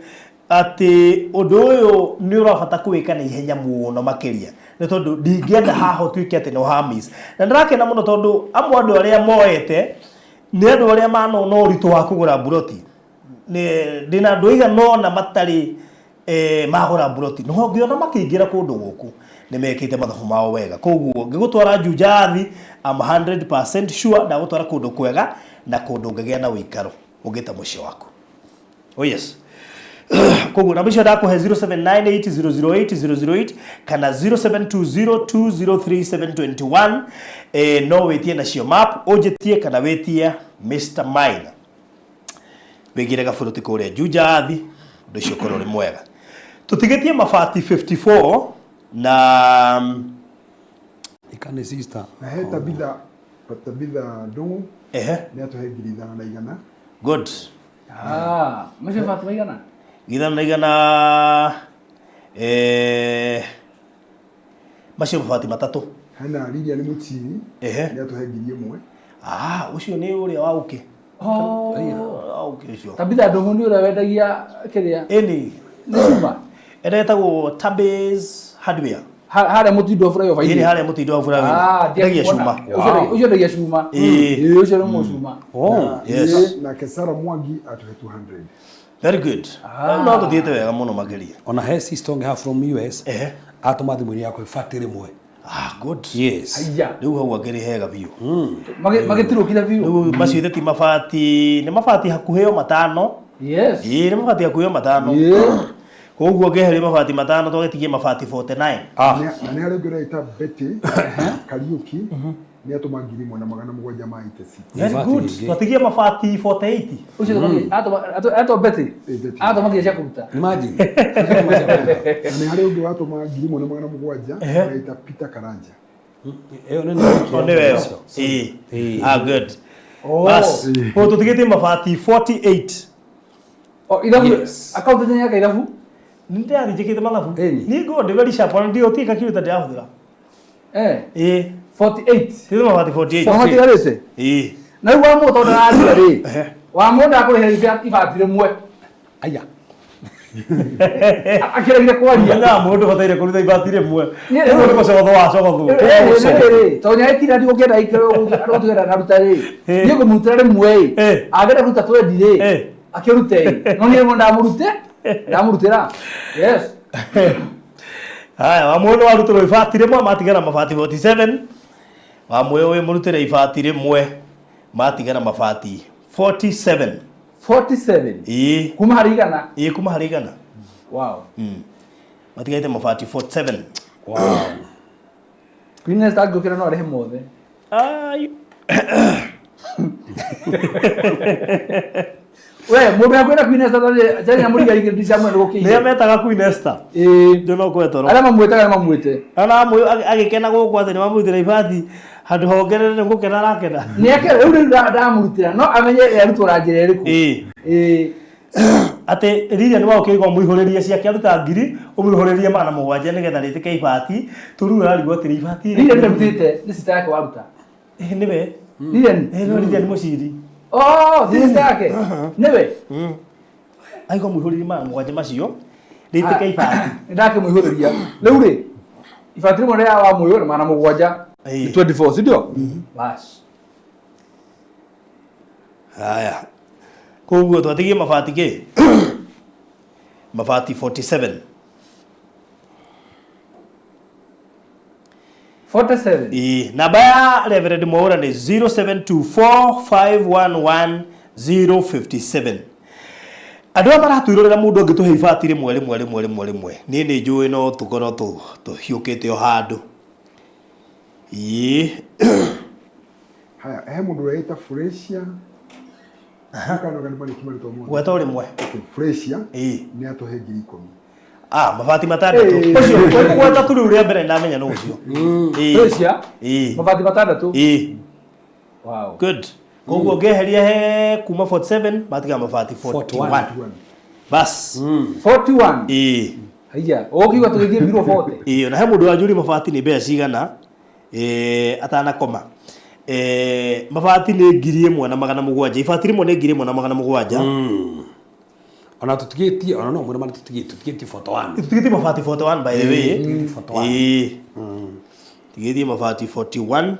Atĩ ũndũ ũyũ nĩ ũrabata kũwĩka na ihenya mũno makĩria, nĩ tondũ ndingĩenda haha ũtuĩke atĩ nĩ ũhamiss. Na ndĩrakena mũno tondũ amwe andũ arĩa moete nĩ andũ arĩa manona ũritũ wa kũgũra mburoti. Ndĩna andũ aigana ũna matarĩ magũra mburoti, no ngĩona makĩingĩra kũndũ gũkũ nĩ mekĩte mathabu mao wega. Koguo ngĩgũtwara Juja Athi, I'm 100% sure ndagũtwara kũndũ kwega na kũndũ ũngĩgĩa na ũikaro ũngĩta mũciĩ waku. Oh yes. Koguo namba icio ndakũhe 0798008008 kana 0720203721, no wĩtie nacio map, ũnjĩtie kana wĩtie Mr. Maina. Wĩgĩre gaburuti kũrĩa Juja Athi, ũndũ ũcio ũkorwo ũrĩ mwega. Tũtigĩtie mabati 54 na Ikane sister. Na he Tabitha, Tabitha Ndung'u. Ehe. Nĩ atũhe 5100. Good. Ah, macio mabati maigana? 5100, macio mabati matatũ. Hena Lilian Muchiri. Ehe. Nĩ atũhe 1000. Ah, ũcio nĩ ũrĩa wa ũkĩ. Oh. Wa ũkĩ ũcio. Tabitha Ndung'u nĩ ũrĩa wendagia kĩrĩa? Ĩni. Nĩ cuma. Ĩretagwo Tabis Hardware. Harĩa mũtindo wa flyover-inĩ. Ĩni harĩa mũtindo wa flyover-inĩ. Ah, Endagia cuma. Ũcio endagia cuma. Ĩĩ. Ĩĩ, ũcio nĩ mũcuma. Oh. Yes. Nake Sarah Mwangi atũhe 200. Very good. Rĩu no tũthiĩte wega mũno makĩria. Ona he sister ũngĩ haha from US. Ehe. Atũma thimũ-inĩ yakwa ibati rĩmwe. Ah, good. Yes. Haiya. Rĩu hau akĩrĩ hega biũ. Magĩtirũkire biũ. Rĩu macio ithe ti mabati, nĩ mabati hakuhĩ o matano. Yes. Ĩĩ, nĩ mabati hakuhĩ o matano. Ĩĩ. Koguo ngĩeheria mabati matano twagĩtigie mabati 49. Ah. Na nĩ harĩ ũngĩ ũreita Betty Kariuki, nĩ atũma 1776. Very Mabati good. rĩngĩ. Twatigie mabati 48. Ũcio atũma Betty. Ĩĩ, Betty. Atũma nginya cia kũruta. Imagine. Na nĩ harĩ ũngĩ watũma 1700, ũreita Peter Karanja. Ĩyo nĩ nĩ. O nĩwe ĩyo. Ĩĩ. Ĩĩ. Ah, good. Oh. Bas. Koguo tũtigĩtie mabati 48. Oh, ithabu. Yes. Akaunti nĩ yaka ithabu. Nĩ ndĩrathiĩ njĩkĩte mathabu. Ĩni. Niĩ ngoragwo ndĩ very sharp, ona ndiũtiĩ calculator ndĩrahũthĩra. Eh. Ĩĩ. 48. Tũtigĩtie mabati 48. No matigarĩte. Ĩĩ. Na rĩu wa mũndũ tondũ ndararuta rĩ. Ehe. Wa mũndũ ndakũrĩhĩra ibati rĩmwe. Aya. Akĩregire kwaria. Mũthenya wa mũndũ bataire kũruta ibati rĩmwe. Niĩ- Ũguo nĩ gũcogothwo wacogothwo. Tondũ nĩarekire atĩ ũngĩenda aikare ũgũtigĩra ndaruta rĩ. Eh. Niĩ ngũmũrutĩra rĩmwe ĩ. Eh. Angĩenda kũruta twendi rĩ. Eh. Akĩrute ĩ. No niĩ rĩmwe ndamũrute. Ndamũrutĩra. Yes. Haya, wa mũndũ warutĩrwo ibati rĩmwe matigara mabati 47. Wa mwĩyũ wĩ mũrutĩre ibati rĩmwe matigara mabati 47. 47. Ĩĩ. Kuma harĩ igana. Ĩĩ, kuma harĩ igana. Wow. Matigarĩte mabati 47. Wow. Queen Esther angĩũkĩra no arĩhe mothe. Ai. We, mũndũ akwĩra Queen Esther ndarĩ na mũriga igĩrĩ ndicamwe nĩ Nĩo gũkĩire. metaga Queen Esther. Ĩĩ. Ndũ no kwetoro. Arĩa mamwĩtaga nĩ mamwĩte. Ona agĩkena gũkũ atĩ nĩ mamũrutĩra ibati handũ hongerere nĩ gũkena arakena. Nĩ ake rĩu rĩu ndamũrutĩra no amenye arutwo na njĩra ĩrĩkũ. Ĩĩ. Ĩĩ. Atĩ Lilian wa ũkĩigua ũmũihũrĩrie ciake aruta ngiri ũmũihũrĩrie 700 nĩgetha rĩtĩke ibati tũrĩu ararigwo atĩrĩ ibati Lilian ndarutĩte nĩ sister yake waruta. Ĩĩ, nĩwe. Lilian. Ĩĩ, no Lilian Mũciri. Oh, nĩ sister yake. Nĩwe. Aigua mũihũrĩrie 700 macio rĩtĩke ibati. Nĩ ndakĩmũihũrĩria. Rĩu rĩ ibati rĩmwe rĩa wa mũyũ nĩ 700. Ĩĩ. Nĩ 24, si ndio? Bas. Haya. Koguo twatigie mabati kĩ? Mabati 47. 47. Ĩĩ, namba ya Reverend Mwaura nĩ 0724511057. Andũ aya maratwĩrorera mũndũ angĩtũhe ibati rĩmwe rĩmwe rĩmwe rĩmwe rĩmwe. Niĩ nĩ njũĩ no tũkorwo tũhiũkĩte o handũ. Ĩĩ. Haya, he mũndũ ũreita Fresia. Kana kana marĩki marĩtwa mothe. Gweta o rĩmwe. Okay, Fresia Ĩĩ. nĩ atũhe 10,000. Ah, mabati matandatũ. Ĩĩ. Ũcio gweta tu rĩu rĩa mbere ndamenya nũ ũcio. Ĩĩ. Fresia. Ĩĩ. Mabati matandatũ. Ĩĩ. Wow. Good. Koguo ngĩeheria he kuma 47 matiga mabati 41. Bas. 41. Ĩĩ. Haiya, ũkiuga tũgĩthiĩ mbirwo 40. Ĩĩ, na he mũndũ wanjũria mabati nĩ mbeca cigana atanakoma. Mabati nĩ 1700. Ibati rĩmwe nĩ 1700. Ona tũtigĩtie, ona no mwĩre mana tũtigĩtie, tũtigĩtie 41. Tũtigĩtie mabati 41, by the way. Tũtigĩtie 41. Ĩĩ, tigĩtie mabati 41.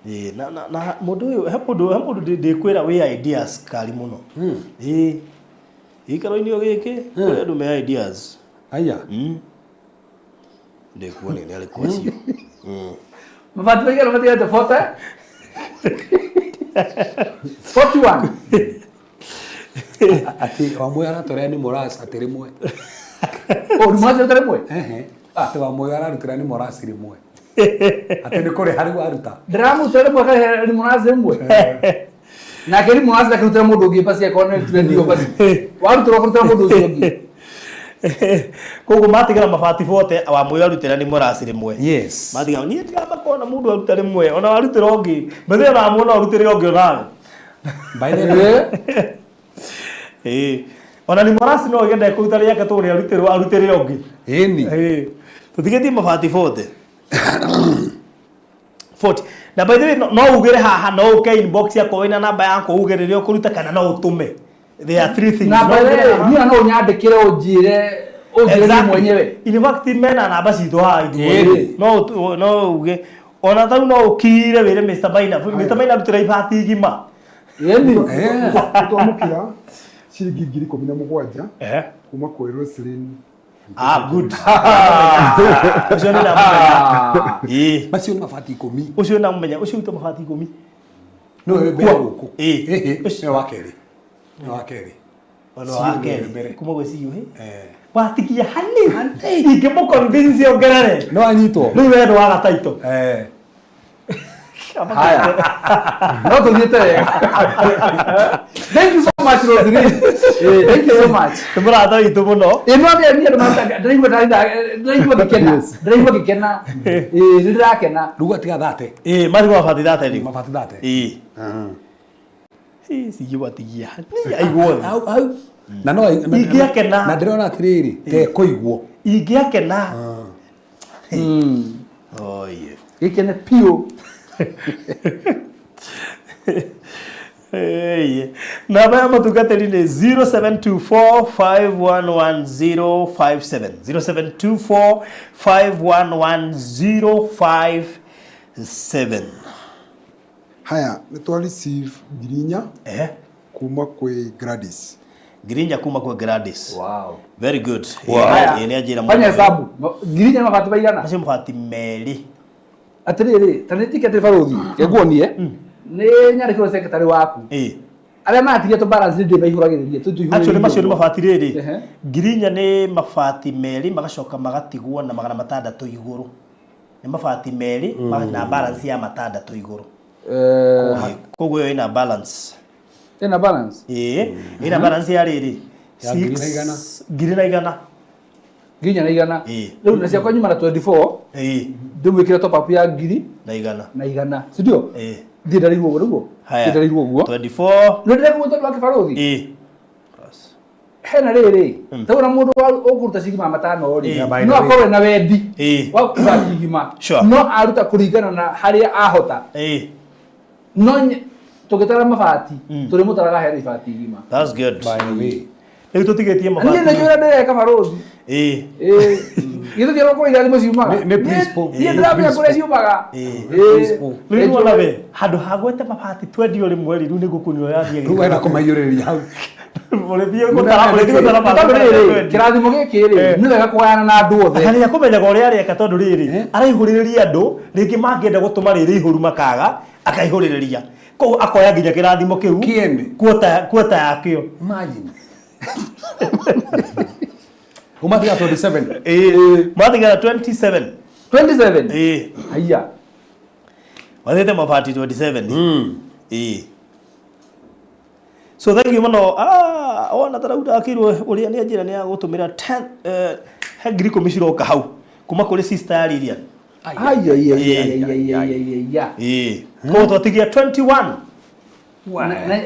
Ĩĩ, na mũndũ ũyũ, he mũndũ ndĩkwĩra wĩ ideas kari mũno. Ĩĩ, gĩikaro-inĩ o gĩkĩ kũrĩ andũ me ideas. Aya. Ndĩkuonia nĩ arĩkũ acio. Mabati maigana matigate? 40, 41. Atĩ Wamũyũ aratũrĩa nĩ moras atĩ rĩmwe. Oh, nĩ mũraci rĩmwe? Ehe, atĩ Wamũyũ ararutĩra nĩ moras rĩmwe, atĩ nĩ kũrĩha rĩu aruta. Ndĩramũrutĩra rĩmwe, akarĩha rimũraci rĩmwe, nake rimũraci akĩrutĩra mũndũ ũngĩ. Basi akorwo nĩ rutire basi warutĩrwo ũkarutĩra mũndũ ũcio ũngĩ. Koguo matigara mabati 40, Wamũyũ arutĩra nĩ morasi rĩmwe. Yes. Matiga niĩ ndiramaka ona mũndũ aruta rĩmwe, ona warutĩra ũngĩ methĩra namuona ũrutĩre ũngĩ onawe. By the way, Ĩĩ, ona nĩ morasi no ĩgende kũruta rĩake tondũ nĩ arutĩrwo arutĩre ũngĩ. Ĩni. Ĩĩ, tũtigĩtie mabati 40, 40. Na by the way, no ugĩre haha, no ũke inbox yakwa wĩna namba yakwa, uge rĩrĩa ũkũruta, kana no ũtũme. There are three things. Na No ugĩre mbere haha. niĩ no ũnyandĩkĩre, ũnjĩre niĩ mwenyewe. In fact, mena namba citũ haha ithuothe. Ĩĩ. No uge ona tau no ũkire wĩre Mr. Maina, Mr. Maina, rutĩra ibati igima. Ĩni. Twamũkĩra ciringi 17,000 kuma kwĩ Roslyn. Ah, good, ũcio nĩ ndamũmenya. Ĩĩ. Macio nĩ mabati 10. Ũcio ndamũmenya, ũcio witũ mabati 10. No wĩ mbere gũkũ. Ĩĩ. Ĩhĩ, nĩwe wa kerĩ, nĩwe wa kerĩ. Ona CU wa nĩwe kerĩ mbere. Kuma gwĩ CU. Eh. Watigia hani ingĩmũ-convince ongerere. No anyitwo. Rĩu we ndwaga taito. Eh. Haya, no tũthiĩte wega. Thank you so much, Roslyn. Thank you so much. Nĩ mũrata witũ mũno. Ĩ, no nĩ niĩ ndĩraigua ndĩraigua ngĩkena, ndĩraigua ngĩkena. Ĩ, nĩ ndĩrakena. Rĩu atiga 30. Ĩĩ, matigwo mabati 30 rĩu. Mabati 30. Ĩĩ. Ĩĩ, CU watigia hani aigwo thĩ. Hau hau na no Ingĩakena. Na ndĩrona atĩrĩrĩ, tekũigwo. Ingĩakena. Oye. Gĩkene piũ. Ĩĩ. Namba ya mũtungatĩri nĩ 0724511057, 0724511057. Haya, nĩ twa receive 4,000 kuma kwĩ Gladys. 4,000 kuma kwa Gladys. Wow. Very good. Wow. Ĩĩ, nĩ anjĩra. Fanya hesabu, 4,000 nĩ mabati maigana? Macio mabati merĩ. Atĩrĩrĩ, ta nĩ njĩke atĩrĩ, barũthi, nguonie nĩ nyandĩkĩrwo secretary waku. Ĩĩ. Arĩa matigia tũ balance ndĩ maihũragĩrĩrie. Actually, macio nĩ mabati rĩrĩ. Ehe. 4,000 nĩ mabati merĩ, magacoka magatigwo na 600 igũrũ. Nĩ mabati merĩ na balance ya 600 igũrũ. Ĩĩ, koguo ĩyo ĩna balance. Ĩna balance. Ĩĩ, ĩna balance ya rĩrĩ. Ya 1,100. 1,100. 1,100. Ĩĩ. Rĩu na ciakwa nyuma na 24. Ĩĩ. Ndĩmwĩkĩre top up ya ngiri na igana. Na igana, si ndio? Ĩĩ. Thiĩ ndarĩirwo ũguo nĩguo. Haya. Thiĩ ndarĩirwo ũguo. 24. Nĩ ndĩrekwo tondũ wa kĩbarũthi. Ĩĩ. Hena rĩrĩ, taura mũndũ ũkũruta ciringi 500 rĩ, Yeah, by the no way. akorwo na wendi Ĩĩ. wa kũruta igima, no aruta kũringana na harĩa ahota. Ĩĩ. No tũgĩtara mabati, tũrĩmũtaraga hena ibati igima. That's good. By the way, Rĩu tũtigĩtie Niĩ mabati. nĩ ũrĩa ndĩreka, barũthi. Ĩĩ. Ĩĩ, githĩ ti kũrĩa irathimo ciumaga? Nĩ principle. Niĩ ndĩramenya kũrĩa ciumaga. Ĩĩ. Ĩĩ. Principle. Rĩu nĩwona we handũ ha gwete mabati twendio rĩmwe rĩ, rĩu nĩ ngũkũnio yathiĩ. Rĩu wenda kũmaiyũrĩrĩria hau. Ũrĩthiĩ gũtara, ũrĩthiĩ gũtara Tondũ mabati rĩrĩ, twendio. kĩrathimo gĩkĩ rĩ, nĩ wega kũgayana na andũ othe. Kana nĩakũmenyaga ũrĩa areka, tondũ rĩrĩ, araihũrĩrĩria andũ rĩngĩ mangĩenda gũtũma rĩrĩ ihũru makaga, akaihũrĩrĩria, koguo akoya nginya kĩrathimo kĩu. Kĩene. Kuota yakĩo. Imagine umatiga 27. Ĩĩ, matigara 27. 27. Ĩĩ. Haiya. Wathiĩte mabati 27. Ĩĩ, so thank you mũno. Ah, wona ta rĩu ndakĩrwo ũrĩa nĩ anjĩra nĩ agũtũmĩra 10, he 10,000 ciroka hau kuma kũrĩ sister ya Lilian. Ai, ai, ai, ai, ai, ai, ai, ai. Ĩĩ, koguo twatigia 21.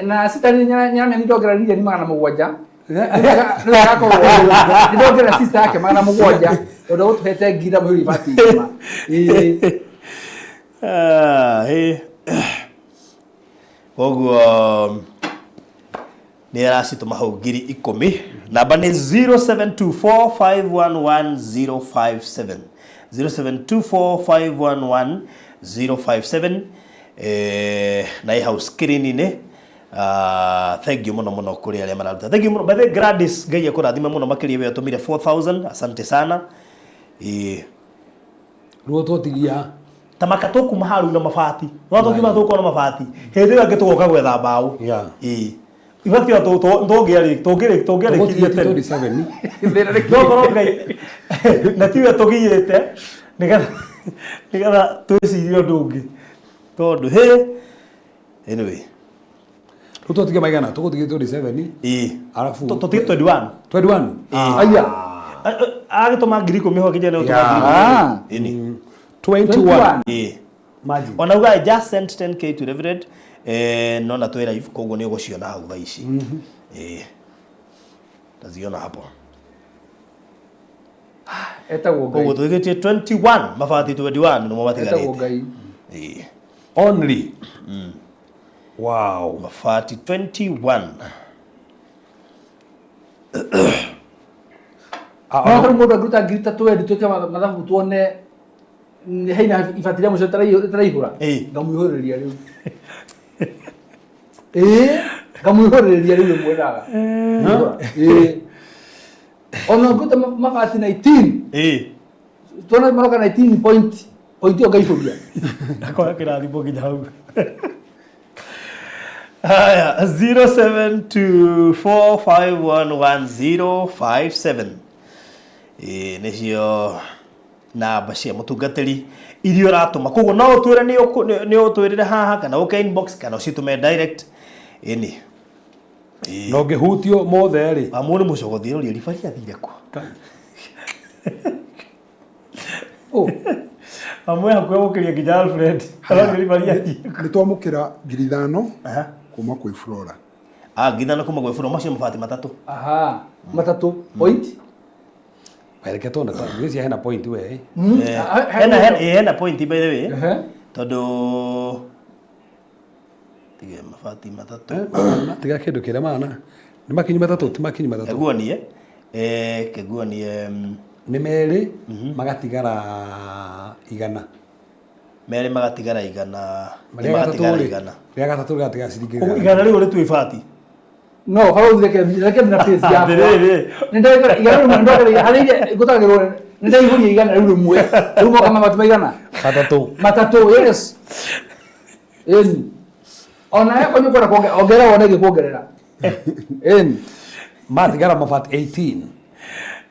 Na sister nĩ nyaramenya nĩ ndongerera Lilian 700. Nĩ wega korwo nĩ ndongerera sister yake 700 tondũ gũtũhete ngiri na mũhũri ibati igima. Ĩĩ. Ah, ĩĩ. Koguo nĩ Nĩ aracitũma hau 10,000. Namba nĩ 0724511057. 0724511057. Na ĩ hau screen-inĩ. Thank you mũno mũno kũrĩ arĩa mararuta. Thank you mũno. By the way, Gladys, Ngai akũrathime mũno makĩria we ũtũmire 4000. Asante sana. Ruo twotigia Ta maka tũkuma haru na mabati. No tũkiuma tũkona mabati. Hĩndĩ ĩyo ĩngĩ tũgoka gwetha mbaũ. Ĩĩ. Ibati o tũngĩarĩ tũngĩrĩ tũngĩarĩkirie tene. 27. No korwo Ngai na tiwe tũgiĩte nĩgetha nĩgetha twĩcirie ũndũ ũngĩ. Tondũ hĩ anyway. Rĩu twotigia maigana tũgũtigia 27. Ĩĩ. Arabu Tũtige 21. 21. Aya. Agĩtũma 10,000 ho nginya nĩ ũtũma 10,000. Ĩni. 21. Ĩĩ. Imagine. Ona uga I just sent 10K to Reverend no na twĩ live koguo nĩ ũgũciona hau thaa ici. Ĩĩ. Taziona hapo. Etagwo Koguo Ngai. twĩgĩtie 21 mabati 21 nĩmo Etagwo matigarĩte. Ngai. Ĩĩ. Only. Wow. Mabati 21. No rĩu mũndũ angĩruta ngiri ta twendi twĩke mathabu tuone hena ibati rĩa mũico rĩtaraihũra. Ngamũihũrĩrĩria rĩu. Ĩĩ, ngamũihũrĩrĩria rĩu rĩmwe ndaga. Ĩĩ. Ona ũngĩruta mabati 19. Ĩĩ. Tuone maroka 19 point. Point ĩyo ngaihũria. Akoya kĩrathimo nginya hau. Haya, 0724511057. Ĩĩ nĩcio namba cia mũtungatĩri iria ũratũma. Koguo no ũtwĩre nĩ ũtwĩrĩre haha kana ũke inbox kana ũcitũme direct. Ĩni. Na ũngĩhutio mothe rĩ. Amu nĩ mũcogothi ũrĩa ribari athire kũ. Amwe hakuhĩ gũkĩria nginya Alfred. Arathiĩ ribari athire kũ. Nĩ twamũkĩra 5,000 kuma kwĩ Flora. 5,000 kuma gwĩ Flora macio mabati matatũ. Aha, matatũ. Point. Reke tuone ta ngwĩciria hena point we. Hena hena hena point by the way. Tondũ tige mabati matatũ. Tiga kĩndũ kĩrĩa mana. Nĩ makinyi matatũ ti makinyi matatũ. Keguonie. Keguonie. Nĩ merĩ magatigara igana. Merĩ magatigara igana. Rĩa Magatigara igana. Rĩa gatatũ rĩgatigara ciringi igana. Igana rĩu rĩtue ibati. No, barũthi reke reke na pace yakwa. Atĩrĩrĩ. Nĩ ndagĩkora igana rĩmwe nĩ harĩ iria ngũtagĩrwo nĩ ndaihũria igana rĩu rĩmwe. Rĩu moka mabati maigana? Matatũ. Matatũ, yes. Ĩni. Ona yako nĩ ũkwenda kuongerera ongerera wone ĩngĩkuongerera. Ĩni. Matigara mabati 18.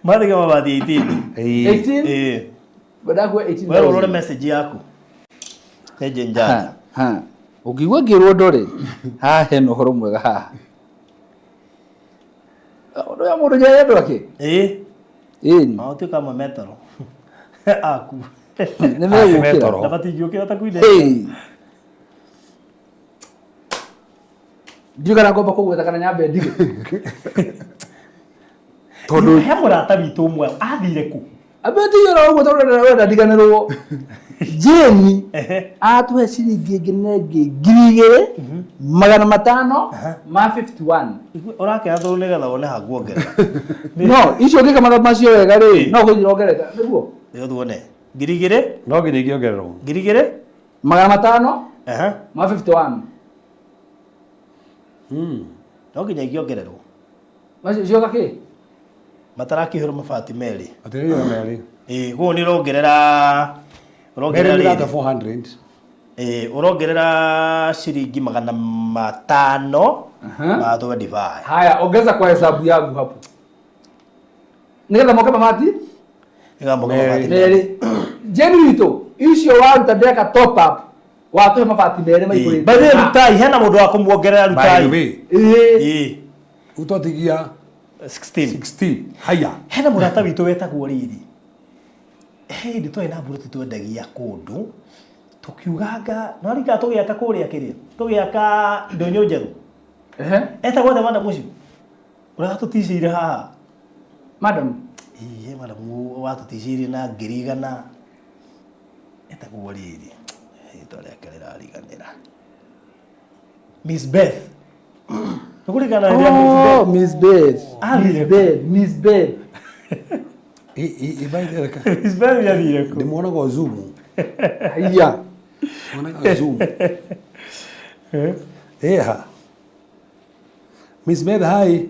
Matigara mabati 18. 18? Ĩĩ. Ngwendaga 18. Wewe ũrore message yaku. Nĩnjĩ njanja. Ha. Ũngĩigua ngĩrwo ndore, haha hena ũhoro mwega haha. Ũndũ ũyũ mũndũ nĩ arendwo ake? Ĩĩ. Ĩni. No tuĩka amwe metoro. Aku. Nĩ megũkĩra. Na matingĩũkĩra ta kwine. Hey. Ndiũĩ kana ngomba kũgweta kana nyambe ndige. Tondũ he mũrata witũ ũmwe athire kũ? Ambĩtie oro ũguo tondũ ũrenda ndiganĩrwo. Jane atũhe ciringi ĩngĩ na ĩngĩ 2,551. Ũrakĩra tondũ nĩgetha wone ha nguongerera. No, icio ũngĩka mathabu macio wega rĩ, no gũthiĩ ũrongereka, nĩguo? Nĩguo tuone. 2,000? No nginya ingĩongererwo. 2,000? 551. No nginya ingĩongererwo. Macio cioka kĩ? Matarakĩihũra mabati merĩ. Matirĩihũra merĩ. Ĩĩ, koguo nĩ ũrongerera ũrongerera Merĩ nĩ rĩrĩ. 400. Ĩĩ, ũrongerera ciringi 500 ma 25. Haya, ongeza kwa hesabu yangu hapo. Nĩgetha moke mabati? Nĩgetha moke mabati merĩ. Jane witũ, icio waruta ndeka top up, watũhe mabati merĩ maihũrĩte. By the way, Rutai, hena mũndũ wa kũmuongerera Rutai. By the way. Ĩĩ. Ũtotigia 16. 16. Haya. Hena mũrata witũ wetagwo rĩrĩ. Hĩndĩ twarĩ na mburoti twendagia kũndũ, tũkiuganga, no rika tũgĩaka kũrĩa kĩrĩa, tũgĩaka ndũnyũ njerũ. Etagwo atĩa madam ũcio? Ũrĩa watũticĩire haha. Madam? Ĩĩ, madam watũticĩire na 100,000. Etagwo rĩrĩ. Rĩtwa rĩake rĩrariganĩra. Miss Beth. Nĩ kũringana na rĩrĩa Miss Oh, Beth- Miss Beth. Athire Miss Beth, Miss Beth. Ibaithereka Miss Beth yathire kũ? ndĩmuonaga o Zoom. Haiya. Muonaga Zoom. Eha. Miss Beth, hi.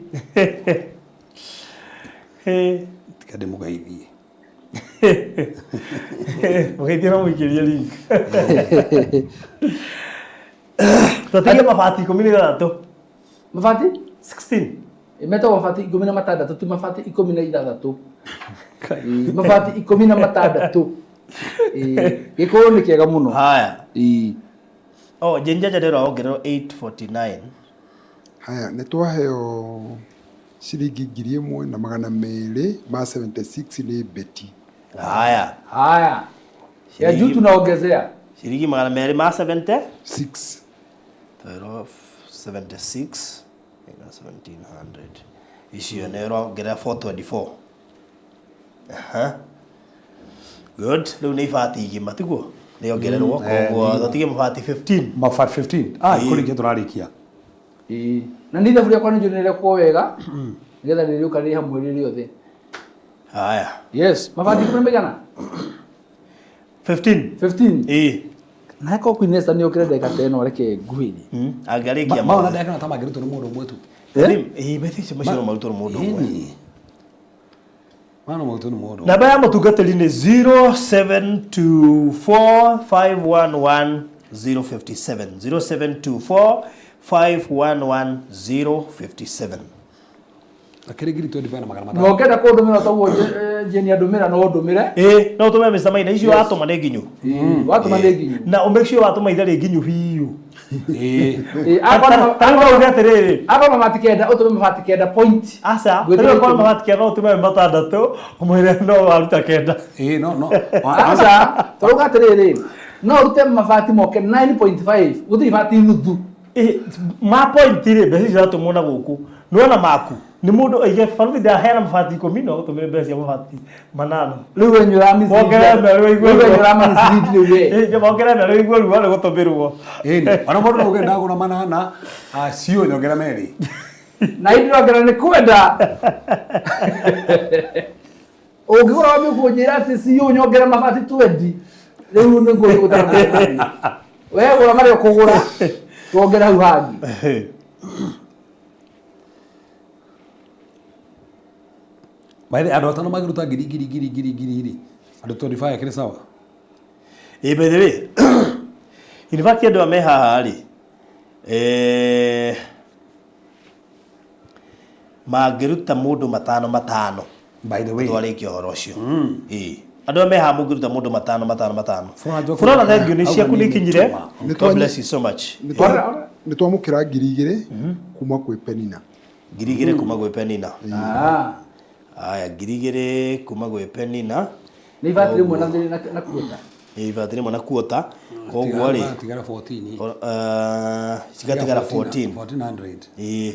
Eh, Tiga ndĩmũgeithie. Mũgeithie no mũikĩrie link. Twatigia mabati 16. Mabati? 16. Metagwo mabati 16 ti mabati 16. Ĩĩ, mabati 16. Ĩĩ, gĩkũyũ nĩ kĩega mũno. Haya. Ĩĩ. Oh, Jane Jaja ndĩrona ongererwo 849. Haya, nĩ twaheo ciringi 1276 nĩ Betty. Haya. Haya. Ya juu tunaongezea. Ciringi 270. 6. 1276 ina 1700. Icio nĩ ũrongerera 424. Aha. Good. Rĩu nĩ ibati igima tiguo? Nĩ ongererwo koguo tũtige mabati 15. Mabati 15. Ah, kũrĩkia tũrarĩkia. Ĩĩ. Na nĩ ithabu rĩakwa nĩ njũĩ nĩ rĩrekwo wega. Nĩgetha rĩrĩũka rĩ hamwe rĩ rĩothe. Haya. Yes, mabati ikũmi na maigana? 15. 15. Ĩĩ. Na ko Queen Esther nĩ okire ndagĩka ta ĩno reke nguhĩrie. Angĩarĩkia Maona ndagĩka ta mangĩrutwo nĩ mũndũ ũmwe tu. Ĩĩ, mbeca icio macio no marutwo nĩ mũndũ ũmwe. Ĩni. Mano marutwo nĩ mũndũ. Namba ya mũtungatĩri nĩ 0724511057 0724511057. Akĩrĩ 25 na magana Na matano. ũngĩenda kũndũmĩra toguo Jane andũmĩra no ũndũmĩre. Ĩĩ, no ũtũme Mr. Maina icio watũma nĩ nginyu. Ĩĩ, watũma nĩ nginyu. Na ũ make sure watũma itharĩ nginyu biũ. Ĩĩ. Ĩĩ, akorwo Ta rĩu uge atĩrĩrĩ. akorwo mabati kenda ũtũme mabati kenda point. Aca, Gwĩtĩra ta rĩu akorwo ikũmi. mabati kenda no ũtũme matandatũ, ũmwĩre no waruta kenda. Ĩĩ, no no. Aca, tũrauga atĩrĩrĩ, no ũrute mabati moke 9.5, gũtirĩ ibati nuthu. Ĩĩ, ma point rĩ, mbeca icio iratũmwo na gũkũ. Nĩwona maku, nĩ mũndũ aige baruthi ndaheana mabati 10 no ũtũmĩre mbeca cia mabati 8. Rĩu we nĩ ũra mislead. Wongerere merĩ ũigue Rĩu we nĩ ruo. ũra mislead rĩu we. Ĩĩ, wongerere merĩ ũigue ruo nĩ gũtũmĩrwo. Ĩni. Ona mũndũ no uge ndagũra manana, acio nyongera merĩ. Na hĩndĩ ĩrongera nĩ kwenda. Ũngĩgũra wambie kũnjĩra atĩ ciũ nyongere mabati 20. Rĩu nĩ ngũgũtara. We gũra marĩa ũkũgũra. Tuongere hau hangĩ. By the way, andũ atano mangĩruta ngiri ngiri ngiri ngiri ngiri rĩ, andũ 25 akĩrĩ sawa. Ĩĩ, by the way, in fact andũ aya me haha rĩ, mangĩruta mũndũ matano matano By the way. twarĩkia ũhoro ũcio. Ĩĩ. Andũ aya me haha mũngĩruta mũndũ matano matano matano. Flora Njoku- Flora, thank you, nĩ Auga ciaku nĩ nĩ ikinyire. nĩtũma. God bless you so much. Nĩ twamũkĩra 2000 kuma kwĩ Penina. 2000 kuma gwĩ Penina. Ah. Aya, 2000 kuma gwĩ Penina. Nĩ ibati rĩmwe na na kuota. Nĩ ibati rĩmwe na kuota. Koguo rĩ, Tigara 14. cigatigara 14. 1400. Ĩĩ.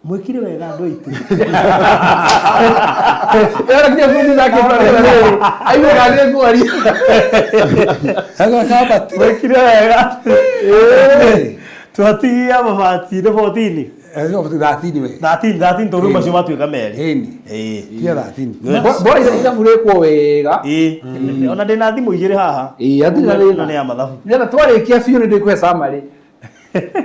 Mwĩkire wega andũ aitũ. Ĩyo nginya bundi zake rĩrĩ. Aigua kana nĩ ngwaria. Aga kabati. Mwĩkire wega. Twatigia mabati nĩ 14. Eh, 13 we. 13 13 tondũ macio matuĩka merĩ. Ĩni. Ĩĩ. Tia 13. Good. Bora ithabu rĩkwo wega. Ĩĩ. Ona ndĩna thimũ igĩrĩ haha. Ĩĩ, hatirĩ na Ĩno thĩna. nĩ ya mathabu. Nĩgetha twarĩkia biũ nĩ ndĩkũhe summary.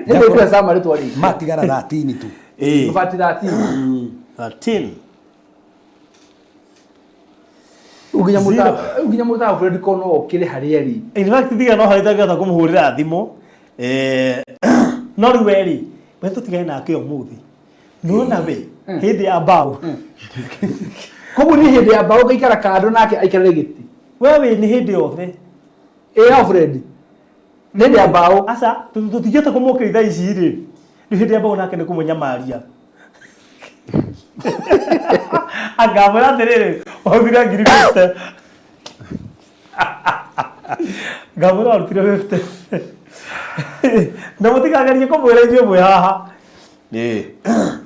Nĩ ndĩkũhe summary twarĩkia. Matigara 13 tu. Ĩĩ. Mabati 13. 13. Rĩu nginya mũndũ ta Alfred ko no okĩre harĩa arĩ. In fact tiga no harĩa itangĩhota kũmũhũrĩra thimũ. No rĩu we rĩ, we tũtigane nake ũmũthĩ. Nĩwona we hĩndĩ ya mbaũ. Koguo niĩ hĩndĩ ya mbaũ ngaikara kando nake aikarĩre gĩtĩ. We wĩ nĩ hĩndĩ yothe. Ĩ Alfred. Nĩ hĩndĩ ya mbaũ. Aca, tũtingĩhota kũmũkĩria thaa ici rĩ. Rĩu hĩndĩ ya mbaũ nake nĩ kũmũnyamaria. Angamwĩra atĩrĩrĩ, warutire ngiri 50. Ngamwĩra warutire 50. Na mũtikagerie kũmwĩra ithuĩ mwĩ haha. Ĩĩ.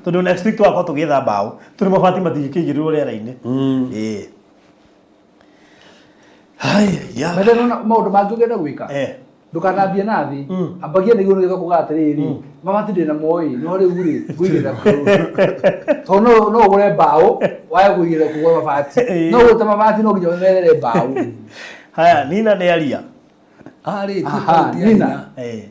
Tondũ next week tũgakorwo tũgĩetha mbaũ. Tondũ mabati matingĩkĩigĩrĩrwo rĩera-inĩ. Ĩĩ. Haya. Mbere nona maũndũ mangĩ ũngĩenda gwĩka. Ndũkanambie na thĩ, ambagia na igũrũ nĩgetha kuga atĩrĩrĩ, mabati ndĩ namo ĩ, no rĩu rĩ, ngũigĩrĩra kũ? Tondũ no ũgũre mbaũ, wage kũigĩrĩra kũgũra mabati. No ũgũrĩte mabati no nginya wethere mbaũ. Haya, Nina nĩ aria. Arĩtie. Aha, Nina. Eh.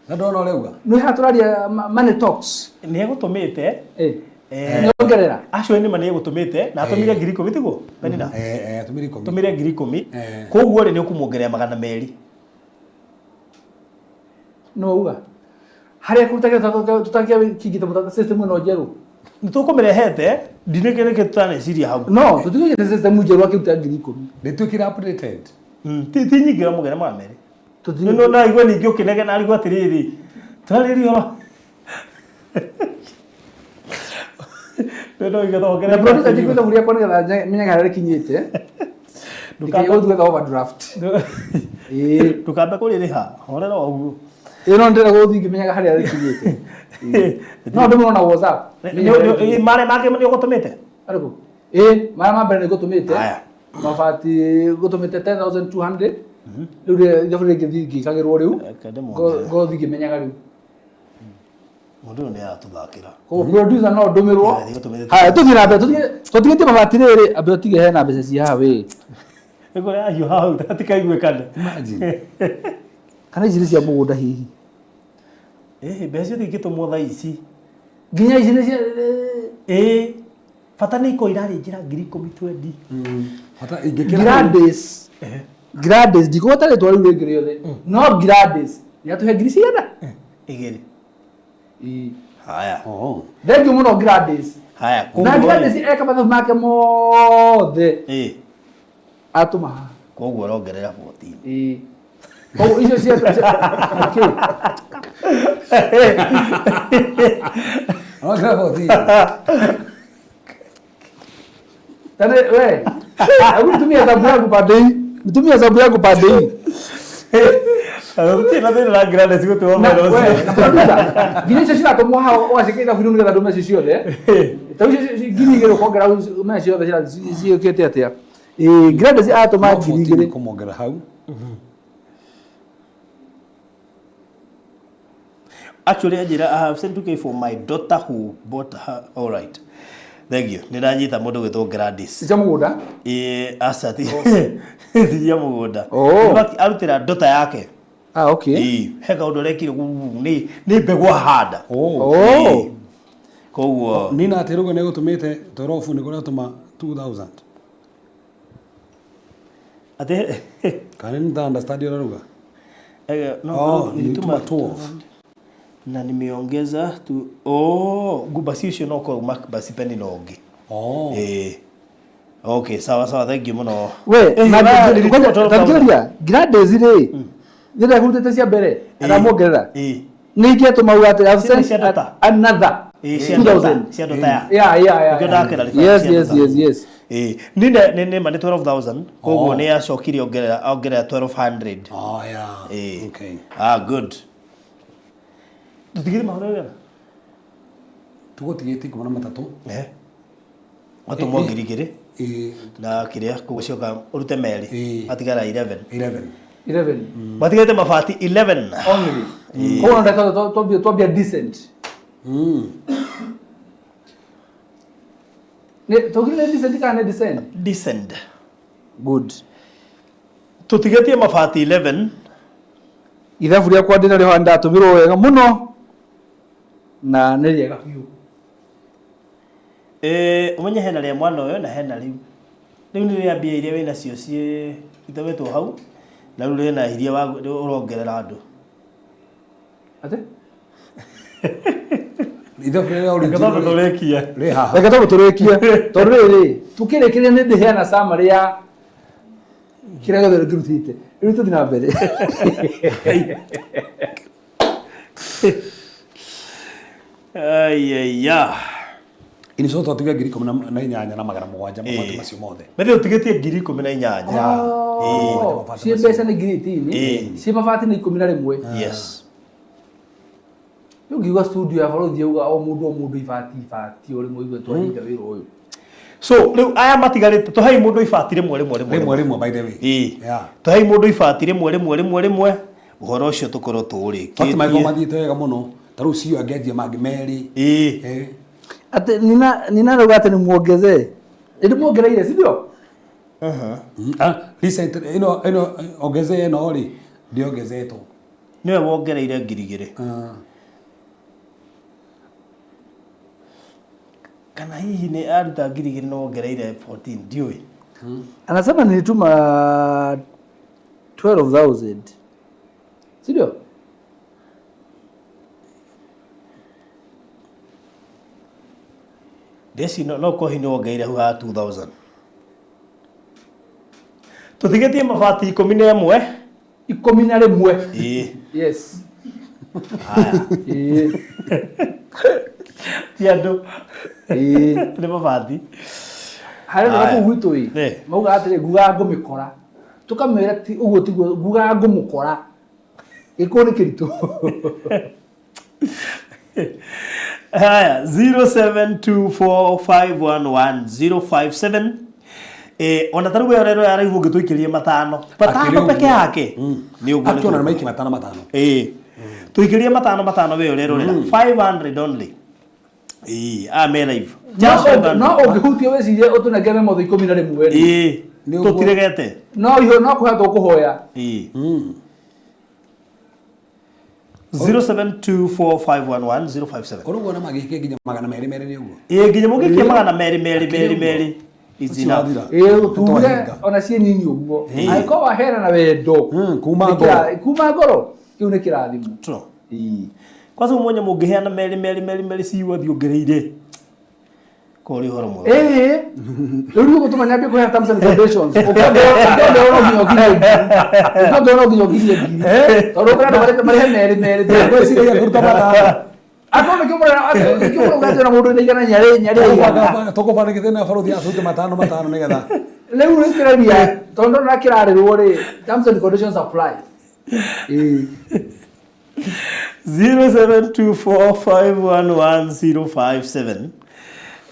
Na ndona ũrauga. Nĩ haha tũraria money talks. Nĩ egũtũmĩte. Eh. Eh. Nĩ ongerera. Acio nĩ ma nĩ egũtũmĩte na atũmire 10,000 tiguo? Penina. Eh, eh, atũmire 10. Tũmire 10,000. Eh. Koguo rĩ nĩ ũkũmuongerera 200. No uga. Harĩa kũrutagĩra tũtangĩakingĩte mũtata system ĩno njerũ. Nĩ tũkũmĩrehete ndinĩkĩ nĩkĩ tũtaneciria hau. No, tũtigũigĩte system njerũ akĩruta 10,000. Nĩ twĩkĩre updated. Ti nyingĩ ũramũgerera 200. Tũtirĩ. No no igua ningĩ ũkĩnegena arigwo atĩrĩrĩ. Twarĩrie ũhoro. No no igua Na ongerera. producer njĩkĩte thaburia yakwa nĩgetha menye harĩa rĩkinyĩte. Ndikaye gũthiĩ gwetha overdraft. Ĩĩ. Ndũkambe kũrĩrĩha, horera o ũguo. Ĩĩ no ndĩrenda gũthiĩ ngĩmenyaga harĩa rĩkinyĩte. No ndũmĩrwo na WhatsApp. Marĩa mangĩ nĩ ũgũtũmĩte? Arĩkũ? Ĩĩ, marĩa ma mbere nĩ ngũtũmĩte. Haya. Mabati ngũtũmĩte 10,200. Rĩu rĩ- ithabu rĩngĩ thiĩ ngĩkagĩrwo rĩu. Reke ndĩmuongerere. Ngothiĩ ngĩmenyaga rĩu. Mũndũ ũyũ nĩ aratũthakĩra. Koguo producer no ndũmĩrwo. Ĩĩ, gũtũmĩrĩte. Haya tũthiĩ na mbere tũthiĩ tũtigĩtie mabati rĩrĩ ambe ũtige hena mbeca ci haha wĩ. Nĩ kũrĩa ahiũha hau atikaiguĩkane. Imagine. Kana ici nĩ cia mũgũnda hihi. Ĩĩ, mbeca icio ingĩtũmwo thaa ici. Nginya ici nĩ cia Ĩĩ, bata nĩ ikorwo irarĩnjĩra 10,000 twendi. Bata ingĩkĩra. Gladys. Gladys ndikũgweta rĩtwa rĩu rĩngĩ rĩothe. No Gladys nĩ atũhe ngiri cigana? Igĩrĩ. Ĩĩ. Haya. Oh. Thank you mũno Gladys. Haya, Na koguo Gladys rĩ. eka mathabu make mothe Ĩĩ, atũma haha. koguo ũrongerera 14. Ĩĩ. Koguo icio cia kĩ? Ongerera 14. Tani we. Hebu nitumie hesabu yangu pande hii. Nitumie hesabu yangu pande hii. Gũtirĩ na thĩna na Gladys gũtũma Na mwena we, ũcio. na producer, nginya icio ciratũmwo haha ũgaciĩkĩra ithabu-inĩ nĩgetha ndũme icio ciothe. Ta icio 2,000 ũkongera ũmenye ciothe ciũkĩte atĩa. Ĩĩ, Gladys atũma No 2,000. 14 kũmuongerera hau. Actually, anjĩra, I have sent 2K for my daughter who bought her. All right. Thank you. Nĩ ndanyita mũndũ gwĩtwo Gladys. Cia mũgũnda. Ĩĩ, aca ti ti cia mũgũnda. Oh. In fact, arutĩra daughter yake. Ah, okay. Ĩĩ, he kaũndũ arekire nĩ nĩ mbegũ ahanda. Oh. Oh. Koguo Nina atĩ rũgwe nĩ gũtũmĩte 12 nĩ kũratũma 2000. atĩ Kana nĩ ta understand ũrĩa ũrauga? No, Oh, nilituma nilituma 12. Na nimeongeza tu oh, basi ũcio no korwo basi peni no ũngĩ. Oh. Ĩĩ. Okay, sawa sawa, thank you mũno. We, Eh, na nilituma ngoja 12,000. tathikĩrĩria Gladys rĩ nĩ ndekũrutĩte cia mbere aramuongerera Ĩĩ. nĩ ingĩatũma uga atĩ I've Cia- sent cia data. another Ĩĩ, cia data, 2000. cia data ya. Yeah. Nĩkĩo ndakĩra reference Yes, cia yes, data. yes, yes. Ĩĩ, nĩ nĩ nĩ ma nĩ 12,000 koguo Oh. nĩ acokire ongerera ongerera 1200. Oh, yeah. Ĩĩ. Okay. Ah, good. Tũtigire mahũra wega. Tũgũtigĩtie 13. Eh. Watũmwo 2,000 Ĩĩ, na kĩrĩa gũcoka ũrute merĩ Ĩĩ. matigara 11. 11. 11 Matigĩte mabati 11. only. Koguo no ndeka twambie twambia decent. Nĩ tũgire nĩ decent kana nĩ decent? Decent. Good. Tũtigĩtie mabati 11. Ithabu rĩakwa ndĩnarĩo haha ndatũmĩrwo wega mũno na nĩ rĩega biũ. Eh, ũmenye hena rĩa mwana ũyũ na hena rĩu. Rĩu nĩ rĩa mbia iria wĩnacio ciĩ itũmĩtwo hau na rĩu rĩna iria ũrongerera andũ. Atĩ? Ithabu rĩrĩa Reke twambe original tũrĩkie. rĩ haha. Reke twambe tũrĩkie tondũ rĩrĩ tũkĩrĩkĩria nĩ ndĩheana summary ya kĩrĩa gĩothe ngĩrutĩte. Rĩu tũthiĩ na mbere. Aiya. In short twatiga 18,700 mabati macio mothe. Methĩ ũtigĩtie 18,000. Oh, ciĩ mbeca nĩ 18,000 Ĩĩ. ciĩ mabati nĩ 11. Yes. Rĩu ngiuga studio ya borithi yauga o mũndũ o mũndũ ibati ibati o rĩmwe igue twahinga wĩra ũyũ. So rĩu aya matigarĩte tũhei mũndũ ibati rĩmwe rĩmwe rĩmwe. Rĩmwe rĩmwe by the way. Ĩĩ. Yeah. Tũhei mũndũ ibati rĩmwe rĩmwe rĩmwe rĩmwe. Ũhoro ũcio tũkorwo Fact maiko tũũrĩkĩtie. mathiĩte wega mũno ta rĩu cio angĩanjia mangĩ merĩ. Ĩĩ. Eh. Ati nina nina rauga ati nimuongezee. Nĩ muongereire, si ndio? Ah, recent ĩno ĩno ongezee ĩno rĩ ndĩongezetwo. Nĩwe wongereire 2000. Ah. Kana hihi nĩ aruta 2000 no wongereire 14 ndiũĩ. Anasema nilituma 12,000. Si ndio? Ndeci no kohi nĩ wongereire hau ha 2000. Tũtigĩtie mabati 11. 11. Ĩĩ. Yes. Haya. Ĩĩ. Ti andũ. Ĩĩ. Nĩ mabati. Harĩ andũ Haya. kũu gwitũ ĩ. Ĩ. Maugaga atĩrĩ ngugaga ngũmĩkora. Tũkamwĩra ti ũguo tiguo ngugaga ngũmũkora. Gĩkũyũ nĩ kĩritũ. Haya, 0724511057. Eh, ona tarĩu we ũrerwo yaraihu ũngĩtũikĩrie matano matano Akĩrĩ peke ũguo. yake nĩ ũguo Actually, nĩ ona maiki matano matano. ĩĩ tũikĩrie matano matano we ũrerorera 500 only. Ĩĩ, aya me live. Just 500. No ũngĩhutia wĩcirie ũtũnengere mothe 11 rĩ. Ĩĩ, Nĩ ũguo. tũtiregete. No iho no kũhoya tũkũhoya. Ĩĩ. 0724511057. Ũrũguo na magĩke nginya 200 merĩ nĩ ũguo. Ĩĩ, nginya mũngĩikia 200 merĩ merĩ merĩ is Ũcio enough. wathira. Ĩĩ tuge Nĩtwahinga. ona ciĩ nini ũguo. Ĩĩ. Angĩkorwo waheana na wendo. Kuma nĩ ngoro. Kuma ngoro kĩu nĩ kĩrathimo. True. Ĩĩ. Kwanza ũmwenye mũngĩheana merĩ merĩ merĩ merĩ ciugo ongereire ko ũrĩ ũhoro mwega. Ĩĩ. Rĩu nĩ ũgũtũma nyambie kũheana terms and conditions. Ũkĩongerera no nginya ũkinyie ngiri. Ũkĩongerera no nginya ũkinyie ngiri. Tondũ ũkĩra andũ marĩhe merĩ merĩ. Ngwĩciria kũruta matano. Akorwo nĩkĩo mũrera nĩkĩo mũrauga atĩ ona mũndũ wĩna igana nyarĩ nyarĩ igana. Tũkũbandĩkĩte na barothi atũrute matano matano nĩgetha. Rĩu nĩ kĩraria tondũ ndona kĩrarĩrwo rĩ terms and conditions apply. Ĩĩ. 0724511057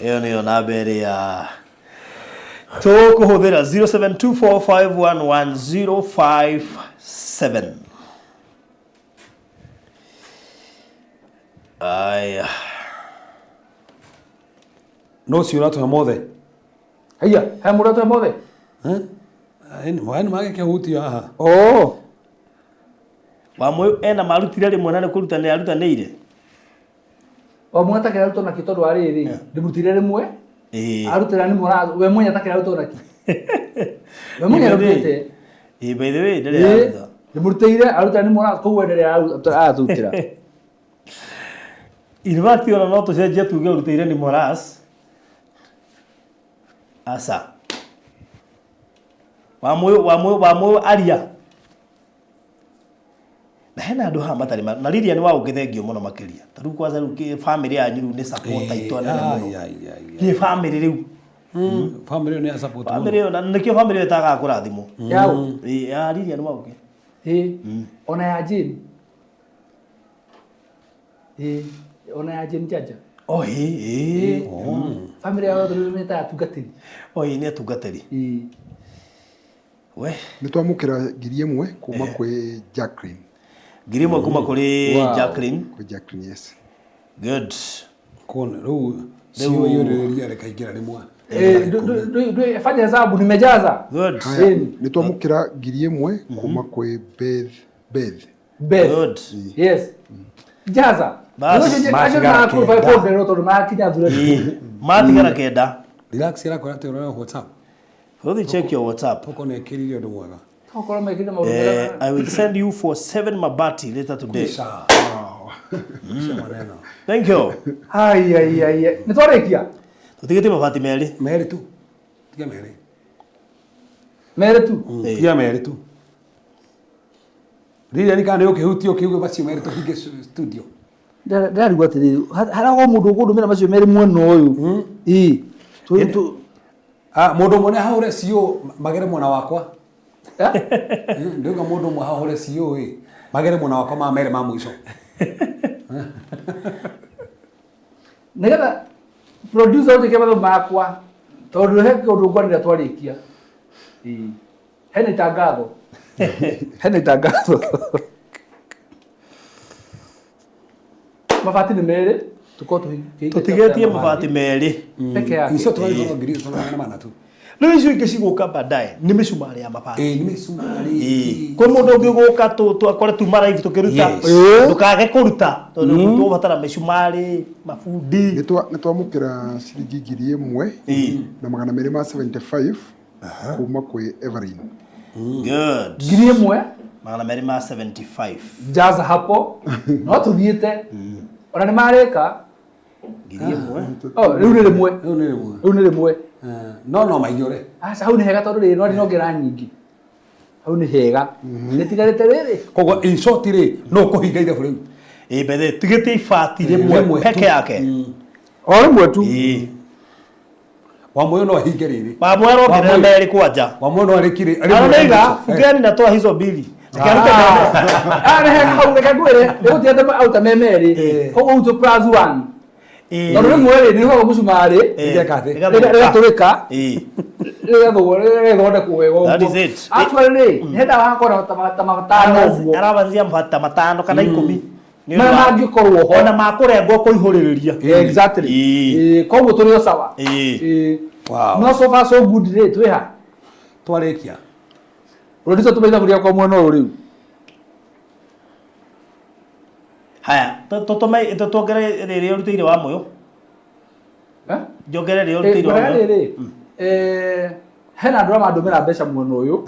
ĩyo nĩyo namba ĩrĩa tũkũhũthĩra 0724511057. Aya. No ũcio ũratũhe mothe. Haiya, he mũndũ atũhe mothe? Maya nĩ magĩkĩhutio haha. Oh. Wamũyũ ena marutire rĩmwe na nĩ kũruta nĩ arutanĩire. Wamwe atakĩra arutwo nakĩ tondũ wa rĩrĩ ndĩmũrutĩire rĩmwe Ĩĩ. arutĩra nĩ mũra we mwenye atakĩra arutwo nakĩ we mwenye arutĩte. Ĩĩ, by the way ndĩrĩ Ĩĩ, aruta. ndĩmũrutĩire arutĩra nĩ mũra koguo ndĩrĩ aratutĩra. In fact ona no tũcenjie tuge ũrutĩire nĩ Moras. Aca. Wamũyũ wamũyũ wamũyũ aria. Na hena andũ haha matarĩ na Lilian wa ũngĩ thengio mũno makĩria. Ta rĩu kwanza rĩu family yanyu rĩu nĩ support aitũ anene mũno. Kĩ family rĩu. Family ĩyo nĩ ya support mũno. Family ĩyo na nĩkĩo family ĩyo ĩtagaga kũrathimwo. Yaũ? Ĩĩ, ya Lilian wa ũngĩ. Ĩĩ. Ona ya Jane. Ĩĩ, ona ya Jane Jaja. Oh, ĩĩ, ĩĩ. Family yao yothe rĩu nĩ ta atungatĩri. Oh, ĩĩ, nĩ atungatĩri. Ĩĩ. We. Nĩ twamũkĩra 1000 kuma kwĩ Jacqueline. 1000 kuma kũrĩ Wow. Jacqueline. Kwĩ Jacqueline, yes. Good. Kuona rĩu cio iyũrĩrĩria rĩkaingĩra rĩmwe. Ĩĩ, fanya hesabu nimejaza. Good. Haya, Ĩni. nĩ twamũkĩra 1000 kuma kwĩ Beth Beth. Beth. Good. Yes. Jaza. Bas, Acio matigara matigara kenda. kenda. Tondũ makinya thura. Ĩĩ. Matigara kenda. Relax ĩrakwĩra atĩ ũrore WhatsApp. Rũthi check your WhatsApp. Toko nĩ ĩkĩrire ũndũ mwega. Tokorwo mekire maũndũ Eh, mega. I will send you for 7 mabati later today. Cia maneno. Thank you. Ai ai ai. ai. Nĩ twarĩkia? Tũtigĩtie mabati merĩ. Merĩ tu. Tiga merĩ. Merĩ tu. Tiga merĩ tu. Rĩrĩa kana nĩ ũkĩhutio ũkĩuge macio merĩ tũhinge studio. Ndĩrarigwo atĩrĩrĩ, haragwo mũndũ ũkũndũmĩra macio merĩ mwena ũyũ. Ĩĩ. Ah, mũndũ ũmwe nĩ ahũre CO magere mwena wakwa. Ndauga mũndũ ũmwe ahũre CO ĩ magere mwena wakwa ma merĩ ma mũico. Nĩgetha producer ũnjĩke mathabu makwa tondũ he kĩũndũ ngwanĩra twarĩkia. Ĩĩ. Hena itangatho. Hena itangatho. Mabati nĩ merĩ tũkorwo tũkĩhingia Tũtigĩtie mabati merĩ. Peke yake. Icio tũrarĩ ngiri magana mana tu. Rĩu icio ingĩ cigũka baadaye nĩ mĩcumarĩ ya mabati. Ĩĩ, nĩ mĩcumarĩ. Ĩĩ. Kwĩ mũndũ ũngĩ ũgũka twakore tuma live tũkĩruta. Yes. Ndũkage kũruta tondũ tũgũbatara mĩcumarĩ, mabundi. Nĩ twamũkĩra ciringi 1275 kuma kwĩ Everine. Good. 1275 Jaza hapo no tũthiĩte ona nĩ marĩka. 1000. Oh, rĩu nĩ rĩmwe. Rĩu nĩ rĩmwe. Rĩu nĩ rĩmwe. No maiyũre. Aca, hau nĩ hega tondũ rĩrĩ no ndinongera nyingĩ, hau nĩ hega, rĩtigarĩte rĩrĩ. Koguo in short rĩ, no kũhinga ithabu rĩu. Ĩĩ, bethe tigĩtie ibati Rĩmwe rĩmwe tu. peke yake. O rĩmwe tu. Ĩĩ. Wamũyũ no ahinge rĩrĩ. Wamũyũ arongerera Wamũyũ. merĩ kwanja. Wamũyũ no arĩkire. Aronaiga bungeni natoa hizo mbili. Reke arute merĩ. Ah, nĩ hega hau, reke ngwĩre rĩgũtigĩte auta me merĩ, koguo hau tũ plus one. Ĩĩ. Tondũ rĩmwe rĩ nĩ rĩkoragwo mũcumarĩ. Ĩĩ. Rĩgeka atĩ? Rĩgathũka. Rĩgatũrĩka. Ĩĩ. Rĩgathũgwo, rĩgathondekwo wega ũguo. That is it. Actually rĩ, nĩ hendaga hagakorwo ta matano ũguo. Arabanzia mabati matano kana 10. Nĩ ũndũ Marĩa mangĩkorwo ho. Ona makũrengwo kũihũrĩrĩria. Exactly. Ĩĩ. Ĩĩ, koguo tũrĩ o sawa. Ĩĩ. Ĩĩ. Wow. No so far so good rĩ, twĩ ha? Twarĩkia. Producer, tũma ithabu rĩakwa mwena ũyũ rĩu. Haya, tũtũme tuongerere rĩrĩa ũrutĩire wa mũyũ. Eh? Njongerere rĩrĩa ũrutĩire wa Ngwĩra mũyũ. rĩrĩ, hena andũ arĩa mandũmĩra mbeca mwena ũyũ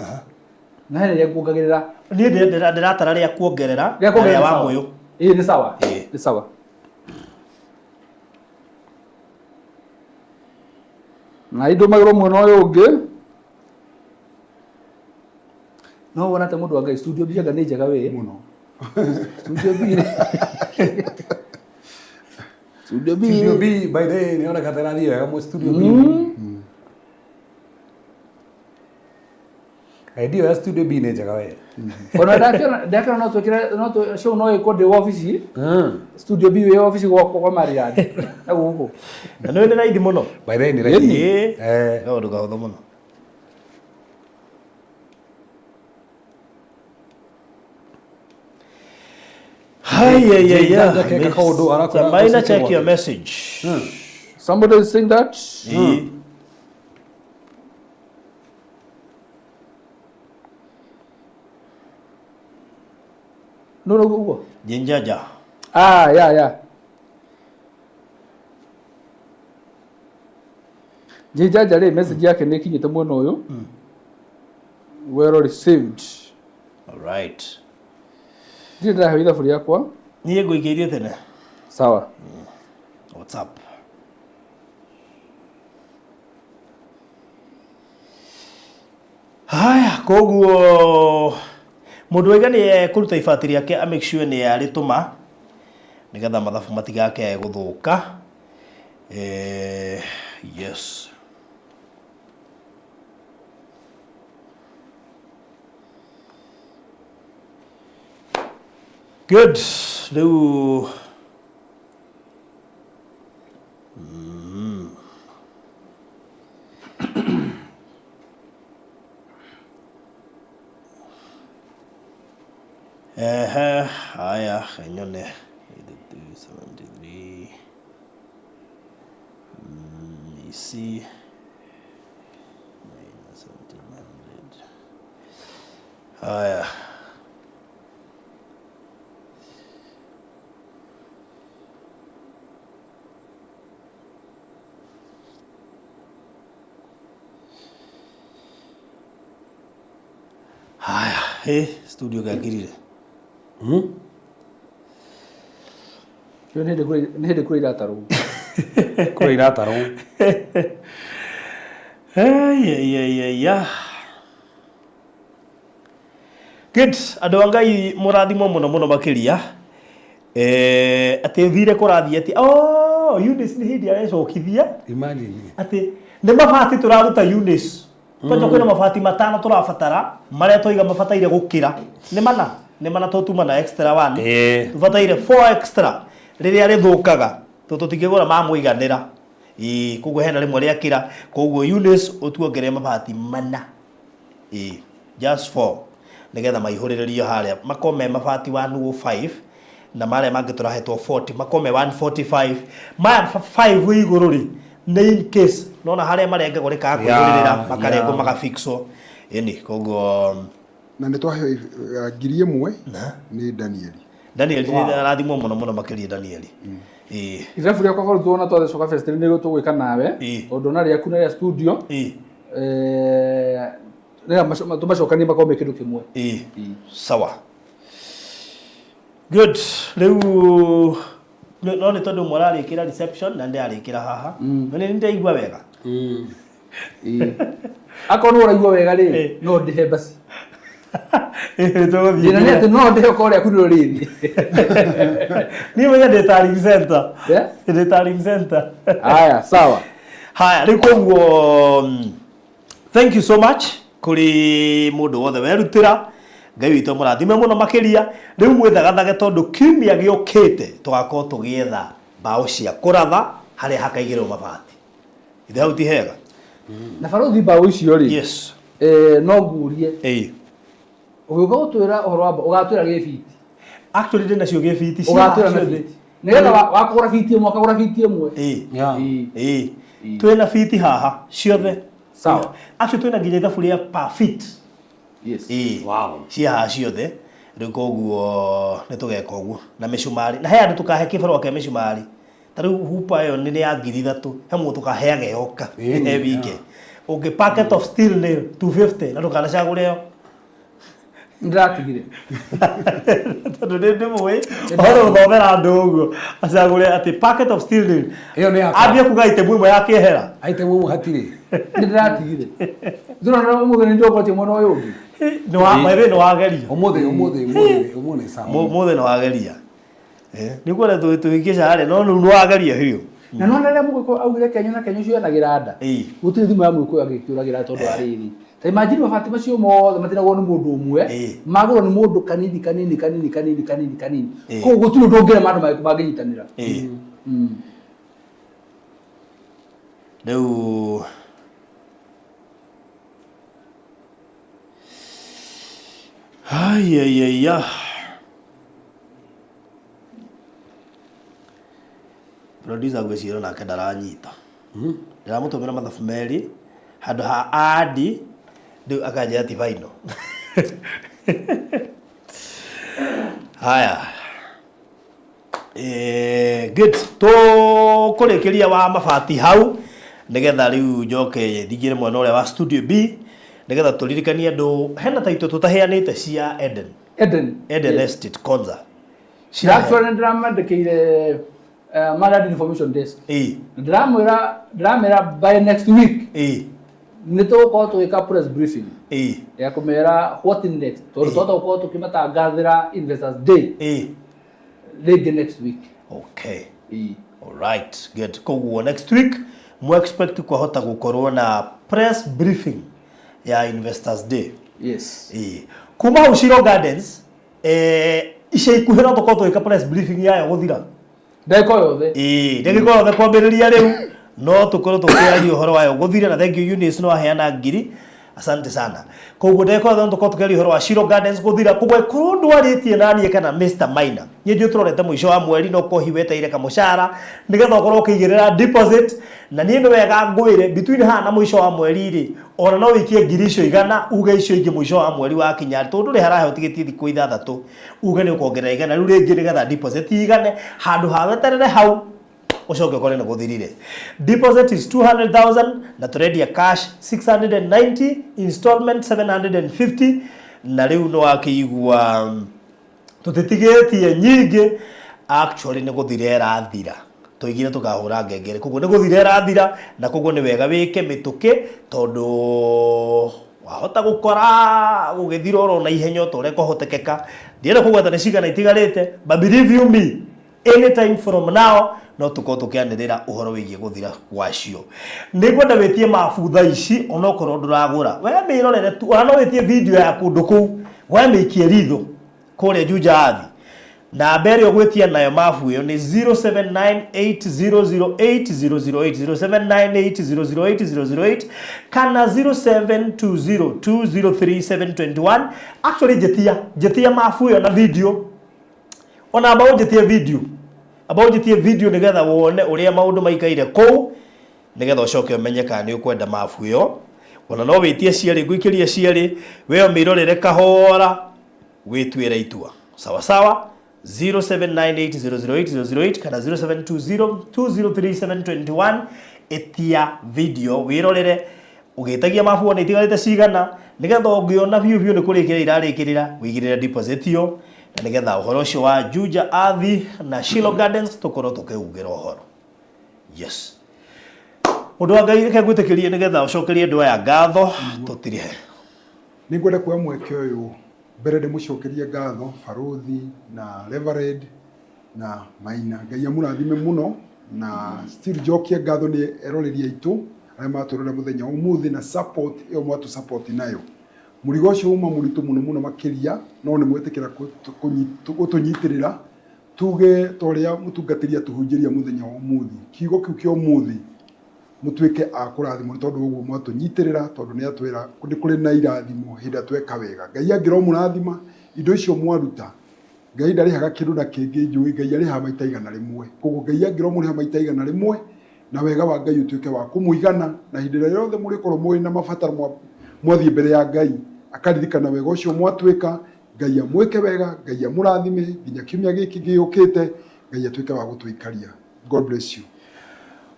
na hena iria nguongagĩrĩra. Niĩ ndĩratara rĩa kuongerera Rĩa na kuongerera rĩa nĩ wa sawa. mũyũ. Ĩĩ, nĩ sawa. Ĩĩ. Nĩ sawa. Na indũmagĩrwo mwena ũyũ ũngĩ. No wona ta mũndũ wa Ngai, studio B anga nĩ njega wĩ. Mũno. Studio B. Studio B. Studio B by the way nĩ oneka ta ĩrathiĩ wega mũ studio B. Idea ya studio B nĩ njega we. Ona ndakĩona no twĩkĩre no show no ĩkwo ndĩ wabici. Studio B wĩ wabici gwakwa kwa Marian. Na gũkũ. Na nĩ nĩ raithi mũno. By the way nĩ raithi. Ĩĩ. Eh. Kaũndũ kahũthũ mũno. Haya. Janja kaũndũ arakora Maina, ũceke check your gwake. message. Somebody is saying that. Ĩĩ. No no ũguo. Jinjaja. Ah, yeah yeah. Jinjaja rĩ, message yake nĩ ĩkinyĩte mwena ũyũ. Well received. All right. Ndirĩ ndĩraheo ithabu rĩakwa. Niĩ ngũikĩirie tene. Sawa. What's up? Haya, koguo mũndũ waiga nĩ ekũruta ibati rĩake a make sure nĩ arĩtũma nĩgetha mathabu matigake gũthũka. Yes. Good. Rĩu Ehe, haya, nyone. 82, 73. EC. Minus 1700. Haya. Haya, studio gakirire. Rĩu nĩ hĩndĩ kũrĩ iratarwo. Kũrĩ iratarwo. Hey. Good. Andũ a Ngai mũrathimwo mũno mũno makĩria. Atĩ thire kũrathiĩ atĩ oh, Eunice nĩ hĩndĩ arecokithia. Imagine. Atĩ nĩ mabati tũraruta Eunice. Kwanja kwĩna mabati matano tũrabatara marĩa twaiga mabataire gũkĩra. Nĩ mana, nĩ mana tũtuma na extra one. Tũbataire 4 extra rĩrĩa rĩthũkaga tondũ tũtingĩgũra ma mũiganĩra. Ĩĩ, koguo hena rĩmwe rĩakĩra, koguo Eunice ũtuongerere mabati mana. Ĩĩ, just 4 nĩgetha maihũrĩrĩrio harĩa makorwo me mabati 105 Na marĩa mangĩ tũrahetwo 40 makorwo me 145. Maya 5 igũrũ rĩ, nĩ in case nona harĩa marengagwo rĩkaga kwĩgũrĩrĩra, makarengwo, magafixwo ĩni, koguo Na nĩ twaheo 1000 nĩ Danieli. Daniel nĩ arathimwo mũno mũno makĩria Danieli. Ĩĩ. Irabu rĩakwa barũthi, wona twathecwo fest nĩguo tũgwĩka nawe, tondũ na rĩaku na rĩa studio, nĩgetha tũmacokanie makorwo me kĩndũ kĩmwe. Ĩĩ, sawa, good. Rĩu no nĩ tondũ ũmwe ararĩkĩra reception na ndĩrarĩkĩra haha, no nĩ ndĩraigua wega. Ĩĩ. Akorwo nĩ ũraigua wega rĩ, no ndĩhe basi. Tũgũthiĩ. Thĩna nĩ atĩ no ndĩhe okorwo rĩaku nĩrĩo rĩrĩ. Niĩ menya ndĩ Taring Center. Eh? Ndĩ Taring Center. Haya, sawa. Haya, rĩu koguo thank you so much kũrĩ mũndũ wothe werutĩra. Ngai witũ amũrathime mũno makĩria. Rĩu mwĩthagathage, tondũ kiumia gĩũkĩte tũgakorwo tũgĩetha mbaũ cia kũratha harĩa hakaigĩrĩrwo mabati. Ithe hau ti hega? Na barũthi, mbaũ icio rĩ, no ngurie, ũgĩũka gũtwĩra ũhoro wa mbaũ, ũgatwĩra gĩbiti? Actually ndĩ nacio gĩbiti cia Ũgatwĩra na ciothe. biti, nĩgetha wakũgũra biti ĩmwe, akagũra biti ĩmwe. Ĩĩ. Ĩĩ, twĩna biti haha ciothe. Sawa. Actually twĩna nginya ithabu rĩa per feet. Ĩĩ. Cia haha ciothe. Rĩu koguo nĩ tũgeka ũguo na mĩcumarĩ, na he andũ tũkahe kĩbarũa kĩa mĩcumarĩ. Ta rĩu hupa ĩyo nĩ ya 3000, he mũndũ tũkaheaga yoka he wike ũngĩ. Packet of steel nĩ 250, na ndũkanacagũre ĩyo. Ndĩratigire. Tondũ nĩ ndĩmũĩ ũhoro gũthomera andũ ũguo acagũre atĩ packet of steel nail. Ĩyo nĩ yakwa. Ambie kuga itemu ĩmwe ya kĩehera. Item ĩmwe hatirĩ. Nĩ ndĩratigire. Ndĩrona ũmũthĩ nĩ ndĩrokotie mwena ũyũ ũngĩ. Nĩ wa by the way, nĩ wageria. Ũmũthĩ sawa. Mũthĩ nĩ wageria. Nĩ kuona tũhĩngĩca harĩa, no rĩu nĩ wageria biũ. Na nona rĩrĩa mũgĩkũyũ augire kenyũ na kenyũ cioyanagĩra nda, gũtirĩ thimũ ya mũgĩkũyũ angĩkĩũragĩra, tondũ wa rĩrĩ, ta imagine mabati macio mothe matinagwo nĩ mũndũ ũmwe, magũrwo nĩ mũndũ kanini kanini kanini kanini kanini kanini. Koguo gũtirĩ ũndũ ũngĩrema andũ mangĩnyitanĩra. Rĩu aiaiaia, producer ngwĩciria nake ndaranyita. Ndĩramũtũmĩra mathabu merĩ handũ ha andi, rĩu akanjĩra ti final. Haya. Good, tũkũrĩkĩria wa mabati hau, nĩgetha rĩu njoke ndingĩre mwena ũrĩa wa studio B, nĩgetha tũririkanie andũ hena taito tũtaheanĩte cia Eden. Eden. Eden Estate Konza. Actually ndĩramandĩkĩire Married Information Desk. Ndĩramwĩra, ndĩramera by next week nĩ tũgũkorwo tũgĩka press briefing ya kũmera what next, tondũ twahota gũkorwo tũkĩmatangathĩra Investors Day rĩngĩ next week. Okay. Alright, good. Koguo next week mu expect kwahota gũkorwo na press briefing ya Investors Day. Yes. Ĩĩ. Kuma hau Shiro Gardens, ica ikuhĩ no tũkorwo tũgĩka press briefing yayo gũthira. Ndagĩka o yothe. Ĩĩ, ndagĩka o yothe kwambĩrĩria rĩu no tũkorwo tũkĩaria ũhoro wayo gũthira. Na thank you Eunice, no aheana ngiri, asante sana. Koguo ndagĩka o yothe no tũkorwo tũkĩaria ũhoro wa Shiro Gardens gũthira. Koguo ĩkorwo ndwarĩtie na niĩ kana Mr Maina, niĩ njũĩ tũrorete mũico wa mweri, no kohi wetereire kamũcara nĩgetha ũkorwo ũkĩigĩrĩra deposit. Na niĩ nĩ wega ngwĩre, between haha na mũico wa mweri rĩ, ona no wĩikie ngiri icio 100, uge icio ingĩ mũico wa mweri wakinya, tondũ ndũrĩ harahe ũtigĩtie thikũ 6, uge nĩ ũkongerera 100 rĩu rĩngĩ nĩgetha deposit igane, handũ ha weterere hau ũcoke ũkore nĩ gũthirire. Deposit is 200,000 na tũrendia cash 690, installment 750. Na rĩu nĩ wakĩigua tũtitigĩtie nyingĩ, actually nĩ gũthira ĩrathira. Tũigire tũkahũra ngengere, koguo nĩ gũthira ĩrathira, na koguo nĩ wega wĩke mĩtũkĩ, tondũ wahota gũkora gũgĩthira oro na ihenya o ta ũrĩa kwahotekeka. Ndienda kũgweta nĩ cigana itigarĩte, but believe you me, anytime from now no tũkorwo tũkĩanĩrĩra ũhoro wĩgiĩ gũthira gwacio. Nĩ ngwenda wĩtie mabu thaa ici, onokorwo ndũragũra, we mĩrorere tu. Ona no wĩtie video ya kũndũ kũu, we mĩikie ritho kũrĩa Juja Athi. Namba ĩrĩa ũgwĩtia nayo mabu ĩyo nĩ 0798008008, 0798008008 kana 0720203721. Actually njĩtia mabu ĩyo na video. Ona amba ũnjĩtie video, amba ũnjĩtie video nĩgetha wone ũrĩa maũndũ maikaire kũu, nĩgetha ũcoke ũmenye kana nĩ ũkwenda mabu ĩyo. Ona no wĩtie cierĩ, ngũikĩrie cierĩ, we ũmĩrorere kahora, wĩtuĩre itua. Sawa sawa. 0798008008 kana 0720203721. Ĩtia video wĩrorere ũgĩtagia mabu wone itigarĩte cigana, nĩgetha ũngĩona biũ biũ nĩ kũrĩkĩrĩra irarĩkĩrĩra, wĩigĩrĩre deposit ĩyo, na nĩgetha ũhoro ũcio wa Juja Athi na Shiloh Gardens tũkorwo tũkĩugĩra ũhoro. Yes, mũndũ wa Ngai, reke ngwĩtĩkĩrie nĩgetha ũcokerie andũ aya ngatho tũtirihe. Nĩ ngwenda kuoya mweke ũyũ mbere ndĩmũcokerie ngatho Barũthi na Reverend na Maina. Ngai amũrathime mũno, na still njokie ngatho nĩ eroreri aitũ arĩa matũrora mũthenya wa ũmũthĩ na support ĩyo mwatũ support nayo. Mũrigo ũcio uma mũritũ mũno mũno makĩria, no nĩ mwetĩkĩra gũtũnyitĩrĩra tuge ta ũrĩa mũtungatĩri atũhunjĩria mũthenya wa ũmũthĩ. Kiugo kĩu kĩa ũmũthĩ mũtuĩke a kũrathimwo nĩ tondũ ũguo mwatũnyitĩrĩra, tondũ nĩ atwĩra nĩ kũrĩ na irathimo hĩndĩ ĩrĩa tweka wega. Ngai angĩromũrathima indo icio mwaruta, Ngai ndarĩhaga kĩndũ na kĩngĩ njũĩ, Ngai arĩhaga maita 100. Koguo Ngai angĩromũrĩha maita 100, na wega wa Ngai ũtuĩke wa kũmũigana, na hĩndĩ ĩrĩa yothe mũrĩkorwo mũrĩ na mabataro mwathiĩ mbere ya Ngai, akaririkana wega ũcio mwatwĩka. Ngai amwĩke wega, Ngai amũrathime nginya kiumia gĩkĩ gĩũkĩte, Ngai atuĩke wa gũtũikaria. God bless you.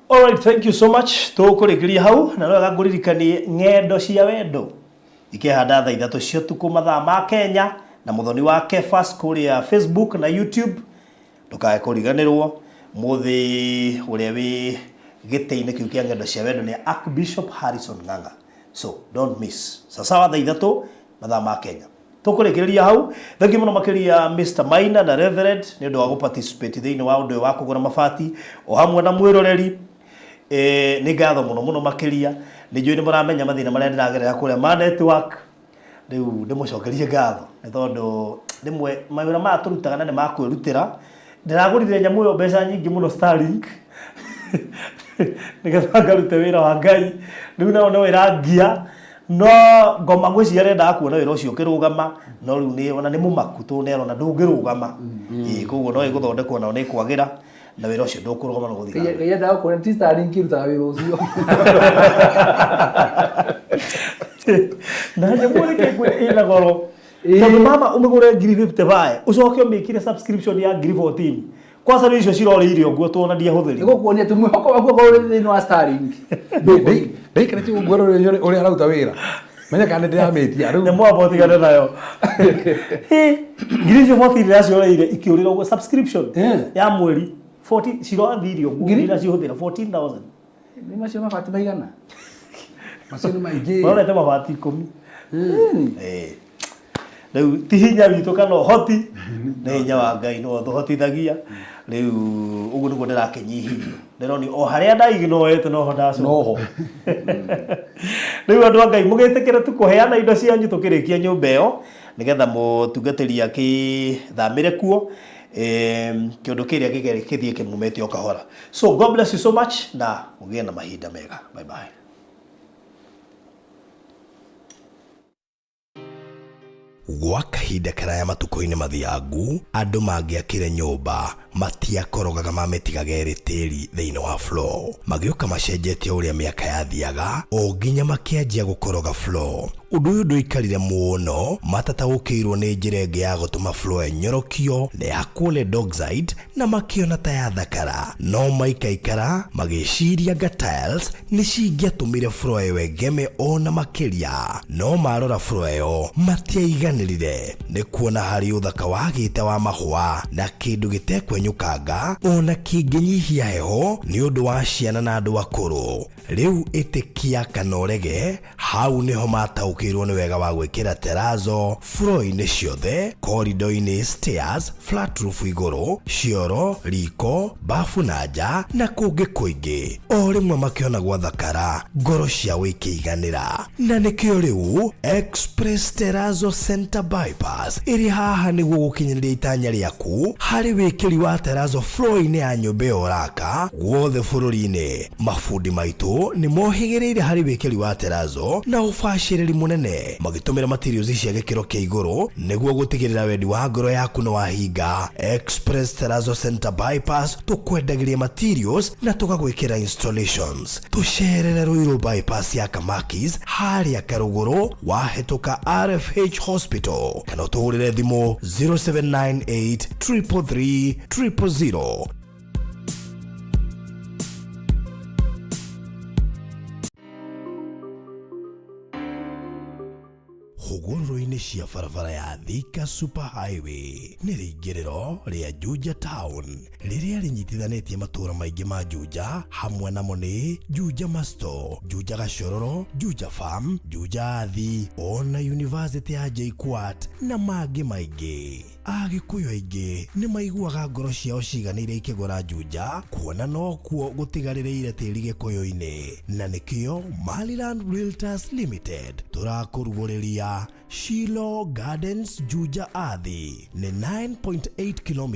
All right, thank you so much. Tũkũrĩkĩria hau na no wega ngũririkanie ng'endo cia wendo ikehanda thaa 3 cia ũtukũ mathaa ma Kenya, na mũthoni wa Kefas kũrĩa Facebook na YouTube. Ndũkae kũriganĩrwo mũthĩ ũrĩa wĩ gĩtĩ-inĩ kĩu kĩa ng'endo cia wendo nĩ Archbishop Harrison Ng'ang'a, so don't miss. Sasawa, thaa 3 mathaa ma Kenya. Tũkũrĩkĩrĩria hau. Thengiũ mũno makĩria Mr Maina na Reverend nĩ ũndũ wa gũparticipate thĩinĩ wa ũndũ ũyũ wa kũgũra mabati o hamwe na mwĩroreri. Nĩ ngatho mũno mũno makĩria. Nĩ njũĩ nĩ mũramenya mathĩna marĩa ndĩragerera kũrĩa ma network. Rĩu ndĩmũcokerie ngatho nĩ tondũ rĩmwe mawĩra maya tũrutaga na nĩ ma kwĩrutĩra. Ndĩragũrire nyamũ ĩyo mbeca nyingĩ mũno, Starlink, nĩgetha ngarute wĩra wa Ngai. Rĩu nayo no ĩrangia, no ngoma ngwĩciria arendaga kuona wĩra ũcio ũkĩrũgama, no rĩu nĩ ona nĩ mũmaku tondũ nĩ arona ndũngĩrũgama. Ĩĩ, koguo no ĩgũthondekwo nayo nĩ ĩkwagĩra na wĩra ũcio ndũkũrũgama, no gũthiĩ na mbere. Ngai endaga gũkuonia ti Starlink ĩrutaga wĩra ũcio. Na nyamũ reke ngwĩre ĩna goro, tondũ mama ũmĩgũre ngiri 55, ũcoke ũmĩkire subscription ya ngiri 14. Kwanza rĩu icio cirorĩire ũguo tuona ndiahũthĩrire. Nĩgũkuonia atĩ mwĩhoko waku okorwo ũrĩ thĩinĩ wa Starlink. Ndaikarĩtie ũguo ngwĩra ũrĩa araruta wĩra, menya kana nĩ ndĩramĩtia rĩu. Nyamũ amba ũtigane nayo. Hĩ, ngiri icio 14 ndĩraciorĩire ikĩũrĩra ũguo, subscription ya mweri 14 cirathiire ũguo. Ngiri? Ndinacihũthĩra 14,000. Nĩ macio mabati maigana? Macio nĩ maingĩ. Marorete mabati 10. Ĩĩ. Rĩu ti hinya witũ kana ũhoti, nĩ hinya wa Ngai nĩwe ũtũhotithagia. Rĩu ũguo nĩguo ndĩrakĩnyihirio, ndĩronio o harĩa ndaignoete noho ndacoka. Noho. Rĩu andũ a Ngai, mũgĩtĩkĩre tu kũheana indo cianyu tũkĩrĩkia nyũmba ĩyo, nĩgetha mũtungatĩri akĩthamĩre kuo. Kĩũndũ kĩrĩa gĩthiĩ kĩmumĩte o kahora. So God bless you so much, na mũgĩe na mahinda mega. Bye bye. Gwa kahinda karaya matukũ-inĩ mathiangu, andũ mangĩakire nyũmba matiakorogaga mamĩtigaga ĩrĩ tĩri thĩinĩ wa floor. Magĩũka macenjetie ũrĩa mĩaka yathiaga o nginya makĩanjia gũkoroga floor. Ũndũ ũyũ ndũikarire mũno matataũkĩirwo nĩ njĩra ĩngĩ ya gũtũma floor ĩnyorokio na yakwo lead oxide, na makĩona ta yathakara. No maikaikara magĩciria anga tiles nĩ cingĩatũmire floor ĩyo ĩgeme o na makĩria. No marora floor ĩyo matiaiganĩrire nĩ kuona harĩ ũthaka wagĩte wa mahũa na kĩndũ gĩtekwenyũkanga ona kĩngĩnyihia heho nĩ ũndũ wa ciana na andũ akũrũ. Rĩu ĩtĩkia kana ũrege, hau nĩho mataũkĩirwo nĩ wega wa gwĩkĩra terrazzo floor-inĩ ciothe, corridor-inĩ, stairs, flat roof igũrũ, cioro, riko, bafu na nja na kũngĩ kũingĩ. O rĩmwe makĩona gwathakara, ngoro ciao ikĩiganĩra. Na nĩkĩo rĩu Express Terrazzo Center Bypass ĩrĩ haha nĩguo gũkinyanĩria itanya rĩaku harĩ wĩkĩri wa wa terazo floor-inĩ ya nyũmba ĩyo ũraka guothe bũrũri-inĩ. Mabundi maitũ nĩ mohĩgĩrĩire harĩ wĩkĩri wa terazo na ũbacĩrĩri mũnene, magĩtũmĩra materials cia gĩkĩro kĩa igũrũ nĩguo gũtigĩrĩra wendi wa ngoro yaku nĩ wahinga. Express Terazo Center Bypass, tũkwendagĩria materials na tũgagwĩkĩra installations. Tũcerere Ruiru Bypass ya Kamakis harĩa Karũgũrũ wahĩtũka RFH Hospital, kana ũtũhũrĩre thimũ 0798 333 000. Hũgũrũrũ-inĩ cia barabara ya Thika Super Highway nĩ rĩingĩrĩro rĩa Juja Town rĩrĩa rĩnyitithanĩtie matũũra maingĩ ma Juja, hamwe namo nĩ Juja Masto, Juja Gacororo, Juja Farm, Juja Athi, ona University ya JKUAT na mangĩ maingĩ. Agĩkũyũ aingĩ nĩ maiguaga ngoro ciao ciganĩire ikĩgũra Juja, kuona nokuo gũtigarĩrĩire tĩri gĩkũyũ-inĩ, na nĩkĩo Maryland Realtors Limited tũrakũrugũrĩria Shilo Gardens Juja Athi. Nĩ 9.8 km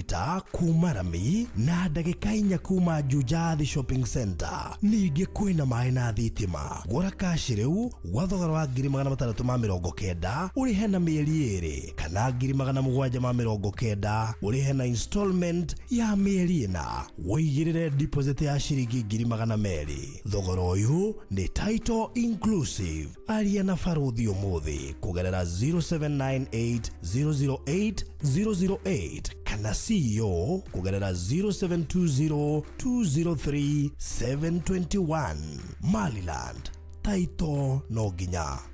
kuma rami na ndagĩka 4 kuma Juja Athi Shopping Center. Ningĩ kwĩna maĩ na thitima. Gũra kashi rĩu gwa thogora wa 690,000 ũrĩhe na mĩeri 2, kana 790,000 ũrĩhe na installment ya mĩeri 4. Wĩigĩrĩre deposit ya ciringi 200,000. Thogora ũyũ nĩ title inclusive. Aria na Barũthi ũmũthĩ kũgerera 0798 008 008 kana CEO kũgerera 0720 203 721. Maryland, title no nginya.